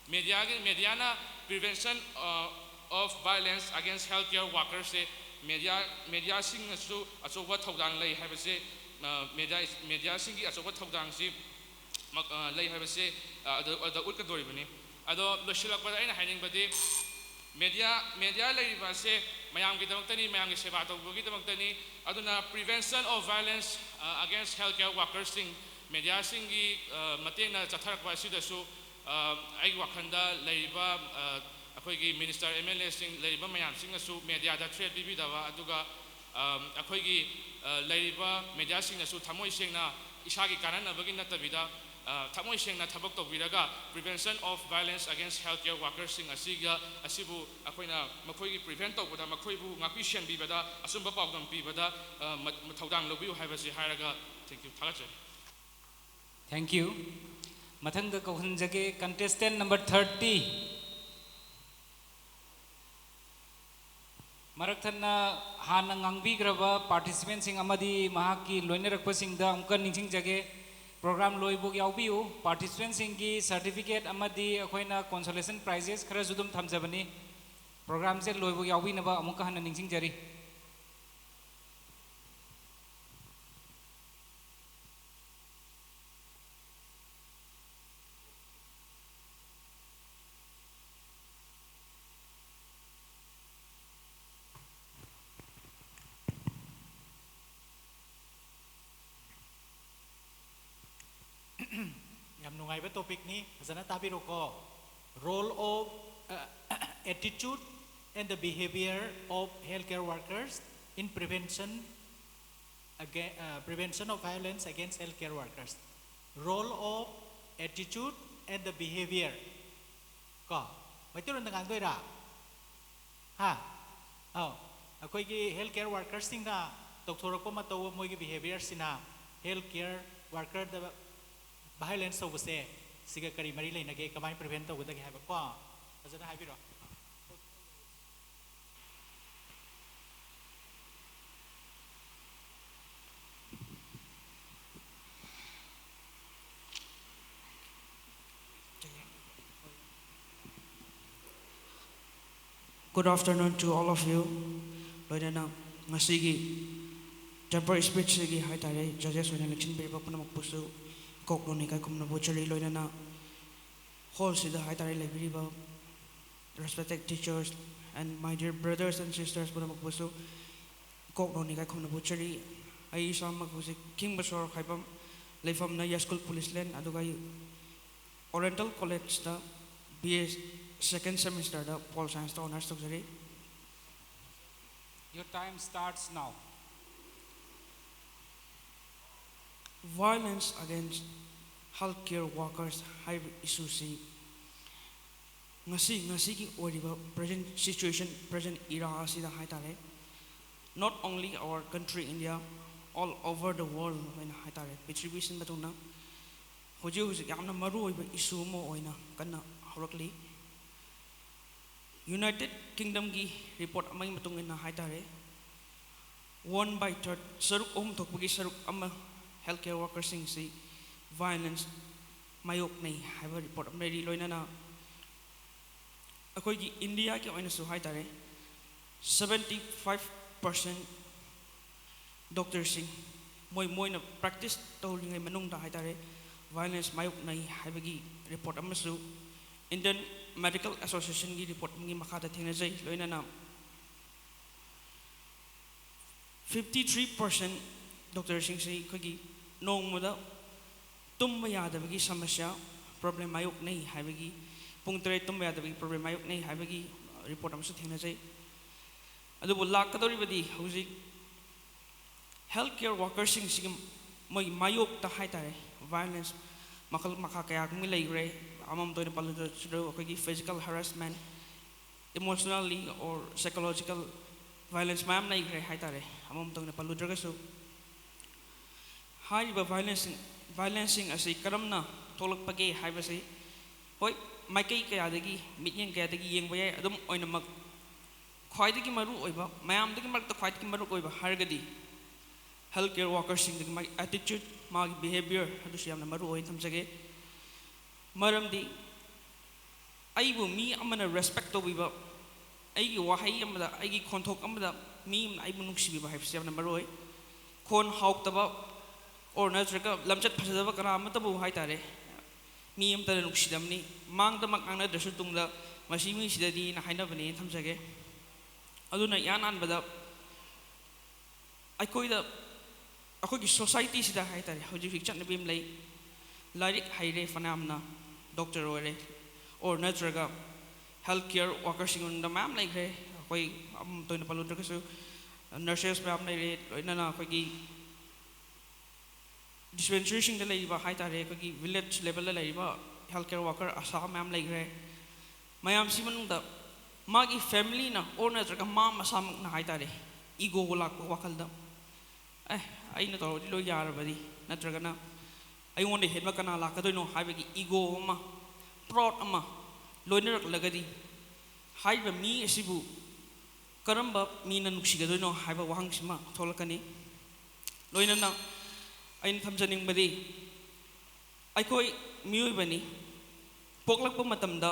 media ꯒꯤ, media ꯅ prevention, ꯑ, of violence against healthcare workers say media, media ꯁꯤꯡꯅꯁꯨ ꯑꯆꯧꯕ ꯊꯧꯗꯥꯡ ꯂꯩ ꯍꯥꯏꯕꯁꯦ, ꯑ, media, media ꯁꯤꯡꯒꯤ ꯑꯆꯧꯕ ꯊꯧꯗꯥꯡꯁꯤ ꯃꯛ-, ꯑ, ꯂꯩ ꯍꯥꯏꯕꯁꯦ, ꯑ, ꯑꯗꯨ, ꯑꯗꯨ ꯎꯠꯀꯗꯣꯔꯤꯕꯅꯤ꯫ ꯑꯗꯣ ꯂꯣꯏꯁꯤꯜꯂꯛꯄꯗ ꯑꯩꯅ ꯍꯥꯏꯅꯤꯡꯕꯗꯤ, media, media ꯂꯩꯔꯤꯕ ꯑꯁꯦ ꯃꯌꯥꯝꯒꯤꯗꯃꯛꯇꯅꯤ, ꯃꯌꯥꯝꯒꯤ ꯁꯦꯕꯥ ꯇꯧꯕꯒꯤꯗꯃꯛꯇꯅꯤ꯫ ꯑꯗꯨꯅ prevention of violence, ꯑ, against healthcare workers ꯁꯤꯡ, media ꯁꯤꯡꯒꯤ, ꯑ, ꯃꯇꯦꯡꯅ ꯆꯠꯊꯔꯛꯄ ꯑꯁꯤꯗꯁꯨ, ꯑ, ꯑꯩꯒꯤ ꯋꯥꯈꯜꯗ ꯂꯩꯔꯤꯕ, ꯑ, ꯑꯩꯈꯣꯏꯒꯤ minister, MLA ꯁꯤꯡ, ꯂꯩꯔꯤꯕ ꯃꯌꯥꯝꯁꯤꯡꯅꯁꯨ media ꯗ threat ꯄꯤꯕꯤꯗꯕ, ꯑꯗꯨꯒ, ꯑ, ꯑꯩꯈꯣꯏꯒꯤ, ꯑ, ꯂꯩꯔꯤꯕ media ꯁꯤꯡꯅꯁꯨ ꯊꯃꯣꯏ ꯁꯦꯡꯅ ꯏꯁꯥꯒꯤ ꯀꯥꯟꯅꯅꯕꯒꯤ ꯅꯠꯇꯕꯤꯗ, ꯑ, ꯊꯃꯣꯏ ꯁꯦꯡꯅ ꯊꯕꯛ ꯇꯧꯕꯤꯔꯒ prevention of violence against healthcare workers ꯁꯤꯡ ꯑꯁꯤꯒ, ꯑꯁꯤꯕꯨ ꯑꯩꯈꯣꯏꯅ ꯃꯈꯣꯏꯒꯤ prevent ꯇꯧꯕꯗ, ꯃꯈꯣꯏꯕꯨ ꯉꯥꯛꯄꯤ ꯁꯦꯟꯕꯤꯕꯗ, ꯑꯆꯨꯝꯕ ꯄꯥꯎꯗꯝ ꯄꯤꯕꯗ, ꯑ, ꯃ-, ꯊꯧꯗꯥꯡ ꯂꯧꯕꯤꯌꯨ ꯍꯥꯏꯕꯁꯤ ꯍꯥꯏꯔꯒ, thank you, ꯊꯥꯒꯠꯆꯔꯤ꯫ Thank you. ꯃꯊꯪꯗ ꯀꯧꯍꯟꯖꯒꯦ contestant number thirty꯫ ꯃꯔꯛ ꯊꯠꯅ ꯍꯥꯟꯅ ꯉꯥꯡꯕꯤꯈ꯭ꯔꯕ participantꯁꯤꯡ ꯑꯃꯗꯤ ꯃꯍꯥꯛꯀꯤ ꯂꯣꯏꯅꯔꯛꯄꯁꯤꯡꯗ ꯑꯃꯨꯛꯀ ꯅꯤꯡꯁꯤꯡꯖꯒꯦ, program ꯂꯣꯏꯕꯨꯛ ꯌꯥꯎꯕꯤꯌꯨ꯫ Participantꯁꯤꯡꯒꯤ certificate ꯑꯃꯗꯤ ꯑꯩꯈꯣꯏꯅ consolation prizes ꯈꯔꯁꯨ ꯑꯗꯨꯝ ꯊꯝꯖꯕꯅꯤ꯫ Programꯁꯦ ꯂꯣꯏꯕꯨꯛ ꯌꯥꯎꯕꯤꯅꯕ ꯑꯃꯨꯛꯀ ꯍꯟꯅ ꯅꯤꯡꯁꯤꯡꯖꯔꯤ꯫ ꯌꯥꯝ ꯅꯨꯡꯉꯥꯏꯕ topicꯅꯤ, ꯐꯖꯅ ꯇꯥꯕꯤꯔꯣꯀꯣ꯫ Role of, uh, attitude and the behavior of healthcare workers in prevention aga-, uh, prevention of violence against healthcare workers. Role of attitude and the behavior. ꯀꯣ, ꯃꯩꯇꯩꯂꯣꯟꯗ ꯉꯥꯡꯗꯣꯏꯔꯥ? ꯍꯥ? ꯑꯧ꯫ ꯑꯩꯈꯣꯏꯒꯤ healthcare workersꯁꯤꯡꯅ ꯇꯧꯊꯣꯔꯛꯄ ꯃꯇꯧ, ꯃꯣꯏꯒꯤ behaviorꯁꯤꯅ healthcare workerꯗ violence ꯇꯧꯕꯁꯦ, ꯁꯤꯒ ꯀꯔꯤ ꯃꯔꯤ ꯂꯩꯅꯒꯦ, ꯀꯃꯥꯏꯅ prevent ꯇꯧꯒꯗꯒꯦ ꯍꯥꯏꯕ ꯀꯣ? ꯐꯖꯅ ꯍꯥꯏꯕꯤꯔꯣ꯫ Good afternoon to all of you. ꯂꯣꯏꯅꯅ ꯉꯁꯤꯒꯤ temper speechꯁꯤꯒꯤ ꯍꯥꯏꯇꯥꯔꯦ, judges ꯑꯣꯏꯅ ꯂꯦꯡꯁꯤꯟꯕꯤꯔꯤꯕ ꯄꯨꯝꯅꯃꯛꯄꯨꯁꯨ ꯏꯀꯣꯛ ꯅꯣꯟꯅ ꯏꯀꯥꯏ ꯈꯨꯝꯅꯕ ꯎꯠꯆꯔꯤ꯫ ꯂꯣꯏꯅꯅ hallꯁꯤꯗ ꯍꯥꯏꯇꯥꯔꯦ ꯂꯩꯕꯤꯔꯤꯕ respected teachers and my dear brothers and sisters ꯄꯨꯝꯅꯃꯛꯄꯨꯁꯨ ꯏꯀꯣꯛ ꯅꯣꯟꯅ ꯏꯀꯥꯏ ꯈꯨꯝꯅꯕ ꯎꯠꯆꯔꯤ꯫ ꯑꯩ ꯏꯁꯥꯃꯛ ꯍꯧꯖꯤꯛ ꯈꯤꯡꯕ ꯁꯣꯔ ꯍꯥꯏꯕ ꯂꯩꯐꯝꯅ ꯌꯥꯏꯁ꯭ꯀꯨꯜ police lane, ꯑꯗꯨꯒ ꯑꯩ Oriental Collegeꯇ B A second semesterꯗ Pol Scienceꯇ honours ꯇꯧꯖꯔꯤ꯫ Your time starts now. Violence against healthcare workers ꯍꯥꯏꯔꯤꯕ issueꯁꯤ ꯉꯁꯤ, ꯉꯁꯤꯒꯤ ꯑꯣꯏꯔꯤꯕ present situation, present era ꯑꯁꯤꯗ ꯍꯥꯏꯇꯥꯔꯦ, not only our country India, all over the world ꯑꯣꯏꯅ ꯍꯥꯏꯇꯥꯔꯦ, ꯄ꯭ꯔꯤꯊꯤꯕꯤ ꯁꯤꯟꯕ ꯊꯨꯡꯅ ꯍꯧꯖꯤꯛ ꯍꯧꯖꯤꯛ ꯌꯥꯝꯅ ꯃꯔꯨ ꯑꯣꯏꯕ ꯏꯁꯨ ꯑꯃ ꯑꯣꯏꯅ ꯀꯟꯅ ꯍꯧꯔꯛꯂꯤ꯫ ꯌꯨꯅꯥꯏꯇꯦꯠ ꯀꯤꯡꯗꯝꯒꯤ ꯔꯤꯄꯣꯔꯠ ꯑꯃꯒꯤ ꯃꯇꯨꯡ ꯏꯟꯅ ꯍꯥꯏ ꯇꯥꯔꯦ, ꯋꯥꯟ ꯕꯥꯏ ꯊꯥꯔꯠ, ꯁꯔꯨꯛ ꯑꯍꯨꯝ ꯊꯣꯛꯄꯒꯤ ꯁꯔꯨꯛ ꯑꯃ ꯍꯦꯜꯊ ꯀꯦꯌꯔ ꯋꯥꯀꯔꯁꯤꯡꯁꯤ ꯚꯥꯏꯑꯣꯂꯦꯟꯁ ꯃꯥꯌꯣꯛꯅꯩ ꯍꯥꯏꯕ ꯔꯤꯄꯣꯔꯠ ꯑꯃ ꯂꯩꯔꯤ꯫ ꯂꯣꯏꯅꯅ ꯑꯩꯈꯣꯏꯒꯤ ꯏꯟꯗꯤꯌꯥꯒꯤ ꯑꯣꯏꯅꯁꯨ ꯍꯥꯏ ꯇꯥꯔꯦ, ꯁꯕꯦꯟꯇꯤ ꯐꯥꯏꯚ ꯄꯥꯔꯁꯦꯟ ꯗꯣꯛꯇꯔꯁꯤꯡ ꯃꯣꯏ ꯃꯣꯏꯅ ꯄ꯭ꯔꯦꯛꯇꯤꯁ ꯇꯧꯔꯤꯉꯩ ꯃꯅꯨꯡꯗ ꯍꯥꯏ ꯇꯥꯔꯦ, ꯚꯥꯏꯑꯣꯂꯦꯟꯁ ꯃꯥꯌꯣꯛꯅꯩ ꯍꯥꯏꯕꯒꯤ ꯔꯤꯄꯣꯔꯠ ꯑꯃꯁꯨ ꯏꯟꯗꯤꯌꯟ ꯃꯦꯗꯤꯀꯦꯜ ꯑꯦꯁꯣꯁꯤꯌꯦꯁꯟꯒꯤ ꯔꯤꯄꯣꯔꯠ ꯑꯃꯒꯤ ꯃꯈꯥꯗ ꯊꯦꯡꯅꯖꯩ꯫ ꯂꯣꯏꯅꯅ ꯐꯤꯐꯇꯤ ꯊ꯭ꯔꯤ ꯄꯥꯔꯁꯦꯟ ꯗꯣꯛꯇꯔꯁꯤꯡꯁꯤ ꯑꯩꯈꯣꯏꯒꯤ ꯅꯣꯡꯃꯗ ꯇꯨꯝꯕ ꯌꯥꯗꯕꯒꯤ ꯁꯃꯁ꯭ꯌꯥ, ꯄ꯭ꯔꯣꯕ꯭ꯂꯦꯝ ꯃꯥꯌꯣꯛꯅꯩ ꯍꯥꯏꯕꯒꯤ, ꯄꯨꯡ ꯇꯔꯦꯠ ꯇꯨꯝꯕ ꯌꯥꯗꯕꯒꯤ ꯄ꯭ꯔꯣꯕ꯭ꯂꯦꯝ ꯃꯥꯌꯣꯛꯅꯩ ꯍꯥꯏꯕꯒꯤ ꯔꯤꯄꯣꯔꯠ ꯑꯃꯁꯨ ꯊꯦꯡꯅꯖꯩ꯫ ꯑꯗꯨꯕꯨ ꯂꯥꯛꯀꯗꯧꯔꯤꯕꯗꯤ ꯍꯧꯖꯤꯛ ꯍꯦꯜꯊ ꯀꯦꯌꯔ ꯋꯥꯀꯔꯁꯤꯡꯁꯤꯒꯤ ꯃꯣꯏꯒꯤ ꯃꯥꯌꯣꯛꯇ ꯍꯥꯏ ꯇꯥꯔꯦ, ꯚꯥꯏꯑꯣꯂꯦꯟꯁ ꯃꯈꯜ ꯃꯈꯥ ꯀꯌꯥꯒꯨꯝꯕ ꯂꯩꯈ꯭ꯔꯦ꯫ ꯑꯃꯃꯝꯇ ꯑꯣꯏꯅ ꯄꯜꯂꯨꯗ꯭ꯔꯁꯨ ꯑꯩꯈꯣꯏꯒꯤ physical harassment, emotionally or psychological violence ꯃꯌꯥꯝ ꯂꯩꯈ꯭ꯔꯦ ꯍꯥꯏ ꯇꯥꯔꯦ꯫ ꯑꯃꯃꯝꯇ ꯑꯣꯏꯅ ꯄꯜꯂꯨꯗ꯭ꯔꯒꯁꯨ ꯍꯥꯏꯔꯤꯕ ꯚꯥꯏꯑꯣꯂꯦꯟꯁꯁꯤꯡ, ꯚꯥꯏꯑꯣꯂꯦꯟꯁꯁꯤꯡ ꯑꯁꯤ ꯀꯔꯝꯅ ꯊꯣꯛꯂꯛꯄꯒꯦ ꯍꯥꯏꯕꯁꯤ, ꯍꯣꯏ, ꯃꯥꯏꯀꯩ ꯀꯌꯥꯗꯒꯤ, ꯃꯤꯠꯌꯦꯡ ꯀꯌꯥꯗꯒꯤ ꯌꯦꯡꯕ ꯌꯥꯏ꯫ ꯑꯗꯨꯝ ꯑꯣꯏꯅꯃꯛ ꯈ꯭ꯋꯥꯏꯗꯒꯤ ꯃꯔꯨ ꯑꯣꯏꯕ, ꯃꯌꯥꯝꯗꯒꯤ ꯃꯔꯛꯇ ꯈ꯭ꯋꯥꯏꯗꯒꯤ ꯃꯔꯨ ꯑꯣꯏꯕ ꯍꯥꯏꯔꯒꯗꯤ ꯍꯦꯜꯊ ꯀꯦꯌꯔ ꯋꯥꯀꯔꯁꯤꯡꯗꯒꯤ ꯃꯥꯒꯤ ꯑꯦꯇꯤꯆꯨꯠ, ꯃꯥꯒꯤ ꯕꯤꯍꯦꯕꯤꯌꯔ ꯑꯗꯨꯁꯨ ꯌꯥꯝꯅ ꯃꯔꯨ ꯑꯣꯏꯅ ꯊꯝꯖꯒꯦ꯫ ꯃꯔꯝꯗꯤ ꯑꯩꯕꯨ ꯃꯤ ꯑꯃꯅ ꯔꯦꯁꯄꯦꯛ ꯇꯧꯕꯤꯕ, ꯑꯩꯒꯤ ꯋꯥꯍꯩ ꯑꯃꯗ, ꯑꯩꯒꯤ ꯈꯣꯟꯊꯣꯛ ꯑꯃꯗ ꯃꯤ ꯑꯃꯅ ꯑꯩꯕꯨ ꯅꯨꯡꯁꯤꯕꯤꯕ ꯍꯥꯏꯕꯁꯤ ꯌꯥꯝꯅ ꯃꯔꯨ ꯑꯣꯏ꯫ ꯈꯣꯟ ꯍꯥꯎꯇꯕ ꯑꯣꯔ ꯅꯠꯇ꯭ꯔꯒ ꯂꯝꯆꯠ ꯐꯖꯗꯕ ꯀꯅꯥ ꯑꯃꯠꯇꯕꯨ ꯍꯥꯏ ꯇꯥꯔꯦ, ꯃꯤ ꯑꯃꯠꯇꯅ ꯅꯨꯡꯁꯤꯗꯕꯅꯤ꯫ ꯃꯥꯡꯗꯃꯛ ꯉꯥꯡꯅꯗ꯭ꯔꯁꯨ ꯇꯨꯡꯗ ꯃꯁꯤ ꯃꯤꯁꯤꯗꯗꯤꯅ ꯍꯥꯏꯅꯕꯅꯦꯅ ꯊꯝꯖꯒꯦ꯫ ꯑꯗꯨꯅ ꯏꯍꯥꯟ ꯍꯥꯟꯕꯗ ꯑꯩꯈꯣꯏꯗ, ꯑꯩꯈꯣꯏꯒꯤ ꯁꯣꯁꯥꯏꯇꯤꯁꯤꯗ ꯍꯥꯏ ꯇꯥꯔꯦ, ꯍꯧꯖꯤꯛ ꯍꯧꯖꯤꯛ ꯆꯠꯅꯕꯤ ꯑꯃ ꯂꯩ, ꯂꯥꯏꯔꯤꯛ ꯍꯩꯔꯦ, ꯐꯅꯌꯥꯝꯅ ꯗꯣꯛꯇꯔ ꯑꯣꯏꯔꯦ, ꯑꯣꯔ ꯅꯠꯇ꯭ꯔꯒ ꯍꯦꯜꯊ ꯀꯦꯌꯔ ꯋꯥꯀꯔꯁꯤꯡ ꯃꯅꯨꯡꯗ ꯃꯌꯥꯝ ꯂꯩꯈ꯭ꯔꯦ꯫ ꯑꯩꯈꯣꯏ ꯑꯃꯃꯝꯇ ꯑꯣꯏꯅ ꯄꯜꯂꯨꯗ꯭ꯔꯒꯁꯨ ꯅꯔꯁꯦꯁ ꯃꯌꯥꯝ ꯂꯩꯔꯦ, ꯂꯣꯏꯅꯅ ꯑꯩꯈꯣꯏꯒꯤ ꯗꯤꯁꯄꯦꯟꯁꯔꯤꯁꯤꯡꯗ ꯂꯩꯔꯤꯕ ꯍꯥꯏ ꯇꯥꯔꯦ, ꯑꯩꯈꯣꯏꯒꯤ ꯚꯤꯂꯦꯖ ꯂꯦꯚꯦꯜꯗ ꯂꯩꯔꯤꯕ ꯍꯦꯜꯊ ꯀꯦꯌꯔ ꯋꯥꯀꯔ ꯑꯁꯥ ꯃꯌꯥꯝ ꯂꯩꯈ꯭ꯔꯦ꯫ ꯃꯌꯥꯝꯁꯤ ꯃꯅꯨꯡꯗ ꯃꯥꯒꯤ ꯐꯦꯃꯤꯂꯤꯅ ꯑꯣꯔ ꯅꯠꯇ꯭ꯔꯒ ꯃꯥ ꯃꯁꯥꯃꯛꯅ ꯍꯥꯏ ꯇꯥꯔꯦ, ꯏꯒꯣ ꯂꯥꯛꯄ ꯋꯥꯈꯜꯗ, "ꯑꯦ, ꯑꯩꯅ ꯇꯧꯔꯗꯤ ꯂꯣꯏ ꯌꯥꯔꯕꯅꯤ", ꯅꯠꯇ꯭ꯔꯒꯅ ꯑꯩꯉꯣꯟꯗ ꯍꯦꯟꯕ ꯀꯅꯥ ꯂꯥꯛꯀꯗꯣꯏꯅꯣ ꯍꯥꯏꯕꯒꯤ ego ꯑꯃ, proud ꯑꯃ ꯂꯣꯏꯅꯔꯛꯂꯒꯗꯤ, ꯍꯥꯏꯔꯤꯕ ꯃꯤ ꯑꯁꯤꯕꯨ ꯀꯔꯝꯕ ꯃꯤꯅ ꯅꯨꯡꯁꯤꯒꯗꯣꯏꯅꯣ ꯍꯥꯏꯕ ꯋꯥꯍꯪꯁꯤꯃ ꯊꯣꯛꯂꯛꯀꯅꯤ꯫ ꯂꯣꯏꯅꯅ ꯑꯩꯅ ꯊꯝꯖꯅꯤꯡꯕꯗꯤ, ꯑꯩꯈꯣꯏ ꯃꯤꯑꯣꯏꯕꯅꯤ, ꯄꯣꯛꯂꯛꯄ ꯃꯇꯝꯗ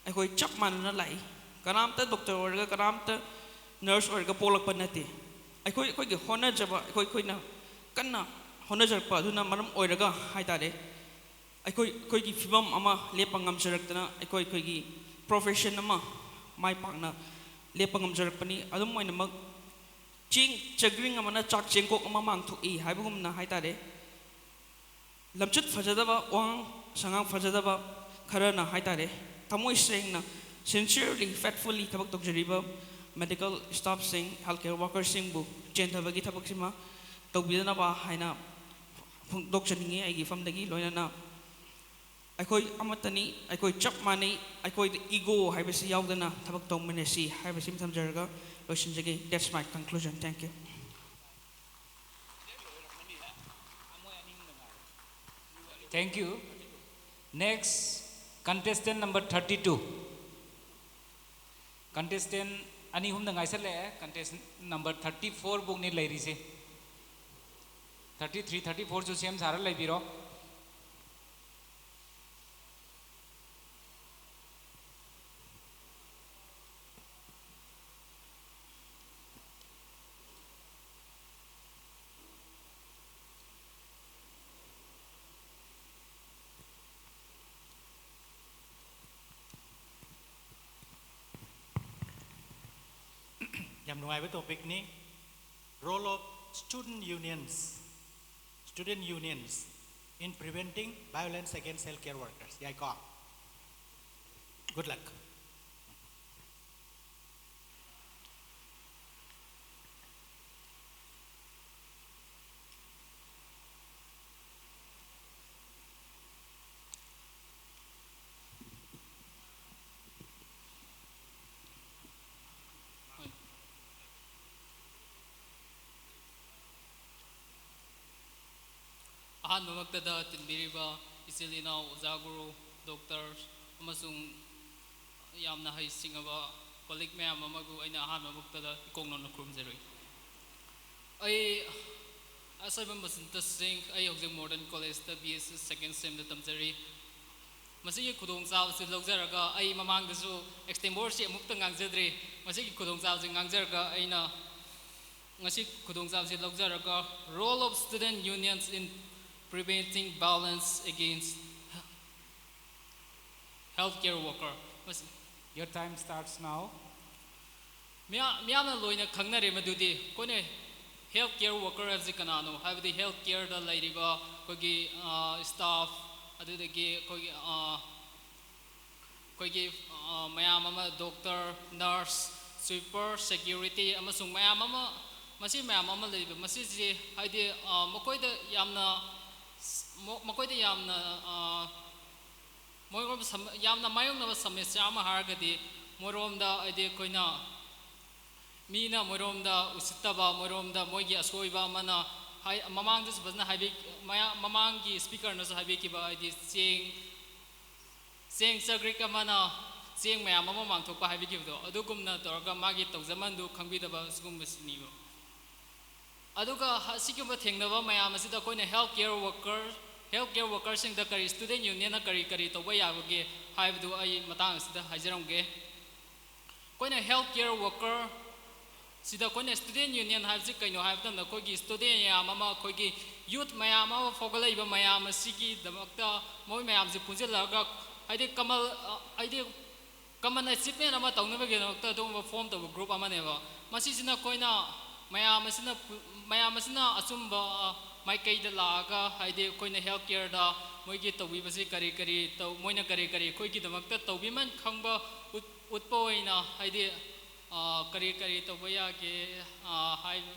ꯑꯩꯈꯣꯏ ꯆꯞ ꯃꯥꯟꯅꯅ ꯂꯥꯛꯏ꯫ ꯀꯅꯥꯝꯇ doctor ꯑꯣꯏꯔꯒ, ꯀꯅꯥꯝꯇ nurse ꯑꯣꯏꯔꯒ ꯄꯣꯛꯂꯛꯄ ꯅꯠꯇꯦ꯫ ꯑꯩꯈꯣꯏ ꯑꯩꯈꯣꯏꯒꯤ ꯍꯣꯠꯅꯖꯕ, ꯑꯩꯈꯣꯏ ꯑꯩꯈꯣꯏꯅ ꯀꯟꯅ ꯍꯣꯠꯅꯖꯔꯛꯄ ꯑꯗꯨꯅ ꯃꯔꯝ ꯑꯣꯏꯔꯒ ꯍꯥꯏ ꯇꯥꯔꯦ, ꯑꯩꯈꯣꯏ ꯑꯩꯈꯣꯏꯒꯤ ꯐꯤꯕꯝ ꯑꯃ ꯂꯦꯞꯄ ꯉꯝꯖꯔꯛꯇꯅ, ꯑꯩꯈꯣꯏ ꯑꯩꯈꯣꯏꯒꯤ profession ꯑꯃ ꯃꯥꯏ ꯄꯥꯛꯅ ꯂꯦꯞꯄ ꯉꯝꯖꯔꯛꯄꯅꯤ꯫ ꯑꯗꯨꯝ ꯑꯣꯏꯅꯃꯛ, "ꯆꯦꯡ ꯆꯒ꯭ꯔꯤꯡ ꯑꯃꯅ ꯆꯥꯛ ꯆꯦꯡꯀꯣꯛ ꯑꯃ ꯃꯥꯡꯊꯣꯛꯏ" ꯍꯥꯏꯕꯒꯨꯝꯅ ꯍꯥꯏ ꯇꯥꯔꯦ, ꯂꯝꯆꯠ ꯐꯖꯗꯕ, ꯋꯥꯉꯥꯡ ꯁꯉꯥꯡ ꯐꯖꯗꯕ ꯈꯔꯅ ꯍꯥꯏ ꯇꯥꯔꯦ, ꯊꯃꯣꯏ ꯁꯦꯡꯅ, sincerely, faithfully ꯊꯕꯛ ꯇꯧꯖꯔꯤꯕ medical staffꯁꯤꯡ, healthcare workerꯁꯤꯡꯕꯨ ꯆꯦꯟꯊꯕꯒꯤ ꯊꯕꯛꯁꯤꯃ ꯇꯧꯕꯤꯗꯅꯕ ꯍꯥꯏꯅ ꯐꯣꯡꯗꯣꯛꯆꯅꯤꯡꯉꯤ ꯑꯩꯒꯤ ꯏꯐꯝꯗꯒꯤ꯫ ꯂꯣꯏꯅꯅ ꯑꯩꯈꯣꯏ ꯑꯃꯠꯇꯅꯤ, ꯑꯩꯈꯣꯏ ꯆꯞ ꯃꯥꯟꯅꯩ, ꯑꯩꯈꯣꯏꯗ ego ꯍꯥꯏꯕꯁꯤ ꯌꯥꯎꯗꯅ ꯊꯕꯛ ꯇꯧꯃꯤꯟꯅꯁꯤ ꯍꯥꯏꯕꯁꯤꯃ ꯊꯝꯖꯔꯒ ꯂꯣꯏꯁꯤꯟꯖꯒꯦ꯫ That's my conclusion. Thank you. Thank you. Next, contestant number thirty-two. Contestant ꯑꯅꯤ ꯑꯍꯨꯝꯗ ꯉꯥꯏꯁꯜꯂꯛꯑꯦ꯫ Contestant number thirty-four ꯕꯨꯛꯅꯤ ꯂꯩꯔꯤꯁꯦ꯫ Thirty-three, thirty-fourꯁꯨ ꯁꯦꯝ ꯁꯥꯔ ꯂꯩꯕꯤꯔꯣ꯫ ꯌꯥꯝ ꯅꯨꯡꯉꯥꯏꯕ topicꯅꯤ꯫ Role of student unions, student unions in preventing violence against healthcare workers. ꯌꯥꯏꯀꯣ? Good luck. ꯑꯍꯥꯟꯕꯃꯛꯇꯗ ꯇꯤꯟꯕꯤꯔꯤꯕ ꯏꯆꯤꯜ ꯏꯅꯥꯎ, ꯑꯣꯖꯥ ꯒꯨꯔꯨ, ꯗꯣꯛꯇꯔ ꯑꯃꯁꯨꯡ ꯌꯥꯝꯅ ꯍꯩꯁꯤꯡꯉꯕ ꯀꯣꯂꯤꯛ ꯃꯌꯥꯝ ꯑꯃꯕꯨ ꯑꯩꯅ ꯑꯍꯥꯟꯕꯃꯛꯇꯗ ꯏꯀꯣꯛ ꯅꯧꯅ ꯈꯨꯔꯨꯝꯖꯔꯤ꯫ ꯑꯩ ꯑꯁꯣꯏꯕ ꯃꯁꯟꯇ ꯁꯤꯡ, ꯑꯩ ꯍꯧꯖꯤꯛ ꯃꯣꯗꯔꯟ ꯀꯣꯂꯦꯖꯇ ꯕꯤ ꯑꯦꯁ ꯁꯤ ꯁꯦꯀꯦꯟ ꯁꯦꯝꯗ ꯇꯝꯖꯔꯤ꯫ ꯃꯁꯤꯒꯤ ꯈꯨꯗꯣꯡꯆꯥꯕꯁꯤ ꯂꯧꯖꯔꯒ, ꯑꯩ ꯃꯃꯥꯡꯗꯁꯨ ꯑꯦꯛꯁꯇꯦꯝꯕꯣꯔꯁꯤ ꯑꯃꯨꯛꯇ ꯉꯥꯡꯖꯗ꯭ꯔꯤ꯫ ꯃꯁꯤꯒꯤ ꯈꯨꯗꯣꯡꯆꯥꯕꯁꯤ ꯉꯥꯡꯖꯔꯒ ꯑꯩꯅ ꯉꯁꯤ ꯈꯨꯗꯣꯡꯆꯥꯕꯁꯤ ꯂꯧꯖꯔꯒ, Role of Student Unions in Preventing Violence Against Healthcare Worker꯫ ꯃꯁꯤ Your time starts now. ꯃꯤꯌꯥ-, ꯃꯤꯌꯥꯝꯅ ꯂꯣꯏꯅ ꯈꯪꯅꯔꯦ ꯃꯗꯨꯗꯤ꯫ ꯑꯩꯈꯣꯏꯅ ꯍꯦꯜꯊ ꯀꯦꯌꯔ ꯋꯥꯔꯀꯔ ꯍꯥꯏꯕꯁꯤ ꯀꯅꯥꯅꯣ? ꯍꯥꯏꯕꯗꯤ ꯍꯦꯜꯊ ꯀꯦꯌꯔꯗ ꯂꯩꯔꯤꯕ ꯑꯩꯈꯣꯏꯒꯤ, ꯑ, ꯁ꯭ꯇꯥꯐ, ꯑꯗꯨꯗꯒꯤ ꯑꯩꯈꯣꯏꯒꯤ, ꯑ, ꯑꯩꯈꯣꯏꯒꯤ, ꯑ, ꯃꯌꯥꯝ ꯑꯃ, ꯗꯣꯛꯇꯔ, ꯅꯔꯁ, ꯁ꯭ꯋꯤꯄꯔ, ꯁꯦꯀ꯭ꯌꯨꯔꯤꯇꯤ ꯑꯃꯁꯨꯡ ꯃꯌꯥꯝ ꯑꯃ, ꯃꯁꯤ ꯃꯌꯥꯝ ꯑꯃ ꯂꯩꯕ, ꯃꯁꯤꯁꯤ ꯍꯥꯏꯗꯤ, ꯑ, ꯃꯈꯣꯏꯗ ꯌꯥꯝꯅ ꯃ-, ꯃꯈꯣꯏꯗ ꯌꯥꯝꯅ, ꯑ, ꯃꯣꯏꯔꯣꯝ ꯁꯝ-, ꯌꯥꯝꯅ ꯃꯥꯌꯣꯛꯅꯕ ꯁꯃꯁ꯭ꯌꯥ ꯑꯃ ꯍꯥꯏꯔꯒꯗꯤ, ꯃꯣꯏꯔꯣꯝꯗ ꯍꯥꯏꯗꯤ ꯑꯩꯈꯣꯏꯅ ꯃꯤꯅ ꯃꯣꯏꯔꯣꯝꯗ ꯎꯁꯤꯠꯇꯕ, ꯃꯣꯏꯔꯣꯝꯗ ꯃꯣꯏꯒꯤ ꯑꯁꯣꯏꯕ ꯑꯃꯅ ꯍꯥꯏ-, ꯃꯃꯥꯡꯗꯁꯨ ꯐꯖꯅ ꯍꯥꯏꯕꯤ-, ꯃꯌꯥ-, ꯃꯃꯥꯡꯒꯤ ꯁ꯭ꯄꯤꯀꯔꯅꯁꯨ ꯍꯥꯏꯕꯤꯈꯤꯕ, ꯍꯥꯏꯗꯤ ꯆꯦꯡ, ꯆꯦꯡ ꯆꯒ꯭ꯔꯤꯛ ꯑꯃꯅ ꯆꯦꯡ ꯃꯌꯥꯝ ꯑꯃ ꯃꯥꯡꯊꯣꯛꯄ ꯍꯥꯏꯕꯤꯈꯤꯕꯗꯣ, ꯑꯗꯨꯒꯨꯝꯅ ꯇꯧꯔꯒ ꯃꯥꯒꯤ ꯇꯧꯖꯃꯟꯗꯨ ꯈꯪꯕꯤꯗꯕ ꯑꯁꯤꯒꯨꯝꯕꯁꯤꯅꯤꯕ꯫ ꯑꯗꯨꯒ ꯑꯁꯤꯒꯨꯝꯕ ꯊꯦꯡꯅꯕ ꯃꯌꯥꯝ ꯑꯁꯤꯗ ꯑꯩꯈꯣꯏꯅ health care worker, health care ꯋꯥꯔꯀꯔꯁꯤꯡꯗ ꯀꯔꯤ, ꯁ꯭ꯇꯨꯗꯦꯟ ꯌꯨꯅꯤꯌꯟꯅ ꯀꯔꯤ ꯀꯔꯤ ꯇꯧꯕ ꯌꯥꯕꯒꯦ ꯍꯥꯏꯕꯗꯨ ꯑꯩ ꯃꯇꯥꯡ ꯑꯁꯤꯗ ꯍꯥꯏꯖꯔꯝꯒꯦ꯫ ꯑꯩꯈꯣꯏꯅ ꯍꯦꯜꯊ ꯀꯦꯌꯔ ꯋꯥꯔꯀꯔ ꯁꯤꯗ ꯑꯩꯈꯣꯏꯅ ꯁ꯭ꯇꯨꯗꯦꯟ ꯌꯨꯅꯤꯌꯟ ꯍꯥꯏꯕꯁꯤ ꯀꯩꯅꯣ ꯍꯥꯏꯕ ꯃꯇꯝꯗ, ꯑꯩꯈꯣꯏꯒꯤ ꯁ꯭ꯇꯨꯗꯦꯟ ꯃꯌꯥꯝ ꯑꯃ, ꯑꯩꯈꯣꯏꯒꯤ ꯌꯨꯠ ꯃꯌꯥꯝ ꯑꯃ ꯐꯥꯎꯒꯠꯂꯛꯏꯕ ꯃꯌꯥꯝ ꯑꯁꯤꯒꯤꯗꯃꯛꯇ ꯃꯣꯏ ꯃꯌꯥꯝꯁꯤ ꯄꯨꯟꯁꯤꯜꯂꯒ, ꯍꯥꯏꯗꯤ ꯀꯃꯜ, ꯑ, ꯍꯥꯏꯗꯤ ꯀꯃꯟ ꯑꯦꯆꯤꯞꯃꯦꯟ ꯑꯃ ꯇꯧꯅꯕꯒꯤꯗꯃꯛꯇ ꯑꯗꯨꯒꯨꯝꯕ ꯐꯣꯔꯝ ꯇꯧꯕ ꯒ꯭ꯔꯨꯞ ꯑꯃꯅꯦꯕ꯫ ꯃꯁꯤꯁꯤꯅ ꯑꯩꯈꯣꯏꯅ ꯃꯌꯥꯝ ꯑꯁꯤꯅ ꯄꯨ-, ꯃꯌꯥꯝ ꯑꯁꯤꯅ ꯑꯆꯨꯝꯕ, ꯑ, ꯃꯥꯏꯀꯩꯗ ꯂꯥꯛꯑꯒ, ꯍꯥꯏꯗꯤ ꯑꯩꯈꯣꯏꯅ ꯍꯦꯜꯊ ꯀꯦꯌꯔꯗ ꯃꯣꯏꯒꯤ ꯇꯧꯕꯤꯕꯁꯤ ꯀꯔꯤ ꯀꯔꯤ ꯇꯧ-, ꯃꯣꯏꯅ ꯀꯔꯤ ꯀꯔꯤ ꯑꯩꯈꯣꯏꯒꯤꯗꯃꯛꯇ ꯇꯧꯕꯤꯃꯟ ꯈꯪꯕ ꯎꯠ-, ꯎꯠꯄ ꯑꯣꯏꯅ, ꯍꯥꯏꯗꯤ, ꯑ, ꯀꯔꯤ ꯀꯔꯤ ꯇꯧꯕ ꯌꯥꯒꯦ, ꯑ, ꯍꯥꯏꯕ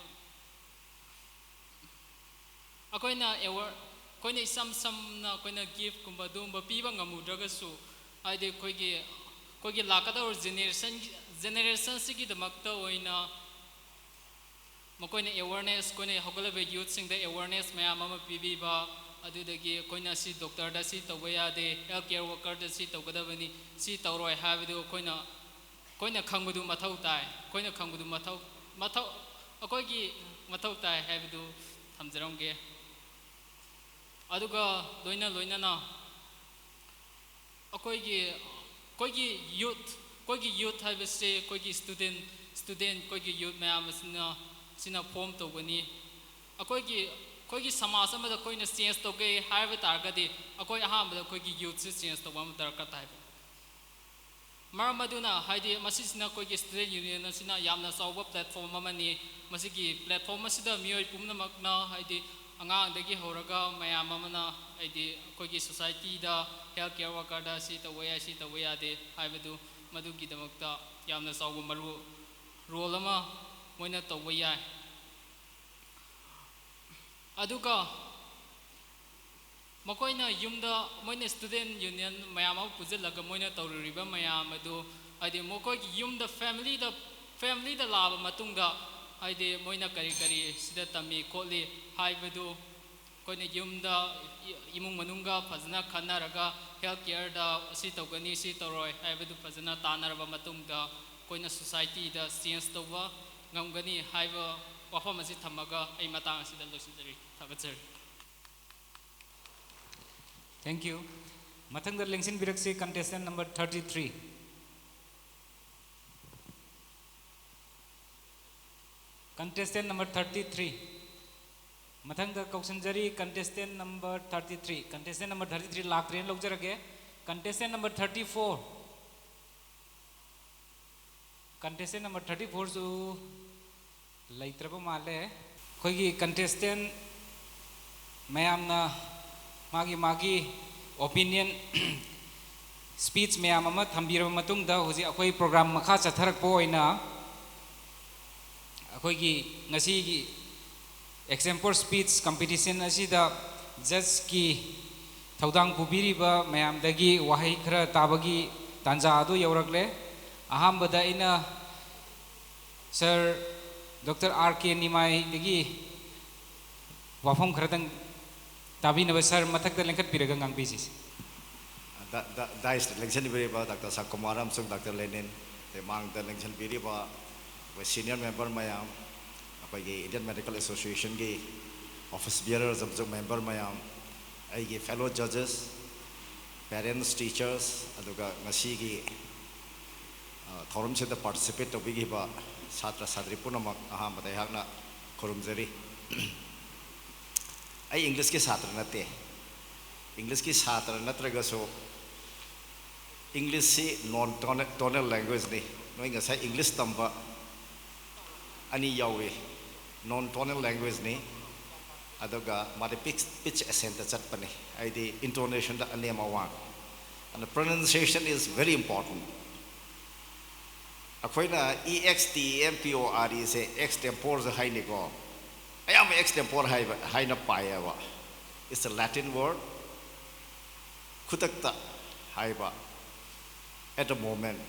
ꯑꯩꯈꯣꯏꯅ ꯑꯦꯋꯥꯔ-, ꯑꯩꯈꯣꯏꯅ ꯏꯁꯝ ꯁꯝꯅ ꯑꯩꯈꯣꯏꯅ ꯒꯤꯐꯀꯨꯝꯕ ꯑꯗꯨꯒꯨꯝꯕ ꯄꯤꯕ ꯉꯝꯃꯨꯗ꯭ꯔꯒꯁꯨ, ꯍꯥꯏꯗꯤ ꯑꯩꯈꯣꯏꯒꯤ, ꯑꯩꯈꯣꯏꯒꯤ ꯂꯥꯛꯀꯗꯧꯔꯤꯕ ꯖꯦꯅꯦꯔꯦꯁꯟ, ꯖꯦꯅꯦꯔꯦꯁꯟꯁꯤꯒꯤꯗꯃꯛꯇ ꯑꯣꯏꯅ ꯃꯈꯣꯏꯅ ꯑꯦꯋꯥꯔꯅꯦꯁ, ꯑꯩꯈꯣꯏꯅ ꯍꯧꯒꯠꯂꯕ ꯌꯨꯠꯁꯤꯡꯗ ꯑꯦꯋꯥꯔꯅꯦꯁ ꯃꯌꯥꯝ ꯑꯃ ꯄꯤꯕꯤꯕ, ꯑꯗꯨꯗꯒꯤ ꯑꯩꯈꯣꯏꯅ ꯁꯤ ꯗꯣꯛꯇꯔꯗ ꯁꯤ ꯇꯧꯕ ꯌꯥꯗꯦ, ꯍꯦꯜꯊ ꯀꯦꯌꯔ ꯋꯥꯀꯔꯗ ꯁꯤ ꯇꯧꯒꯗꯕꯅꯤ, ꯁꯤ ꯇꯧꯔꯣꯏ ꯍꯥꯏꯕꯗꯨ ꯑꯩꯈꯣꯏꯅ, ꯑꯩꯈꯣꯏꯅ ꯈꯪꯕꯗꯨ ꯃꯊꯧ ꯇꯥꯏ꯫ ꯑꯩꯈꯣꯏꯅ ꯈꯪꯕꯗꯨ ꯃꯊꯧ, ꯃꯊꯧ, ꯑꯩꯈꯣꯏꯒꯤ ꯃꯊꯧ ꯇꯥꯏ ꯍꯥꯏꯕꯗꯨ ꯊꯝꯖꯔꯝꯒꯦ꯫ ꯑꯗꯨꯒ ꯂꯣꯏꯅ ꯂꯣꯏꯅꯅ ꯑꯩꯈꯣꯏꯒꯤ, ꯑꯩꯈꯣꯏꯒꯤ ꯌꯨꯠ, ꯑꯩꯈꯣꯏꯒꯤ ꯌꯨꯠ ꯍꯥꯏꯕꯁꯤ ꯑꯩꯈꯣꯏꯒꯤ ꯁ꯭ꯇꯨꯗꯦꯟ, ꯁ꯭ꯇꯨꯗꯦꯟ, ꯑꯩꯈꯣꯏꯒꯤ ꯌꯨꯠ ꯃꯌꯥꯝ ꯑꯁꯤꯅ, ꯁꯤꯅ ꯐꯣꯝ ꯇꯧꯒꯅꯤ꯫ ꯑꯩꯈꯣꯏꯒꯤ, ꯑꯩꯈꯣꯏꯒꯤ ꯁꯃꯥꯖ ꯑꯃꯗ ꯑꯩꯈꯣꯏꯅ ꯆꯦꯟꯖ ꯇꯧꯒꯦ ꯍꯥꯏꯕ ꯇꯥꯔꯒꯗꯤ ꯑꯩꯈꯣꯏ ꯑꯍꯥꯟꯕꯗ ꯑꯩꯈꯣꯏꯒꯤ ꯌꯨꯠꯁꯤ ꯆꯦꯟꯖ ꯇꯧꯕ ꯑꯃ ꯗꯔꯀꯥꯔ ꯇꯥꯏꯕ꯫ ꯃꯔꯝ ꯑꯗꯨꯅ, ꯍꯥꯏꯗꯤ, ꯃꯁꯤꯁꯤꯅ ꯑꯩꯈꯣꯏꯒꯤ ꯁ꯭ꯇꯨꯗꯦꯟ ꯌꯨꯅꯤꯌꯟ ꯑꯁꯤꯅ ꯌꯥꯝꯅ ꯆꯥꯎꯕ ꯄ꯭ꯂꯦꯠꯐꯣꯝ ꯑꯃꯅꯤ꯫ ꯃꯁꯤꯒꯤ ꯄ꯭ꯂꯦꯠꯐꯣꯝ ꯑꯁꯤꯗ ꯃꯤꯑꯣꯏ ꯄꯨꯝꯅꯃꯛꯅ, ꯍꯥꯏꯗꯤ, ꯑꯉꯥꯡꯗꯒꯤ ꯍꯧꯔꯒ ꯃꯌꯥꯝ ꯑꯃꯅ, ꯍꯥꯏꯗꯤ, ꯑꯩꯈꯣꯏꯒꯤ ꯁꯣꯁꯥꯏꯇꯤꯗ ꯍꯦꯜꯊ ꯀꯦꯌꯔ ꯋꯥꯀꯔꯗ ꯁꯤ ꯇꯧꯕ ꯌꯥꯏ, ꯁꯤ ꯇꯧꯕ ꯌꯥꯗꯦ ꯍꯥꯏꯕꯗꯨ, ꯃꯗꯨꯒꯤꯗꯃꯛꯇ ꯌꯥꯝꯅ ꯆꯥꯎꯕ ꯃꯔꯨ, ꯔꯣꯜ ꯑꯃ ꯃꯣꯏꯅ ꯇꯧꯕ ꯌꯥꯏ꯫ ꯑꯗꯨꯒ ꯃꯈꯣꯏꯅ ꯌꯨꯝꯗ, ꯃꯣꯏꯅ ꯁ꯭ꯇꯨꯗꯦꯟ ꯌꯨꯅꯤꯌꯟ ꯃꯌꯥꯝ ꯑꯃ ꯄꯨꯟꯁꯤꯜꯂꯒ ꯃꯣꯏꯅ ꯇꯧꯔꯨꯔꯤꯕ ꯃꯌꯥꯝ ꯑꯗꯨ, ꯍꯥꯏꯗꯤ, ꯃꯈꯣꯏꯒꯤ ꯌꯨꯝꯗ, ꯐꯦꯃꯤꯂꯤꯗ, ꯐꯦꯃꯤꯂꯤꯗ ꯂꯥꯛꯑꯕ ꯃꯇꯨꯡꯗ, ꯍꯥꯏꯗꯤ, ꯃꯣꯏꯅ ꯀꯔꯤ ꯀꯔꯤ ꯁꯤꯗ ꯇꯝꯃꯤ ꯈꯣꯠꯂꯤ ꯍꯥꯏꯕꯗꯨ, ꯑꯩꯈꯣꯏꯅ ꯌꯨꯝꯗ, ꯏ-, ꯏꯃꯨꯡ ꯃꯅꯨꯡꯒ ꯐꯖꯅ ꯈꯟꯅꯔꯒ, ꯍꯦꯜꯊ ꯀꯦꯌꯔꯗ ꯁꯤ ꯇꯧꯒꯅꯤ, ꯁꯤ ꯇꯧꯔꯣꯏ ꯍꯥꯏꯕꯗꯨ ꯐꯖꯅ ꯇꯥꯟꯅꯔꯕ ꯃꯇꯨꯡꯗ, ꯑꯩꯈꯣꯏꯅ ꯁꯣꯁꯥꯏꯇꯤꯗ ꯆꯦꯟꯖ ꯇꯧꯕ ꯉꯝꯒꯅꯤ ꯍꯥꯏꯕ ꯋꯥꯐꯝ ꯑꯁꯤ ꯊꯝꯃꯒ ꯑꯩ ꯃꯇꯥꯡ ꯑꯁꯤꯗ ꯂꯣꯏꯁꯤꯟꯖꯔꯤ꯫ ꯊꯥꯒꯠꯆꯔꯤ꯫ Thank you. ꯃꯊꯪꯗ ꯂꯦꯡꯁꯤꯟꯕꯤꯔꯛꯁꯤ, contestant number thirty three. Contestant number thirty three. ꯃꯊꯪꯗ ꯀꯧꯁꯤꯟꯖꯔꯤ, contestant number thirty three. Contestant number thirty three ꯂꯥꯛꯇ꯭ꯔꯦꯅ ꯂꯧꯖꯔꯒꯦ꯫ Contestant number thirty four. Contestant number thirty fourꯁꯨ ꯂꯩꯇ꯭ꯔꯕ ꯃꯥꯜꯂꯦ꯫ ꯑꯩꯈꯣꯏꯒꯤ contestant ꯃꯌꯥꯝꯅ ꯃꯥꯒꯤ ꯃꯥꯒꯤ opinion, speech ꯃꯌꯥꯝ ꯑꯃ ꯊꯝꯕꯤꯔꯕ ꯃꯇꯨꯡꯗ, ꯍꯧꯖꯤꯛ ꯑꯩꯈꯣꯏ program ꯃꯈꯥ ꯆꯠꯊꯔꯛꯄ ꯑꯣꯏꯅ ꯑꯩꯈꯣꯏꯒꯤ ꯉꯁꯤꯒꯤ extempore speech competition ꯑꯁꯤꯗ judgeꯀꯤ ꯊꯧꯗꯥꯡ ꯄꯨꯕꯤꯔꯤꯕ ꯃꯌꯥꯝꯗꯒꯤ ꯋꯥꯍꯩ ꯈꯔ ꯇꯥꯕꯒꯤ ꯇꯥꯟꯖꯥ ꯑꯗꯨ ꯌꯧꯔꯛꯂꯦ꯫ ꯑꯍꯥꯟꯕꯗ ꯑꯩꯅ Sir ꯗꯣꯛꯇꯔ ꯑꯥꯔ ꯀꯦ ꯅꯤꯃꯥꯏꯗꯒꯤ ꯋꯥꯐꯝ ꯈꯔꯗꯪ ꯇꯥꯕꯤꯅꯕ ꯁꯥꯔ ꯃꯊꯛꯇ ꯂꯦꯡꯈꯠꯄꯤꯔꯒ ꯉꯥꯡꯕꯤꯁꯤ꯫ ꯗꯥꯏꯁꯇ ꯂꯦꯡꯁꯤꯟꯕꯤꯔꯤꯕ ꯗꯥꯛꯇꯔ ꯁꯥꯀꯨꯃꯥꯔ ꯑꯃꯁꯨꯡ ꯗꯥꯛꯇꯔ ꯂꯦꯅꯤꯟ, ꯑꯗꯩ ꯃꯥꯡꯗ ꯂꯦꯡꯁꯤꯟꯕꯤꯔꯤꯕ ꯑꯩꯈꯣꯏ ꯁꯤꯅꯤꯌꯔ ꯃꯦꯝꯕꯔ ꯃꯌꯥꯝ, ꯑꯩꯈꯣꯏꯒꯤ ꯏꯟꯗꯤꯌꯟ ꯃꯦꯗꯤꯀꯦꯜ ꯑꯦꯁꯣꯁꯤꯌꯦꯁꯟꯒꯤ ꯑꯣꯐꯤꯁ ꯕꯤꯌꯔꯔꯁ ꯑꯃꯁꯨꯡ ꯃꯦꯝꯕꯔ ꯃꯌꯥꯝ, ꯑꯩꯒꯤ ꯐꯦꯂꯣ ꯖꯖꯦꯁ, ꯄꯦꯔꯦꯟꯁ, ꯇꯤꯆꯔꯁ, ꯑꯗꯨꯒ ꯉꯁꯤꯒꯤ ꯊꯧꯔꯝꯁꯤꯗ ꯄꯥꯔꯇꯤꯁꯤꯄꯦꯠ ꯇꯧꯕꯤꯈꯤꯕ ꯁꯥꯇ꯭ꯔ ꯁꯥꯇ꯭ꯔꯤ ꯄꯨꯝꯅꯃꯛ ꯑꯍꯥꯟꯕꯗ ꯑꯩꯍꯥꯛꯅ ꯈꯨꯔꯨꯝꯖꯔꯤ꯫ ꯑꯩ ꯏꯪꯂꯤꯁꯀꯤ ꯁꯥꯇ꯭ꯔ ꯅꯠꯇꯦ꯫ ꯏꯪꯂꯤꯁꯀꯤ ꯁꯥꯇ꯭ꯔ ꯅꯠꯇ꯭ꯔꯒꯁꯨ ꯏꯪꯂꯤꯁꯁꯤ ꯅꯣꯟ ꯇꯣꯅꯦꯜ ꯂꯦꯡꯒ꯭ꯋꯦꯖꯅꯤ꯫ ꯅꯣꯏ ꯉꯁꯥꯏ ꯏꯪꯂꯤꯁ ꯇꯝꯕ ꯑꯅꯤ ꯌꯥꯎꯏ꯫ ꯅꯣꯟ ꯇꯣꯅꯦꯜ ꯂꯦꯡꯒ꯭ꯋꯦꯖꯅꯤ꯫ ꯑꯗꯨꯒ ꯃꯥꯗꯤ ꯄꯤꯆ ꯄꯤꯆ ꯑꯦꯁꯦꯟꯇ ꯆꯠꯄꯅꯤ, ꯍꯥꯏꯗꯤ ꯏꯟꯇꯣꯅꯦꯁꯟꯗ ꯑꯅꯦꯝ ꯑꯋꯥꯡ꯫ ꯑꯗꯨꯅ pronunciation is very important꯫ ꯑꯩꯈꯣꯏꯅ E X T E M P O R E ꯁꯦ extempore ꯁꯨ ꯍꯥꯏꯅꯤꯀꯣ꯫ ꯑꯌꯥꯝꯕ extempore ꯍꯥꯏꯕ ꯍꯥꯏꯅ ꯄꯥꯏꯌꯦꯕ꯫ It's a Latin word꯫ ꯈꯨꯗꯛꯇ ꯍꯥꯏꯕ, at a moment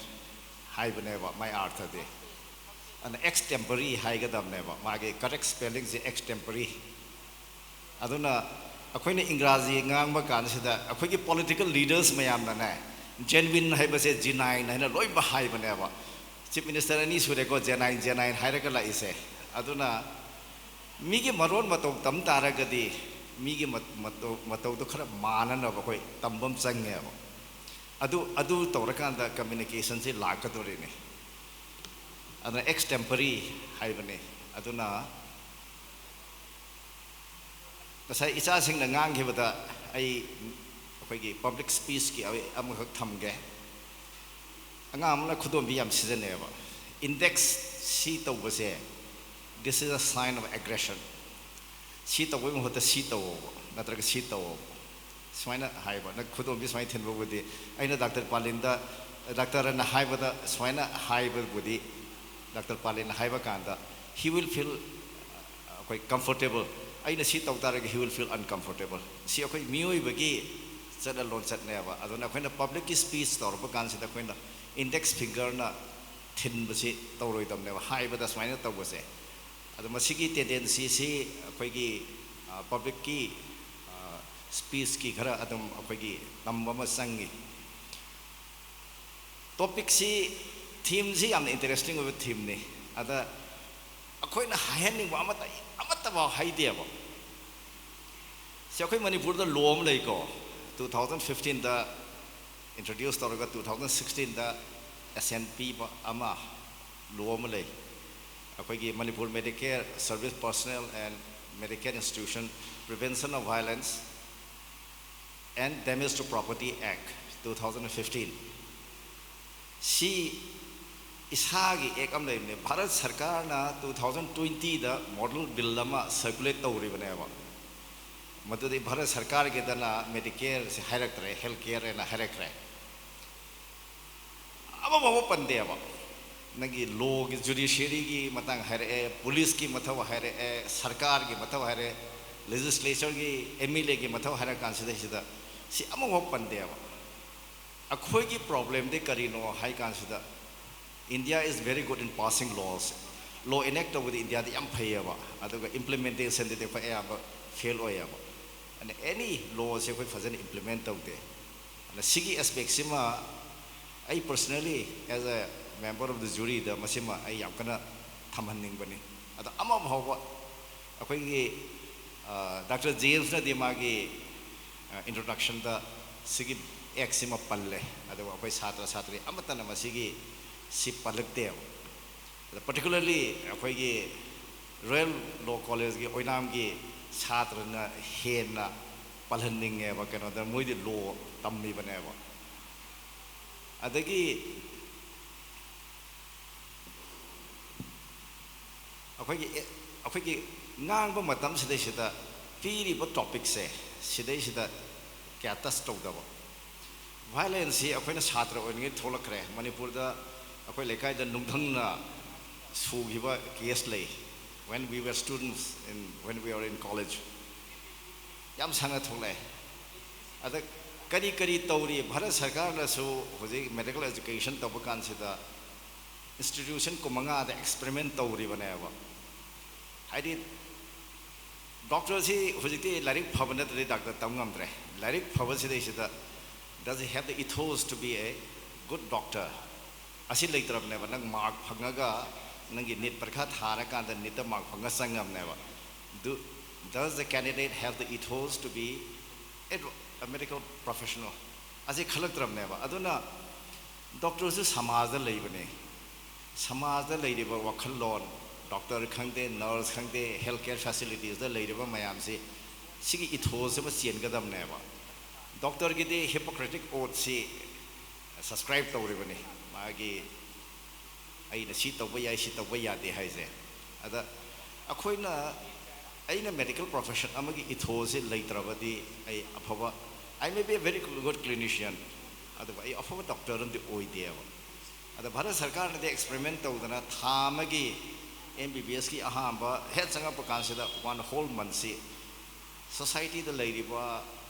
ꯍꯥꯏꯕꯅꯦꯕ ꯃꯥꯏ ꯑꯥꯔꯊꯗꯤ꯫ ꯑꯗꯨꯅ extempore ꯍꯥꯏꯒꯗꯕꯅꯦꯕ, ꯃꯥꯒꯤ correct spelling ꯁꯦ extempore꯫ ꯑꯗꯨꯅ ꯑꯩꯈꯣꯏꯅ ꯏꯪꯒ꯭ꯔꯥꯖꯤ ꯉꯥꯡꯕ ꯀꯥꯟꯁꯤꯗ ꯑꯩꯈꯣꯏꯒꯤ ꯄꯣꯂꯤꯇꯤꯀꯦꯜ ꯂꯤꯗꯔꯁ ꯃꯌꯥꯝꯅꯅꯦ, genuine ꯍꯥꯏꯕꯁꯦ genuine ꯍꯥꯏꯅ ꯂꯣꯏꯅꯃꯛ ꯍꯥꯏꯕꯅꯦꯕ꯫ ꯆꯤꯐ ꯃꯤꯅꯤꯁꯇꯔ ꯑꯅꯤ ꯁꯨꯔꯦꯀꯣ genuine genuine ꯍꯥꯏꯔꯒ ꯂꯥꯛꯏꯁꯦ꯫ ꯑꯗꯨꯅ ꯃꯤꯒꯤ ꯃꯔꯣꯟ ꯃꯇꯧ ꯇꯝ ꯇꯥꯔꯒꯗꯤ ꯃꯤꯒꯤ ꯃꯇꯧ ꯃꯇꯧꯗꯣ ꯈꯔ ꯃꯥꯟꯅꯅꯕ ꯑꯩꯈꯣꯏ ꯇꯝꯕ ꯑꯃ ꯆꯪꯉꯦꯕ꯫ ꯑꯗꯨ ꯑꯗꯨ ꯇꯧꯔꯀꯥꯟꯗ ꯀꯝꯃ꯭ꯌꯨꯅꯤꯀꯦꯁꯟꯁꯤ ꯂꯥꯛꯀꯗꯣꯔꯤꯅꯤ꯫ ꯑꯗꯨꯅ extempore ꯍꯥꯏꯕꯅꯤ꯫ ꯑꯗꯨꯅ ꯉꯁꯥꯏ ꯏꯆꯥꯁꯤꯡꯅ ꯉꯥꯡꯈꯤꯕꯗ ꯑꯩ ꯑꯩꯈꯣꯏꯒꯤ ꯄꯕ꯭ꯂꯤꯛ ꯁ꯭ꯄꯤꯆꯀꯤ ꯑꯃꯈꯛ ꯊꯝꯒꯦ꯫ ꯑꯉꯥꯡ ꯑꯃꯅ ꯈꯨꯗꯣꯝꯕꯤ ꯌꯥꯝ ꯁꯤꯖꯤꯟꯅꯩꯌꯦꯕ꯫ ꯏꯟꯗꯦꯛꯁ ꯁꯤ ꯇꯧꯕꯁꯦ, this is a sign of aggression꯫ ꯁꯤ ꯇꯧꯕꯒꯤ ꯃꯍꯨꯠꯇ ꯁꯤ ꯇꯧꯋꯣꯕ, ꯅꯠꯇ꯭ꯔꯒ ꯁꯤ ꯇꯧꯋꯣꯕ꯫ ꯁꯨꯃꯥꯏꯅ ꯍꯥꯏꯕ, ꯅꯪ ꯈꯨꯗꯣꯝꯕꯤ ꯁꯨꯃꯥꯏꯅ ꯊꯤꯟꯕꯕꯨꯗꯤ, ꯑꯩꯅ ꯗꯥꯛꯇꯔ ꯄꯥꯂꯤꯟꯗ, ꯗꯥꯛꯇꯔꯅ ꯍꯥꯏꯕꯗ ꯁꯨꯃꯥꯏꯅ ꯍꯥꯏꯕꯕꯨꯗꯤ, ꯗꯥꯛꯇꯔ ꯄꯥꯂꯤꯟꯅ ꯍꯥꯏꯕ ꯀꯥꯟꯗ he will feel ꯑꯩꯈꯣꯏ comfortable꯫ ꯑꯩꯅ ꯁꯤ ꯇꯧ ꯇꯥꯔꯒꯗꯤ he will feel uncomfortable꯫ ꯁꯤ ꯑꯩꯈꯣꯏ ꯃꯤꯑꯣꯏꯕꯒꯤ ꯆꯠꯅ ꯂꯣꯟꯆꯠꯅꯦꯕ꯫ ꯑꯗꯨꯅ ꯑꯩꯈꯣꯏꯅ ꯄꯕ꯭ꯂꯤꯛꯀꯤ ꯁ꯭ꯄꯤꯆ ꯇꯧꯔꯛꯄ ꯀꯥꯟꯁꯤꯗ ꯑꯩꯈꯣꯏꯅ ꯏꯟꯗꯦꯛꯁ ꯐꯤꯡꯒꯔꯅ ꯊꯤꯟꯕꯁꯤ ꯇꯧꯔꯣꯏꯗꯕꯅꯦꯕ, ꯍꯥꯏꯕꯗ ꯁꯨꯃꯥꯏꯅ ꯇꯧꯕꯁꯦ꯫ ꯑꯗꯣ ꯃꯁꯤꯒꯤ ꯇꯦꯟꯗꯦꯟꯁꯤꯁꯤ ꯑꯩꯈꯣꯏꯒꯤ ꯄꯕ꯭ꯂꯤꯛꯀꯤ ꯁ꯭ꯄꯤꯁꯀꯤ ꯈꯔ ꯑꯗꯨꯝ ꯑꯩꯈꯣꯏꯒꯤ ꯇꯝꯕ ꯑꯃ ꯆꯪꯉꯤ꯫ ꯇꯣꯄꯤꯛꯁꯤ, ꯊꯤꯝꯁꯤ ꯌꯥꯝꯅ ꯏꯟꯇꯔꯦꯁꯇꯤꯡ ꯑꯣꯏꯕ ꯊꯤꯝꯅꯤ꯫ ꯑꯗ ꯑꯩꯈꯣꯏꯅ ꯍꯥꯏꯍꯟꯅꯤꯡꯕ ꯑꯃꯠꯇ, ꯑꯃꯠꯇꯐꯥꯎ ꯍꯥꯏꯗꯦꯕ꯫ ꯁꯤ ꯑꯩꯈꯣꯏ ꯃꯅꯤꯄꯨꯔꯗ ꯂꯣ ꯑꯃ ꯂꯩꯀꯣ, ꯇꯨ ꯊꯥꯎꯖꯟ ꯐꯤꯐꯇꯤꯟꯗ ꯏꯟꯇ꯭ꯔꯣꯗ꯭ꯌꯨꯁ ꯇꯧꯔꯒ ꯇꯨ ꯊꯥꯎꯖꯟ ꯁꯤꯛꯁꯇꯤꯟꯗ ꯑꯦꯁꯦꯟ ꯄꯤꯕ ꯑꯃ, ꯂꯣ ꯑꯃ ꯂꯩ꯫ ꯑꯩꯈꯣꯏꯒꯤ Manipur Medicare Service Personnel and Medicare Institution Prevention of Violence and Damage to Property Act, two thousand fifteen꯫ ꯁꯤ ꯏꯁꯥꯒꯤ ꯑꯦꯛ ꯑꯃ ꯂꯩꯕꯅꯦ꯫ ꯚꯥꯔꯠ ꯁꯔꯀꯥꯔꯅ ꯇꯨ ꯊꯥꯎꯖꯟ ꯇ꯭ꯋꯦꯟꯇꯤꯗ ꯃꯣꯗꯦꯜ ꯕꯤꯜ ꯑꯃ ꯁꯔꯀꯨꯂꯦꯠ ꯇꯧꯔꯤꯕꯅꯦꯕ꯫ ꯃꯗꯨꯗꯤ ꯚꯥꯔꯠ ꯁꯔꯀꯥꯔꯒꯤꯗꯅ ꯃꯦꯗꯤꯀꯦꯌꯔꯁꯦ ꯍꯥꯏꯔꯛꯇ꯭ꯔꯦ, ꯍꯦꯜꯊ ꯀꯦꯌꯔ ꯍꯥꯏꯅ ꯍꯥꯏꯔꯛꯈ꯭ꯔꯦ꯫ ꯑꯃꯐꯥꯎꯕ ꯄꯟꯗꯦꯕ꯫ ꯅꯪꯒꯤ ꯂꯣꯒꯤ, ꯖꯨꯗꯤꯁꯤꯌꯔꯤꯒꯤ ꯃꯇꯥꯡ ꯍꯥꯏꯔꯛꯑꯦ, ꯄꯨꯂꯤꯁꯀꯤ ꯃꯊꯧ ꯍꯥꯏꯔꯛꯑꯦ, ꯁꯔꯀꯥꯔꯒꯤ ꯃꯊꯧ ꯍꯥꯏꯔꯛꯑꯦ, ꯂꯦꯖꯤꯁꯂꯦꯆꯔꯒꯤ, ꯑꯦꯝ ꯑꯦꯜ ꯑꯦꯒꯤ ꯃꯊꯧ ꯍꯥꯏꯔꯛꯑꯀꯥꯟꯁꯤꯗꯩꯁꯤꯗ ꯁꯤ ꯑꯃꯐꯥꯎ ꯄꯟꯗꯦꯕ꯫ ꯑꯩꯈꯣꯏꯒꯤ ꯄ꯭ꯔꯣꯕ꯭ꯂꯦꯝꯗꯤ ꯀꯔꯤꯅꯣ ꯍꯥꯏ ꯀꯥꯟꯁꯤꯗ, India is very good in passing laws꯫ ꯂꯣ ꯏꯅꯦꯛ ꯇꯧꯕꯗꯤ ꯏꯟꯗꯤꯌꯥꯗꯤ ꯌꯥꯝ ꯐꯩꯌꯦꯕ, ꯑꯗꯨꯒ ꯏꯝꯄ꯭ꯂꯤꯃꯦꯟꯇꯦꯁꯟꯗꯗꯤ ꯑꯩꯈꯣꯏ ꯑꯌꯥꯝꯕ ꯐꯦꯜ ꯑꯣꯏꯌꯦꯕ꯫ ꯑꯗ ꯑꯦꯅꯤ ꯂꯣꯁꯦ ꯑꯩꯈꯣꯏ ꯐꯖꯅ ꯏꯝꯄ꯭ꯂꯤꯃꯦꯟ ꯇꯧꯗꯦ꯫ ꯑꯗ ꯁꯤꯒꯤ ꯑꯦꯁꯄꯦꯛꯁꯤꯃ ꯑꯩ personally as a member of the juryꯗ ꯃꯁꯤꯃ ꯑꯩ ꯌꯥꯝ ꯀꯟꯅ ꯊꯝꯍꯟꯅꯤꯡꯕꯅꯤ꯫ ꯑꯗ ꯑꯃ ꯐꯥꯎꯕ ꯑꯩꯈꯣꯏꯒꯤ, ꯑ, ꯗꯥꯛꯇꯔ ꯖꯦꯝꯁꯅꯗꯤ ꯃꯥꯒꯤ, ꯑ, ꯏꯟꯇ꯭ꯔꯣꯗꯛꯁꯟꯗ ꯁꯤꯒꯤ ꯑꯦꯛꯁꯤꯃ ꯄꯜꯂꯦ, ꯑꯗꯨꯒ ꯑꯩꯈꯣꯏ ꯁꯥꯇ꯭ꯔ ꯁꯥꯇ꯭ꯔꯤ ꯑꯃꯠꯇꯅ ꯃꯁꯤꯒꯤ ꯁꯤ ꯄꯜꯂꯛꯇꯦꯕ꯫ ꯑꯗ particularly ꯑꯩꯈꯣꯏꯒꯤ ꯔꯣꯌꯦꯜ ꯂꯣ ꯀꯣꯂꯦꯖꯀꯤ ꯑꯣꯏꯅꯥꯝꯒꯤ ꯁꯥꯇ꯭ꯔꯅ ꯍꯦꯟꯅ ꯄꯜꯍꯟꯅꯤꯡꯉꯦꯕ, ꯀꯩꯅꯣꯗ ꯃꯣꯏꯗꯤ ꯂꯣ ꯇꯝꯃꯤꯕꯅꯦꯕ꯫ ꯑꯗꯒꯤ ꯑꯩꯈꯣꯏꯒꯤ ꯑꯦ-, ꯑꯩꯈꯣꯏꯒꯤ ꯉꯥꯡꯕ ꯃꯇꯝꯁꯤꯗꯩꯁꯤꯗ ꯄꯤꯔꯤꯕ ꯇꯣꯄꯤꯛꯁꯦ ꯁꯤꯗꯩꯁꯤꯗ ꯀꯌꯥ ꯇꯁ ꯇꯧꯗꯕ꯫ ꯚꯥꯏꯂꯦꯟꯁꯁꯤ ꯑꯩꯈꯣꯏꯅ ꯁꯥꯇ꯭ꯔ ꯑꯣꯏꯔꯤꯉꯩ ꯊꯣꯛꯂꯛꯈ꯭ꯔꯦ꯫ ꯃꯅꯤꯄꯨꯔꯗ ꯑꯩꯈꯣꯏ ꯂꯩꯀꯥꯏꯗ ꯅꯨꯡꯊꯪꯅ ꯁꯨꯈꯤꯕ ꯀꯦꯁ ꯂꯩ, when we were students in, when we were in college꯫ ꯌꯥꯝ ꯁꯥꯡꯅ ꯊꯣꯛꯂꯛꯑꯦ꯫ ꯑꯗ ꯀꯔꯤ ꯀꯔꯤ ꯇꯧꯔꯤ? ꯚꯥꯔꯠ ꯁꯔꯀꯥꯔꯅꯁꯨ ꯍꯧꯖꯤꯛ ꯃꯦꯗꯤꯀꯦꯜ ꯑꯦꯖꯨꯀꯦꯁꯟ ꯇꯧꯕ ꯀꯥꯟꯁꯤꯗ institution ꯀꯨꯟꯃꯉꯥꯗ experiment ꯇꯧꯔꯤꯕꯅꯦꯕ꯫ ꯍꯥꯏꯗꯤ doctorꯁꯤ ꯍꯧꯖꯤꯛꯇꯤ ꯂꯥꯏꯔꯤꯛ ꯐꯕ ꯅꯠꯇ꯭ꯔꯗꯤ doctor ꯇꯧ ꯉꯝꯗ꯭ꯔꯦ꯫ ꯂꯥꯏꯔꯤꯛ ꯐꯕꯁꯤꯗꯩꯁꯤꯗ, does he have the ethos to be a good doctor? ꯑꯁꯤ ꯂꯩꯇ꯭ꯔꯕꯅꯦꯕ꯫ ꯅꯪ mark ꯐꯪꯉꯒ, ꯅꯪꯒꯤ NEET ꯄꯔꯤꯈꯥ ꯊꯥꯔꯀꯥꯟꯗ NEETꯇ mark ꯐꯪꯉ ꯆꯪꯉꯕꯅꯦꯕ꯫ Do, does the candidate have the ethos to be a, a medical professional? ꯑꯁꯤ ꯈꯜꯂꯛꯇ꯭ꯔꯕꯅꯦꯕ꯫ ꯑꯗꯨꯅ doctorꯁꯨ ꯁꯃꯥꯖꯗ ꯂꯩꯕꯅꯦ꯫ ꯁꯃꯥꯖꯗ ꯂꯩꯔꯤꯕ ꯋꯥꯈꯜꯂꯣꯟ, doctor ꯈꯪꯗꯦ, nurse ꯈꯪꯗꯦ, health care facilitiesꯇ ꯂꯩꯔꯤꯕ ꯃꯌꯥꯝꯁꯤ, ꯁꯤꯒꯤ ethosꯁꯤꯃ ꯆꯦꯟꯒꯗꯕꯅꯦꯕ꯫ Doctorꯒꯤꯗꯤ Hippocratic oathꯁꯤ subscribe ꯇꯧꯔꯤꯕꯅꯤ, ꯃꯥꯒꯤ "ꯑꯩꯅ ꯁꯤ ꯇꯧꯕ ꯌꯥꯏ, ꯁꯤ ꯇꯧꯕ ꯌꯥꯗꯦ" ꯍꯥꯏꯁꯦ꯫ ꯑꯗ ꯑꯩꯈꯣꯏꯅ, ꯑꯩꯅ medical profession ꯑꯃꯒꯤ ethosꯁꯤ ꯂꯩꯇ꯭ꯔꯕꯗꯤ, ꯑꯩ ꯑꯐꯕ, I may be a very good clinician, ꯑꯗꯨꯕꯨ ꯑꯩ ꯑꯐꯕ doctor ꯑꯃꯗꯤ ꯑꯣꯏꯗꯦꯕ꯫ ꯑꯗ ꯚꯥꯔꯠ ꯁꯔꯀꯥꯔꯅꯗꯤ experiment ꯇꯧꯗꯅ ꯊꯥ ꯑꯃꯒꯤ MBBSꯀꯤ ꯑꯍꯥꯟꯕ ꯍꯦꯛ ꯆꯪꯉꯛꯄ ꯀꯥꯟꯁꯤꯗ one whole monthꯁꯤ societyꯗ ꯂꯩꯔꯤꯕ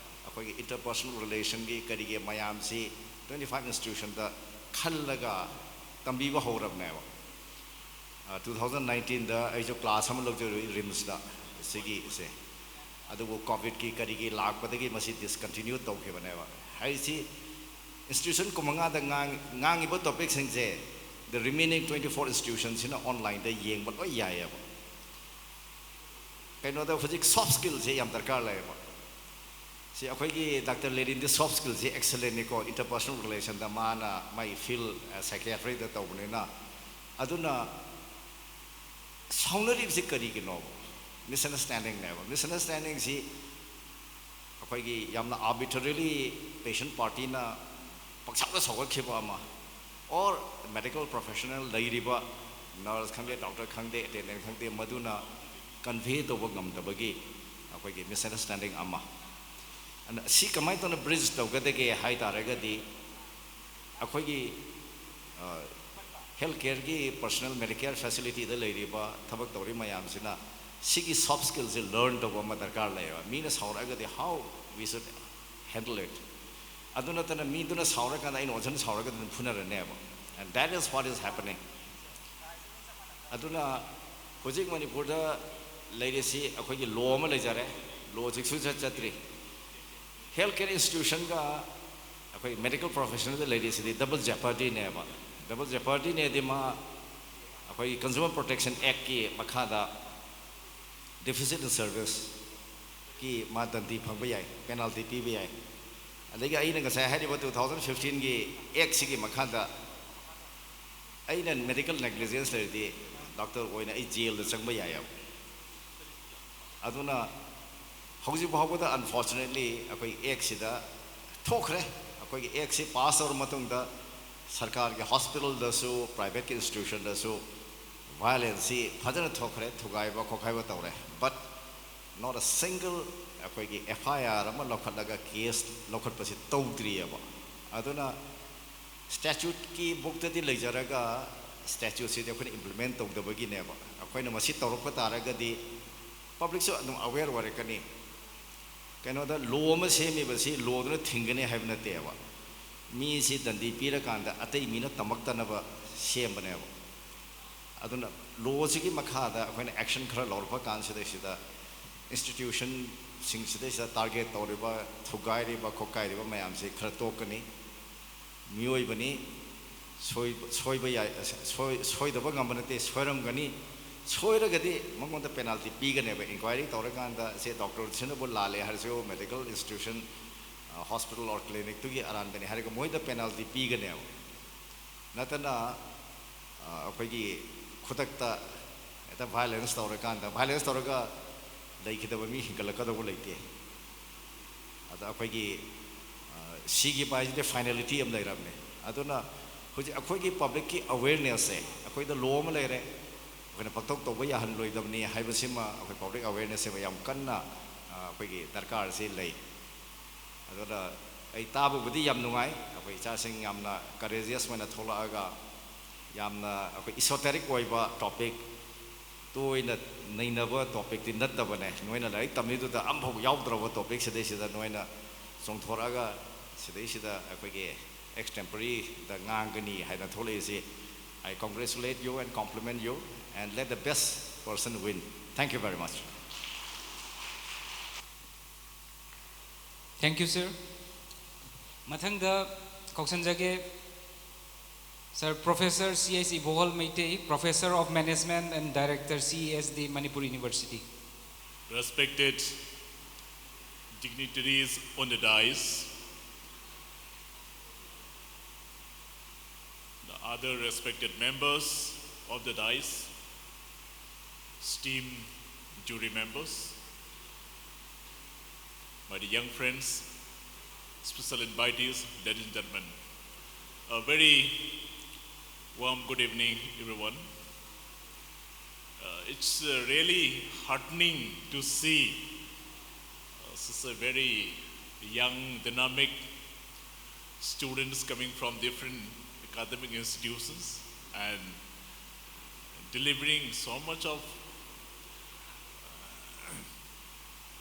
ꯑꯩꯈꯣꯏꯒꯤ interpersonal relationꯒꯤ ꯀꯔꯤꯒꯤ ꯃꯌꯥꯝꯁꯤ twenty five institutionꯗ ꯈꯜꯂꯒ ꯇꯝꯕꯤꯕ ꯍꯧꯔꯕꯅꯦꯕ꯫ ꯑ, two thousand nineteenꯗ ꯑꯩꯁꯨ class ꯑꯃ ꯂꯧꯖꯔꯨꯏ RIMSꯇ, ꯁꯤꯒꯤꯁꯦ꯫ ꯑꯗꯨꯕꯨ COVIDꯀꯤ ꯀꯔꯤꯒꯤ ꯂꯥꯛꯄꯗꯒꯤ ꯃꯁꯤ discontinue ꯇꯧꯈꯤꯕꯅꯦꯕ꯫ ꯍꯥꯏꯔꯤꯁꯤ institution ꯀꯨꯟꯃꯉꯥꯗ ꯉꯥꯡ-, ꯉꯥꯡꯉꯤꯕ topicꯁꯤꯡꯁꯦ, the remaining twenty four institutionꯁꯤꯅ onlineꯗ ꯌꯦꯡꯕ ꯂꯣꯏ ꯌꯥꯏꯌꯦꯕ꯫ ꯀꯩꯅꯣꯗ ꯍꯧꯖꯤꯛ soft skillꯁꯦ ꯌꯥꯝ ꯗꯔꯀꯥꯔ ꯂꯩꯌꯦꯕ꯫ ꯁꯤ ꯑꯩꯈꯣꯏꯒꯤ Doctor ꯂꯦꯔꯤꯟꯗꯤ soft skillꯁꯤ excellentꯅꯤꯀꯣ, interpersonal relationꯗ ꯃꯥꯅ ꯃꯥꯒꯤ field, ꯑ, psychiatryꯗ ꯇꯧꯕꯅꯤꯅ꯫ ꯑꯗꯨꯅ ꯁꯥꯎꯅꯔꯤꯕꯁꯤ ꯀꯔꯤꯒꯤꯅꯣ? Misunderstandingꯅꯦꯕ꯫ Misunderstandingꯁꯤ ꯑꯩꯈꯣꯏꯒꯤ ꯌꯥꯝꯅ arbitrarily patient partyꯅ ꯄꯪꯁꯥꯎꯗ ꯁꯥꯎꯒꯠꯈꯤꯕ ꯑꯃ, or medical professional ꯂꯩꯔꯤꯕ nurse ꯈꯪꯗꯦ, doctor ꯈꯪꯗꯦ, attendant ꯈꯪꯗꯦ, ꯃꯗꯨꯅ convey ꯇꯧꯕ ꯉꯝꯗꯕꯒꯤ ꯑꯩꯈꯣꯏꯒꯤ misunderstanding ꯑꯃ꯫ ꯑꯗꯨꯅ ꯁꯤ ꯀꯃꯥꯏꯅ ꯇꯧꯅ bridge ꯇꯧꯒꯗꯒꯦ ꯍꯥꯏ ꯇꯥꯔꯒꯗꯤ, ꯑꯩꯈꯣꯏꯒꯤ, ꯑ, health careꯒꯤ personal Medicare facilityꯗ ꯂꯩꯔꯤꯕ ꯊꯕꯛ ꯇꯧꯔꯤ ꯃꯌꯥꯝꯁꯤꯅ ꯁꯤꯒꯤ soft skillꯁꯦ learn ꯇꯧꯕ ꯑꯃ ꯗꯔꯀꯥꯔ ꯂꯩꯌꯦꯕ꯫ ꯃꯤꯅ ꯁꯥꯎꯔꯛꯑꯒꯗꯤ how we should handle it꯫ ꯑꯗꯨ ꯅꯠꯇꯅ ꯃꯤꯗꯨꯅ ꯁꯥꯎꯔꯀꯥꯟꯗ ꯑꯩꯅ ꯑꯣꯖꯥꯅ ꯁꯥꯎꯔꯒꯗꯤ ꯑꯗꯨꯝ ꯐꯨꯅꯔꯅꯦꯕ꯫ And that is what is happening꯫ ꯑꯗꯨꯅ ꯍꯧꯖꯤꯛ ꯃꯅꯤꯄꯨꯔꯗ ꯂꯩꯔꯤꯁꯤ ꯑꯩꯈꯣꯏꯒꯤ ꯂꯣ ꯑꯃ ꯂꯩꯖꯔꯦ, ꯂꯣꯁꯤ ꯁꯨꯡꯆꯠ ꯆꯠꯇ꯭ꯔꯤ꯫ ꯍꯦꯜꯊ ꯀꯦꯌꯔ ꯏꯟꯁꯇꯤꯇ꯭ꯌꯨꯁꯟꯒ ꯑꯩꯈꯣꯏ ꯃꯦꯗꯤꯀꯦꯜ ꯄ꯭ꯔꯣꯐꯦꯁꯟꯗ ꯂꯩꯔꯤꯁꯤꯗꯤ ꯗꯕꯜ ꯖꯦꯄꯔꯗꯤꯅꯦꯕ꯫ ꯗꯕꯜ ꯖꯦꯄꯔꯗꯤꯅꯦꯗꯤ ꯃꯥ ꯑꯩꯈꯣꯏꯒꯤ ꯀꯟꯖꯨꯃꯔ ꯄ꯭ꯔꯣꯇꯦꯛꯁꯟ ꯑꯦꯛꯀꯤ ꯃꯈꯥꯗ ꯗꯤꯐꯤꯁꯤꯠ ꯏꯟ ꯁꯔꯚꯤꯁꯀꯤ ꯃꯥ ꯗꯟꯗꯤ ꯐꯪꯕ ꯌꯥꯏ, ꯄꯦꯅꯥꯜꯇꯤ ꯄꯤꯕ ꯌꯥꯏ꯫ ꯑꯗꯒꯤ ꯑꯩꯅ ꯉꯁꯥꯏ ꯍꯥꯏꯔꯤꯕ ꯇꯨ ꯊꯥꯎꯖꯟ ꯐꯤꯐꯇꯤꯟꯒꯤ ꯑꯦꯛꯁꯤꯒꯤ ꯃꯈꯥꯗ ꯑꯩꯅ ꯃꯦꯗꯤꯀꯦꯜ ꯅꯦꯒ꯭ꯂꯤꯖꯦꯟꯁ ꯂꯩꯔꯗꯤ ꯗꯣꯛꯇꯔ ꯑꯣꯏꯅ ꯑꯩ ꯖꯦꯜꯗ ꯆꯪꯕ ꯌꯥꯏꯑꯕ꯫ ꯑꯗꯨꯅ ꯍꯧꯖꯤꯛ ꯐꯥꯎꯕꯗ ꯑꯟꯐꯣꯔꯆꯨꯅꯦꯠꯂꯤ ꯑꯩꯈꯣꯏ ꯑꯦꯛꯁꯤꯗ ꯊꯣꯛꯈ꯭ꯔꯦ꯫ ꯑꯩꯈꯣꯏꯒꯤ ꯑꯦꯛꯁꯤ ꯄꯥꯁ ꯇꯧꯔ ꯃꯇꯨꯡꯗ ꯁꯔꯀꯥꯔꯒꯤ ꯍꯣꯁꯄꯤꯇꯥꯜꯗꯁꯨ ꯄ꯭ꯔꯥꯏꯚꯦꯠꯀꯤ ꯏꯟꯁꯇꯤꯇ꯭ꯌꯨꯁꯟꯗꯁꯨ ꯚꯥꯏꯑꯣꯂꯦꯟꯁꯁꯤ ꯐꯖꯅ ꯊꯣꯛꯈ꯭ꯔꯦ, ꯊꯨꯒꯥꯏꯕ ꯈꯣꯠꯈꯥꯏꯕ ꯇꯧꯔꯦ꯫ But not a single ꯑꯩꯈꯣꯏꯒꯤ ꯑꯦꯐ ꯑꯥꯏ ꯑꯥꯔ ꯑꯃ ꯂꯧꯈꯠꯂꯒ ꯀꯦꯁ ꯂꯧꯈꯠꯄꯁꯤ ꯇꯧꯗ꯭ꯔꯤꯑꯕ꯫ ꯑꯗꯨꯅ ꯁ꯭ꯇꯦꯆꯨꯠꯀꯤ ꯕꯨꯛꯇꯗꯤ ꯂꯩꯖꯔꯒ ꯁ꯭ꯇꯦꯆꯨꯠꯁꯤꯗꯤ ꯑꯩꯈꯣꯏꯅ ꯏꯝꯄ꯭ꯂꯤꯃꯦꯟ ꯇꯧꯗꯕꯒꯤꯅꯦꯕ꯫ ꯑꯩꯈꯣꯏꯅ ꯃꯁꯤ ꯇꯧꯔꯛꯄ ꯇꯥꯔꯒꯗꯤ ꯄꯕ꯭ꯂꯤꯛꯁꯨ ꯑꯗꯨꯝ ꯑꯋꯦꯌꯔ ꯑꯣꯏꯔꯛꯀꯅꯤ꯫ ꯀꯩꯅꯣꯗ ꯂꯣ ꯑꯃ ꯁꯦꯝꯃꯤꯕꯁꯤ ꯂꯣꯗꯨꯅ ꯊꯤꯡꯒꯅꯤ ꯍꯥꯏꯕ ꯅꯠꯇꯦꯕ꯫ ꯃꯤꯁꯤ ꯗꯟꯗꯤ ꯄꯤꯔꯀꯥꯟꯗ ꯑꯇꯩ ꯃꯤꯅ ꯇꯝꯃꯛꯇꯅꯕ ꯁꯦꯝꯕꯅꯦꯕ꯫ ꯑꯗꯨꯅ ꯂꯣꯁꯤꯒꯤ ꯃꯈꯥꯗ ꯑꯩꯈꯣꯏꯅ ꯑꯦꯛꯁꯟ ꯈꯔ ꯂꯧꯔꯛꯄ ꯀꯥꯟꯁꯤꯗꯩꯁꯤꯗ ꯏꯟꯁꯇꯤꯇ꯭ꯌꯨꯁꯟꯁꯤꯡꯁꯤꯗꯩꯁꯤꯗ ꯇꯥꯔꯒꯦꯠ ꯇꯧꯔꯤꯕ, ꯊꯨꯒꯥꯏꯔꯤꯕ, ꯈꯣꯠꯀꯥꯏꯔꯤꯕ ꯃꯌꯥꯝꯁꯤ ꯈꯔ ꯇꯣꯛꯀꯅꯤ꯫ ꯃꯤꯑꯣꯏꯕꯅꯤ, ꯁꯣꯏ-, ꯁꯣꯏꯕ ꯌꯥꯏ, ꯁꯣꯏ-, ꯁꯣꯏꯗꯕ ꯉꯝꯕ ꯅꯠꯇꯦ, ꯁꯣꯏꯔꯝꯒꯅꯤ꯫ ꯁꯣꯏꯔꯒꯗꯤ ꯃꯉꯣꯟꯗ ꯄꯦꯅꯥꯜꯇꯤ ꯄꯤꯒꯅꯦꯕ꯫ ꯏꯟꯀ꯭ꯋꯥꯏꯔꯤ ꯇꯧꯔꯀꯥꯟꯗ ꯁꯦ ꯗꯣꯛꯇꯔꯁꯤꯅꯕꯨ ꯂꯥꯜꯂꯦ ꯍꯥꯏꯔꯁꯨ, ꯃꯦꯗꯤꯀꯦꯜ ꯏꯟꯁꯇꯤꯇ꯭ꯌꯨꯁꯟ, ꯑ, ꯍꯣꯁꯄꯤꯇꯥꯜ ꯑꯣꯔ ꯀ꯭ꯂꯤꯅꯤꯛꯇꯨꯒꯤ ꯑꯔꯥꯟꯕꯅꯤ ꯍꯥꯏꯔꯒ ꯃꯣꯏꯗ ꯄꯦꯅꯥꯜꯇꯤ ꯄꯤꯒꯅꯦꯕ꯫ ꯅꯠꯇꯅ, ꯑ, ꯑꯩꯈꯣꯏꯒꯤ ꯈꯨꯗꯛꯇ ꯍꯦꯛꯇ ꯚꯥꯏꯑꯣꯂꯦꯟꯁ ꯇꯧꯔꯀꯥꯟꯗ, ꯚꯥꯏꯑꯣꯂꯦꯟꯁ ꯇꯧꯔꯒ ꯂꯩꯈꯤꯗꯕ ꯃꯤ ꯍꯤꯡꯒꯠꯂꯛꯀꯗꯧꯕ ꯂꯩꯇꯦ꯫ ꯑꯗ ꯑꯩꯈꯣꯏꯒꯤ, ꯑ, ꯁꯤꯈꯤꯕ ꯍꯥꯏꯁꯤꯗꯤ ꯐꯥꯏꯅꯦꯂꯤꯇꯤ ꯑꯃ ꯂꯩꯔꯕꯅꯦ꯫ ꯑꯗꯨꯅ ꯍꯧꯖꯤꯛ ꯑꯩꯈꯣꯏꯒꯤ ꯄꯕ꯭ꯂꯤꯛꯀꯤ ꯑꯋꯦꯔꯅꯦꯁꯁꯦ, ꯑꯩꯈꯣꯏꯗ ꯂꯣ ꯑꯃ ꯂꯩꯔꯦ, ꯑꯩꯈꯣꯏꯅ ꯄꯪꯇꯧ ꯇꯧꯕ ꯌꯥꯍꯜꯂꯣꯏꯗꯕꯅꯤ ꯍꯥꯏꯕꯁꯤꯃ ꯑꯩꯈꯣꯏ ꯄꯕ꯭ꯂꯤꯛ ꯑꯋꯦꯔꯅꯦꯁꯁꯦ ꯌꯥꯝ ꯀꯟꯅ, ꯑ, ꯑꯩꯈꯣꯏꯒꯤ ꯗꯔꯀꯥꯔꯁꯤ ꯂꯩ꯫ ꯑꯗꯨꯅ ꯑꯩ ꯇꯥꯕꯕꯨꯗꯤ ꯌꯥꯝ ꯅꯨꯡꯉꯥꯏ, ꯑꯩꯈꯣꯏ ꯏꯆꯥꯁꯤꯡ ꯌꯥꯝꯅ ꯀꯔꯦꯖꯤꯌꯁ ꯑꯣꯏꯅ ꯊꯣꯛꯂꯛꯑꯒ, ꯌꯥꯝꯅ ꯑꯩꯈꯣꯏ ꯏꯁꯣꯇꯦꯔꯤꯛ ꯑꯣꯏꯕ ꯇꯣꯄꯤꯛ, ꯇꯣꯏꯅ ꯅꯩꯅꯕ ꯇꯣꯄꯤꯛꯇꯤ ꯅꯠꯇꯕꯅꯦ꯫ ꯅꯣꯏꯅ ꯂꯥꯏꯔꯤꯛ ꯇꯝꯃꯤꯗꯨꯗ ꯑꯃꯐꯥꯎ ꯌꯥꯎꯗ꯭ꯔꯕ ꯇꯣꯄꯤꯛ ꯁꯤꯗꯩꯁꯤꯗ ꯅꯣꯏꯅ ꯆꯣꯡꯊꯣꯔꯛꯑꯒ ꯁꯤꯗꯩꯁꯤꯗ ꯑꯩꯈꯣꯏꯒꯤ ꯑꯦꯛꯁꯇꯦꯝꯄꯣꯔꯔꯤꯗ ꯉꯥꯡꯒꯅꯤ ꯍꯥꯏꯅ ꯊꯣꯛꯂꯛꯏꯁꯤ꯫ I congratulate you and compliment you꯫ and let the best person win. Thank you very much. Thank you, sir. ꯃꯊꯪꯗ ꯀꯧꯁꯟꯖꯒꯦ, Sir Professor C S Ibohol Meitei, Professor of Management and Director C E S D, Manipur University. Respected dignitaries on the dais, the other respected members of the dais, esteemed jury members, my dear young friends, special invitees, ladies and gentlemen. A very warm good evening, everyone. Uh, it's uh, really heartening to see uh, such a very young, dynamic students coming from different academic institutions and delivering so much of uh,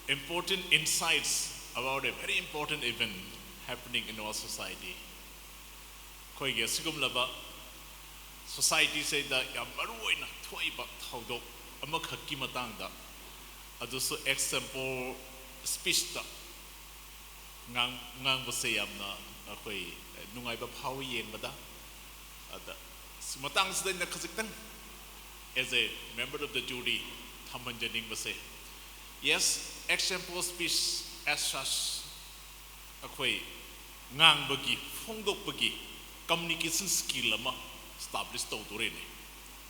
important insights about a very important event happening in our society. ꯑꯩꯈꯣꯏꯒꯤ ꯑꯁꯤꯒꯨꯝꯂꯕ society ꯁꯤꯗ ꯌꯥꯝ ꯃꯔꯨ ꯑꯣꯏꯅ ꯊꯣꯛꯏꯕ ꯊꯧꯗꯣꯛ ꯑꯃꯈꯛꯀꯤ ꯃꯇꯥꯡꯗ, ꯑꯗꯨꯁꯨ example speech ꯇ ꯉꯥꯡ-, ꯉꯥꯡꯕꯁꯦ ꯌꯥꯝꯅ ꯑꯩꯈꯣꯏ ꯅꯨꯡꯉꯥꯏꯕ ꯐꯥꯎꯏ ꯌꯦꯡꯕꯗ꯫ ꯑꯗ ꯁꯤ ꯃꯇꯥꯡꯁꯤꯗ ꯑꯩꯅ ꯈꯖꯤꯛꯇꯪ as a member of the jury ꯊꯝꯍꯟꯖꯅꯤꯡꯕꯁꯦ, yes, example speech as such ꯑꯩꯈꯣꯏ ꯉꯥꯡꯕꯒꯤ, ꯐꯣꯡꯗꯣꯛꯄꯒꯤ communication skill ꯑꯃ establish ꯇꯧꯗꯣꯔꯤꯅꯦ꯫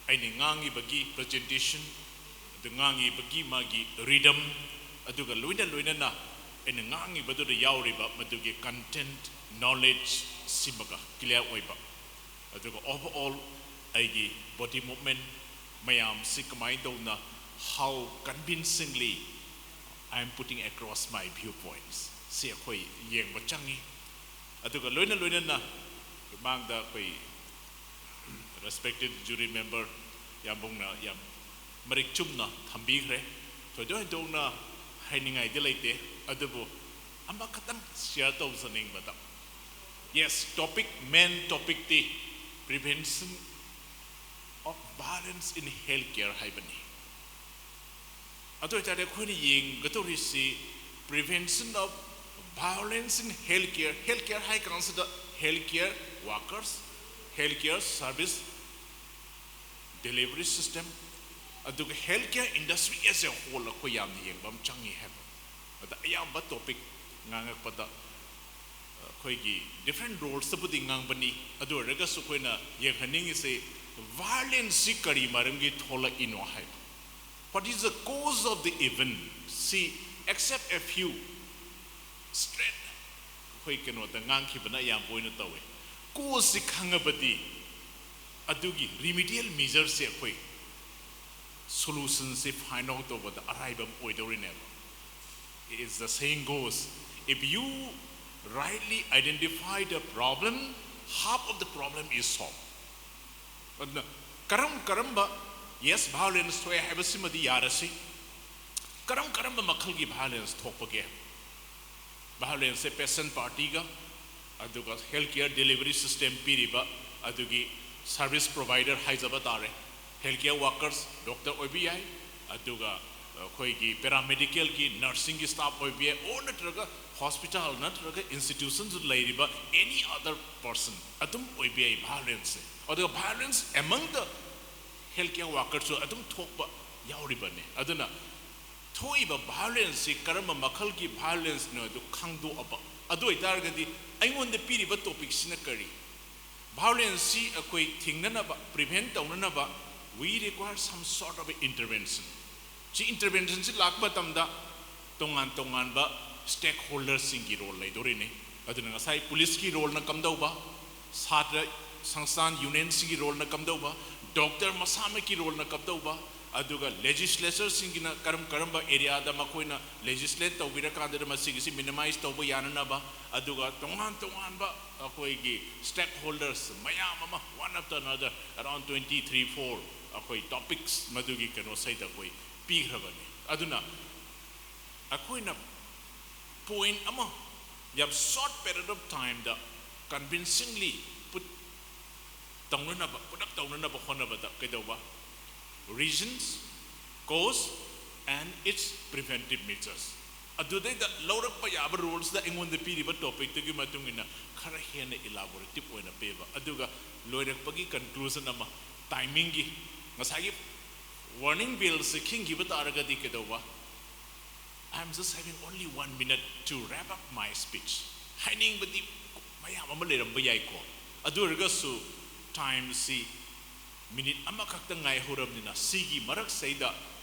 ꯑꯩꯅ ꯉꯥꯡꯉꯤꯕꯒꯤ presentation, ꯑꯗꯨ ꯉꯥꯡꯉꯤꯕꯒꯤ ꯃꯥꯒꯤ rhythm, ꯑꯗꯨꯒ ꯂꯣꯏꯅ ꯂꯣꯏꯅꯅ ꯑꯩꯅ ꯉꯥꯡꯉꯤꯕꯗꯨꯗ ꯌꯥꯎꯔꯤꯕ ꯃꯗꯨꯒꯤ content, knowledge ꯁꯤꯃꯒ clear ꯑꯣꯏꯕ, ꯑꯗꯨꯒ overall ꯑꯩꯒꯤ body movement ꯃꯌꯥꯝꯁꯤ ꯀꯃꯥꯏꯅ ꯇꯧꯅ, how convincingly I am putting across my viewpoints ꯁꯤ ꯑꯩꯈꯣꯏ ꯌꯦꯡꯕ ꯆꯪꯉꯤ꯫ ꯑꯗꯨꯒ ꯂꯣꯏꯅ ꯂꯣꯏꯅꯅ ꯃꯃꯥꯡꯗ ꯑꯩꯈꯣꯏ respected jury member ꯌꯥꯝꯕꯨꯡꯅ ꯌꯥꯝ ꯃꯔꯤꯛ ꯆꯨꯝꯅ ꯊꯝꯕꯤꯈ꯭ꯔꯦ꯫ ꯊꯣꯏꯗꯣꯛ ꯍꯦꯟꯗꯣꯛꯅ ꯍꯥꯏꯅꯤꯡꯉꯥꯏꯗꯤ ꯂꯩꯇꯦ, ꯑꯗꯨꯕꯨ ꯑꯃꯈꯛꯇꯪ share ꯇꯧꯖꯅꯤꯡꯕꯗ, yes, topic, main topic T prevention Violence in healthcare ꯍꯥꯏꯕꯅꯤ꯫ ꯑꯗꯨ ꯑꯣꯏꯇꯥꯔꯗꯤ ꯑꯩꯈꯣꯏꯅ ꯌꯦꯡꯒꯗꯧꯔꯤꯁꯤ prevention of violence in healthcare, healthcare ꯍꯥꯏ ꯀꯥꯟꯁꯤꯗ healthcare workers, healthcare service delivery system, ꯑꯗꯨꯒ healthcare industry as a whole ꯑꯩꯈꯣꯏ ꯌꯥꯝꯅ ꯌꯦꯡꯕ ꯑꯃ ꯆꯪꯉꯤ ꯍꯥꯏꯕ꯫ ꯑꯗ ꯑꯌꯥꯝꯕ topic ꯉꯥꯡꯉꯛꯄꯗ ꯑꯩꯈꯣꯏꯒꯤ different roles ꯇꯕꯨꯗꯤ ꯉꯥꯡꯕꯅꯤ, ꯑꯗꯨ ꯑꯣꯏꯔꯒꯁꯨ ꯑꯩꯈꯣꯏꯅ ꯌꯦꯡꯍꯟꯅꯤꯡꯉꯤꯁꯦ violence ꯁꯤ ꯀꯔꯤ ꯃꯔꯝꯒꯤ ꯊꯣꯛꯂꯛꯏꯅꯣ ꯍꯥꯏꯕ꯫ What is the cause of the event? See, except a few straight ꯑꯩꯈꯣꯏ ꯀꯩꯅꯣꯗ ꯉꯥꯡꯈꯤꯕꯅ ꯑꯌꯥꯝꯕ ꯑꯣꯏꯅ ꯇꯧꯋꯦ꯫ Cause ꯁꯤ ꯈꯪꯉꯕꯗꯤ ꯑꯗꯨꯒꯤ remedial measure ꯁꯦ ꯑꯩꯈꯣꯏ solution ꯁꯦ find out ꯇꯧꯕꯗ ꯑꯔꯥꯏꯕ ꯑꯃ ꯑꯣꯏꯗꯧꯔꯤꯅꯦꯕ꯫ As the saying goes, if you rightly identify the problem, half of the problem is solved. ꯑꯗꯨꯅ ꯀꯔꯝ ꯀꯔꯝꯕ, yes, violence ꯊꯣꯛꯑꯦ ꯍꯥꯏꯕꯁꯤꯃꯗꯤ ꯌꯥꯔꯁꯤ, ꯀꯔꯝ ꯀꯔꯝꯕ ꯃꯈꯜꯒꯤ violence ꯊꯣꯛꯄꯒꯦ? Violence ꯁꯦ patient party ꯒ, ꯑꯗꯨꯒ healthcare delivery system ꯄꯤꯔꯤꯕ ꯑꯗꯨꯒꯤ service provider ꯍꯥꯏꯖꯕ ꯇꯥꯔꯦ, healthcare workers, doctor ꯑꯣꯏꯕ ꯌꯥꯏ, ꯑꯗꯨꯒ ꯑꯩꯈꯣꯏꯒꯤ paramedical ꯒꯤ, nursing ꯒꯤ staff ꯑꯣꯏꯕ ꯌꯥꯏ, or ꯅꯠꯇ꯭ꯔꯒ hospital ꯅꯠꯇ꯭ꯔꯒ institution ꯗ ꯂꯩꯔꯤꯕ any other person ꯑꯗꯨꯝ ꯑꯣꯏꯕ ꯌꯥꯏ violence ꯁꯦ꯫ ꯑꯗꯨꯒ violence among the healthcare workers ꯁꯨ ꯑꯗꯨꯝ ꯊꯣꯛꯄ ꯌꯥꯎꯔꯤꯕꯅꯤ꯫ ꯑꯗꯨꯅ ꯊꯣꯛꯏꯕ violence ꯁꯤ ꯀꯔꯝꯕ ꯃꯈꯜꯒꯤ violence ꯅꯣ ꯑꯗꯨ ꯈꯪꯗꯣꯛꯑꯕ, ꯑꯗꯨ ꯑꯣꯏꯇꯥꯔꯒꯗꯤ ꯑꯩꯉꯣꯟꯗ ꯄꯤꯔꯤꯕ topic ꯁꯤꯅ ꯀꯔꯤ? Violence ꯁꯤ ꯑꯩꯈꯣꯏ ꯊꯤꯡꯅꯅꯕ, prevent ꯇꯧꯅꯅꯕ, we require some sort of intervention꯫ ꯁꯤ intervention ꯁꯤ ꯂꯥꯛꯄ ꯃꯇꯝꯗ ꯇꯣꯉꯥꯟ ꯇꯣꯉꯥꯟꯕ stakeholders ꯁꯤꯡꯒꯤ role ꯂꯩꯗꯣꯔꯤꯅꯤ꯫ ꯑꯗꯨꯅ ꯉꯁꯥꯏ police ꯀꯤ role ꯅ ꯀꯝꯗꯧꯕ, ꯁꯥꯇ꯭ꯔ ꯁꯪꯁꯊꯥꯟ union ꯁꯤꯡꯒꯤ role ꯅ ꯀꯝꯗꯧꯕ, doctor ꯃꯁꯥꯃꯛꯀꯤ role ꯅ ꯀꯝꯗꯧꯕ, ꯑꯗꯨꯒ legislature ꯁꯤꯡꯒꯤꯅ ꯀꯔꯝ ꯀꯔꯝꯕ area ꯗ ꯃꯈꯣꯏꯅ legislate ꯇꯧꯕꯤꯔꯀꯥꯟꯗ ꯃꯁꯤꯒꯤꯁꯤ minimize ꯇꯧꯕ ꯌꯥꯅꯅꯕ, ꯑꯗꯨꯒ ꯇꯣꯉꯥꯟ ꯇꯣꯉꯥꯟꯕ ꯑꯩꯈꯣꯏꯒꯤ stakeholders ꯃꯌꯥꯝ ꯑꯃ, one after another, around twenty three four ꯑꯩꯈꯣꯏ topics ꯃꯗꯨꯒꯤ ꯀꯩꯅꯣꯁꯤꯗ ꯑꯩꯈꯣꯏ ꯄꯤꯈ꯭ꯔꯕꯅꯤ꯫ ꯑꯗꯨꯅ ꯑꯩꯈꯣꯏꯅ point ꯑꯃ ꯌꯥꯝ short period of time the convincingly put ꯇꯧꯅꯅꯕ, ꯄꯨꯂꯞ ꯇꯧꯅꯅꯕ ꯍꯣꯠꯅꯕꯗ ꯀꯩꯗꯧꯕ? Reasons, cause and its preventive measures. ꯑꯗꯨꯗꯩꯗ ꯂꯧꯔꯛꯄ ꯌꯥꯕ ꯔꯣꯜꯁꯤꯗ ꯑꯩꯉꯣꯟꯗ ꯄꯤꯔꯤꯕ ꯇꯣꯄꯤꯛꯇꯨꯒꯤ ꯃꯇꯨꯡ ꯏꯟꯅ ꯈꯔ ꯍꯦꯟꯅ ꯏꯂꯥꯕꯣꯔꯦꯇꯤꯞ ꯑꯣꯏꯅ ꯄꯤꯕ, ꯑꯗꯨꯒ ꯂꯣꯏꯔꯛꯄꯒꯤ ꯀꯟꯀ꯭ꯂꯨꯖꯟ ꯑꯃ, ꯇꯥꯏꯃꯤꯡꯒꯤ, ꯉꯁꯥꯏꯒꯤ ꯋꯥꯔꯅꯤꯡ ꯕꯦꯜꯁꯦ ꯈꯤꯡꯈꯤꯕ ꯇꯥꯔꯒꯗꯤ ꯀꯩꯗꯧꯕ? I am just having only one minute to wrap up my speech. ꯍꯥꯏꯅꯤꯡꯕꯗꯤ ꯃꯌꯥꯝ ꯑꯃ ꯂꯩꯔꯝꯕ ꯌꯥꯏꯀꯣ, ꯑꯗꯨ ꯑꯣꯏꯔꯒꯁꯨ ꯇꯥꯏꯝꯁꯤ ꯃꯤꯅꯤꯠ ꯑꯃꯈꯛꯇ ꯉꯥꯏꯍꯧꯔꯕꯅꯤꯅ ꯁꯤꯒꯤ ꯃꯔꯛꯁꯤꯗ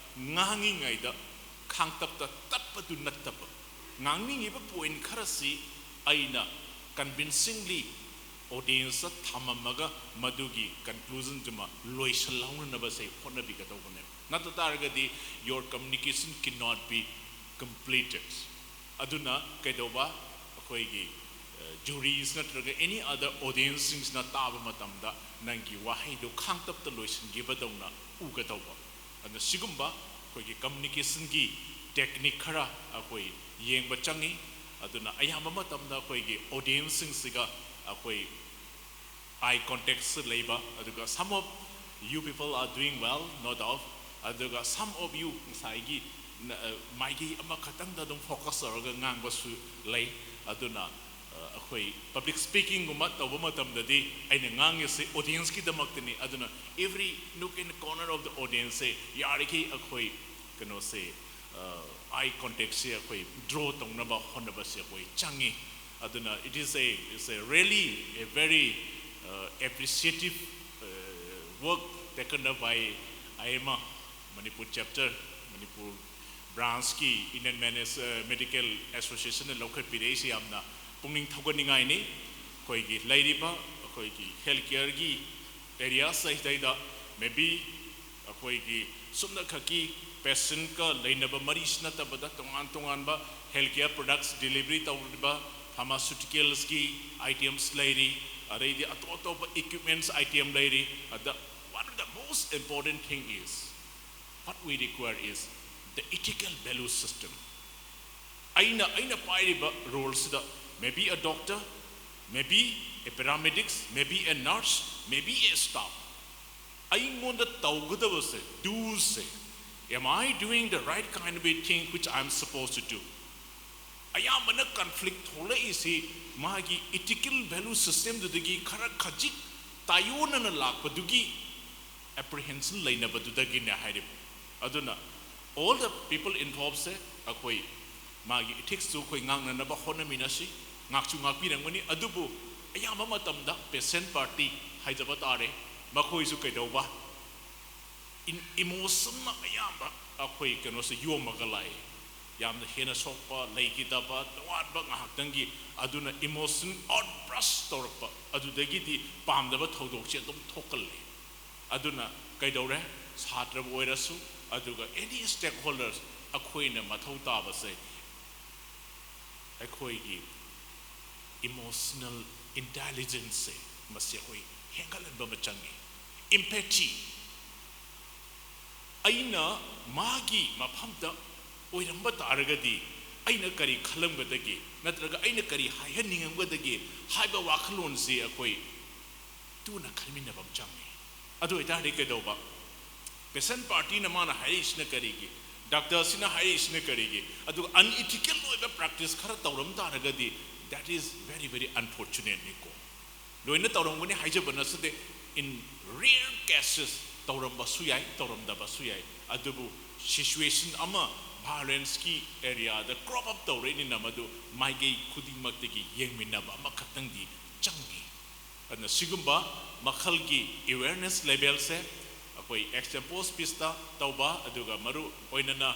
ꯉꯥꯡꯉꯤꯉꯩꯗ ꯈꯥꯡꯇꯞꯇ ꯇꯠꯄꯗꯨ ꯅꯠꯇꯕ, ꯉꯥꯡꯅꯤꯡꯉꯤꯕ ꯄꯣꯏꯟ ꯈꯔꯁꯤ ꯑꯩꯅ ꯀꯟꯚꯤꯟꯁꯤꯡꯂꯤ ꯑꯣꯗꯤꯌꯦꯟꯁꯇ ꯊꯝꯃꯝꯃꯒ ꯃꯗꯨꯒꯤ ꯀꯟꯀ꯭ꯂꯨꯖꯟꯗꯨꯃ ꯂꯣꯏꯁꯤꯜꯍꯧꯅꯅꯕꯁꯦ ꯍꯣꯠꯅꯕꯤꯒꯗꯧꯕꯅꯦꯕ꯫ ꯅꯠꯇ ꯇꯥꯔꯒꯗꯤ your communication cannot be completed. ꯑꯗꯨꯅ ꯀꯩꯗꯧꯕ? ꯑꯩꯈꯣꯏꯒꯤ ꯖꯨꯔꯤꯁ ꯅꯠꯇ꯭ꯔꯒ ꯑꯦꯅꯤ ꯑꯗꯔ ꯑꯣꯗꯤꯌꯦꯟꯁꯁꯤꯡꯁꯤꯅ ꯇꯥꯕ ꯃꯇꯝꯗ ꯅꯪꯒꯤ ꯋꯥꯍꯩꯗꯨ ꯈꯥꯡꯇꯞꯇ ꯂꯣꯏꯁꯤꯟꯈꯤꯕꯗꯧꯅ ꯎꯒꯗꯧꯕ꯫ ꯑꯗꯨꯅ ꯁꯤꯒꯨꯝꯕ ꯑꯩꯈꯣꯏꯒꯤ ꯀꯝꯃꯨꯅꯤꯀꯦꯁꯟꯒꯤ ꯇꯦꯛꯅꯤꯛ ꯈꯔ ꯑꯩꯈꯣꯏ ꯌꯦꯡꯕ ꯆꯪꯉꯤ꯫ ꯑꯗꯨꯅ ꯑꯌꯥꯝꯕ ꯃꯇꯝꯗ ꯑꯩꯈꯣꯏꯒꯤ ꯑꯣꯗꯤꯌꯦꯟꯁꯁꯤꯡꯁꯤꯒ ꯑꯩꯈꯣꯏ ꯑꯥꯏ ꯀꯣꯟꯇꯦꯛꯁꯨ ꯂꯩꯕ, ꯑꯗꯨꯒ some of you people are doing well, no doubt, ꯑꯗꯨꯒ some of you ꯉꯁꯥꯏꯒꯤ ꯅ-, ꯑ, ꯃꯥꯏꯀꯩ ꯑꯃꯈꯛꯇꯪꯗ ꯑꯗꯨꯝ ꯐꯣꯀꯁ ꯇꯧꯔꯒ ꯉꯥꯡꯕꯁꯨ ꯂꯩ꯫ ꯑꯗꯨꯅ, ꯑ, ꯑꯩꯈꯣꯏ ꯄꯕ꯭ꯂꯤꯛ ꯁ꯭ꯄꯤꯀꯤꯡꯒꯨꯝꯕ ꯇꯧꯕ ꯃꯇꯝꯗꯗꯤ ꯑꯩꯅ ꯉꯥꯡꯉꯤꯁꯦ ꯑꯣꯗꯤꯌꯦꯟꯁꯀꯤꯗꯃꯛꯇꯅꯤ꯫ ꯑꯗꯨꯅ every nook and corner of the audienceꯁꯦ ꯌꯥꯔꯤꯈꯩ ꯑꯩꯈꯣꯏ ꯀꯩꯅꯣꯁꯦ, ꯑꯥꯏ ꯀꯣꯟꯇꯦꯛꯁꯦ ꯑꯩꯈꯣꯏ ꯗ꯭ꯔꯣ ꯇꯧꯅꯕ ꯍꯣꯠꯅꯕꯁꯦ ꯑꯩꯈꯣꯏ ꯆꯪꯉꯤ꯫ ꯑꯗꯨꯅ it is a, it's a really a very, uh, appreciative, uh, work taken up by I M A, Manipur chapter, Manipur ꯕ꯭ꯔꯥꯟꯁꯀꯤ ꯏꯟꯗꯤꯌꯟ ꯃꯦꯅꯦꯖ-, ꯑ, ꯃꯦꯗꯤꯀꯦꯜ ꯑꯦꯁꯣꯁꯤꯌꯦꯁꯟꯅ ꯂꯧꯈꯠꯄꯤꯔꯛꯏꯁꯤ ꯌꯥꯝꯅ ꯄꯨꯛꯅꯤꯡ ꯊꯧꯒꯠꯅꯤꯡꯉꯥꯏꯅꯤ꯫ ꯑꯩꯈꯣꯏꯒꯤ ꯂꯩꯔꯤꯕ ꯑꯩꯈꯣꯏꯒꯤ ꯍꯦꯜꯊ ꯀꯤꯌꯔꯒꯤ ꯑꯦꯔꯤꯌꯥꯁ ꯑꯁꯤꯗꯩꯗ maybe ꯑꯩꯈꯣꯏꯒꯤ ꯁꯨꯞꯅꯈꯛꯀꯤ ꯄꯦꯁꯦꯟꯠꯀ ꯂꯩꯅꯕ ꯃꯔꯤꯁꯤ ꯅꯠꯇꯕꯗ ꯇꯣꯉꯥꯟ ꯇꯣꯉꯥꯟꯕ ꯍꯦꯜꯊ ꯀꯤꯌꯔ ꯄ꯭ꯔꯗꯛꯁ ꯗꯤꯂꯤꯚꯔꯤ ꯇꯧꯔꯤꯕ ꯐꯥꯔꯃꯥꯁꯤꯌꯨꯇꯤꯀꯦꯜꯁꯀꯤ ꯑꯥꯏꯇꯦꯝꯁ ꯂꯩꯔꯤ, ꯑꯗꯩꯗꯤ ꯑꯇꯣꯞ ꯑꯇꯣꯞꯄ ꯏꯀ꯭ꯋꯤꯞꯃꯦꯟꯠꯁ ꯑꯥꯏꯇꯦꯝ ꯂꯩꯔꯤ꯫ ꯑꯗ one of the most important thing is what we require is the ethical value system. ꯑꯩꯅ, ꯑꯩꯅ ꯄꯥꯏꯔꯤꯕ ꯔꯣꯜꯁꯤꯗ maybe a doctor, maybe a paramedics, maybe a nurse, Maybe a stop. ꯑꯩꯉꯣꯟꯗ ꯇꯧꯒꯗꯕꯁꯦ, ꯗꯨꯁꯦ, am I doing the right kind of a thing which I am supposed to do? ꯑꯌꯥꯝꯕꯅ conflict ꯊꯣꯛꯂꯛꯏꯁꯤ ꯃꯥꯒꯤ ethical value ꯁꯤꯁꯇꯦꯝꯗꯨꯗꯒꯤ ꯈꯔ ꯈꯖꯤꯛ ꯇꯥꯏꯑꯣꯟꯅꯅ ꯂꯥꯛꯄꯗꯨꯒꯤ ꯑꯦꯄ꯭ꯔꯤꯍꯦꯟꯁꯟ ꯂꯩꯅꯕꯗꯨꯗꯒꯤꯅꯦ ꯍꯥꯏꯔꯤꯕ꯫ ꯑꯗꯨꯅ all the people involvedꯁꯦ ꯑꯩꯈꯣꯏ ꯃꯥꯒꯤ ꯏꯊꯤꯛꯁꯇꯨ ꯑꯩꯈꯣꯏ ꯉꯥꯛꯅꯅꯕ ꯍꯣꯠꯅꯃꯤꯟꯅꯁꯤ꯫ ꯉꯥꯛꯁꯨ ꯉꯥꯛꯄꯤꯔꯝꯒꯅꯤ, ꯑꯗꯨꯕꯨ ꯑꯌꯥꯝꯕ ꯃꯇꯝꯗ ꯄꯦꯁꯦꯟ ꯄꯥꯔꯇꯤ ꯍꯥꯏꯖꯕ ꯇꯥꯔꯦ, ꯃꯈꯣꯏꯁꯨ ꯀꯩꯗꯧꯕ, ꯏꯃꯣꯁꯟꯅ ꯑꯌꯥꯝꯕ ꯑꯩꯈꯣꯏ ꯀꯩꯅꯣꯁꯦ ꯌꯣꯝꯃꯒ ꯂꯥꯛꯏ꯫ ꯌꯥꯝꯅ ꯍꯦꯟꯅ ꯁꯣꯛꯄ, ꯂꯩꯈꯤꯗꯕ, ꯇꯣꯉꯥꯟꯕ ꯉꯥꯏꯍꯥꯛꯇꯪꯒꯤ, ꯑꯗꯨꯅ ꯏꯃꯣꯁꯟ ꯑꯥꯎꯠꯕ꯭ꯔꯁ ꯇꯧꯔꯛꯄ, ꯑꯗꯨꯗꯒꯤꯗꯤ ꯄꯥꯝꯗꯕ ꯊꯧꯗꯣꯛꯁꯦ ꯑꯗꯨꯝ ꯊꯣꯛꯀꯜꯂꯤ꯫ ꯑꯗꯨꯅ ꯀꯩꯗꯧꯔꯦ, ꯁꯥꯇ꯭ꯔꯕꯨ ꯑꯣꯏꯔꯁꯨ, ꯑꯗꯨꯒ ꯑꯦꯅꯤ ꯁ꯭ꯇꯦꯛ ꯍꯣꯜꯗꯔꯁ, ꯑꯩꯈꯣꯏꯅ ꯃꯊꯧ ꯇꯥꯕꯁꯦ ꯑꯩꯈꯣꯏꯒꯤ ꯏꯃꯣꯁꯅꯦꯜ ꯏꯟꯇꯦꯂꯤꯖꯦꯟꯁꯁꯦ ꯃꯁꯤ ꯑꯩꯈꯣꯏ ꯍꯦꯟꯒꯠꯍꯟꯕ ꯑꯃ ꯆꯪꯉꯤ꯫ ꯏꯝꯄꯦꯊꯤ, ꯑꯩꯅ ꯃꯥꯒꯤ ꯃꯐꯝꯗ ꯑꯣꯏꯔꯝꯕ ꯇꯥꯔꯒꯗꯤ ꯑꯩꯅ ꯀꯔꯤ ꯈꯜꯂꯝꯒꯗꯒꯦ, ꯅꯠꯇ꯭ꯔꯒ ꯑꯩꯅ ꯀꯔꯤ ꯍꯥꯏꯍꯟꯅꯤꯡꯉꯝꯒꯗꯒꯦ ꯍꯥꯏꯕ ꯋꯥꯈꯜꯂꯣꯟꯁꯤ ꯑꯩꯈꯣꯏ ꯇꯨꯅ ꯈꯟꯃꯤꯟꯅꯕ ꯑꯃ ꯆꯪꯉꯤ꯫ ꯑꯗꯨ ꯑꯣꯏꯇꯥꯔꯗꯤ ꯀꯩꯗꯧꯕ? ꯄꯦꯁꯦꯟ ꯄꯥꯔꯇꯤꯅ ꯃꯥꯅ ꯍꯥꯏꯔꯛꯏꯁꯤꯅ ꯀꯔꯤꯒꯤ? ꯗꯥꯛꯇꯔꯁꯤꯅ ꯍꯥꯏꯔꯛꯏꯁꯤꯅ ꯀꯔꯤꯒꯤ? ꯑꯗꯨꯒ ꯑꯟꯏꯊꯤꯀꯦꯜ ꯑꯣꯏꯕ ꯄ꯭ꯔꯦꯛꯇꯤꯁ ꯈꯔ ꯇꯧꯔꯝ ꯇꯥꯔꯒꯗꯤ, that is very very unfortunate ꯅꯤꯀꯣ꯫ ꯂꯣꯏꯅ ꯇꯧꯔꯝꯒꯅꯤ ꯍꯥꯏꯖꯕ ꯅꯠꯆꯗꯦ꯫ In rare cases ꯇꯧꯔꯝꯕꯁꯨ ꯌꯥꯏ, ꯇꯧꯔꯝꯗꯕꯁꯨ ꯌꯥꯏ꯫ ꯑꯗꯨꯕꯨ ꯁꯤꯆꯨꯋꯦꯁꯟ ꯑꯃ ꯚꯥꯏꯑꯣꯂꯦꯟꯁꯀꯤ ꯑꯦꯔꯤꯌꯥꯗ ꯀ꯭ꯔꯣꯞ ꯑꯞ ꯇꯧꯔꯛꯏꯅꯤꯅ ꯃꯗꯨ ꯃꯥꯏꯀꯩ ꯈꯨꯗꯤꯡꯃꯛꯇꯒꯤ ꯌꯦꯡꯃꯤꯟꯅꯕ ꯑꯃꯈꯛꯇꯪꯗꯤ ꯆꯪꯏ꯫ ꯑꯗꯨꯅ ꯁꯤꯒꯨꯝꯕ ꯃꯈꯜꯒꯤ ꯑꯦꯋꯦꯔꯅꯦꯁ ꯂꯦꯚꯦꯜꯁꯦ ꯑꯩꯈꯣꯏ ꯑꯦꯛꯁꯇꯦꯝꯄꯣꯔ ꯁ꯭ꯄꯤꯁꯇ ꯇꯧꯕ, ꯑꯗꯨꯒ ꯃꯔꯨ ꯑꯣꯏꯅꯅ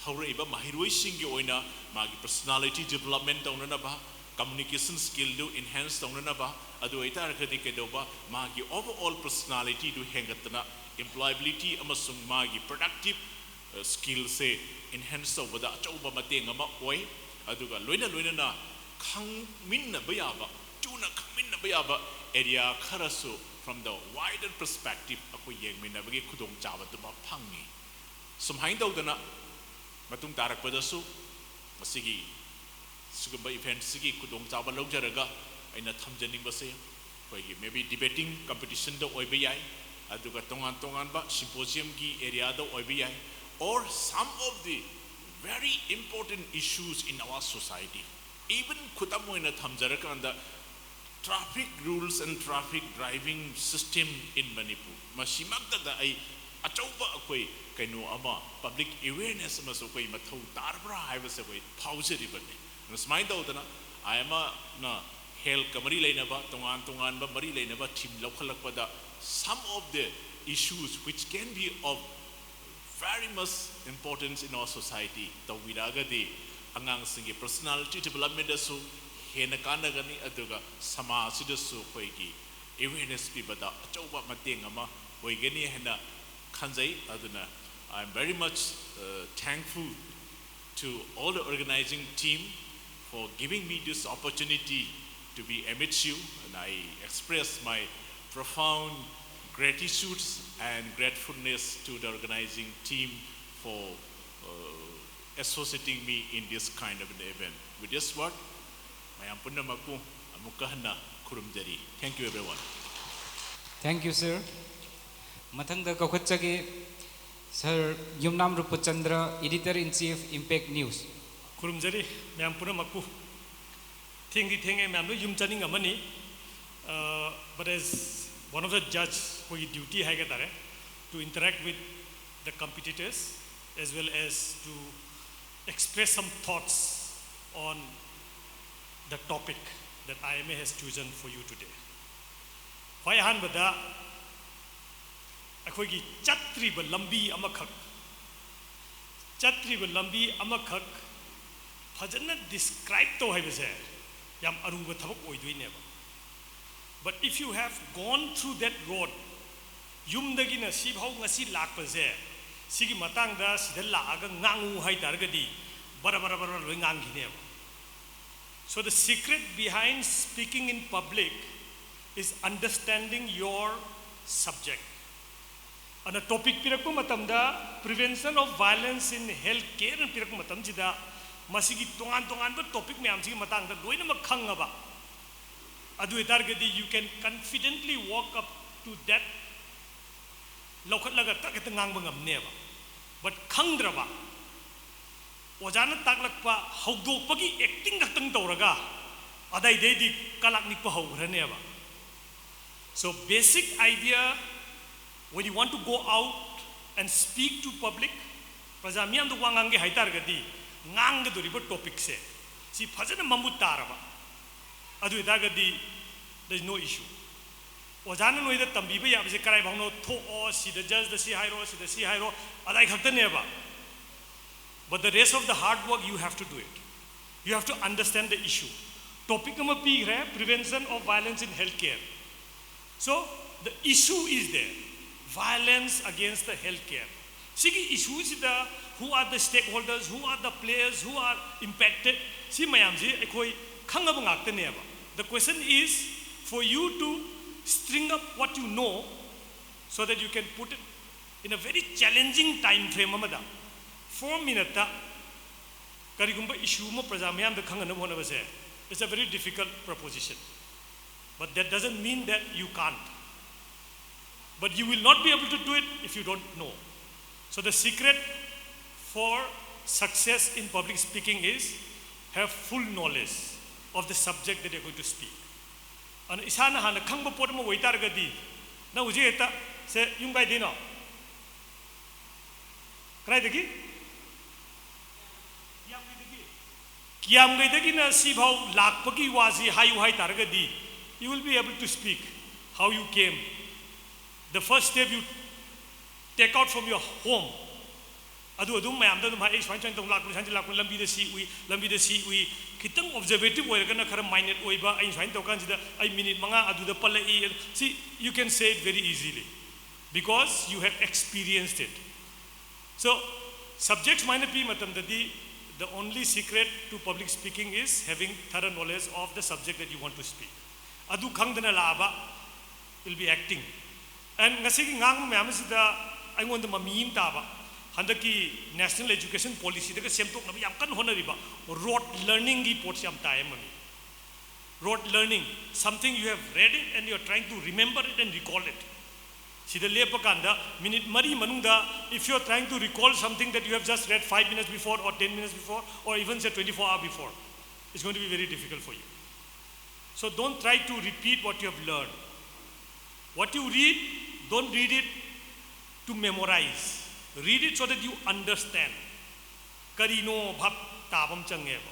ꯍꯧꯔꯛꯏꯕ ꯃꯍꯩꯔꯣꯏꯁꯤꯡꯒꯤ ꯑꯣꯏꯅ ꯃꯥꯒꯤ ꯄꯔꯁꯣꯅꯥꯂꯤꯇꯤ ꯗꯤꯕꯂꯞꯃꯦꯟ ꯇꯧꯅꯅꯕ, ꯀꯝꯃꯨꯅꯤꯀꯦꯁꯟ ꯁ꯭ꯀꯤꯜꯗꯨ ꯏꯟꯍꯦꯟꯁ ꯇꯧꯅꯅꯕ, ꯑꯗꯨ ꯑꯣꯏꯇꯥꯔꯒꯗꯤ ꯀꯩꯗꯧꯕ, ꯃꯥꯒꯤ ꯑꯣꯚꯔꯑꯣꯜ ꯄꯔꯁꯣꯅꯥꯂꯤꯇꯤꯗꯨ ꯍꯦꯟꯒꯠꯇꯅ, ꯏꯝꯄ꯭ꯂꯣꯌꯦꯕꯤꯂꯤꯇꯤ ꯑꯃꯁꯨꯡ ꯃꯥꯒꯤ ꯄ꯭ꯔꯗꯛꯇꯤꯞ ꯁ꯭ꯀꯤꯜꯁꯦ ꯏꯟꯍꯦꯟꯁ ꯇꯧꯕꯗ ꯑꯆꯧꯕ ꯃꯇꯦꯡ ꯑꯃ ꯑꯣꯏ꯫ ꯑꯗꯨꯒ ꯂꯣꯏꯅ ꯂꯣꯏꯅꯅ ꯈꯪꯃꯤꯟꯅꯕ ꯌꯥꯕ, ꯊꯨꯅ ꯈꯪꯃꯤꯟꯅꯕ ꯌꯥꯕ ꯑꯦꯔꯤꯌꯥ ꯈꯔꯁꯨ from the wider perspective ꯑꯩꯈꯣꯏ ꯌꯦꯡꯃꯤꯟꯅꯕꯒꯤ ꯈꯨꯗꯣꯡꯆꯥꯕꯗꯨꯃ ꯐꯪꯉꯤ꯫ ꯁꯨꯃꯥꯏꯅ ꯇꯧꯗꯅ ꯃꯇꯨꯡ ꯇꯥꯔꯛꯄꯗꯁꯨ ꯃꯁꯤꯒꯤ ꯁꯤꯒꯨꯝꯕ ꯏꯚꯦꯟꯠꯁꯤꯒꯤ ꯈꯨꯗꯣꯡꯆꯥꯕ ꯂꯧꯖꯔꯒ ꯑꯩꯅ ꯊꯝꯖꯅꯤꯡꯕꯁꯦ, ꯑꯩꯈꯣꯏꯒꯤ maybe debating competitionꯗ ꯑꯣꯏꯕ ꯌꯥꯏ, ꯑꯗꯨꯒ ꯇꯣꯉꯥꯟ ꯇꯣꯉꯥꯟꯕ symposiumꯒꯤ areaꯗ ꯑꯣꯏꯕ ꯌꯥꯏ, or some of the very important issues in our society, even ꯈꯨꯗꯝ ꯑꯣꯏꯅ ꯊꯝꯖꯔꯀꯥꯟꯗ traffic rules and traffic driving system in Manipur, ꯃꯁꯤꯃꯛꯇꯗ ꯑꯩ ꯑꯆꯧꯕ ꯑꯩꯈꯣꯏ ꯀꯩꯅꯣ ꯑꯃ, public awareness ꯑꯃꯁꯨ ꯑꯩꯈꯣꯏ ꯃꯊꯧ ꯇꯥꯔꯕ꯭ꯔꯥ ꯍꯥꯏꯕꯁꯦ ꯑꯩꯈꯣꯏ ꯐꯥꯎꯖꯔꯤꯕꯅꯤ꯫ ꯑꯗꯨ ꯁꯨꯃꯥꯏꯅ ꯇꯧꯗꯅ ꯑꯩ ꯑꯃꯅ healthꯀ ꯃꯔꯤ ꯂꯩꯅꯕ, ꯇꯣꯉꯥꯟ ꯇꯣꯉꯥꯟꯕ ꯃꯔꯤ ꯂꯩꯅꯕ theme ꯂꯧꯈꯠꯂꯛꯄꯗ, some of the issues which can be of very much importance in our society ꯇꯧꯕꯤꯔꯛꯑꯒꯗꯤ, ꯑꯉꯥꯡꯁꯤꯡꯒꯤ personality developmentꯗꯁꯨ ꯍꯦꯟꯅ ꯀꯥꯟꯅꯒꯅꯤ, ꯑꯗꯨꯒ ꯁꯃꯥꯖꯁꯤꯗꯁꯨ ꯑꯩꯈꯣꯏꯒꯤ awareness ꯄꯤꯕꯗ ꯑꯆꯧꯕ ꯃꯇꯦꯡ ꯑꯃ ꯑꯣꯏꯒꯅꯤ ꯍꯥꯏꯅ ꯈꯟꯖꯩ꯫ ꯑꯗꯨꯅ, I am very much, uh, thankful to all the organizing team for giving me this opportunity to be amidst you, and I express my profound gratitude and gratefulness to the organizing team for, uh, associating me in this kind of an event. With this word, ꯃꯌꯥꯝ ꯄꯨꯝꯅꯃꯛꯄꯨ ꯑꯃꯨꯛꯀ ꯍꯟꯅ ꯈꯨꯔꯨꯝꯖꯔꯤ꯫ Thank you, everyone. Thank you, sir. ꯃꯊꯪꯗ ꯀꯧꯈꯠꯆꯒꯦ Sir Yumnam ꯔꯨꯄꯆꯟꯗ꯭ꯔ, Editor in Chief, Impact News. ꯈꯨꯔꯨꯝꯖꯔꯤ ꯃꯌꯥꯝ ꯄꯨꯝꯅꯃꯛꯄꯨ꯫ ꯊꯦꯡꯗꯤ ꯊꯦꯡꯉꯦ, ꯃꯌꯥꯝ ꯂꯣꯏ ꯌꯨꯝ ꯆꯠꯅꯤꯡꯉꯝꯃꯅꯤ꯫ Uh, but as one of the judge, ꯑꯩꯈꯣꯏꯒꯤ duty ꯍꯥꯏꯒ ꯇꯥꯔꯦ, to interact with the competitors as well as to express some thoughts on the topic that I M A has chosen for you today. ꯈ꯭ꯋꯥꯏ ꯑꯍꯥꯟꯕꯗ ꯑꯩꯈꯣꯏꯒꯤ ꯆꯠꯇ꯭ꯔꯤꯕ ꯂꯝꯕꯤ ꯑꯃꯈꯛ, ꯆꯠꯇ꯭ꯔꯤꯕ ꯂꯝꯕꯤ ꯑꯃꯈꯛ ꯐꯖꯅ describe ꯇꯧ ꯍꯥꯏꯕꯁꯦ ꯌꯥꯝ ꯑꯔꯨꯕ ꯊꯕꯛ ꯑꯣꯏꯗꯣꯏꯅꯦꯕ꯫ But if you have gone through that road, ꯌꯨꯝꯗꯒꯤꯅ ꯁꯤꯐꯥꯎ ꯉꯁꯤ ꯂꯥꯛꯄꯁꯦ, ꯁꯤꯒꯤ ꯃꯇꯥꯡꯗ ꯁꯤꯗ ꯂꯥꯛꯑꯒ ꯉꯥꯡꯉꯨ ꯍꯥꯏ ꯇꯥꯔꯒꯗꯤ ꯕꯔ ꯕꯔ ꯕꯔ ꯕꯔ ꯂꯣꯏ ꯉꯥꯡꯈꯤꯅꯦꯕ꯫ So the secret behind speaking in public is understanding your subject. ꯑꯗꯨꯅ topic ꯄꯤꯔꯛꯄ ꯃꯇꯝꯗ Prevention of Violence in Health Care ꯄꯤꯔꯛꯄ ꯃꯇꯝꯁꯤꯗ ꯃꯁꯤꯒꯤ ꯇꯣꯉꯥꯟ ꯇꯣꯉꯥꯟꯕ topic ꯃꯌꯥꯝꯁꯤꯒꯤ ꯃꯇꯥꯡꯗ ꯂꯣꯏꯅꯃꯛ ꯈꯪꯉꯕ, ꯑꯗꯨ ꯑꯣꯏꯇꯥꯔꯒꯗꯤ you can confidently walk up to that, ꯂꯧꯈꯠꯂꯒ ꯇꯛ ꯍꯦꯛꯇ ꯉꯥꯡꯕ ꯉꯝꯅꯦꯕ. But ꯈꯪꯗ꯭ꯔꯕ, ꯑꯣꯖꯥꯅ ꯇꯥꯛꯂꯛꯄ ꯍꯧꯗꯣꯛꯄꯒꯤ acting ꯈꯛꯇꯪ ꯇꯧꯔꯒ ꯑꯗꯩꯗꯩꯗꯤ ꯀꯂꯥꯛ ꯅꯤꯛꯄ ꯍꯧꯈ꯭ꯔꯅꯦꯕ. So basic idea, when you want to go out and speak to public, ꯄ꯭ꯔꯖꯥ ꯃꯤꯌꯥꯝꯗ ꯋꯥ ꯉꯥꯡꯒꯦ ꯍꯥꯏꯇꯥꯔꯒꯗꯤ ꯉꯥꯡꯒꯗꯧꯔꯤꯕ topicꯁꯦ ꯁꯤ ꯐꯖꯅ ꯃꯃꯨꯠ ꯇꯥꯔꯕ, ꯑꯗꯨ ꯑꯣꯏꯇꯥꯔꯒꯗꯤ there is no issue. ꯑꯣꯖꯥꯅ ꯅꯣꯏꯗ ꯇꯝꯕꯤꯕ ꯌꯥꯕꯁꯦ ꯀꯔꯥꯏ ꯐꯥꯎꯅꯣ? ꯊꯣꯛꯑꯣ, ꯁꯤꯗ judgeꯗ ꯁꯤ ꯍꯥꯏꯔꯣ, ꯁꯤꯗ ꯁꯤ ꯍꯥꯏꯔꯣ, ꯑꯗꯥꯏ ꯈꯛꯇꯅꯦꯕ. But the rest of the hard work, you have to do it. You have to understand the issue. Topic ꯑꯃ ꯄꯤꯈ꯭ꯔꯦ, prevention of violence in healthcare. So the issue is there, violence against the healthcare. ꯁꯤꯒꯤ issueꯁꯤꯗ who are the stakeholders, who are the players, who are impacted, ꯁꯤ ꯃꯌꯥꯝꯁꯤ ꯑꯩꯈꯣꯏ ꯈꯪꯉꯕ ꯉꯥꯛꯇꯅꯦꯕ. The question is for you to string up what you know so that you can put it in a very challenging time frame ꯑꯃꯗ, four minuteꯇ ꯀꯔꯤꯒꯨꯝꯕ issue ꯑꯃ ꯄ꯭ꯔꯖꯥ ꯃꯤꯌꯥꯝꯗ ꯈꯪꯍꯟꯅꯕ ꯍꯣꯠꯅꯕꯁꯦ, it's a very difficult proposition. But that doesn't mean that you can't. But you will not be able to do it if you don't know. So the secret for success in public speaking is have full knowledge of the subject that you're going to speak. ꯑꯗꯨꯅ ꯏꯁꯥꯅ ꯍꯥꯟꯅ ꯈꯪꯕ ꯄꯣꯠ ꯑꯃ ꯑꯣꯏꯇꯥꯔꯒꯗꯤ, ꯅꯪ ꯍꯧꯖꯤꯛ ꯍꯦꯛꯇ, ꯁꯦ, ꯌꯨꯝ ꯀꯥꯏꯗꯩꯅꯣ? ꯀꯗꯥꯏꯗꯒꯤ? ꯀꯤꯌꯥꯝꯒꯩꯗꯒꯤꯅ ꯁꯤꯐꯥꯎ ꯂꯥꯛꯄꯒꯤ ꯋꯥꯁꯤ ꯍꯥꯏꯌꯨ ꯍꯥꯏꯇꯥꯔꯒꯗꯤ, you will be able to speak how you came. The first step you take out from your home. ꯑꯗꯨ ꯑꯗꯨꯝ ꯃꯌꯥꯝꯗ ꯑꯗꯨꯝ ꯍꯥꯏ, "ꯑꯩ ꯁꯨꯃꯥꯏꯅ ꯁꯨꯃꯥꯏꯅ ꯇꯧ ꯂꯥꯛꯄꯅꯤ, ꯁꯨꯃꯥꯏꯅ ꯂꯥꯛꯄꯅꯤ, ꯂꯝꯕꯤꯗ ꯁꯤ ꯎꯏ, ꯂꯝꯕꯤꯗ ꯁꯤ ꯎꯏ"꯫ ꯈꯤꯇꯪ observative ꯑꯣꯏꯔꯒꯅ ꯈꯔ minute ꯑꯣꯏꯕ, "ꯑꯩ ꯁꯨꯃꯥꯏꯅ ꯇꯧꯔꯀꯥꯟꯁꯤꯗ ꯑꯩ minute ꯃꯉꯥ ꯑꯗꯨꯗ ꯄꯜꯂꯛꯏ"꯫ ꯁꯤ, you can say it very easily because you have experienced it. So subject ꯁꯨꯃꯥꯏꯅ ꯄꯤ ꯃꯇꯝꯗꯗꯤ, the only secret to public speaking is having thorough knowledge of the subject that you want to speak. ꯑꯗꯨ ꯈꯪꯗꯅ ꯂꯥꯛꯑꯕ, will be acting. And ꯉꯁꯤꯒꯤ ꯉꯥꯡꯕ ꯃꯌꯥꯝ ꯑꯁꯤꯗ ꯑꯩꯉꯣꯟꯗ ꯃꯃꯤ ꯑꯃ ꯇꯥꯕ, ꯍꯟꯗꯛꯀꯤ National Education Policyꯗꯒ ꯁꯦꯝꯗꯣꯛꯅꯕ ꯌꯥꯝ ꯀꯟꯅ ꯍꯣꯠꯅꯔꯤꯕ rote learningꯒꯤ ꯄꯣꯠꯁꯤ ꯌꯥꯝ ꯇꯥꯏ ꯃꯃꯤ꯫ Rote learning, something you have read it and you are trying to remember it and recall it. ꯁꯤꯗ ꯂꯦꯞꯄ ꯀꯥꯟꯗ ꯃꯤꯅꯤꯠ ꯃꯔꯤ ꯃꯅꯨꯡꯗ, if you are trying to recall something that you have just read five minutes before or ten minutes before or even say twenty-four hours before, it's going to be very difficult for you. So don't try to repeat what you have learned. What you read, don't read it to memorize. Read it so that you understand. ꯀꯔꯤꯅꯣ ꯚꯥꯞ ꯇꯥꯕ ꯑꯃ ꯆꯪꯉꯦꯕ꯫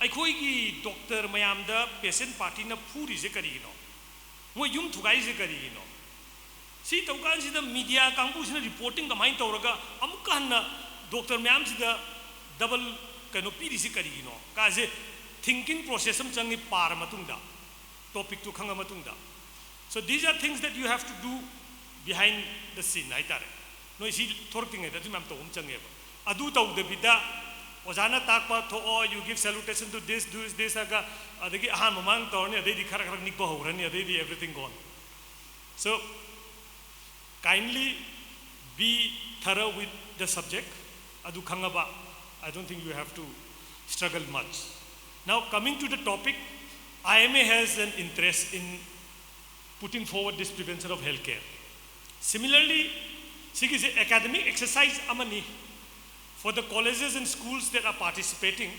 ꯑꯩꯈꯣꯏꯒꯤ doctor ꯃꯌꯥꯝꯗ patient ꯄꯥꯔꯇꯤꯅ ꯐꯨꯔꯤꯁꯦ ꯀꯔꯤꯒꯤꯅꯣ? ꯃꯣꯏ ꯌꯨꯝ ꯊꯨꯒꯥꯏꯔꯤꯁꯦ ꯀꯔꯤꯒꯤꯅꯣ? ꯁꯤ ꯇꯧ ꯀꯥꯟꯁꯤꯗ ꯃꯤꯗꯤꯌꯥ ꯀꯥꯡꯕꯨꯁꯤꯅ ꯔꯤꯄꯣꯔꯇꯤꯡ ꯀꯃꯥꯏꯅ ꯇꯧꯔꯒ ꯑꯃꯨꯛꯀ ꯍꯟꯅ ꯗꯣꯛꯇꯔ ꯃꯌꯥꯝꯁꯤꯗ ꯗꯕꯜ ꯀꯩꯅꯣ ꯄꯤꯔꯤꯁꯤ ꯀꯔꯤꯒꯤꯅꯣ ꯀꯥꯁꯦ ꯊꯤꯡꯀꯤꯡ ꯄ꯭ꯔꯣꯁꯦꯁ ꯑꯃ ꯆꯪꯉꯤ, ꯄꯥꯔ ꯃꯇꯨꯡꯗ, ꯇꯣꯄꯤꯛꯇꯨ ꯈꯪꯉ ꯃꯇꯨꯡꯗ꯫ So these are things that you have to do behind the scene ꯍꯥꯏꯇꯥꯔꯦ꯫ ꯅꯣꯏ ꯁꯤ ꯊꯣꯔꯛꯇ꯭ꯔꯤꯉꯩꯗ ꯑꯗꯨ ꯃꯌꯥꯝ ꯇꯧꯕ ꯑꯃ ꯆꯪꯉꯦꯕ꯫ ꯑꯗꯨ ꯇꯧꯗꯕꯤꯗ ꯑꯣꯖꯥꯅ ꯇꯥꯛꯄ ꯊꯣꯛꯑꯣ, you give salutation to this, do this ꯍꯥꯏꯔꯒ, ꯑꯗꯒꯤ ꯑꯍꯥꯟꯕ ꯃꯃꯥꯡ ꯇꯧꯔꯅꯤ, ꯑꯗꯩꯗꯤ ꯈꯔ ꯈꯔ ꯅꯤꯛꯄ ꯍꯧꯔꯅꯤ, ꯑꯗꯩꯗꯤ everything gone. So kindly be thorough with the subject. ꯑꯗꯨ ꯈꯪꯉꯕ, I don't think you have to struggle much. Now coming to the topic, I M A has an interest in putting forward this prevention of healthcare. Similarly, ꯁꯤꯒꯤꯁꯦ academic exercise ꯑꯃꯅꯤ for the colleges and schools that are participating.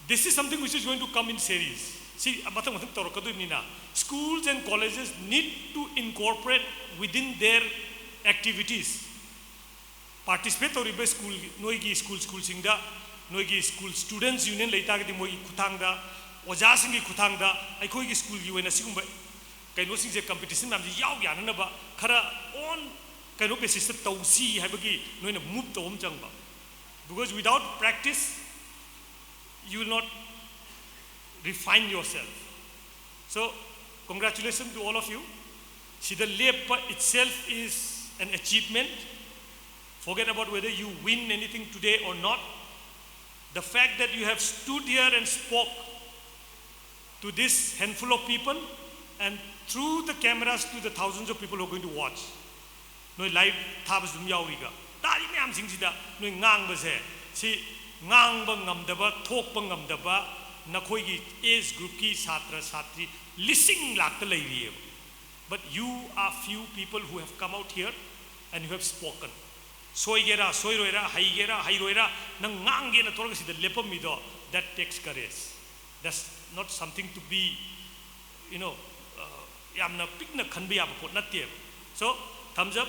This is something which is going to come in series. ꯁꯤ ꯃꯊꯪ ꯃꯊꯪ ꯇꯧꯔꯛꯀꯗꯣꯏꯅꯤꯅ, schools and colleges need to incorporate within their activities, participate ꯇꯧꯔꯤꯕ school, ꯅꯣꯏꯒꯤ school, ꯁ꯭ꯀꯨꯜꯁꯤꯡꯗ, ꯅꯣꯏꯒꯤ school students union ꯂꯩꯇꯥꯔꯒꯗꯤ ꯃꯣꯏꯒꯤ ꯈꯨꯠꯊꯥꯡꯗ, ꯑꯣꯖꯥꯁꯤꯡꯒꯤ ꯈꯨꯠꯊꯥꯡꯗ ꯑꯩꯈꯣꯏꯒꯤ ꯁ꯭ꯀꯨꯜꯒꯤ ꯑꯣꯏꯅ ꯁꯤꯒꯨꯝꯕ ꯀꯩꯅꯣꯁꯤꯡꯁꯦ, competition ꯃꯌꯥꯝꯁꯦ ꯌꯥꯎ ꯌꯥꯅꯅꯕ ꯈꯔ on ꯀꯩꯅꯣ basisꯇ ꯇꯧꯁꯤ ꯍꯥꯏꯕꯒꯤ ꯅꯣꯏꯅ move ꯇꯧꯕ ꯑꯃ ꯆꯪꯕ. Because without practice, you will not refine yourself. So, congratulations to all of you. ꯁꯤꯗ ꯂꯦꯞꯄ itself is an achievement. Forget about whether you win anything today or not. The fact that you have stood here and spoke to this handful of people and through the cameras to the thousands of people who are going to watch. ꯅꯣꯏ live ꯊꯥꯕꯁꯨ ꯑꯗꯨꯝ ꯌꯥꯎꯔꯤꯒ, ꯇꯥꯔꯤ ꯃꯌꯥꯝꯁꯤꯡꯁꯤꯗ ꯅꯣꯏ ꯉꯥꯡꯕꯁꯦ, ꯁꯤ ꯉꯥꯡꯕ ꯉꯝꯗꯕ, ꯊꯣꯛꯄ ꯉꯝꯗꯕ, ꯅꯈꯣꯏꯒꯤ ꯑꯦꯖ ꯒ꯭ꯔꯨꯞꯀꯤ ꯁꯥꯇ꯭ꯔ ꯁꯥꯇ꯭ꯔꯤ ꯂꯤꯁꯤꯡ ꯂꯥꯛꯇ ꯂꯩꯔꯤꯑꯕ꯫ But you are few people who have come out here and you have spoken. ꯁꯣꯏꯒꯦꯔꯥ ꯁꯣꯏꯔꯣꯏꯔꯥ, ꯍꯩꯒꯦꯔꯥ ꯍꯩꯔꯣꯏꯔꯥ, ꯅꯪ ꯉꯥꯡꯒꯦꯅ ꯊꯣꯛꯂꯒ ꯁꯤꯗ ꯂꯦꯞꯄꯝꯃꯤꯗꯣ, that takes courage. That's not something to be, you know, uh, ꯌꯥꯝꯅ ꯄꯤꯛꯅ ꯈꯟꯕ ꯌꯥꯕ ꯄꯣꯠ ꯅꯠꯇꯦꯕ꯫ So, thumbs up,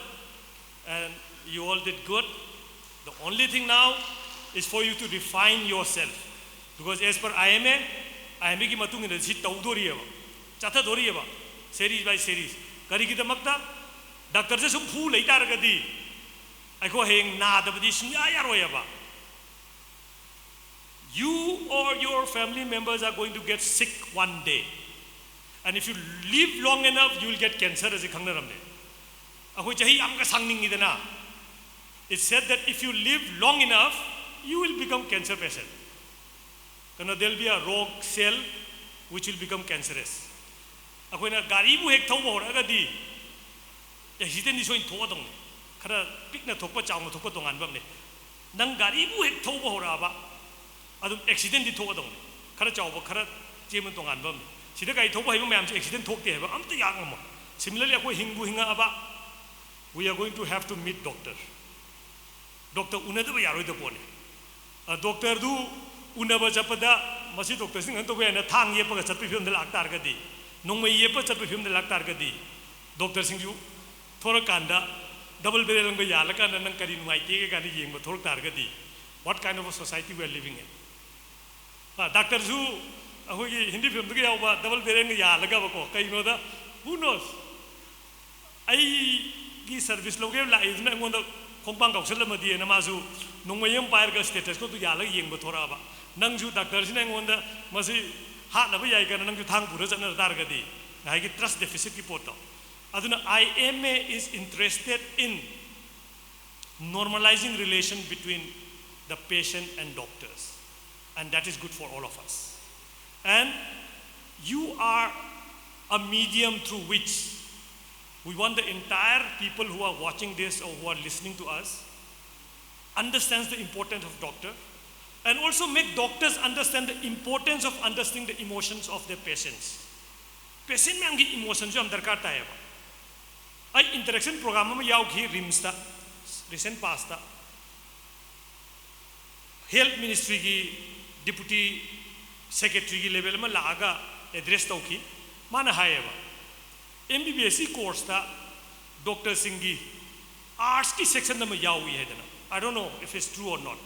and you all did good. The only thing now is for you to refine yourself. Because as per I M A, I M A ꯒꯤ ꯃꯇꯨꯡ ꯏꯟꯅ ꯁꯤ ꯇꯧꯗꯣꯔꯤꯑꯕ, ꯆꯠꯊꯗꯣꯔꯤꯑꯕ, series by series. ꯀꯔꯤꯒꯤꯗꯃꯛꯇ? ꯗꯥꯛꯇꯔꯁꯦ ꯁꯨꯝ ꯐꯨ ꯂꯩ ꯇꯥꯔꯒꯗꯤ ꯑꯩꯈꯣꯏ ꯍꯌꯦꯡ ꯅꯥꯗꯕꯗꯤ ꯁꯨꯡꯌꯥ ꯌꯥꯔꯣꯏꯑꯕ꯫ You or your family members are going to get sick one day. And if you live long enough, you will get cancer ꯑꯁꯤ ꯈꯪꯅꯔꯝꯅꯦ꯫ ꯑꯩꯈꯣꯏ ꯆꯍꯤ ꯌꯥꯝꯒ ꯁꯥꯡꯅꯤꯡꯉꯤꯗꯅ꯫ It said that if you live long enough, you will become cancer patient. ꯀꯩꯅꯣ, there will be a rogue cell which will become cancerous. ꯑꯩꯈꯣꯏꯅ ꯒꯥꯔꯤꯕꯨ ꯍꯦꯛ ꯊꯧꯕ ꯍꯧꯔꯛꯑꯒꯗꯤ ꯑꯦꯛꯁꯤꯗꯦꯟꯗꯤ ꯁꯣꯏꯅ ꯊꯣꯛꯀꯗꯧꯅꯤ꯫ ꯈꯔ ꯄꯤꯛꯅ ꯊꯣꯛꯄ, ꯆꯥꯎꯅ ꯊꯣꯛꯄ ꯇꯣꯉꯥꯟꯕ ꯑꯃꯅꯤ꯫ ꯅꯪ ꯒꯥꯔꯤꯕꯨ ꯍꯦꯛ ꯊꯧꯕ ꯍꯧꯔꯛꯑꯕ, ꯑꯗꯨꯝ ꯑꯦꯛꯁꯤꯗꯦꯟꯗꯤ ꯊꯣꯛꯀꯗꯧꯅꯤ꯫ ꯈꯔ ꯆꯥꯎꯕ, ꯈꯔ ꯆꯦꯟꯕ ꯇꯣꯉꯥꯟꯕ ꯑꯃꯅꯤ꯫ ꯁꯤꯗ ꯒꯥꯔꯤ ꯊꯧꯕ ꯍꯩꯕ ꯃꯌꯥꯝꯁꯦ ꯑꯦꯛꯁꯤꯗꯦꯟ ꯊꯣꯛꯇꯦ ꯍꯥꯏꯕ ꯑꯝꯇ ꯌꯥ ꯉꯝꯃꯣꯏ꯫ Similarly, ꯑꯩꯈꯣꯏ ꯍꯤꯡꯕꯨ ꯍꯤꯡꯉꯛꯑꯕ, we are going to have to meet doctor. Doctor ꯎꯅꯗꯕ ꯌꯥꯔꯣꯏꯗꯕ ꯄꯣꯠꯅꯤ꯫ ꯑ, ꯗꯣꯛꯇꯔꯗꯨ ꯎꯅꯕ ꯆꯠꯄꯗ, ꯃꯁꯤ ꯗꯣꯛꯇꯔꯁꯤꯡ ꯀꯩꯅꯣ ꯇꯧꯕ ꯌꯥꯏꯅ ꯊꯥꯡ ꯌꯦꯞꯄꯒ ꯆꯠꯄꯒꯤ ꯐꯤꯕꯝꯗ ꯂꯥꯛꯇꯥꯔꯒꯗꯤ, ꯅꯣꯡꯃꯩ ꯌꯦꯞꯄ ꯆꯠꯄꯒꯤ ꯐꯤꯕꯝꯗ ꯂꯥꯛꯇꯥꯔꯒꯗꯤ, ꯗꯣꯛꯇꯔꯁꯤꯡꯁꯨ ꯊꯣꯔꯛꯀꯥꯟꯗ ꯗꯕꯜ ꯕꯦꯔꯦꯜ ꯑꯃꯒ ꯌꯥꯜꯂꯀꯥꯟꯗ ꯅꯪ ꯀꯔꯤ ꯅꯨꯡꯉꯥꯏꯇꯦꯒꯦ ꯀꯥꯏꯅ ꯌꯦꯡꯕ ꯊꯣꯔꯛ ꯇꯥꯔꯒꯗꯤ, what kind of a society we are living in? ꯑ, ꯗꯥꯛꯇꯔꯁꯨ ꯑꯩꯈꯣꯏꯒꯤ ꯍꯤꯟꯗꯤ ꯐꯤꯂꯝꯗꯒ ꯌꯥꯎꯕ ꯗꯕꯜ ꯕꯦꯔꯦꯜꯒ ꯌꯥꯜꯂꯒꯕꯀꯣ, ꯀꯩꯅꯣꯗ, who knows? ꯑꯩꯒꯤ ꯁꯔꯚꯤꯁ ꯂꯧꯒꯦ ꯂꯥꯛꯏꯗꯨꯅ ꯑꯩꯉꯣꯟꯗ ꯈꯣꯡꯄꯥꯡ ꯀꯥꯎꯁꯜꯂꯝꯃꯗꯤꯅ ꯃꯥꯁꯨ ꯅꯣꯡꯃꯩ ꯑꯃ ꯄꯥꯏꯔꯒ ꯁ꯭ꯇꯦꯊꯣꯁꯀꯣꯞꯇꯨ ꯌꯥꯜꯂꯒ ꯌꯦꯡꯕ ꯊꯣꯔꯛꯑꯕ꯫ ꯅꯪꯁꯨ ꯗꯥꯛꯇꯔꯁꯤꯅ ꯑꯩꯉꯣꯟꯗ ꯃꯁꯤ ꯍꯥꯠꯅꯕ ꯌꯥꯏ ꯀꯥꯏꯅ ꯅꯪꯁꯨ ꯊꯥꯡ ꯄꯨꯔ ꯆꯠꯅ ꯇꯥꯔꯒꯗꯤ, ꯉꯁꯥꯏꯒꯤ trust deficitꯀꯤ ꯄꯣꯠꯇꯣ꯫ ꯑꯗꯨꯅ I M A is interested in normalizing relation between the patient and doctors, and that is good for all of us. And you are a medium through which we want the entire people who are watching this or who are listening to us understands the importance of doctor, And also make doctors understand the importance of understanding the emotions of their patients. Patient ꯃꯌꯥꯝꯒꯤ emotionꯁꯨ ꯌꯥꯝ ꯗꯔꯀꯥꯔ ꯇꯥꯏꯌꯦꯕ꯫ ꯑꯩ interaction program ꯑꯃ ꯌꯥꯎꯈꯤ RIMSꯇ, recent pastꯇ꯫ Health ministryꯒꯤ deputy secretaryꯒꯤ level ꯑꯃ ꯂꯥꯛꯑꯒ address ꯇꯧꯈꯤ꯫ ꯃꯥꯅ ꯍꯥꯏꯌꯦꯕ, MBBSꯀꯤ courseꯇ doctorꯁꯤꯡꯒꯤ artsꯀꯤ section ꯑꯃ ꯌꯥꯎꯏ ꯍꯥꯏꯗꯅ꯫ I don't know if it's true or not.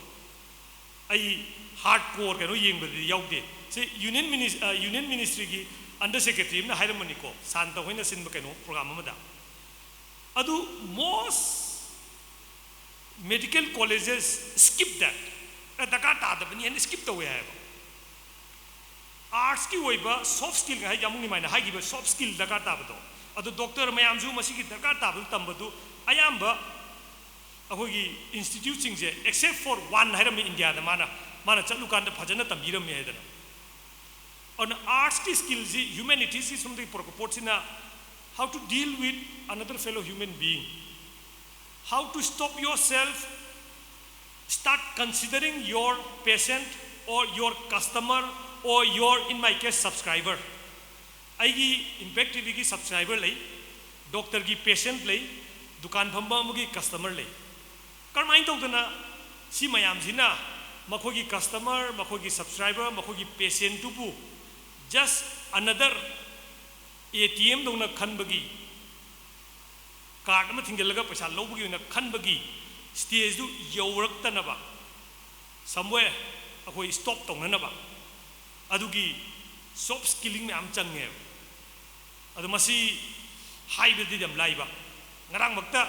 ꯑꯩ hardcore ꯀꯩꯅꯣ ꯌꯦꯡꯕꯗꯗꯤ ꯌꯥꯎꯗꯦ꯫ ꯁꯤ Union Minis-, ꯑ, Union Ministryꯒꯤ under secretary ꯑꯃꯅ ꯍꯥꯏꯔꯝꯕꯅꯤꯀꯣ, ꯁꯥꯟꯇ ꯍꯣꯏꯅ ꯁꯤꯟꯕ ꯀꯩꯅꯣ program ꯑꯃꯗ꯫ ꯑꯗꯨ most medical colleges skip that. ꯑ, ꯗꯔꯀꯥꯔ ꯇꯥꯗꯕꯅꯤ ꯍꯥꯏꯅ skip ꯇꯧꯋꯦ ꯍꯥꯏꯌꯦꯕ꯫ Artsꯀꯤ ꯑꯣꯏꯕ soft skill ꯍꯥꯏ, ꯌꯥꯝꯕꯨꯡ ꯅꯤꯃꯥꯏꯅ ꯍꯥꯏꯈꯤꯕ soft skill ꯗꯔꯀꯥꯔ ꯇꯥꯕꯗꯣ, ꯑꯗꯣ doctor ꯃꯌꯥꯝꯁꯨ ꯃꯁꯤꯒꯤ ꯗꯔꯀꯥꯔ ꯇꯥꯕꯗꯨ ꯇꯝꯕꯗꯨ ꯑꯌꯥꯝꯕ ꯑꯩꯈꯣꯏꯒꯤ instituteꯁꯤꯡꯁꯦ, except for one ꯍꯥꯏꯔꯝꯃꯤ ꯏꯟꯗꯤꯌꯥꯗ, ꯃꯥꯅ, ꯃꯥꯅ ꯆꯠꯂꯨꯀꯥꯟꯗ ꯐꯖꯅ ꯇꯝꯕꯤꯔꯝꯃꯤ ꯍꯥꯏꯗꯅ꯫ ꯑꯗꯨꯅ artsꯀꯤ skillꯁꯤ humanitiesꯀꯤ ꯁꯣꯝꯗꯒꯤ ꯄꯨꯔꯛꯄ ꯄꯣꯠꯁꯤꯅ, how to deal with another fellow human being, how to stop yourself, start considering your patient or your customer or your, in my case, subscriber. ꯑꯩꯒꯤ Impact TVꯒꯤ subscriber ꯂꯩ, doctorꯒꯤ patient ꯂꯩ, ꯗꯨꯀꯥꯟ ꯐꯝꯕ ꯑꯃꯒꯤ customer ꯂꯩ꯫ ꯀꯔꯝꯍꯥꯏꯅ ꯇꯧꯗꯅ ꯁꯤ ꯃꯌꯥꯝꯁꯤꯅ ꯃꯈꯣꯏꯒꯤ customer, ꯃꯈꯣꯏꯒꯤ subscriber, ꯃꯈꯣꯏꯒꯤ patientꯇꯨꯕꯨ just another ATMꯗꯧꯅ ꯈꯟꯕꯒꯤ, card ꯑꯃ ꯊꯤꯡꯖꯤꯜꯂꯒ ꯄꯩꯁꯥ ꯂꯧꯕꯒꯤ ꯑꯣꯏꯅ ꯈꯟꯕꯒꯤ stageꯗꯨ ꯌꯧꯔꯛꯇꯅꯕ, somewhere ꯑꯩꯈꯣꯏ stop ꯇꯧꯅꯅꯕ ꯑꯗꯨꯒꯤ soft skilling ꯃꯌꯥꯝ ꯆꯪꯉꯦꯕ꯫ ꯑꯗꯣ ꯃꯁꯤ ꯍꯥꯏꯕꯗꯤ ꯌꯥꯝ ꯂꯥꯏꯕ꯫ ꯉꯔꯥꯡꯃꯛꯇ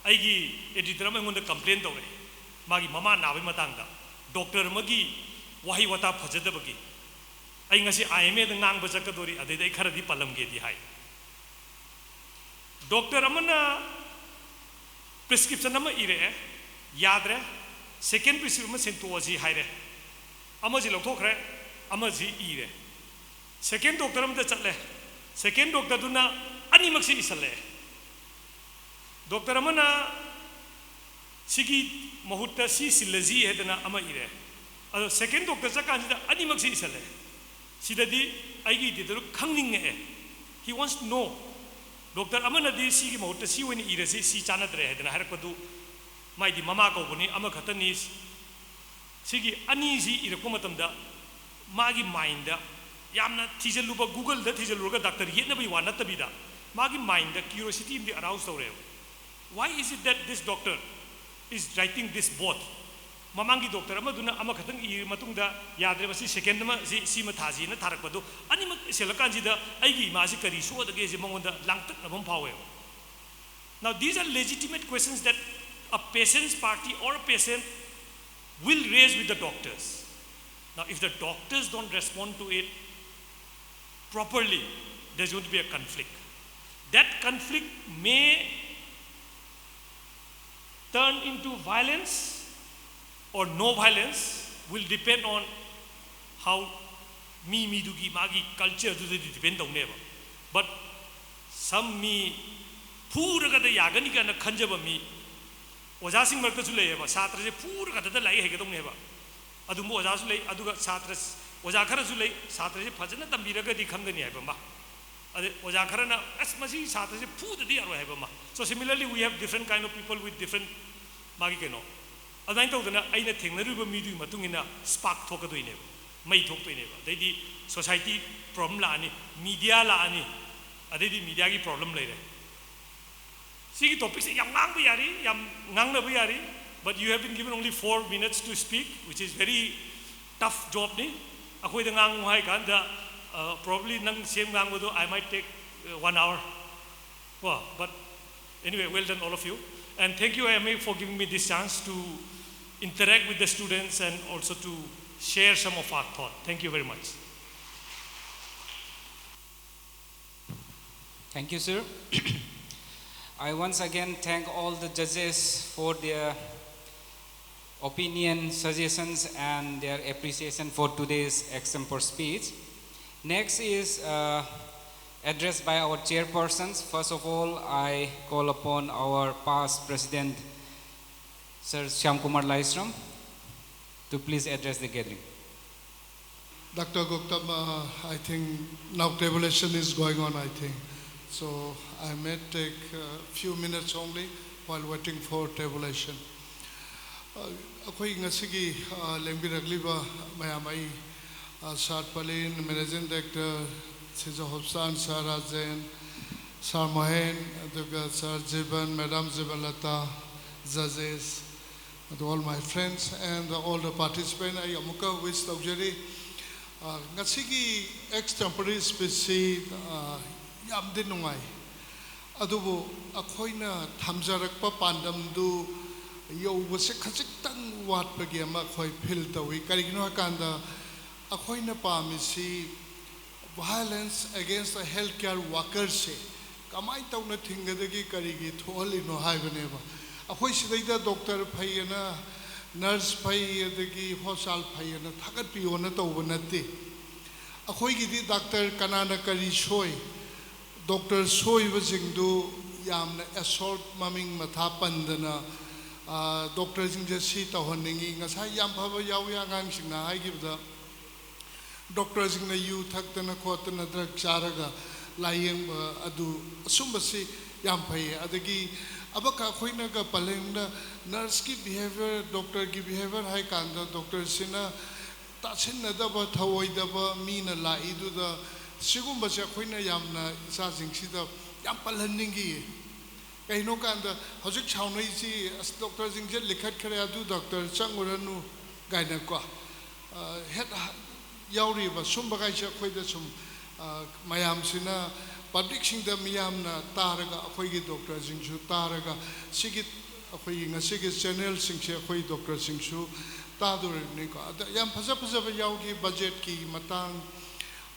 ꯑꯩꯒꯤ editor ꯑꯃ ꯑꯩꯉꯣꯟꯗ complain ꯇꯧꯔꯛꯑꯦ, ꯃꯥꯒꯤ ꯃꯃꯥ ꯅꯥꯕꯒꯤ ꯃꯇꯥꯡꯗ, doctor ꯑꯃꯒꯤ ꯋꯥꯍꯩ ꯋꯥꯇꯥ ꯐꯖꯗꯕꯒꯤ꯫ ꯑꯩ ꯉꯁꯤ IMAꯗ ꯉꯥꯡꯕ ꯆꯠꯀꯗꯣꯔꯤ, ꯑꯗꯩꯗ ꯑꯩ ꯈꯔꯗꯤ ꯄꯜꯂꯝꯒꯦꯗꯤ ꯍꯥꯏ꯫ Doctor ꯑꯃꯅ prescription ꯑꯃ ꯏꯔꯛꯑꯦ, ꯌꯥꯗ꯭ꯔꯦ, second prescription ꯑꯃ ꯁꯤꯟꯇꯣꯛꯑꯁꯤ ꯍꯥꯏꯔꯦ꯫ ꯑꯃꯁꯤ ꯂꯧꯊꯣꯛꯈ꯭ꯔꯦ, ꯑꯃꯁꯤ ꯏꯔꯦ꯫ Second doctor ꯑꯃꯗ ꯆꯠꯂꯦ, second doctorꯗꯨꯅ ꯑꯅꯤꯃꯛꯁꯤ ꯏꯁꯜꯂꯛꯑꯦ꯫ Doctor ꯑꯃꯅ ꯁꯤꯒꯤ ꯃꯍꯨꯠꯇ ꯁꯤ ꯁꯤꯜꯂꯁꯤ ꯍꯥꯏꯗꯅ ꯑꯃ ꯏꯔꯦ, ꯑꯗꯣ second doctor ꯆꯠꯀꯥꯟꯁꯤꯗ ꯑꯅꯤꯃꯛꯁꯤ ꯏꯁꯜꯂꯦ꯫ ꯁꯤꯗꯗꯤ ꯑꯩꯒꯤ editor ꯈꯪꯅꯤꯡꯉꯛꯑꯦ꯫ He wants to know. Doctor ꯑꯃꯅꯗꯤ ꯁꯤꯒꯤ ꯃꯍꯨꯠꯇ ꯁꯤ ꯑꯣꯏꯅ ꯏꯔꯁꯤ, ꯁꯤ ꯆꯥꯟꯅꯗ꯭ꯔꯦ ꯍꯥꯏꯗꯅ ꯍꯥꯏꯔꯛꯄꯗꯨ, ꯃꯥꯏꯗꯤ ꯃꯃꯥ ꯀꯧꯕꯅꯤ, ꯑꯃꯈꯛꯇꯅꯤ꯫ ꯁꯤꯒꯤ ꯑꯅꯤꯁꯤ ꯏꯔꯛꯄ ꯃꯇꯝꯗ ꯃꯥꯒꯤ mindꯗ ꯌꯥꯝꯅ ꯊꯤꯖꯤꯜꯂꯨꯕ, Googleꯗ ꯊꯤꯖꯤꯜꯂꯨꯔꯒ doctor ꯌꯦꯠꯅꯕꯒꯤ ꯋꯥ ꯅꯠꯇꯕꯤꯗ, ꯃꯥꯒꯤ mindꯗ curiosity ꯑꯃꯗꯤ arouse ꯇꯧꯔꯛꯑꯦꯕ꯫ Why is it that this doctor is writing this both? ꯃꯃꯥꯡꯒꯤ doctor ꯑꯃꯗꯨꯅ ꯑꯃꯈꯛꯇꯪ ꯏꯔ ꯃꯇꯨꯡꯗ, "ꯌꯥꯗ꯭ꯔꯦ, ꯃꯁꯤ second ꯑꯃ, ꯁꯤ, ꯁꯤꯃ ꯊꯥꯁꯤꯅ" ꯊꯥꯔꯛꯄꯗꯣ, ꯑꯅꯤꯃꯛ ꯏꯁꯤꯜꯂꯀꯥꯟꯁꯤꯗ ꯑꯩꯒꯤ ꯏꯃꯥꯁꯤ ꯀꯔꯤ ꯁꯣꯛꯑꯗꯒꯦꯁꯦ ꯃꯉꯣꯟꯗ ꯂꯥꯡꯇꯛꯅꯕ ꯑꯃ ꯐꯥꯎꯋꯦꯕ꯫ Now, these are legitimate questions that a patient's party or a patient will raise with the doctors. Now, if the doctors don't respond to it properly, there's going to be a conflict. That conflict may turn into violence or no violence, will depend on how ꯃꯤ ꯃꯤꯗꯨꯒꯤ ꯃꯥꯒꯤ cultureꯗꯨꯗꯗꯤ depend ꯇꯧꯅꯦꯕ꯫ But some ꯃꯤ ꯐꯨꯔꯒꯗ ꯌꯥꯒꯅꯤ ꯀꯥꯏꯅ ꯈꯟꯖꯕ ꯃꯤ ꯑꯣꯖꯥꯁꯤꯡ ꯃꯔꯛꯇꯁꯨ ꯂꯩꯌꯦꯕ, ꯁꯥꯇ꯭ꯔꯁꯦ ꯐꯨꯔꯒꯗ ꯂꯥꯏꯔꯤꯛ ꯍꯩꯒꯗꯧꯅꯦꯕ꯫ ꯑꯗꯨꯝꯕ ꯑꯣꯖꯥꯁꯨ ꯂꯩ꯫ ꯑꯗꯨꯒ ꯁꯥꯇ꯭ꯔ, ꯑꯣꯖꯥ ꯈꯔꯁꯨ ꯂꯩ, ꯁꯥꯇ꯭ꯔꯁꯦ ꯐꯖꯅ ꯇꯝꯕꯤꯔꯒꯗꯤ ꯈꯪꯒꯅꯤ ꯍꯥꯏꯕ ꯑꯃ꯫ ꯑꯗꯩ ꯑꯣꯖꯥ ꯈꯔꯅ, "ꯑꯁ, ꯃꯁꯤ ꯁꯥꯇ꯭ꯔꯁꯦ ꯐꯨꯗꯗꯤ ꯌꯥꯔꯣꯏ" ꯍꯥꯏꯕ ꯑꯃ꯫ So similarly, we have different kind of people with different ꯃꯥꯒꯤ ꯀꯩꯅꯣ꯫ ꯑꯗꯨꯃꯥꯏꯅ ꯇꯧꯗꯅ ꯑꯩꯅ ꯊꯦꯡꯅꯔꯤꯕ ꯃꯤꯗꯨꯒꯤ ꯃꯇꯨꯡ ꯏꯟꯅ spark ꯊꯣꯛꯀꯗꯣꯏꯅꯦꯕ, ꯃꯩ ꯊꯣꯛꯇꯣꯏꯅꯦꯕ꯫ ꯑꯗꯩꯗꯤ society problem ꯂꯥꯛꯑꯅꯤ, media ꯂꯥꯛꯑꯅꯤ, ꯑꯗꯩꯗꯤ mediaꯒꯤ problem ꯂꯩꯔꯦ꯫ ꯁꯤꯒꯤ topicꯁꯦ ꯌꯥꯝ ꯉꯥꯡꯕ ꯌꯥꯔꯤ, ꯌꯥꯝ ꯉꯥꯡꯅꯕ ꯌꯥꯔꯤ, but you have been given only four minutes to speak, which is very tough jobꯅꯤ꯫ ꯑꯩꯈꯣꯏꯗ ꯉꯥꯡꯉꯨ ꯍꯥꯏ ꯀꯥꯟꯗ, uh, probably ꯅꯪ same ꯉꯥꯡꯕꯗꯣ, I might take, uh, one hour. Well, but anyway, well done, all of you. And thank you, I M A, for giving me this chance to interact with the students and also to share some of our thought. Thank you very much. Thank you, sir. I once again thank all the judges for their opinion, suggestions, and their appreciation for today's extempore speech. Next is uh, address by our chairpersons. First of all, I call upon our past president, Sir Shyam Kumar Laishram. to please address the gathering. Doctor Gautam, uh, I think now tabulation is going on, I think. So I may take a few minutes only while waiting for tabulation. Uh, ꯑꯩꯈꯣꯏ ꯉꯁꯤꯒꯤ, uh, ꯂꯦꯡꯕꯤꯔꯛꯂꯤꯕ ꯃꯌꯥꯝ, ꯑꯩ, uh, Sir Palin, Managing Director, Sister Hopsan, Sir Rajen, Sir Mohen, ꯑꯗꯨꯒ Sir Jiban, Madam Jibanlata, judges, ꯑꯗꯨ all my friends and all the participants, ꯑꯩ ꯑꯃꯨꯛꯀ wish ꯇꯧꯖꯔꯤ꯫ ꯑ, ꯉꯁꯤꯒꯤ extempore speech ꯁꯤ, ꯑ, ꯌꯥꯝꯗꯤ ꯅꯨꯡꯉꯥꯏ, ꯑꯗꯨꯕꯨ ꯑꯩꯈꯣꯏꯅ ꯊꯝꯖꯔꯛꯄ ꯄꯥꯟꯗꯝꯗꯨ ꯌꯧꯕꯁꯦ ꯈꯖꯤꯛꯇꯪ ꯋꯥꯠꯄꯒꯤ ꯑꯃ ꯑꯩꯈꯣꯏ feel ꯇꯧꯏ꯫ ꯀꯔꯤꯒꯤꯅꯣ ꯍꯥꯏꯀꯥꯟꯗ ꯑꯩꯈꯣꯏꯅ ꯄꯥꯝꯃꯤꯁꯤ violence against the health care worker ꯁꯦ ꯀꯃꯥꯏꯅ ꯇꯧꯅ ꯊꯤꯡꯒꯗꯒꯦ, ꯀꯔꯤꯒꯤ ꯊꯣꯛꯍꯜꯂꯤꯅꯣ ꯍꯥꯏꯕꯅꯦꯕ꯫ ꯑꯩꯈꯣꯏ ꯁꯤꯗꯩꯗ doctor ꯐꯩꯌꯦꯅ, nurse ꯐꯩ, ꯑꯗꯒꯤ hospital ꯐꯩꯌꯦꯅ ꯊꯥꯒꯠꯄꯤꯌꯣꯅ ꯇꯧꯕ ꯅꯠꯇꯦ꯫ ꯑꯩꯈꯣꯏꯒꯤꯗꯤ doctor ꯀꯅꯥꯅ ꯀꯔꯤ ꯁꯣꯏ, doctor ꯁꯣꯏꯕꯁꯤꯡꯗꯨ ꯌꯥꯝꯅ assault, ꯃꯃꯤꯡ ꯃꯊꯥ ꯄꯟꯗꯅ, ꯑ, doctor ꯁꯤꯡꯁꯦ ꯁꯤ ꯇꯧꯍꯟꯅꯤꯡꯉꯤ꯫ ꯉꯁꯥꯏ ꯌꯥꯝ ꯐꯕ ꯌꯥꯎꯏ, ꯑꯉꯥꯡꯁꯤꯡꯅ ꯍꯥꯏꯈꯤꯕꯗ, doctor ꯁꯤꯡꯅ ꯌꯨ ꯊꯛꯇꯅ ꯈꯣꯠꯇꯅ, drug ꯆꯥꯔꯒ ꯂꯥꯏꯌꯦꯡꯕ, ꯑꯗꯨ ꯑꯁꯨꯝꯕꯁꯤ ꯌꯥꯝ ꯐꯩꯌꯦ꯫ ꯑꯗꯒꯤ ꯑꯃꯈꯛ ꯑꯩꯈꯣꯏꯅꯒ ꯄꯂꯦꯡꯗ nurse ꯀꯤ behaviour, doctor ꯒꯤ behaviour ꯍꯥꯏ ꯀꯥꯟꯗ, doctor ꯁꯤꯅ ꯇꯥꯁꯤꯟꯅꯗꯕ, ꯊꯧꯑꯣꯏꯗꯕ ꯃꯤꯅ ꯂꯥꯛꯏꯗꯨꯗ, ꯁꯤꯒꯨꯝꯕꯁꯦ ꯑꯩꯈꯣꯏꯅ ꯌꯥꯝꯅ ꯏꯆꯥꯁꯤꯡꯁꯤꯗ ꯌꯥꯝ ꯄꯜꯍꯟꯅꯤꯡꯈꯤꯌꯦ꯫ ꯀꯩꯅꯣ ꯀꯥꯟꯗ ꯍꯧꯖꯤꯛ ꯁꯥꯎꯅꯩꯁꯤ, "ꯑꯁ, doctor ꯁꯤꯡꯁꯦ ꯂꯤꯈꯠꯈ꯭ꯔꯦ, ꯑꯗꯨ doctor ꯆꯪꯉꯨꯔꯅꯨ" ꯀꯥꯏꯅꯀꯣ꯫ ꯑ, ꯍꯦꯛ ꯍ-, ꯌꯥꯎꯔꯤꯕ ꯁꯨꯝꯕꯈꯩꯁꯦ ꯑꯩꯈꯣꯏꯗ ꯁꯨꯝ, ꯑ, ꯃꯌꯥꯝꯁꯤꯅ, public ꯁꯤꯡꯗ ꯃꯤꯌꯥꯝꯅ ꯇꯥꯔꯒ, ꯑꯩꯈꯣꯏꯒꯤ doctor ꯁꯤꯡꯁꯨ ꯇꯥꯔꯒ, ꯁꯤꯒꯤ ꯑꯩꯈꯣꯏꯒꯤ ꯉꯁꯤꯒꯤ channel ꯁꯤꯡꯁꯦ ꯑꯩꯈꯣꯏ doctor ꯁꯤꯡꯁꯨ ꯇꯥꯗꯣꯔꯤꯕꯅꯤꯀꯣ꯫ ꯑꯗ ꯌꯥꯝ ꯐꯖ ꯐꯖꯕ ꯌꯥꯎꯈꯤ, budget ꯀꯤ ꯃꯇꯥꯡ,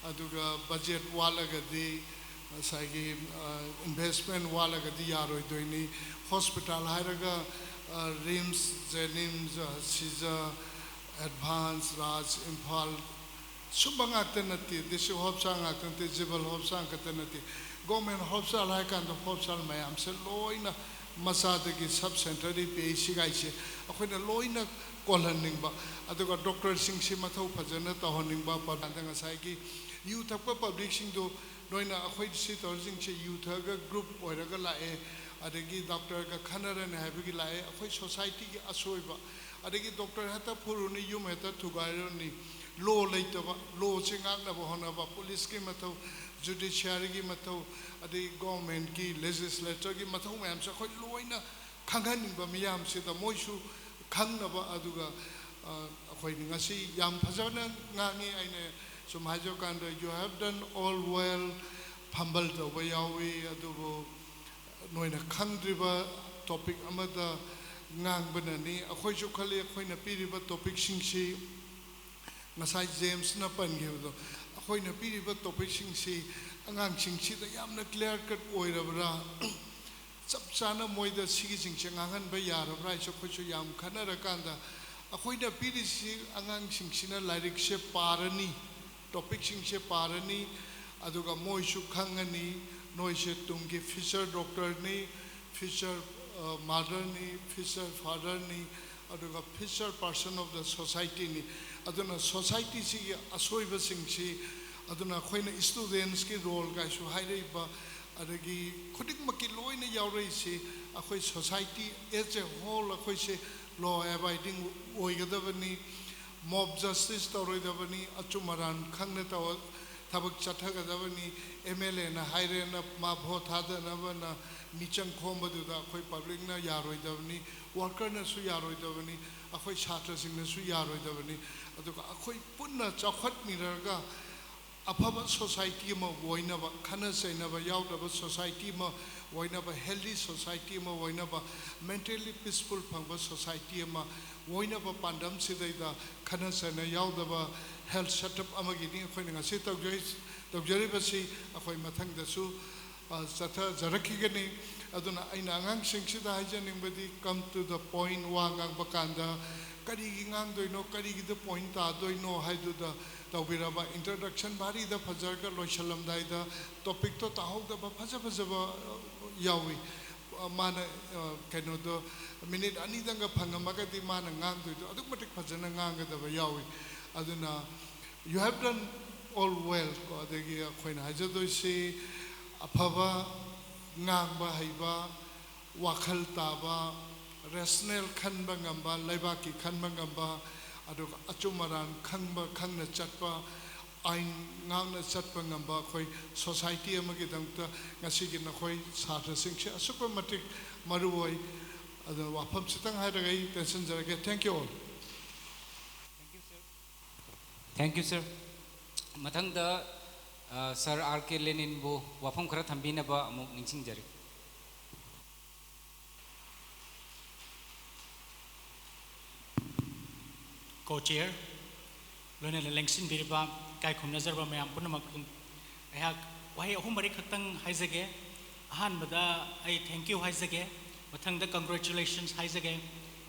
ꯑꯗꯨꯒ budget ꯋꯥꯠꯂꯒꯗꯤ ꯉꯁꯥꯏꯒꯤ, ꯑ, investment ꯋꯥꯠꯂꯒꯗꯤ ꯌꯥꯔꯣꯏꯗꯣꯏꯅꯤ꯫ Hospital ꯍꯥꯏꯔꯒ, ꯑ, RIMS, JNIMS, ꯑ, ꯁꯤꯖ, Advance, ꯔꯥꯖ, ꯏꯝꯐꯥꯜ, ꯁꯨꯝꯕ ꯉꯥꯛꯇ ꯅꯠꯇꯦ, district hospital ꯉꯥꯛꯇ ꯅꯠꯇꯦ, civil hospital ꯈꯛꯇ ꯅꯠꯇꯦ, government hospital ꯍꯥꯏ ꯀꯥꯟꯗ hospital ꯃꯌꯥꯝꯁꯦ ꯂꯣꯏꯅ ꯃꯆꯥꯗꯒꯤ ꯁꯕ ꯁꯦꯟꯇꯔꯗꯒꯤ ꯄꯤ ꯑꯩꯆ ꯁꯤꯒꯥꯏꯁꯦ ꯑꯩꯈꯣꯏꯅ ꯂꯣꯏꯅ ꯀꯣꯜꯍꯟꯅꯤꯡꯕ, ꯑꯗꯨꯒ ꯗꯣꯛꯇꯔꯁꯤꯡꯁꯤ ꯃꯊꯧ ꯐꯖꯅ ꯇꯧꯍꯟꯅꯤꯡꯕ꯫ ꯄꯥꯟꯗ ꯉꯁꯥꯏꯒꯤ ꯌꯨ ꯊꯛꯄ ꯄꯕ꯭ꯂꯤꯛꯁꯤꯡꯗꯨ ꯅꯣꯏꯅ ꯑꯩꯈꯣꯏ ꯁꯤ ꯇꯧꯔꯤꯁꯤꯡꯁꯦ ꯌꯨ ꯊꯛꯑꯒ ꯒ꯭ꯔꯨꯞ ꯑꯣꯏꯔꯒ ꯂꯥꯛꯑꯦ, ꯑꯗꯒꯤ ꯗꯣꯛꯇꯔꯒ ꯈꯟꯅꯔꯅꯤ ꯍꯥꯏꯕꯒꯤ ꯂꯥꯛꯑꯦ꯫ ꯑꯩꯈꯣꯏ ꯁꯣꯁꯥꯏꯇꯤꯒꯤ ꯑꯁꯣꯏꯕ, ꯑꯗꯒꯤ ꯗꯣꯛꯇꯔ ꯍꯦꯛꯇ ꯐꯨꯔꯨꯅꯤ, ꯌꯨꯝ ꯍꯦꯛꯇ ꯊꯨꯒꯥꯏꯔꯨꯅꯤ꯫ ꯂꯣ ꯂꯩꯇꯕ, ꯂꯣꯁꯦ ꯉꯥꯛꯅꯕ ꯍꯣꯠꯅꯕ, ꯄꯨꯂꯤꯁꯀꯤ ꯃꯊꯧ, ꯖꯨꯗꯤꯁꯤꯌꯥꯔꯤꯒꯤ ꯃꯊꯧ, ꯑꯗꯒꯤ ꯒꯣꯔꯃꯦꯟꯒꯤ, ꯂꯦꯖꯤꯁꯂꯦꯆꯔꯒꯤ ꯃꯊꯧ ꯃꯌꯥꯝꯁꯦ ꯑꯩꯈꯣꯏ ꯂꯣꯏꯅ ꯈꯪꯍꯟꯅꯤꯡꯕ ꯃꯤꯌꯥꯝꯁꯤꯗ, ꯃꯣꯏꯁꯨ ꯈꯪꯅꯕ꯫ ꯑꯗꯨꯒ ꯑ, ꯑꯩꯈꯣꯏ ꯉꯁꯤ ꯌꯥꯝ ꯐꯖꯅ ꯉꯥꯡꯉꯤ꯫ ꯑꯩꯅ ꯁꯨꯝ ꯍꯥꯏꯖꯧꯀꯥꯟꯗ, "You have done all well", ꯐꯝꯕꯜ ꯇꯧꯕ ꯌꯥꯎꯏ, ꯑꯗꯨꯕꯨ ꯅꯣꯏꯅ ꯈꯪꯗ꯭ꯔꯤꯕ ꯇꯣꯄꯤꯛ ꯑꯃꯗ ꯉꯥꯡꯕꯅꯅꯤ꯫ ꯑꯩꯈꯣꯏꯁꯨ ꯈꯜꯂꯤ ꯑꯩꯈꯣꯏꯅ ꯄꯤꯔꯤꯕ ꯇꯣꯄꯤꯛꯁꯤꯡꯁꯤ, ꯉꯁꯥꯏ ꯖꯦꯝꯁꯅ ꯄꯟꯈꯤꯕꯗꯣ, ꯑꯩꯈꯣꯏꯅ ꯄꯤꯔꯤꯕ ꯇꯣꯄꯤꯛꯁꯤꯡꯁꯤ ꯑꯉꯥꯡꯁꯤꯡꯁꯤꯗ ꯌꯥꯝꯅ ꯀ꯭ꯂꯤꯌꯥꯔ ꯀꯠ ꯑꯣꯏꯔꯕ꯭ꯔꯥ, ꯆꯞ ꯆꯥꯅ ꯃꯣꯏꯗ ꯁꯤꯒꯤꯁꯤꯡꯁꯦ ꯉꯥꯡꯍꯟꯕ ꯌꯥꯔꯕ꯭ꯔꯥ ꯍꯥꯏꯁꯦ ꯑꯩꯈꯣꯏꯁꯨ ꯌꯥꯝ ꯈꯟꯅꯔꯀꯥꯟꯗ, ꯑꯩꯈꯣꯏꯅ ꯄꯤꯔꯤꯁꯤ ꯑꯉꯥꯡꯁꯤꯡꯁꯤꯅ ꯂꯥꯏꯔꯤꯛꯁꯦ ꯄꯥꯔꯅꯤ, ꯇꯣꯄꯤꯛꯁꯤꯡꯁꯦ ꯄꯥꯔꯅꯤ, ꯑꯗꯨꯒ ꯃꯣꯏꯁꯨ ꯈꯪꯉꯅꯤ ꯅꯣꯏꯁꯦ ꯇꯨꯡꯒꯤ ꯐ꯭ꯌꯨꯆꯔ ꯗꯣꯛꯇꯔꯅꯤ, ꯐ꯭ꯌꯨꯆꯔ ꯃꯥꯗꯔꯅꯤ, ꯐ꯭ꯌꯨꯆꯔ ꯐꯥꯗꯔꯅꯤ, ꯑꯗꯨꯒ ꯐ꯭ꯌꯨꯆꯔ ꯄꯥꯔꯁꯟ ꯑꯣꯐ ꯗ ꯁꯣꯁꯥꯏꯇꯤꯅꯤ꯫ ꯑꯗꯨꯅ ꯁꯣꯁꯥꯏꯇꯤꯁꯤꯒꯤ ꯑꯁꯣꯏꯕꯁꯤꯡꯁꯤ, ꯑꯗꯨꯅ ꯑꯩꯈꯣꯏꯅ ꯁ꯭ꯇꯨꯗꯦꯟꯁꯀꯤ ꯔꯣꯜ ꯀꯥꯏꯁꯨ ꯍꯥꯏꯔꯛꯏꯕ, ꯑꯗꯒꯤ ꯈꯨꯗꯤꯡꯃꯛꯀꯤ ꯂꯣꯏꯅ ꯌꯥꯎꯔꯛꯏꯁꯤ ꯑꯩꯈꯣꯏ ꯁꯣꯁꯥꯏꯇꯤ ꯑꯦꯖ ꯑꯦ ꯍꯣꯜ ꯑꯩꯈꯣꯏꯁꯦ ꯂꯣ ꯑꯦꯕꯥꯏꯗꯤꯡ ꯑꯣꯏꯒꯗꯕꯅꯤ, ꯃꯣꯕ ꯖꯁꯇꯤꯁ ꯇꯧꯔꯣꯏꯗꯕꯅꯤ, ꯑꯆꯨꯝ ꯑꯔꯥꯟ ꯈꯪꯅ ꯇꯧ-, ꯊꯕꯛ ꯆꯠꯊꯒꯗꯕꯅꯤ꯫ ꯑꯦꯝ ꯑꯦꯜ ꯑꯦꯅ ꯍꯥꯏꯔꯦꯅ ꯃꯥ ꯚꯣꯠ ꯊꯥꯗꯅꯕꯅ ꯃꯤꯆꯪ ꯈꯣꯝꯕꯗꯨꯗ ꯑꯩꯈꯣꯏ ꯄꯕ꯭ꯂꯤꯛꯅ ꯌꯥꯔꯣꯏꯗꯕꯅꯤ, ꯋꯥꯔꯀꯔꯅꯁꯨ ꯌꯥꯔꯣꯏꯗꯕꯅꯤ, ꯑꯩꯈꯣꯏ ꯁꯥꯇ꯭ꯔꯁꯤꯡꯅꯁꯨ ꯌꯥꯔꯣꯏꯗꯕꯅꯤ꯫ ꯑꯗꯨꯒ ꯑꯩꯈꯣꯏ ꯄꯨꯟꯅ ꯆꯥꯎꯈꯠꯃꯤꯟꯅꯔꯒ ꯑꯐꯕ ꯁꯣꯁꯥꯏꯇꯤ ꯑꯃ ꯑꯣꯏꯅꯕ, ꯈꯠꯅ ꯆꯩꯅꯕ ꯌꯥꯎꯗꯕ ꯁꯣꯁꯥꯏꯇꯤ ꯑꯃ ꯑꯣꯏꯅꯕ, ꯍꯦꯜꯗꯤ ꯁꯣꯁꯥꯏꯇꯤ ꯑꯃ ꯑꯣꯏꯅꯕ, ꯃꯦꯟꯇꯦꯜꯂꯤ ꯄꯤꯁꯐꯨꯜ ꯐꯪꯕ ꯁꯣꯁꯥꯏꯇꯤ ꯑꯃ ꯑꯣꯏꯅꯕ ꯄꯥꯟꯗꯝꯁꯤꯗꯩꯗ ꯈꯠꯅ ꯆꯩꯅ ꯌꯥꯎꯗꯕ ꯍꯦꯜꯊ ꯁꯦꯠꯑꯞ ꯑꯃꯒꯤꯅꯤ ꯑꯩꯈꯣꯏꯅ ꯉꯁꯤ ꯇꯧꯖꯔꯤ-, ꯇꯧꯖꯔꯤꯕꯁꯤ꯫ ꯑꯩꯈꯣꯏ ꯃꯊꯪꯗꯁꯨ ꯑ, ꯆꯠꯊꯖꯔꯛꯈꯤꯒꯅꯤ꯫ ꯑꯗꯨꯅ ꯑꯩꯅ ꯑꯉꯥꯡꯁꯤꯡꯁꯤꯗ ꯍꯥꯏꯖꯅꯤꯡꯕꯗꯤ, come to the point, ꯋꯥ ꯉꯥꯡꯕ ꯀꯥꯟꯗ ꯀꯔꯤꯒꯤ ꯉꯥꯡꯗꯣꯏꯅꯣ, ꯀꯔꯤꯒꯤꯗ ꯄꯣꯏꯟ ꯇꯥꯗꯣꯏꯅꯣ ꯍꯥꯏꯗꯨꯗ ꯇꯧꯕꯤꯔꯕ꯫ ꯏꯟꯇ꯭ꯔꯣꯗꯛꯁꯟ ꯚꯥꯔꯤꯗ ꯐꯖꯔꯒ ꯂꯣꯏꯁꯤꯜꯂꯝꯗꯥꯏꯗ ꯇꯣꯄꯤꯛꯇꯣ ꯇꯥꯍꯧꯗꯕ ꯐꯖ ꯐꯖꯕ, ꯑ, ꯌꯥꯎꯏ꯫ ꯃꯥꯅ ꯀꯩꯅꯣꯗꯣ ꯃꯤꯅꯤꯠ ꯑꯅꯤꯗꯪꯒ ꯐꯪꯉꯝꯃꯒꯗꯤ ꯃꯥꯅ ꯉꯥꯡꯗꯣꯏꯗꯣ ꯑꯗꯨꯛ ꯃꯇꯤꯛ ꯐꯖꯅ ꯉꯥꯡꯒꯗꯕ ꯌꯥꯎꯏ꯫ ꯑꯗꯨꯅ you have done all well ꯀꯣ꯫ ꯑꯗꯒꯤ ꯑꯩꯈꯣꯏꯅ ꯍꯥꯏꯖꯗꯣꯏꯁꯤ, ꯑꯐꯕ ꯉꯥꯡꯕ ꯍꯩꯕ, ꯋꯥꯈꯜ ꯇꯥꯕ, ꯔꯦꯁꯅꯦꯜ ꯈꯟꯕ ꯉꯝꯕ, ꯂꯩꯕꯥꯛꯀꯤ ꯈꯟꯕ ꯉꯝꯕ, ꯑꯗꯨꯒ ꯑꯆꯨꯝ ꯑꯔꯥꯟ ꯈꯪꯕ, ꯈꯪꯅ ꯆꯠꯄ, ꯑꯥꯏꯟ ꯉꯥꯛꯅ ꯆꯠꯄ ꯉꯝꯕ ꯑꯩꯈꯣꯏ ꯁꯣꯁꯥꯏꯇꯤ ꯑꯃꯒꯤꯗꯃꯛꯇ ꯉꯁꯤꯒꯤ ꯅꯈꯣꯏ ꯁꯥꯇ꯭ꯔꯁꯤꯡꯁꯦ ꯑꯁꯨꯛꯀꯤ ꯃꯇꯤꯛ ꯃꯔꯨ ꯑꯣꯏ꯫ ꯑꯗꯨꯅ ꯋꯥꯐꯝꯁꯤꯇꯪ ꯍꯥꯏꯔꯒ ꯑꯩ ꯇꯦꯟꯁꯤꯟꯖꯔꯒꯦ꯫ Thank you all. Thank you, sir. ꯃꯊꯪꯗ ꯁꯥꯔ ꯑꯥꯔ ꯀꯦ ꯂꯦꯅꯤꯟꯕꯨ ꯋꯥꯐꯝ ꯈꯔ ꯊꯝꯕꯤꯅꯕ ꯑꯃꯨꯛ ꯅꯤꯡꯁꯤꯡꯖꯔꯤ꯫ ꯀꯣ ꯆꯤꯌꯔ, ꯂꯣꯏꯅꯅ ꯂꯦꯡꯁꯤꯟꯕꯤꯔꯤꯕ ꯏꯀꯥꯏ ꯈꯨꯝꯅꯖꯔꯕ ꯃꯌꯥꯝ ꯄꯨꯝꯅꯃꯛ, ꯑꯩꯍꯥꯛ ꯋꯥꯍꯩ ꯑꯍꯨꯝ ꯃꯔꯤ ꯈꯛꯇꯪ ꯍꯥꯏꯖꯒꯦ꯫ ꯑꯍꯥꯟꯕꯗ ꯑꯩ thank you ꯍꯥꯏꯖꯒꯦ, ꯃꯊꯪꯗ congratulations ꯍꯥꯏꯖꯒꯦ,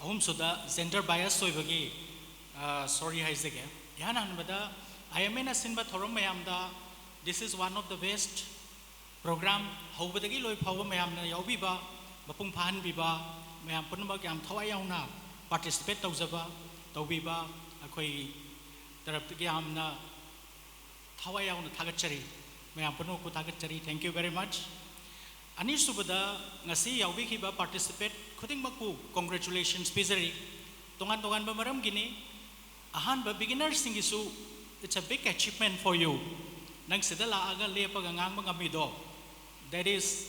ꯑꯍꯨꯝꯁꯨꯗ gender bias ꯑꯣꯏꯕꯒꯤ sorry ꯍꯥꯏꯖꯒꯦ꯫ ꯏꯍꯥꯟ ꯍꯥꯟꯕꯗ I M Aꯅ ꯁꯤꯟꯕ ꯊꯧꯔꯝ ꯃꯌꯥꯝꯗ this is one of the best program, ꯍꯧꯕꯗꯒꯤ ꯂꯣꯏ ꯐꯥꯎꯕ ꯃꯌꯥꯝꯅ ꯌꯥꯎꯕꯤꯕ, ꯃꯄꯨꯡ ꯐꯥꯍꯟꯕꯤꯕ, ꯃꯌꯥꯝ ꯄꯨꯝꯅꯃꯛ ꯌꯥꯝ ꯊꯋꯥꯏ ꯌꯥꯎꯅ participate ꯇꯧꯖꯕ, ꯇꯧꯕꯤꯕ ꯑꯩꯈꯣꯏ ꯇꯔꯞꯇꯒꯤ ꯌꯥꯝꯅ ꯊꯋꯥꯏ ꯌꯥꯎꯅ ꯊꯥꯒꯠꯆꯔꯤ꯫ ꯃꯌꯥꯝ ꯄꯨꯝꯅꯃꯛꯄꯨ ꯊꯥꯒꯠꯆꯔꯤ꯫ Thank you very much. ꯑꯅꯤꯁꯨꯕꯗ, ꯉꯁꯤ ꯌꯥꯎꯕꯤꯈꯤꯕ participate ꯈꯨꯗꯤꯡꯃꯛꯄꯨ congratulations ꯄꯤꯖꯔꯤ꯫ ꯇꯣꯉꯥꯟ ꯇꯣꯉꯥꯟꯕ ꯃꯔꯝꯒꯤꯅꯤ꯫ ꯑꯍꯥꯟꯕ, beginnerꯁꯤꯡꯒꯤꯁꯨ it's a big achievement for you. ꯅꯪ ꯁꯤꯗ ꯂꯥꯛꯑꯒ ꯂꯦꯞꯄꯒ ꯉꯥꯡꯕ ꯉꯝꯃꯤꯗꯣ, that is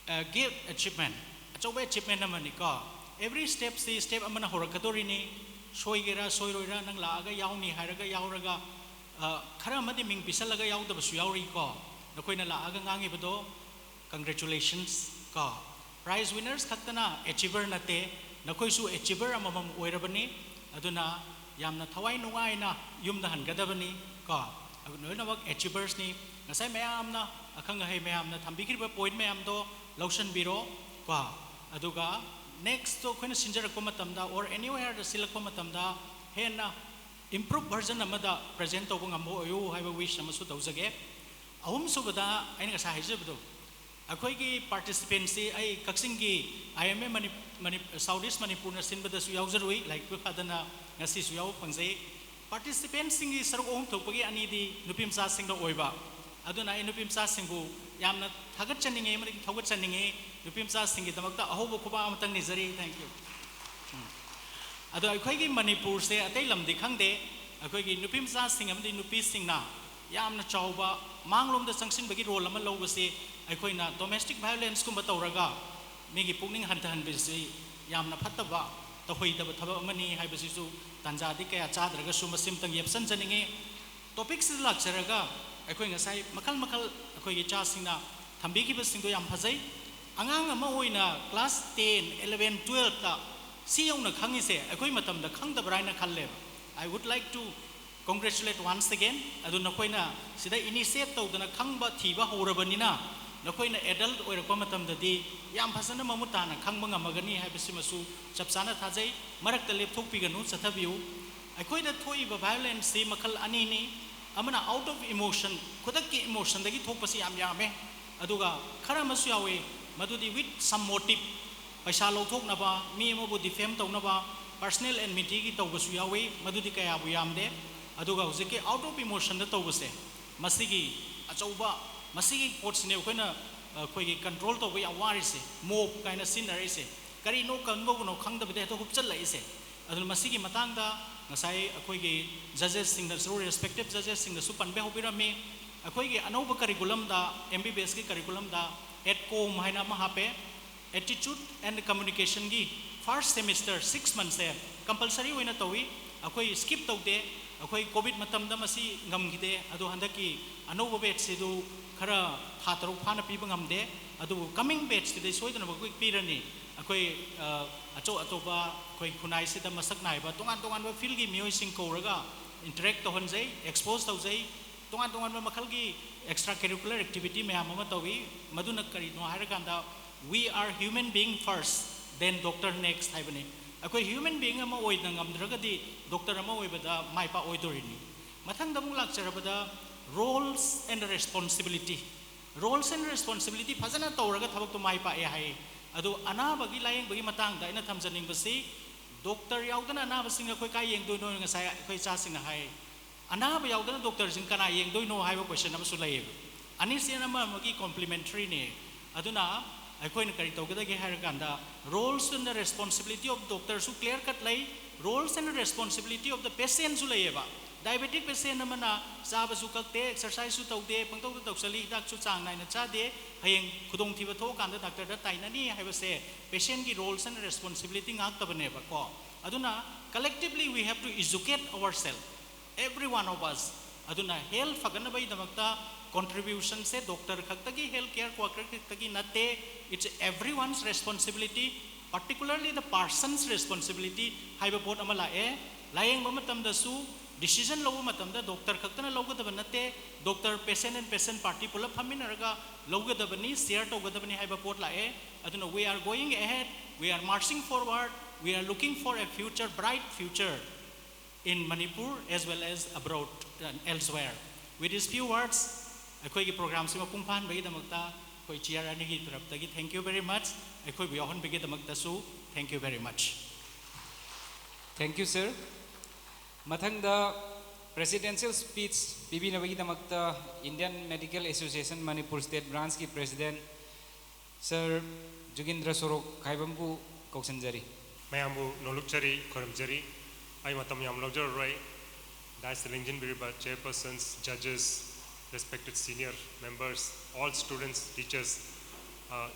a great achievement. ꯑꯆꯧꯕ achievement ꯑꯃꯅꯤꯀꯣ꯫ Every stepꯁꯤ step ꯑꯃꯅ ꯍꯧꯔꯛꯀꯗꯣꯔꯤꯅꯤ꯫ ꯁꯣꯏꯒꯦꯔꯥ ꯁꯣꯏꯔꯣꯏꯔꯥ, ꯅꯪ ꯂꯥꯛꯑꯒ ꯌꯥꯎꯅꯤ ꯍꯥꯏꯔꯒ ꯌꯥꯎꯔꯒ, ꯈꯔ ꯑꯃꯗꯤ ꯃꯤꯡ ꯄꯤꯁꯜꯂꯒ ꯌꯥꯎꯗꯕꯁꯨ ꯌꯥꯎꯔꯤꯀꯣ꯫ ꯅꯈꯣꯏꯅ ꯂꯥꯛꯑꯒ ꯉꯥꯡꯉꯤꯕꯗꯣ congratulations ꯀꯣ꯫ Prize winners ꯈꯛꯇꯅ achiever ꯅꯠꯇꯦ, ꯅꯈꯣꯏꯁꯨ achiever ꯑꯃꯃꯝ ꯑꯣꯏꯔꯕꯅꯤ꯫ ꯑꯗꯨꯅ ꯌꯥꯝꯅ ꯊꯋꯥꯏ ꯅꯨꯡꯉꯥꯏꯅ ꯌꯨꯝꯗ ꯍꯟꯒꯗꯕꯅꯤ ꯀꯣ꯫ ꯑꯗꯨ ꯂꯣꯏꯅꯃꯛ achieversꯅꯤ꯫ ꯉꯁꯥꯏ ꯃꯌꯥꯝꯅ, ꯑꯈꯪ ꯑꯍꯩ ꯃꯌꯥꯝꯅ ꯊꯝꯕꯤꯈ꯭ꯔꯤꯕ point ꯃꯌꯥꯝꯗꯣ ꯂꯧꯁꯤꯟꯕꯤꯔꯣ ꯀꯣ꯫ ꯑꯗꯨꯒ nextꯇꯣ ꯑꯩꯈꯣꯏꯅ ꯁꯤꯟꯖꯔꯛꯄ ꯃꯇꯝꯗ or anywhereꯗ ꯁꯤꯜꯂꯛꯄ ꯃꯇꯝꯗ ꯍꯦꯟꯅ improve version ꯑꯃꯗ present ꯇꯧꯕ ꯉꯝꯕ ꯑꯣꯏꯌꯨ ꯍꯥꯏꯕ wish ꯑꯃꯁꯨ ꯇꯧꯖꯒꯦ꯫ ꯑꯍꯨꯝꯁꯨꯕꯗ ꯑꯩꯅ ꯉꯁꯥꯏ ꯍꯥꯏꯖꯕꯗꯣ, ꯑꯩꯈꯣꯏꯒꯤ ꯄꯥꯔꯇꯤꯁꯤꯄꯦꯟꯁꯤ ꯑꯩ ꯀꯛꯆꯤꯡꯒꯤ ꯑꯥꯏ ꯑꯦꯝ ꯑꯦ ꯃꯅꯤ ꯃꯅꯤ ꯁꯥꯎꯠ ꯏꯁ ꯃꯅꯤꯄꯨꯔꯅ ꯁꯤꯟꯕꯗꯁꯨ ꯌꯥꯎꯖꯔꯨꯏ, ꯂꯥꯏꯔꯤꯛ ꯐꯥꯗꯅ ꯉꯁꯤꯁꯨ ꯌꯥꯎꯕ ꯐꯪꯖꯩ꯫ ꯄꯥꯔꯇꯤꯁꯤꯄꯦꯟꯁꯤꯡꯒꯤ ꯁꯔꯨꯛ ꯑꯍꯨꯝ ꯊꯣꯛꯄꯒꯤ ꯑꯅꯤꯗꯤ ꯅꯨꯄꯤ ꯃꯆꯥꯁꯤꯡꯅ ꯑꯣꯏꯕ꯫ ꯑꯗꯨꯅ ꯑꯩ ꯅꯨꯄꯤ ꯃꯆꯥꯁꯤꯡꯕꯨ ꯌꯥꯝꯅ ꯊꯥꯒꯠꯆꯅꯤꯡꯉꯤ ꯑꯃꯗꯤ ꯊꯧꯒꯠꯆꯅꯤꯡꯉꯤ꯫ ꯅꯨꯄꯤ ꯃꯆꯥꯁꯤꯡꯒꯤꯗꯃꯛꯇ ꯑꯍꯧꯕ ꯈꯨꯕꯥꯛ ꯑꯃꯇꯪ ꯅꯤꯖꯔꯤ꯫ Thank you꯫ ꯑꯗꯣ ꯑꯩꯈꯣꯏꯒꯤ ꯃꯅꯤꯄꯨꯔꯁꯦ ꯑꯇꯩ ꯂꯝꯗꯤ ꯈꯪꯗꯦ, ꯑꯩꯈꯣꯏꯒꯤ ꯅꯨꯄꯤ ꯃꯆꯥꯁꯤꯡ ꯑꯃꯗꯤ ꯅꯨꯄꯤꯁꯤꯡꯅ ꯌꯥꯝꯅ ꯆꯥꯎꯕ ꯃꯥꯡꯂꯣꯝꯗ ꯆꯪꯁꯤꯟꯕꯒꯤ ꯔꯣꯜ ꯑꯃ ꯂꯧꯕꯁꯤ ꯑꯩꯈꯣꯏꯅ ꯗꯣꯃꯦꯁꯇꯤꯛ ꯚꯥꯏꯑꯣꯂꯦꯟꯁꯀꯨꯝꯕ ꯇꯧꯔꯒ ꯃꯤꯒꯤ ꯄꯨꯛꯅꯤꯡ ꯍꯟꯊꯍꯟꯕꯁꯤ ꯌꯥꯝꯅ ꯐꯠꯇꯕ, ꯇꯧꯍꯩꯗꯕ ꯊꯕꯛ ꯑꯃꯅꯤ ꯍꯥꯏꯕꯁꯤꯁꯨ ꯇꯥꯟꯖꯥꯗꯤ ꯀꯌꯥ ꯆꯥꯗ꯭ꯔꯒꯁꯨ ꯃꯁꯤꯃꯇꯪ ꯌꯦꯞꯁꯟꯖꯅꯤꯡꯉꯤ꯫ ꯇꯣꯄꯤꯛꯁꯤꯗ ꯂꯥꯛꯆꯔꯒ ꯑꯩꯈꯣꯏ ꯉꯁꯥꯏ ꯃꯈꯜ ꯃꯈꯜ ꯑꯩꯈꯣꯏꯒꯤ ꯏꯆꯥꯁꯤꯡꯅ ꯊꯝꯕꯤꯈꯤꯕꯁꯤꯡꯗꯣ ꯌꯥꯝ ꯐꯖꯩ꯫ ꯑꯉꯥꯡ ꯑꯃ ꯑꯣꯏꯅ ꯀ꯭ꯂꯥꯁ ꯇꯦꯟ, ꯏꯂꯚꯦꯟ, ꯇꯨꯋꯦꯜꯐꯇ ꯁꯤ ꯌꯧꯅ ꯈꯪꯉꯤꯁꯦ ꯑꯩꯈꯣꯏ ꯃꯇꯝꯗ ꯈꯪꯗꯕ꯭ꯔꯥ ꯍꯥꯏꯅ ꯈꯜꯂꯦꯕ꯫ I would like to congratulate once again꯫ ꯑꯗꯨ ꯅꯈꯣꯏꯅ ꯁꯤꯗ ꯏꯅꯤꯁꯤꯌꯦꯠ ꯇꯧꯗꯅ ꯈꯪꯕ ꯊꯤꯕ ꯍꯧꯔꯕꯅꯤꯅ ꯅꯈꯣꯏꯅ ꯑꯦꯗꯜꯠ ꯑꯣꯏꯔꯛꯄ ꯃꯇꯝꯗꯗꯤ ꯌꯥꯝ ꯐꯖꯅ ꯃꯃꯨꯠ ꯇꯥꯅ ꯈꯪꯕ ꯉꯝꯃꯒꯅꯤ ꯍꯥꯏꯕꯁꯤꯃꯁꯨ ꯆꯞ ꯆꯥꯅ ꯊꯥꯖꯩ꯫ ꯃꯔꯛꯇ ꯂꯦꯞꯊꯣꯛꯄꯤꯒꯅꯨ, ꯆꯠꯊꯕꯤꯌꯨ꯫ ꯑꯩꯈꯣꯏꯗ ꯊꯣꯛꯏꯕ ꯚꯥꯏꯑꯣꯂꯦꯟꯁꯁꯤ ꯃꯈꯜ ꯑꯅꯤꯅꯤ꯫ ꯑꯃꯅ out of emotion, ꯈꯨꯗꯛꯀꯤ ꯏꯃꯣꯁꯟꯗꯒꯤ ꯊꯣꯛꯄꯁꯤ ꯌꯥꯝ ꯌꯥꯝꯃꯦ꯫ ꯑꯗꯨꯒ ꯈꯔ ꯑꯃꯁꯨ ꯌꯥꯎꯏ, ꯃꯗꯨꯗꯤ with some motive, ꯄꯩꯁꯥ ꯂꯧꯊꯣꯛꯅꯕ, ꯃꯤ ꯑꯃꯕꯨ ꯗꯤꯐꯦꯝ ꯇꯧꯅꯕ, ꯄꯔꯁꯅꯦꯜ ꯑꯦꯟꯃꯤꯇꯤꯒꯤ ꯇꯧꯕꯁꯨ ꯌꯥꯎꯏ, ꯃꯗꯨꯗꯤ ꯀꯌꯥꯕꯨ ꯌꯥꯝꯗꯦ꯫ ꯑꯗꯨꯒ ꯍꯧꯖꯤꯛꯀꯤ ꯑꯥꯎꯠ ꯑꯣꯐ ꯏꯃꯣꯁꯟꯗ ꯇꯧꯕꯁꯦ, ꯃꯁꯤꯒꯤ ꯑꯆꯧꯕ, ꯃꯁꯤꯒꯤ ꯄꯣꯠꯁꯤꯅꯦ ꯑꯩꯈꯣꯏꯅ, ꯑꯩꯈꯣꯏꯒꯤ ꯀꯟꯇ꯭ꯔꯣꯜ ꯇꯧꯕ ꯌꯥꯝ ꯋꯥꯔꯤꯁꯦ, ꯃꯣꯞ ꯀꯥꯏꯅ ꯁꯤꯖꯤꯟꯅꯔꯛꯏꯁꯦ꯫ ꯀꯔꯤꯅꯣ ꯀꯔꯝꯕꯕꯨꯅꯣ ꯈꯪꯗꯕꯤꯗ ꯍꯦꯛꯇ ꯍꯨꯞꯆꯜꯂꯛꯏꯁꯦ꯫ ꯑꯗꯨꯅ ꯃꯁꯤꯒꯤ ꯃꯇꯥꯡꯗ ꯉꯁꯥꯏ ꯑꯩꯈꯣꯏꯒꯤ ꯖꯖꯦꯁꯁꯤꯡꯅꯁꯨ, ꯔꯦꯁꯄꯦꯛꯇꯤꯞ ꯖꯖꯦꯁꯁꯤꯡꯅꯁꯨ ꯄꯟꯕ ꯍꯧꯕꯤꯔꯝꯃꯤ꯫ ꯑꯩꯈꯣꯏꯒꯤ ꯑꯅꯧꯕ ꯀꯔꯤꯀꯨꯂꯝꯗ, ꯑꯦꯝ ꯕꯤ ꯕꯤ ꯑꯦꯁꯀꯤ ꯀꯔꯤꯀꯨꯂꯝꯗ ꯑꯦꯠꯀꯣꯝ ꯍꯥꯏꯅ ꯑꯃ ꯍꯥꯞꯄꯦ꯫ ꯑꯦꯇꯤꯆꯨꯠ ꯑꯦꯟ ꯀꯝꯃ꯭ꯌꯨꯅꯤꯀꯦꯁꯟꯒꯤ ꯐꯥꯔꯁ ꯁꯦꯃꯤꯁꯇꯔ ꯁꯤꯛꯁ ꯃꯟꯁꯁꯦ ꯀꯝꯄꯜꯁꯔꯤ ꯑꯣꯏꯅ ꯇꯧꯏ꯫ ꯑꯩꯈꯣꯏ ꯁ꯭ꯀꯤꯞ ꯇꯧꯗꯦ꯫ ꯑꯩꯈꯣꯏ ꯀꯣꯚꯤꯗ ꯃꯇꯝꯗ ꯃꯁꯤ ꯉꯝꯈꯤꯗꯦ, ꯑꯗꯣ ꯍꯟꯗꯛꯀꯤ ꯑꯅꯧꯕ ꯕꯦꯠꯁꯁꯤꯗꯨ ꯈꯔ ꯊꯥ ꯇꯔꯨꯛ ꯐꯥꯅ ꯄꯤꯕ ꯉꯝꯗꯦ꯫ ꯑꯗꯨꯕꯨ ꯀꯃꯤꯡ ꯕꯦꯠꯁꯁꯤꯗꯤ ꯁꯣꯏꯗꯅꯃꯛ ꯑꯩꯈꯣꯏ ꯄꯤꯔꯅꯤ꯫ ꯑꯩꯈꯣꯏ, ꯑ, ꯑꯆꯧ ꯑꯆꯧꯕ ꯑꯩꯈꯣꯏ ꯈꯨꯟꯅꯥꯏꯁꯤꯗ ꯃꯁꯛ ꯅꯥꯏꯕ ꯇꯣꯉꯥꯟ ꯇꯣꯉꯥꯟꯕ ꯐꯤꯜꯒꯤ ꯃꯤꯑꯣꯏꯁꯤꯡ ꯀꯧꯔꯒ ꯏꯟꯇꯔꯦꯛ ꯇꯧꯍꯟꯖꯩ, ꯑꯦꯛꯁꯄꯣꯖ ꯇꯧꯖꯩ꯫ ꯇꯣꯉꯥꯟ ꯇꯣꯉꯥꯟꯕ ꯃꯈꯜꯒꯤ ꯑꯦꯛꯁꯇ꯭ꯔꯥ ꯀꯔꯤꯀꯨꯂꯔ ꯑꯦꯛꯇꯤꯚꯤꯇꯤ ꯃꯌꯥꯝ ꯑꯃ ꯇꯧꯏ꯫ ꯃꯗꯨꯅ ꯀꯔꯤꯅꯣ ꯍꯥꯏꯔꯀꯥꯟꯗ, "We are human being first, then doctor next" ꯍꯥꯏꯕꯅꯤ꯫ ꯑꯩꯈꯣꯏ ꯍ꯭ꯌꯨꯃꯦꯟ ꯕꯤꯏꯪ ꯑꯃ ꯑꯣꯏꯅ ꯉꯝꯗ꯭ꯔꯒꯗꯤ ꯗꯣꯛꯇꯔ ꯑꯃ ꯑꯣꯏꯕꯗ ꯃꯥꯏ ꯄꯥꯛꯑꯣꯏꯗꯣꯔꯤꯅꯤ꯫ ꯃꯊꯪꯗ ꯑꯃꯨꯛ ꯂꯥꯛꯆꯔꯕꯗ, roles and responsibility꯫ Roles and responsibility ꯐꯖꯅ ꯇꯧꯔꯒ ꯊꯕꯛꯇꯣ ꯃꯥꯏ ꯄꯥꯛꯑꯦ ꯍꯥꯏ꯫ ꯑꯗꯣ ꯑꯅꯥꯕꯒꯤ ꯂꯥꯌꯦꯡꯕꯒꯤ ꯃꯇꯥꯡꯗ ꯑꯩꯅ ꯊꯝꯖꯅꯤꯡꯕꯁꯤ, ꯗꯣꯛꯇꯔ ꯌꯥꯎꯗꯅ ꯑꯅꯥꯕꯁꯤꯡ ꯑꯩꯈꯣꯏ ꯀꯥꯏ ꯌꯦꯡꯗꯣꯏꯅꯣ? ꯉꯁꯥꯏ ꯑꯩꯈꯣꯏ ꯏꯆꯥꯁꯤꯡꯅ ꯍꯥꯏ, "ꯑꯅꯥꯕ ꯌꯥꯎꯗꯅ ꯗꯣꯛꯇꯔꯁꯤꯡ ꯀꯅꯥ ꯌꯦꯡꯗꯣꯏꯅꯣ?" ꯍꯥꯏꯕ ꯀꯣꯏꯁꯟ ꯑꯃꯁꯨ ꯂꯩꯌꯦꯕ꯫ ꯑꯅꯤꯁꯤ ꯑꯃ ꯑꯃꯒꯤ ꯀꯣꯝꯄ꯭ꯂꯤꯃꯦꯟꯇꯔꯤꯅꯦ꯫ ꯑꯗꯨꯅ ꯑꯩꯈꯣꯏꯅ ꯀꯔꯤ ꯇꯧꯒꯗꯒꯦ ꯍꯥꯏꯔꯀꯥꯟꯗ, roles and the responsibility of doctorꯁꯨ clear cut ꯂꯩ, roles and responsibility of the patientꯁꯨ ꯂꯩꯌꯦꯕ꯫ Diabetic patient ꯑꯃꯅ ꯆꯥꯕꯁꯨ ꯀꯛꯇꯦ, ꯑꯦꯛꯁꯔꯁꯥꯏꯖꯁꯨ ꯇꯧꯗꯦ, ꯄꯪꯇꯧꯗ ꯇꯧꯁꯜꯂꯤ, ꯍꯤꯗꯥꯛꯁꯨ ꯆꯥꯡ ꯅꯥꯏꯅ ꯆꯥꯗꯦ, ꯍꯌꯦꯡ ꯈꯨꯗꯣꯡꯊꯤꯕ ꯊꯣꯛꯑꯀꯥꯟꯗ ꯗꯥꯛꯇꯔꯗ ꯇꯥꯏꯅꯅꯤ ꯍꯥꯏꯕꯁꯦ patientꯀꯤ roles and responsibility ꯉꯥꯛꯇꯕꯅꯦꯕꯀꯣ꯫ ꯑꯗꯨꯅ collectively we have to educate ourselves, every one of us. ꯑꯗꯨꯅ health ꯐꯒꯠꯅꯕꯒꯤꯗꯃꯛꯇ contributionꯁꯦ ꯗꯣꯛꯇꯔ ꯈꯛꯇꯒꯤ, health care worker ꯈꯛꯇꯒꯤ ꯅꯠꯇꯦ, it's everyone's responsibility, particularly the person's responsibility ꯍꯥꯏꯕ ꯄꯣꯠ ꯑꯃ ꯂꯥꯛꯑꯦ꯫ ꯂꯥꯌꯦꯡꯕ ꯃꯇꯝꯗꯁꯨ decision ꯂꯧꯕ ꯃꯇꯝꯗ ꯗꯣꯛꯇꯔ ꯈꯛꯇꯅ ꯂꯧꯒꯗꯕ ꯅꯠꯇꯦ, doctor, patient and patient party ꯄꯨꯂꯞ ꯐꯝꯃꯤꯟꯅꯔꯒ ꯂꯧꯒꯗꯕꯅꯤ, share ꯇꯧꯒꯗꯕꯅꯤ ꯍꯥꯏꯕ ꯄꯣꯠ ꯂꯥꯛꯑꯦ꯫ ꯑꯗꯨꯅ we are going ahead, we are marching forward, we are looking for a future, bright future in Manipur as well as abroad and elsewhere. With these few words, ꯑꯩꯈꯣꯏꯒꯤ programꯁꯤ ꯃꯄꯨꯡ ꯐꯥꯍꯟꯕꯒꯤꯗꯃꯛꯇ ꯑꯩꯈꯣꯏ chair ꯑꯅꯤꯒꯤ ꯇꯔꯞꯇꯒꯤ thank you very much꯫ ꯑꯩꯈꯣꯏꯕꯨ ꯌꯥꯎꯍꯟꯕꯒꯤꯗꯃꯛꯇꯁꯨ thank you very much꯫ Thank you, sir. ꯃꯊꯪꯗ presidential speech ꯄꯤꯕꯤꯅꯕꯒꯤꯗꯃꯛꯇ Indian Medical Association Manipur State Branchꯀꯤ president sir ꯖꯨꯒꯤꯟꯗ꯭ꯔ ꯁꯣꯔꯣꯛ ꯈꯥꯏꯕꯝꯕꯨ ꯀꯧꯁꯤꯟꯖꯔꯤ꯫ ꯃꯌꯥꯝꯕꯨ ꯅꯣꯂꯨꯛꯆꯔꯤ, ꯈꯣꯏꯔꯝꯖꯔꯤ꯫ ꯑꯩ ꯃꯇꯝ ꯌꯥꯝ ꯂꯧꯖꯔꯔꯣꯏ꯫ Dais ꯂꯦꯡꯁꯤꯟꯕꯤꯔꯤꯕ chairpersons, judges, respected senior members, all students, teachers, ꯑ,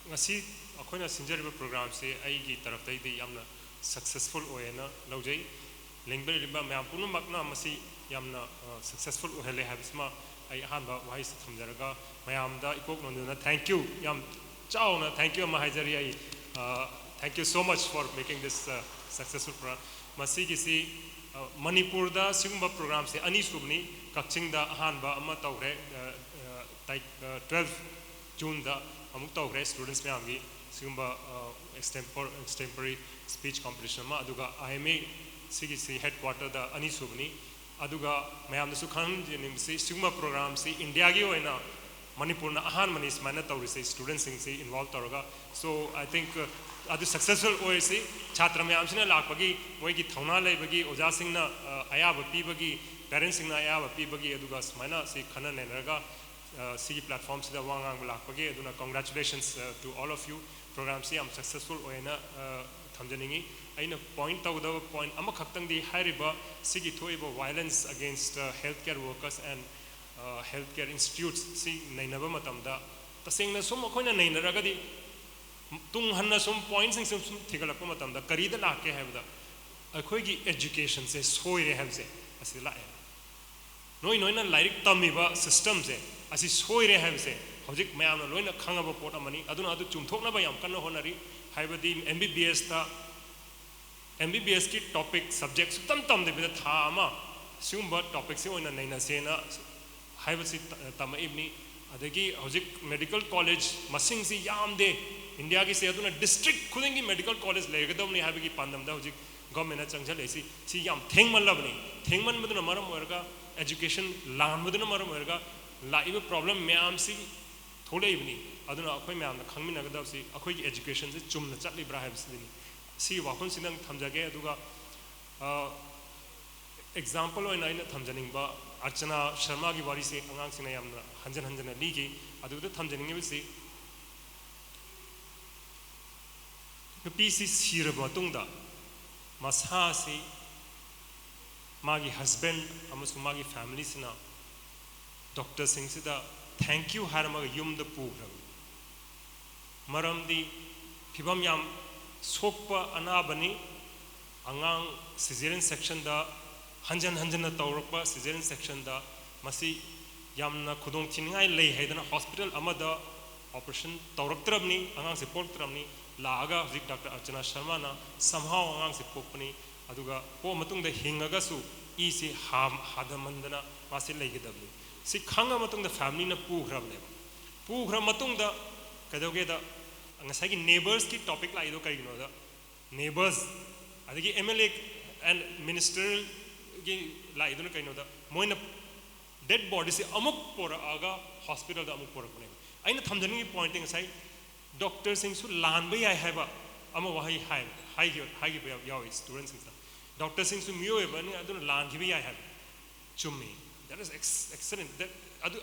ꯉꯁꯤ ꯑꯩꯈꯣꯏꯅ ꯁꯤꯟꯖꯔꯤꯕ programꯁꯤ ꯑꯩꯒꯤ ꯇꯔꯞꯇꯩꯗꯤ ꯌꯥꯝꯅ successful ꯑꯣꯏꯌꯦꯅ ꯂꯧꯖꯩ꯫ ꯂꯦꯡꯕꯤꯔꯤꯕ ꯃꯌꯥꯝ ꯄꯨꯝꯅꯃꯛꯅ ꯃꯁꯤ ꯌꯥꯝꯅ, ꯑ, successful ꯑꯣꯏꯍꯜꯂꯦ ꯍꯥꯏꯕꯁꯤꯃ ꯑꯩ ꯑꯍꯥꯟꯕ ꯋꯥꯍꯩꯁꯤ ꯊꯝꯖꯔꯒ, ꯃꯌꯥꯝꯗ ꯏꯀꯣꯛ ꯅꯣꯟꯗꯨꯅ thank you, ꯌꯥꯝ ꯆꯥꯎꯅ thank you ꯑꯃ ꯍꯥꯏꯖꯔꯤ ꯑꯩ꯫ ꯑ, thank you so much for making this, ꯑ, successful program꯫ ꯃꯁꯤꯒꯤꯁꯤ, ꯑ, ꯃꯅꯤꯄꯨꯔꯗ ꯁꯤꯒꯨꯝꯕ programꯁꯦ ꯑꯅꯤꯁꯨꯕꯅꯤ꯫ ꯀꯛꯆꯤꯡꯗ ꯑꯍꯥꯟꯕ ꯑꯃ ꯇꯧꯈ꯭ꯔꯦ, ꯑ, ꯑ, ꯇꯥꯏꯛ-, ꯑ, twelve Juneꯗ ꯑꯃꯨꯛ ꯇꯧꯈ꯭ꯔꯦ students ꯃꯌꯥꯝꯒꯤ ꯁꯤꯒꯨꯝꯕ, ꯑ, extempor-, extempore speech competition ꯑꯃ, ꯑꯗꯨꯒ I M A ꯁꯤꯒꯤꯁꯤ headquarterꯗ ꯑꯅꯤꯁꯨꯕꯅꯤ꯫ ꯑꯗꯨꯒ ꯃꯌꯥꯝꯗꯁꯨ ꯈꯪꯍꯟꯖꯅꯤꯡꯕꯁꯤ, ꯁꯤꯒꯨꯝꯕ programꯁꯤ Indiaꯒꯤ ꯑꯣꯏꯅ ꯃꯅꯤꯄꯨꯔꯅ ꯑꯍꯥꯟꯕꯅꯤ ꯁꯨꯃꯥꯏꯅ ꯇꯧꯔꯤꯁꯦ, ꯏꯁꯇꯨꯗꯦꯟꯁꯤꯡꯁꯤ ꯏꯟꯚꯣꯜꯕ ꯇꯧꯔꯒ꯫ ꯁꯣ ꯑꯥꯏ ꯊꯤꯡꯛ ꯑꯗꯨ ꯁꯛꯁꯦꯁꯐꯨꯜ ꯑꯣꯏꯔꯁꯤ꯫ ꯁꯥꯇ꯭ꯔ ꯃꯌꯥꯝꯁꯤꯅ ꯂꯥꯛꯄꯒꯤ, ꯃꯣꯏꯒꯤ ꯊꯧꯅꯥ ꯂꯩꯕꯒꯤ, ꯑꯣꯖꯥꯁꯤꯡꯅ ꯑ, ꯑꯌꯥꯕ ꯄꯤꯕꯒꯤ, ꯄꯦꯔꯦꯟꯁꯁꯤꯡꯅ ꯑꯌꯥꯕ ꯄꯤꯕꯒꯤ, ꯑꯗꯨꯒ ꯁꯨꯃꯥꯏꯅ ꯁꯤ ꯈꯟꯅ ꯅꯩꯅꯔꯒ ꯑ, ꯁꯤꯒꯤ ꯄ꯭ꯂꯦꯠꯐꯣꯔꯝꯁꯤꯗ ꯋꯥ ꯉꯥꯡꯕ ꯂꯥꯛꯄꯒꯤ꯫ ꯑꯗꯨꯅ congratulations to all of you꯫ ꯄ꯭ꯔꯣꯒ꯭ꯔꯥꯝꯁꯤ ꯌꯥꯝ ꯁꯛꯁꯦꯁꯐꯨꯜ ꯑꯣꯏꯅ ꯑ, ꯊꯝꯖꯅꯤꯡꯉꯤ꯫ ꯑꯩꯅ ꯄꯣꯏꯟꯠ ꯇꯧꯒꯗꯕ ꯄꯣꯏꯟꯠ ꯑꯃꯈꯛꯇꯪꯗꯤ, ꯍꯥꯏꯔꯤꯕ ꯁꯤꯒꯤ ꯊꯣꯛꯏꯕ violence against health care workers and health care institutes ꯁꯤ ꯅꯩꯅꯕ ꯃꯇꯝꯗ, ꯇꯁꯦꯡꯅ ꯁꯨꯝ ꯑꯩꯈꯣꯏꯅ ꯅꯩꯅꯔꯒꯗꯤ ꯇꯨꯡ ꯍꯟꯅ ꯁꯨꯝ ꯄꯣꯏꯟꯠꯁꯤꯡꯁꯦ ꯁꯨꯝ ꯊꯤꯒꯠꯂꯛꯄ ꯃꯇꯝꯗ ꯀꯔꯤꯗ ꯂꯥꯛꯀꯦ ꯍꯥꯏꯕꯗ, ꯑꯩꯈꯣꯏꯒꯤ ꯑꯦꯖꯨꯀꯦꯁꯟꯁꯦ ꯁꯣꯏꯔꯦ ꯍꯥꯏꯕꯁꯦ ꯑꯁꯤ ꯂꯥꯛꯑꯦ꯫ ꯅꯣꯏ ꯅꯣꯏꯅ ꯂꯥꯏꯔꯤꯛ ꯇꯝꯃꯤꯕ ꯁꯤꯁꯇꯝꯁꯦ ꯑꯁꯤ ꯁꯣꯏꯔꯦ ꯍꯥꯏꯕꯁꯦ ꯍꯧꯖꯤꯛ ꯃꯌꯥꯝꯅ ꯂꯣꯏꯅ ꯈꯪꯉꯕ ꯄꯣꯠ ꯑꯃꯅꯤ꯫ ꯑꯗꯨꯅ ꯑꯗꯨ ꯆꯨꯝꯊꯣꯛꯅꯕ ꯌꯥꯝ ꯀꯟꯅ ꯍꯣꯠꯅꯔꯤ꯫ ꯍꯥꯏꯕꯗꯤ ꯑꯦꯝ ꯕꯤ ꯕꯤ ꯑꯦꯁꯇ ꯑꯦꯝ ꯕꯤ ꯕꯤ ꯑꯦꯁꯀꯤ ꯇꯣꯄꯤꯛ ꯁꯕꯖꯦꯛ ꯁꯨꯛꯇꯝ ꯇꯝꯗꯕꯤꯗ ꯊꯥ ꯑꯃ ꯁꯤꯒꯨꯝꯕ ꯇꯣꯄꯤꯛꯁꯤ ꯑꯣꯏꯅ ꯅꯩꯅꯁꯦꯅ ꯍꯥꯏꯕꯁꯤ ꯇ- ꯇꯝꯃꯛꯏꯕꯅꯤ꯫ ꯑꯗꯒꯤ ꯍꯧꯖꯤꯛ ꯃꯦꯗꯤꯀꯦꯜ ꯀꯣꯂꯦꯖ ꯃꯁꯤꯡꯁꯤ ꯌꯥꯝꯗꯦ ꯏꯟꯗꯤꯌꯥꯒꯤꯁꯦ꯫ ꯑꯗꯨꯅ ꯗꯤꯁꯇ꯭ꯔꯤꯛ ꯈꯨꯗꯤꯡꯒꯤ ꯃꯦꯗꯤꯀꯦꯜ ꯀꯣꯂꯦꯖ ꯂꯩꯒꯗꯕꯅꯤ ꯍꯥꯏꯕꯒꯤ ꯄꯥꯟꯗꯝꯗ ꯍꯧꯖꯤꯛ ꯒꯣꯔꯃꯦꯟꯅ ꯆꯪꯁꯤꯜꯂꯛꯏꯁꯤ꯫ ꯁꯤ ꯌꯥꯝ ꯊꯦꯡꯃꯜꯂꯕꯅꯤ꯫ ꯊꯦꯡꯃꯟꯕꯗꯨꯅ ꯃꯔꯝ ꯑꯣꯏꯔꯒ, ꯑꯦꯖꯨꯀꯦꯁꯟ ꯂꯥꯟꯕꯗꯨꯅ ꯃꯔꯝ ꯑꯣꯏꯔꯒ ꯂꯥꯛꯏꯕ ꯄ꯭ꯔꯣꯕ꯭ꯂꯦꯝ ꯃꯌꯥꯝꯁꯤ ꯊꯣꯛꯂꯛꯏꯕꯅꯤ꯫ ꯑꯗꯨꯅ ꯑꯩꯈꯣꯏ ꯃꯌꯥꯝꯅ ꯈꯪꯃꯤꯟꯅꯒꯗꯕꯁꯤ ꯑꯩꯈꯣꯏꯒꯤ ꯑꯦꯖꯨꯀꯦꯁꯟꯁꯤ ꯆꯨꯝꯅ ꯆꯠꯂꯤꯕ꯭ꯔꯥ ꯍꯥꯏꯕꯁꯤꯅꯤ꯫ ꯁꯤꯒꯤ ꯋꯥꯐꯝꯁꯤꯗꯪ ꯊꯝꯖꯒꯦ꯫ ꯑꯗꯨꯒ ꯑꯦꯛꯖꯥꯝꯄꯜ ꯑꯣꯏꯅ ꯑꯩꯅ ꯊꯝꯖꯅꯤꯡꯕ, ꯑꯔꯆꯅꯥ ꯁꯔꯃꯥꯒꯤ ꯋꯥꯔꯤꯁꯤ ꯑꯉꯥꯡꯁꯤꯡꯅ ꯌꯥꯝꯅ ꯍꯟꯖꯟ ꯍꯟꯖꯟꯅ ꯂꯤꯈꯤ꯫ ꯑꯗꯨꯗ ꯊꯝꯖꯅꯤꯡꯉꯤꯕꯁꯤ, ꯅꯨꯄꯤꯁꯤ ꯁꯤꯔꯕ ꯃꯇꯨꯡꯗ ꯃꯁꯥꯁꯤ ꯃꯥꯒꯤ ꯍꯁꯕꯦꯟ ꯑꯃꯁꯨꯡ ꯃꯥꯒꯤ ꯐꯦꯃꯤꯂꯤꯁꯤꯅ ꯗꯣꯛꯇꯔꯁꯤꯡꯁꯤꯗ ꯊꯦꯡꯀ꯭ꯌꯨ ꯍꯥꯏꯔꯝꯃꯒ ꯌꯨꯝꯗ ꯄꯨꯈ꯭ꯔꯕꯅꯤ꯫ ꯃꯔꯝꯗꯤ ꯐꯤꯕꯝ ꯌꯥꯝ ꯁꯣꯛꯄ ꯑꯅꯥꯕꯅꯤ꯫ ꯑꯉꯥꯡ ꯁꯤꯖꯦꯔꯤꯌꯟ ꯁꯦꯛꯁꯟꯗ ꯍꯟꯖꯟ ꯍꯟꯖꯟꯅ ꯇꯧꯔꯛꯄ ꯁꯤꯖꯦꯔꯤꯌꯟ ꯁꯦꯛꯁꯟꯗ ꯃꯁꯤ ꯌꯥꯝꯅ ꯈꯨꯗꯣꯡ ꯊꯤꯅꯤꯡꯉꯥꯏ ꯂꯩ ꯍꯥꯏꯗꯅ ꯍꯣꯁꯄꯤꯇꯥꯜ ꯑꯃꯗ ꯑꯣꯄꯔꯦꯁꯟ ꯇꯧꯔꯛꯇ꯭ꯔꯕꯅꯤ꯫ ꯑꯉꯥꯡꯁꯦ ꯄꯣꯛꯇ꯭ꯔꯕꯅꯤ꯫ ꯂꯥꯛꯑꯒ ꯍꯧꯖꯤꯛ ꯗꯥꯛꯇꯔ ꯑꯔꯆꯅꯥ ꯁꯔꯃꯥꯅ somehow ꯑꯉꯥꯡꯁꯦ ꯄꯣꯛꯄꯅꯤ꯫ ꯑꯗꯨꯒ ꯄꯣꯛꯑ ꯃꯇꯨꯡꯗ ꯍꯤꯡꯉꯒꯁꯨ ꯏꯁꯤ ꯍꯥ- ꯍꯥꯗꯃꯟꯗꯅ ꯃꯥꯁꯦ ꯂꯩꯒꯗꯕꯅꯤ꯫ ꯁꯤ ꯈꯪꯉ ꯃꯇꯨꯡꯗ ꯐꯦꯃꯤꯂꯤꯅ ꯄꯨꯈ꯭ꯔꯕꯅꯦꯕ꯫ ꯄꯨꯈ꯭ꯔ ꯃꯇꯨꯡꯗ ꯀꯩꯗꯧꯒꯦꯗ, ꯉꯁꯥꯏꯒꯤ ꯅꯦꯕꯔꯁꯀꯤ ꯇꯣꯄꯤꯛ ꯂꯥꯛꯏꯗꯣ ꯀꯩꯒꯤꯅꯣꯗ, ꯅꯦꯕꯔꯁ ꯑꯗꯒꯤ ꯑꯦꯝ ꯑꯦꯜ ꯑꯦ ꯑꯦꯟ ꯃꯤꯅꯤꯁꯇꯔꯒꯤ ꯂꯥꯛꯏꯗꯨꯅ ꯀꯩꯅꯣꯗ, ꯃꯣꯏꯅ ꯗꯦꯠ ꯕꯣꯗꯤꯁꯦ ꯑꯃꯨꯛ ꯄꯣꯔꯛꯑꯒ ꯍꯣꯁꯄꯤꯇꯥꯜꯗ ꯑꯃꯨꯛ ꯄꯣꯔꯛꯄꯅꯦꯕ꯫ ꯑꯩꯅ ꯊꯝꯖꯅꯤꯡꯉꯤ ꯄꯣꯏꯟꯠꯇꯤ ꯉꯁꯥꯏ ꯗꯣꯛꯇꯔꯁꯤꯡꯁꯨ ꯂꯥꯟꯕ ꯌꯥꯏ ꯍꯥꯏꯕ ꯑꯃ ꯋꯥꯍꯩ ꯍꯥꯏ, ꯍꯥꯏꯈꯤꯕ, ꯍꯥꯏꯈꯤꯕ ꯌꯥꯎ-, ꯌꯥꯎꯏ ꯁ꯭ꯇꯨꯗꯦꯟꯠꯁꯤꯡꯁꯤꯅ꯫ ꯗꯣꯛꯇꯔꯁꯤꯡꯁꯨ ꯃꯤꯑꯣꯏꯕꯅꯤ, ꯑꯗꯨꯅ ꯂꯥꯟꯈꯤꯕ ꯌꯥꯏ ꯍꯥꯏꯕ꯫ ꯆꯨꯝꯃꯤ꯫ That is ex-, excellent꯫ That, ꯑꯗꯨ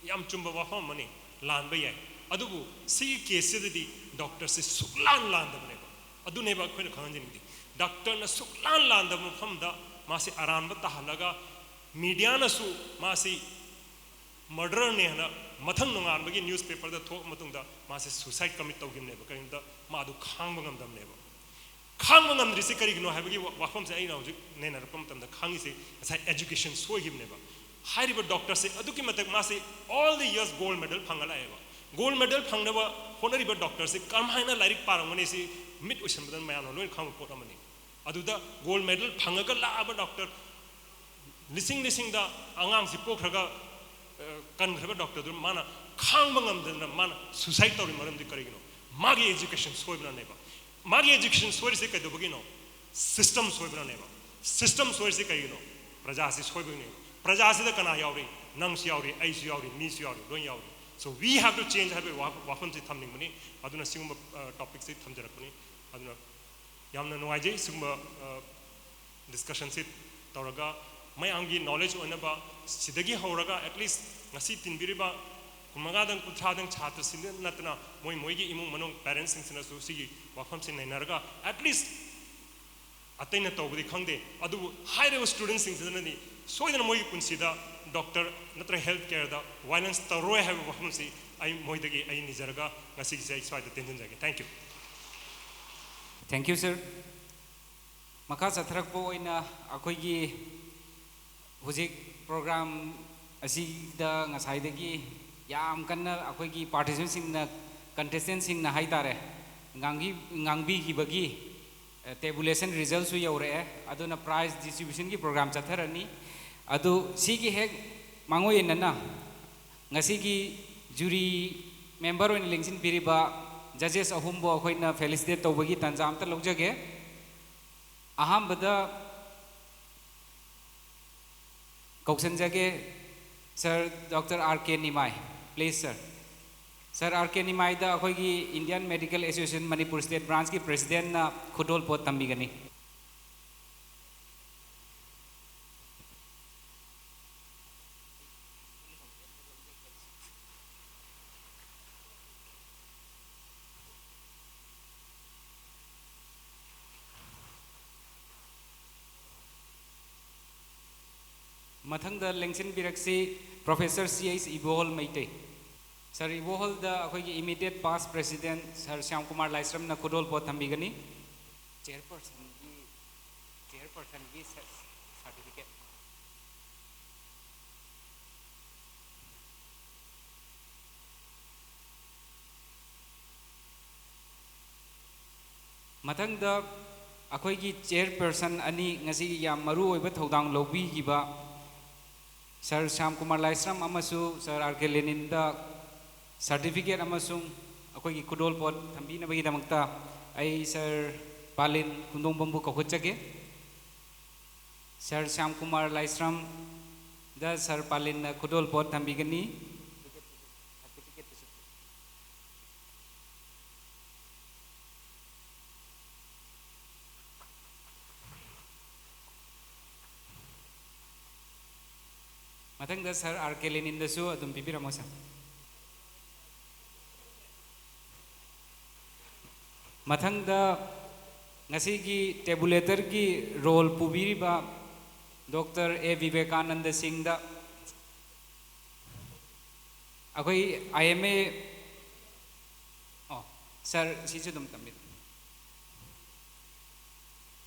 ꯌꯥꯝ ꯆꯨꯝꯕ ꯋꯥꯐꯝ ꯑꯃꯅꯤ꯫ ꯂꯥꯟꯕ ꯌꯥꯏ꯫ ꯑꯗꯨꯕꯨ ꯁꯤꯒꯤ ꯀꯦꯁꯁꯤꯗꯗꯤ ꯗꯣꯛꯇꯔꯁꯤ ꯁꯨꯛꯂꯥꯟ ꯂꯥꯟꯗꯕꯅꯦꯕ꯫ ꯑꯗꯨꯅꯦꯕ ꯑꯩꯈꯣꯏꯅ ꯈꯪꯍꯟꯖꯅꯤꯡꯉꯤꯗꯤ꯫ ꯗꯣꯛꯇꯔꯅ ꯁꯨꯛꯂꯥꯟ ꯂꯥꯟꯗꯕ ꯃꯐꯝꯗ ꯃꯥꯁꯤ ꯑꯔꯥꯟꯕ ꯇꯥꯍꯜꯂꯒ ꯃꯤꯗꯤꯌꯥꯅꯁꯨ ꯃꯥꯁꯤ ꯃꯔꯗꯔꯅꯦ ꯍꯥꯏꯅ ꯃꯊꯪ ꯅꯣꯡꯉꯥꯟꯕꯒꯤ ꯅ꯭ꯌꯨꯁꯄꯦꯄꯔꯗ ꯊꯣꯛꯑ ꯃꯇꯨꯡꯗ ꯃꯥꯁꯤ ꯁꯨꯏꯁꯥꯏꯗ ꯀꯃꯤꯠ ꯇꯧꯈꯤꯕꯅꯦꯕ꯫ ꯀꯔꯤꯒꯤꯅꯣꯗ ꯃꯥ ꯑꯗꯨ ꯈꯥꯡꯕ ꯉꯝꯗꯕꯅꯦꯕ꯫ ꯈꯥꯡꯕ ꯉꯝꯗ꯭ꯔꯤꯁꯤ ꯀꯔꯤꯒꯤꯅꯣ ꯍꯥꯏꯕꯒꯤ ꯋꯥ-, ꯋꯥꯐꯝꯁꯦ ꯑꯩꯅ ꯍꯧꯖꯤꯛ ꯅꯩꯅꯔꯛꯄ ꯃꯇꯝꯗ ꯈꯪꯉꯤꯁꯤ ꯉꯁꯥꯏ ꯑꯦꯖꯨꯀꯦꯁꯟ ꯁꯣꯏꯈꯤꯕꯅꯦꯕ꯫ ꯍꯥꯏꯔꯤꯕ ꯗꯣꯛꯇꯔꯁꯦ ꯑꯗꯨꯛꯀꯤ ꯃꯇꯤꯛ ꯃꯥꯁꯤ all the years gold medal ꯐꯪꯉ ꯂꯥꯛꯑꯦꯕ꯫ ꯒꯣꯜ ꯃꯦꯗꯜ ꯐꯪꯅꯕ ꯍꯣꯠꯅꯔꯤꯕ ꯗꯣꯛꯇꯔꯁꯦ ꯀꯔꯝꯍꯥꯏꯅ ꯂꯥꯏꯔꯤꯛ ꯄꯥꯔꯝꯒꯅꯤ ꯁꯤ ꯃꯤꯠ ꯎꯏꯁꯟꯕꯗ ꯃꯌꯥꯝꯅ ꯂꯣꯏꯅ ꯈꯪꯕ ꯄꯣꯠ ꯑꯃꯅꯤ꯫ ꯑꯗꯨꯗ ꯒꯣꯜ ꯃꯦꯗꯜ ꯐꯪꯉꯒ ꯂꯥꯛꯑꯕ ꯗꯣꯛꯇꯔ ꯂꯤꯁꯤꯡ ꯂꯤꯁꯤꯡꯗ ꯑꯉꯥꯡꯁꯤ ꯄꯣꯛꯈ꯭ꯔꯒ, ꯑ, ꯀꯟꯈ꯭ꯔꯕ ꯗꯣꯛꯇꯔꯗꯨ ꯃꯥꯅ ꯈꯥꯡꯕ ꯉꯝꯗꯗꯅ ꯃꯥꯅ ꯁꯨꯏꯁꯥꯏꯗ ꯇꯧꯔꯤ ꯃꯔꯝꯗꯤ ꯀꯔꯤꯒꯤꯅꯣ? ꯃꯥꯒꯤ ꯑꯦꯖꯨꯀꯦꯁꯟ ꯁꯣꯏꯕꯅꯅꯦꯕ꯫ ꯃꯥꯒꯤ ꯑꯦꯖꯨꯀꯦꯁꯟ ꯁꯣꯏꯔꯤꯁꯦ ꯀꯩꯗꯧꯕꯒꯤꯅꯣ? ꯁꯤꯁꯇꯝ ꯁꯣꯏꯕꯅꯅꯦꯕ꯫ ꯁꯤꯁꯇꯝ ꯁꯣꯏꯔꯤꯁꯦ ꯀꯩꯒꯤꯅꯣ? ꯄ꯭ꯔꯖꯥꯁꯤ ꯁꯣꯏꯕꯒꯤꯅꯦꯕ꯫ ꯄ꯭ꯔꯖꯥꯁꯤꯗ ꯀꯅꯥ ꯌꯥꯎꯔꯤ? ꯅꯪꯁꯨ ꯌꯥꯎꯔꯤ, ꯑꯩꯁꯨ ꯌꯥꯎꯔꯤ, ꯃꯤꯁꯨ ꯌꯥꯎꯔꯤ, ꯂꯣꯏ ꯌꯥꯎꯔꯤ꯫ So we have to change ꯍꯥꯏꯕꯒꯤ ꯋꯥ-, ꯋꯥꯐꯝꯁꯤ ꯊꯝꯅꯤꯡꯕꯅꯤ꯫ ꯑꯗꯨꯅ ꯁꯤꯒꯨꯝꯕ, ꯑ, ꯇꯣꯄꯤꯛꯁꯤ ꯊꯝꯖꯔꯛꯄꯅꯤ꯫ ꯑꯗꯨꯅ ꯌꯥꯝꯅ ꯅꯨꯡꯉꯥꯏꯖꯩ ꯁꯤꯒꯨꯝꯕ, ꯑ, ꯗꯤꯁꯀꯁꯟꯁꯤ ꯇꯧꯔꯒ ꯃꯌꯥꯝꯒꯤ ꯅꯣꯂꯦꯖ ꯑꯣꯏꯅꯕ ꯁꯤꯗꯒꯤ ꯍꯧꯔꯒ at least ꯉꯁꯤ ꯇꯤꯟꯕꯤꯔꯤꯕ ꯀꯨꯟꯃꯉꯥꯗꯪ ꯀꯨꯟꯊ꯭ꯔꯥꯗꯪ ꯁꯥꯇ꯭ꯔꯁꯤꯡꯗ ꯅꯠꯇꯅ ꯃꯣꯏ ꯃꯣꯏꯒꯤ ꯏꯃꯨꯡ ꯃꯅꯨꯡ ꯄꯦꯔꯦꯟꯁꯁꯤꯡꯁꯤꯅꯁꯨ ꯁꯤꯒꯤ ꯋꯥꯐꯝꯁꯤ ꯅꯩꯅꯔꯒ at least ꯑꯇꯩꯅ ꯇꯧꯕꯗꯤ ꯈꯪꯗꯦ, ꯑꯗꯨꯕꯨ ꯍꯥꯏꯔꯤꯕ ꯁ꯭ꯇꯨꯗꯦꯟꯠꯁꯤꯡꯁꯤꯗꯅꯗꯤ ꯁꯣꯏꯗꯅ ꯃꯣꯏꯒꯤ ꯄꯨꯟꯁꯤꯗ ꯗꯣꯛꯇꯔ ꯅꯠꯇ꯭ꯔꯒ ꯍꯦꯜꯊ ꯀꯦꯌꯔꯗ ꯚꯥꯏꯑꯣꯂꯦꯟꯁ ꯇꯧꯔꯣꯏ ꯍꯥꯏꯕ ꯋꯥꯐꯝꯁꯤ ꯑꯩ ꯃꯣꯏꯗꯒꯤ ꯑꯩ ꯅꯤꯖꯔꯒ ꯉꯁꯤꯒꯤꯁꯦ ꯑꯩ ꯁ꯭ꯋꯥꯏꯗ ꯇꯦꯟꯁꯤꯟꯖꯒꯦ꯫ Thank you꯫ Thank you, sir. ꯃꯈꯥ ꯆꯠꯊꯔꯛꯄ ꯑꯣꯏꯅ ꯑꯩꯈꯣꯏꯒꯤ ꯍꯧꯖꯤꯛ ꯄ꯭ꯔꯣꯒ꯭ꯔꯥꯝ ꯑꯁꯤꯗ ꯉꯁꯥꯏꯗꯒꯤ ꯌꯥꯝ ꯀꯟꯅ ꯑꯩꯈꯣꯏꯒꯤ ꯄꯥꯔꯇꯤꯁꯤꯄꯦꯟꯁꯤꯡꯅ, ꯀꯟꯇꯦꯁꯇꯦꯟꯁꯤꯡꯅ ꯍꯥꯏ ꯇꯥꯔꯦ, ꯉꯥꯡꯕꯤ-, ꯉꯥꯡꯕꯤꯈꯤꯕꯒꯤ, ꯑ, ꯇꯦꯕꯨꯂꯦꯁꯟ ꯔꯤꯖꯜꯁꯨ ꯌꯧꯔꯛꯑꯦ꯫ ꯑꯗꯨꯅ ꯄ꯭ꯔꯥꯏꯖ ꯗꯤꯁꯇ꯭ꯔꯤꯕ꯭ꯌꯨꯁꯟꯒꯤ ꯄ꯭ꯔꯣꯒ꯭ꯔꯥꯝ ꯆꯠꯊꯔꯅꯤ꯫ ꯑꯗꯨ ꯁꯤꯒꯤ ꯍꯦꯛ ꯃꯥꯡꯑꯣꯏꯅꯅ ꯉꯁꯤꯒꯤ ꯖꯨꯔꯤ ꯃꯦꯝꯕꯔ ꯑꯣꯏꯅ ꯂꯦꯡꯁꯤꯟꯕꯤꯔꯤꯕ ꯖꯖꯦꯁ ꯑꯍꯨꯝꯕꯨ ꯑꯩꯈꯣꯏꯅ ꯐꯦꯂꯤꯁꯤꯇꯦꯠ ꯇꯧꯕꯒꯤ ꯇꯥꯟꯖꯥ ꯑꯝꯇ ꯂꯧꯖꯒꯦ꯫ ꯑꯍꯥꯟꯕꯗ ꯀꯧꯁꯟꯖꯒꯦ Sir, Doctor R K Nimai, please, sir. Sir, R K Nimaida ꯑꯩꯈꯣꯏꯒꯤ Indian Medical Association Manipur State Branchꯀꯤ Presidentꯅ ꯈꯨꯗꯣꯜ ꯄꯣꯠ ꯇꯝꯕꯤꯒꯅꯤ꯫ ꯃꯊꯪꯗ ꯂꯦꯡꯁꯤꯟꯕꯤꯔꯛꯁꯤ Professor C H ꯏꯕꯣꯍꯣꯜ Meitei. Sir, ꯏꯕꯣꯍꯣꯜꯗ ꯑꯩꯈꯣꯏꯒꯤ immediate past President Sir Shyam Kumar ꯂꯥꯏꯁ꯭ꯔꯝꯅ ꯈꯨꯗꯣꯜ ꯄꯣꯠ ꯊꯝꯕꯤꯒꯅꯤ꯫ Chairpersonꯒꯤ, Chairpersonꯒꯤ cer-, certificate꯫ ꯃꯊꯪꯗ ꯑꯩꯈꯣꯏꯒꯤ Chairperson ꯑꯅꯤ, ꯉꯁꯤꯒꯤ ꯌꯥꯝ ꯃꯔꯨ ꯑꯣꯏꯕ ꯊꯧꯗꯥꯡ ꯂꯧꯕꯤꯈꯤꯕ Sir ꯁ꯭ꯌꯥꯝ ꯀꯨꯃꯥꯔ ꯂꯥꯏꯁ꯭ꯔꯝ ꯑꯃꯁꯨ Sir R K ꯂꯦꯅꯤꯟꯗ certificate ꯑꯃꯁꯨꯡ ꯑꯩꯈꯣꯏꯒꯤ ꯈꯨꯗꯣꯜ ꯄꯣꯠ ꯊꯝꯕꯤꯅꯕꯒꯤꯗꯃꯛꯇ ꯑꯩ Sir ꯄꯥꯂꯤꯟ ꯀꯨꯟꯗꯣꯡꯕꯝꯕꯨ ꯀꯧꯈꯠꯆꯒꯦ꯫ Sir Shyam Kumar ꯂꯥꯏꯁ꯭ꯔꯝꯗ Sir ꯄꯥꯂꯤꯟꯅ ꯈꯨꯗꯣꯜ ꯄꯣꯠ ꯊꯝꯕꯤꯒꯅꯤ꯫ ꯃꯊꯪꯗ Sir R K ꯂꯦꯅꯤꯟꯗꯁꯨ ꯑꯗꯨꯝ ꯄꯤꯕꯤꯔꯝꯃꯣ, sir꯫ ꯃꯊꯪꯗ ꯉꯁꯤꯒꯤ tabulatorꯒꯤ role ꯄꯨꯕꯤꯔꯤꯕ Doctor A ꯕꯤꯕꯦꯀꯥꯅꯟꯗ ꯁꯤꯡꯗ ꯑꯩꯈꯣꯏ I M A, ꯑꯣ, sir, ꯁꯤꯁꯨ ꯑꯗꯨꯝ ꯇꯝꯕꯤꯔꯣ꯫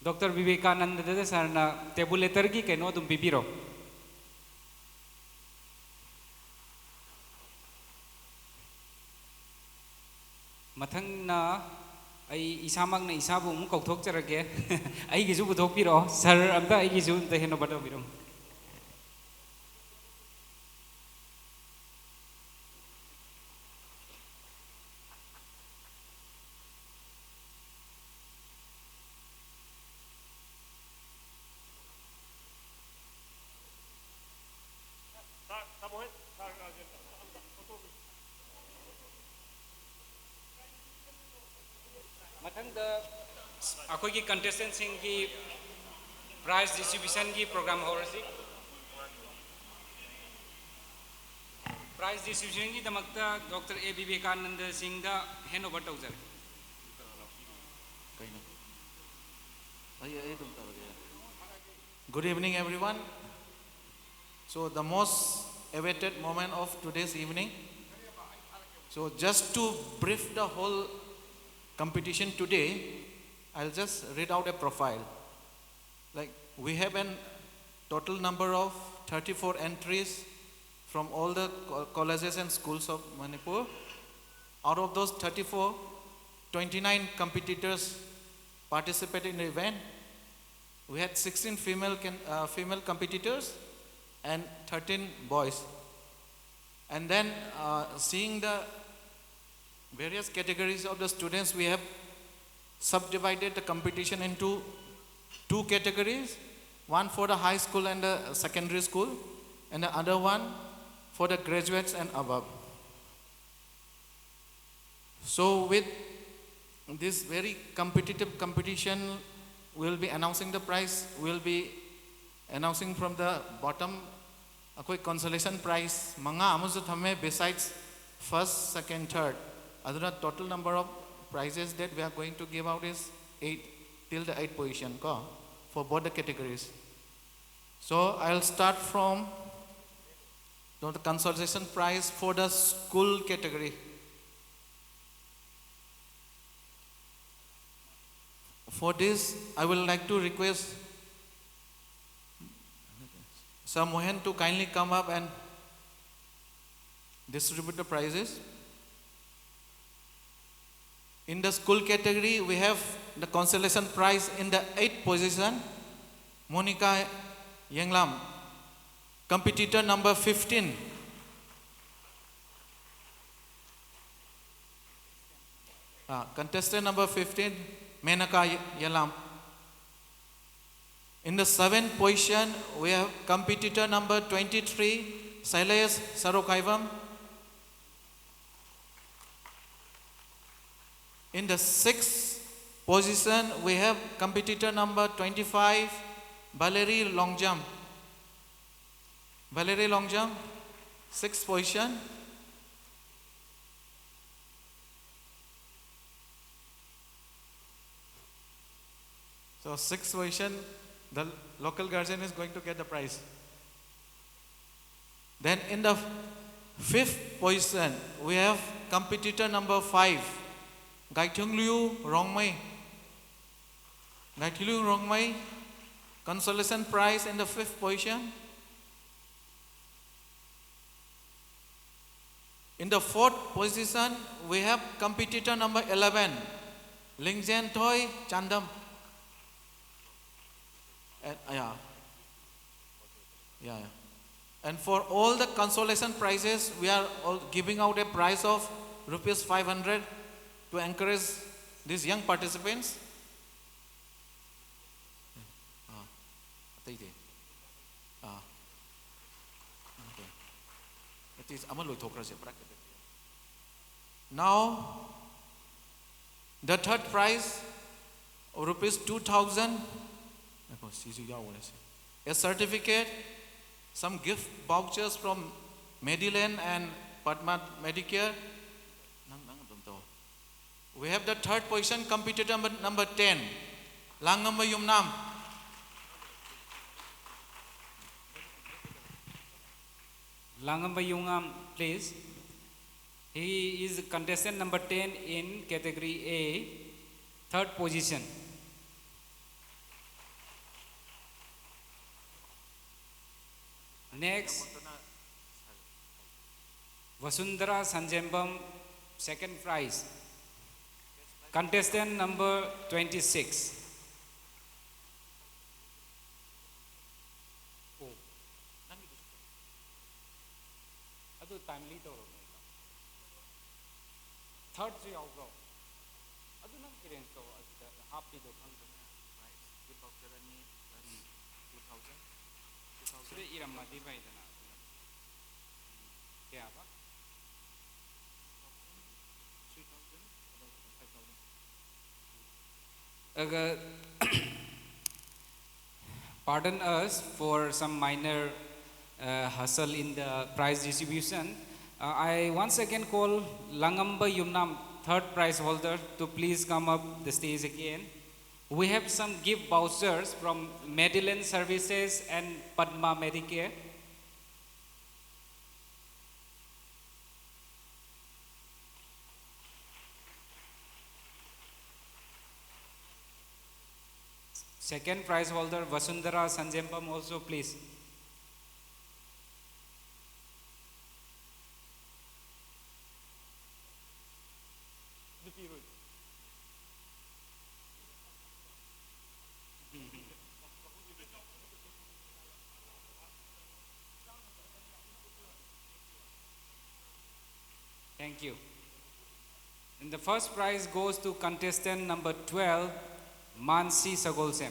Doctor ꯕꯤꯕꯦꯀꯥꯅꯟꯗꯗ sirꯅ tabulatorꯒꯤ ꯀꯩꯅꯣ ꯑꯗꯨꯝ ꯄꯤꯕꯤꯔꯣ꯫ ꯃꯊꯪꯅ ꯑꯩ ꯏꯁꯥꯃꯛꯅ ꯏꯁꯥꯕꯨ ꯑꯃꯨꯛ ꯀꯧꯊꯣꯛꯆꯔꯒꯦ꯫ ꯑꯩꯒꯤꯁꯨ ꯄꯨꯊꯣꯛꯄꯤꯔꯛꯑꯣ꯫ Sir, ꯑꯝꯇ ꯑꯩꯒꯤꯁꯨ ꯑꯝꯇ hand over ꯇꯧꯕꯤꯔꯝꯃꯨ꯫ ꯑꯩꯈꯣꯏꯒꯤ contestant ꯁꯤꯡꯒꯤ prize distribution ꯒꯤ program ꯍꯧꯔꯁꯤ꯫ Prize distribution ꯒꯤꯗꯃꯛꯇ ꯗꯣꯛꯇꯔ ꯑꯦ ꯕꯤꯕꯦꯀꯥꯅꯟꯗ ꯁꯤꯡꯗ hand over ꯇꯧꯖꯔꯦ꯫ ꯀꯩꯅꯣ? ꯑꯩ ꯑꯩ ꯑꯗꯨꯝ ꯇꯧꯔꯒꯦ꯫ Good evening, everyone. So the most awaited moment of today's evening. So just to brief the whole competition today, I'll just read out a profile. Like, we have an total number of thirty-four entries from all the co- colleges and schools of Manipur. Out of those thirty-four, twenty-nine competitors participated in the event. We had sixteen female, can, uh, female competitors and thirteen boys. And then, uh, seeing the various categories of the students, we have subdivided the competition into two categories, one for the high school and the secondary school, and the other one for the graduates and above. So with this very competitive competition, we'll be announcing the prize. We'll be announcing from the bottom. ꯑꯩꯈꯣꯏ consolation prize ꯃꯉꯥ ꯑꯃꯁꯨ ꯊꯝꯃꯦ, besides first, second, third. ꯑꯗꯨꯅ total number of prizes that we are going to give out is eight, till the eight position, ꯀꯣ, for both the categories. So I'll start from the consolation prize for the school category. For this, I will like to request Sir Mohan to kindly come up and distribute the prizes. In the school category, we have the consolation prize in the eighth position, Monica Yenglam, competitor number fifteen. Ah, contestant number fifteen, Menaka Y- Yalam. In the seventh position, we have competitor number twenty-three, Sailesh Sarokaivam. In the sixth position, we have competitor number twenty-five, Valerie Longjam. Valerie Longjam, sixth position. So sixth position, the local guardian is going to get the prize. Then in the fifth position, we have competitor number five, Gaithungliu Rongmei. Gaithungliu Rongmei, consolation prize in the fifth position. In the fourth position, we have competitor number eleven, Lingzhen Thoi Chandam. And, yeah. Yeah, yeah. And for all the consolation prizes, we are all giving out a prize of rupees five hundred to encourage these young participants. Ah, ꯑꯇꯩꯗꯤ? Ah. Okay. At least ꯑꯃ ꯂꯣꯏꯊꯣꯛꯈ꯭ꯔꯁꯦ, ꯄꯨꯔꯥ category. Now, the third prize of rupees two thousand. ꯉꯥꯏꯈꯣ, ꯁꯤꯁꯨ ꯌꯥꯎꯒꯅꯦ ꯁꯤ꯫ A certificate, some gift vouchers from Mediland and Padma Medicare. ꯅꯪ, ꯅꯪ ꯑꯗꯨꯝ ꯇꯧ꯫ We have the third position competitor number, number ten, Langamba Yumnam. Langamba Yungam, please. He is contestant number ten in category A, third position. Next, Vasundhara Sanjembam, second prize. Contestant number twenty-six. Oh. ꯑꯗꯨ timely ꯇꯧꯔꯝꯃꯦ꯫ Thirdꯁꯨ ꯌꯥꯎꯕ꯭ꯔꯣ? ꯑꯗꯨ ꯅꯪ arrange ꯇꯧ, ꯑꯗꯨꯗ ꯍꯥꯞꯄꯤꯗꯣ ꯈꯪꯗꯦ꯫ Prize, gift voucher ꯑꯅꯤ plus two thousand. Two thousand. ꯁꯤꯗ ꯏꯔꯝꯃꯗꯤ ꯐꯩꯗꯅ ꯑꯗꯨꯅ꯫ ꯀꯌꯥꯕ? Three thousand, ꯑꯗꯨꯒ five thousand. Uh, pardon us for some minor uh, hustle in the prize distribution. Uh, I once again call Langamba Yumnam, third prize holder, to please come up the stage again. We have some gift vouchers from Madeline Services and Padma Medicare. Second prize holder, Vasundhara Sanjempam, also, please. Thank you. And the first prize goes to contestant number twelve, Mansi Sagolsem.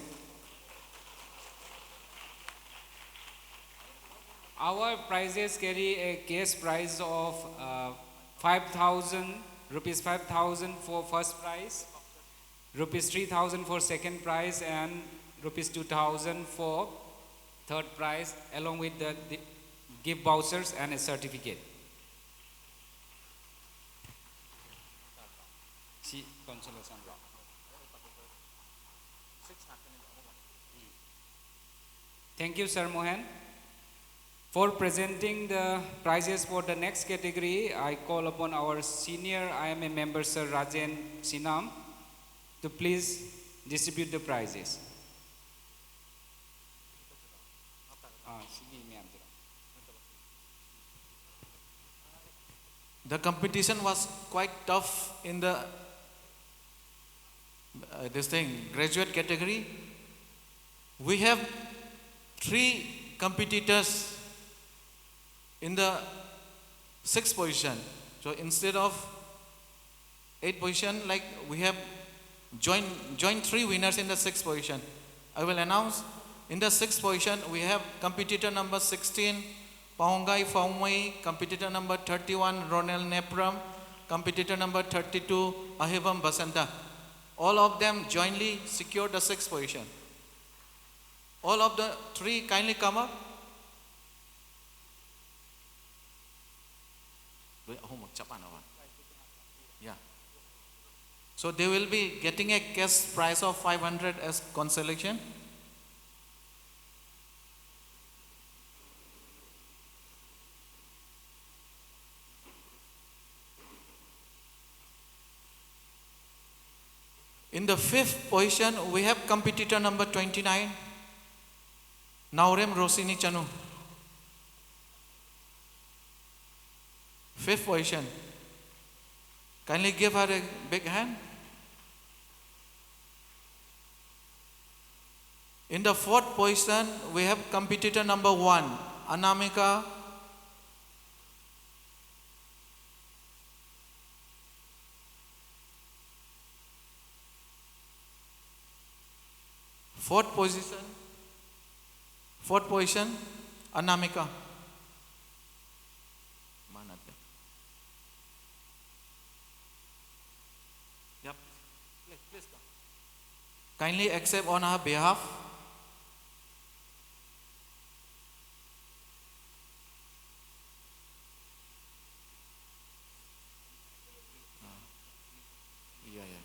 Our prizes carry a cash prize of uh, five thousand, rupees five thousand for first prize, rupees three thousand for second prize, and rupees two thousand for third prize, along with the, the gift vouchers and a certificate. Si consolation. Thank you, Sir Mohan. For presenting the prizes for the next category, I call upon our senior I M A member, Sir Rajen Sinam, to please distribute the prizes. Ah, sige, ma'am. The competition was quite tough in the uh, this thing, graduate category. We have three competitors in the sixth position. So instead of eight position, like, we have joint joint three winners in the sixth position. I will announce. In the sixth position, we have competitor number sixteen, Paongai Faumei, competitor number thirty-one, Ronel Nepram, competitor number thirty-two, Ahibam Basanta. All of them jointly secured the sixth position. All of the three kindly come up. ꯂꯣꯏ ꯑꯍꯨꯝꯃꯛ ꯆꯞ ꯃꯥꯟꯅꯕ꯫ Yeah. So they will be getting a cash prize of five hundred as consolation. In the fifth position, we have competitor number twenty-nine, Naorem Rosini Chanu. Fifth position. Kindly give her a big hand. In the fourth position, we have competitor number one, Anamika. Fourth position, fourth position, Anamika. Yep. Please, please come. Kindly accept on her behalf. Yeah, yeah.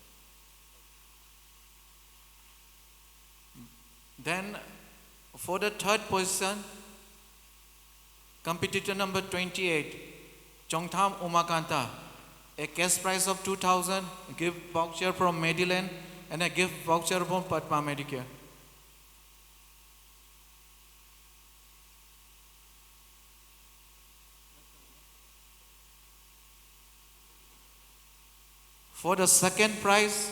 Then, for the third position, competitor number twenty-eight, Chongtham Umakanta, a cash prize of two thousand, gift voucher from Mediland, and a gift voucher from Padma Medicare. For the second prize,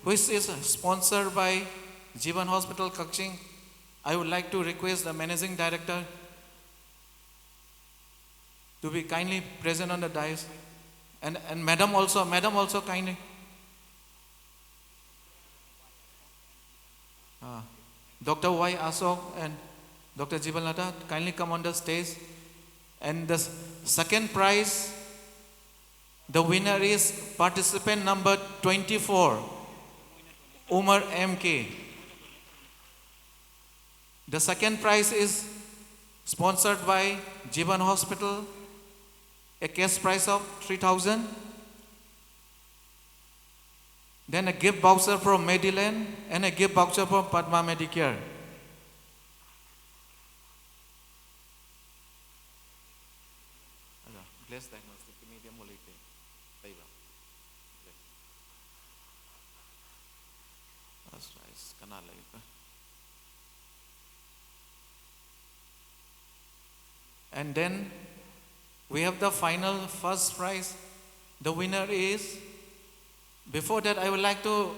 which is sponsored by Jeevan Hospital Kakching, I would like to request the managing director to be kindly present on the dais. And, and madam also, madam also kindly. Uh, Doctor Y Ashok and Doctor Jeevan Ladha, kindly come on the stage. And the s- second prize, the winner is participant number twenty-four, Umar M K. The second prize is sponsored by Jeevan Hospital, a cash prize of three thousand. Then a gift voucher from Medilane and a gift voucher from Padma Medicare. Bless diagnostic medium molite. First prize, kana lagi ka? And then we have the final first prize. The winner is, before that, I would like to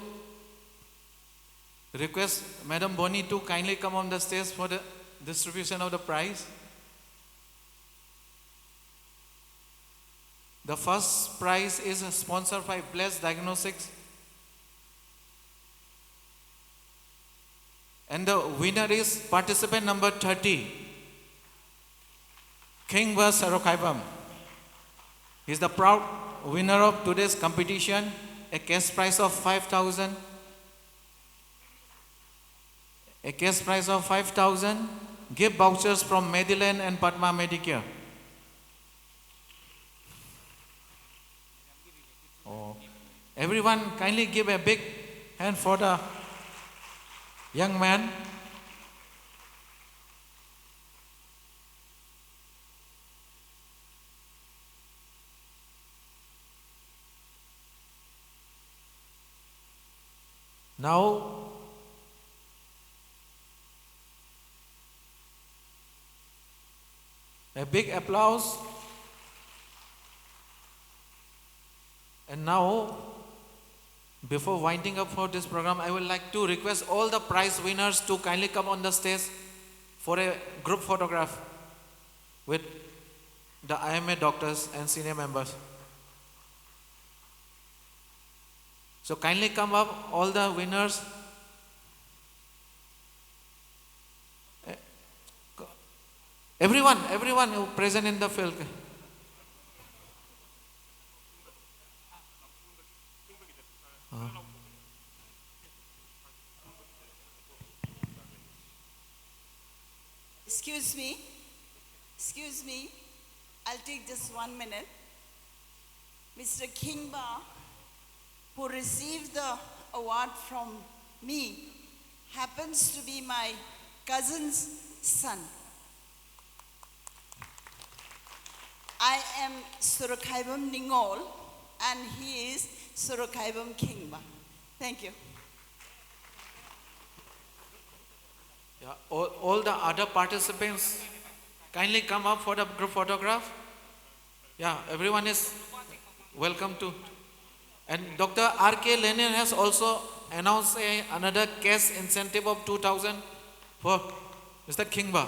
request Madam Boni to kindly come on the stage for the distribution of the prize. The first prize is sponsored by Bless Diagnostics. And the winner is participant number thirty, Kingwa Sarokhaibam. He's the proud winner of today's competition, a cash prize of five thousand, a cash prize of five thousand, gift vouchers from Medilane and Padma Medicare. Oh. Everyone, kindly give a big hand for the young man. Now, a big applause. And now, before winding up for this program, I would like to request all the prize winners to kindly come on the stage for a group photograph with the I M A doctors and senior members. So kindly come up, all the winners. Eh, co-, everyone, everyone who present in the field. Ah. Excuse me. Excuse me. I'll take just one minute. Mister Khingba, who received the award from me, happens to be my cousin's son. I am Surukhaibam Ningol, and he is Surukhaibam Khingba. Thank you. Yeah, all, all the other participants, kindly come up for the group photograph. Yeah, everyone is welcome to. And Doctor R K Lenin has also announced a, another cash incentive of two thousand for Mister Khingba.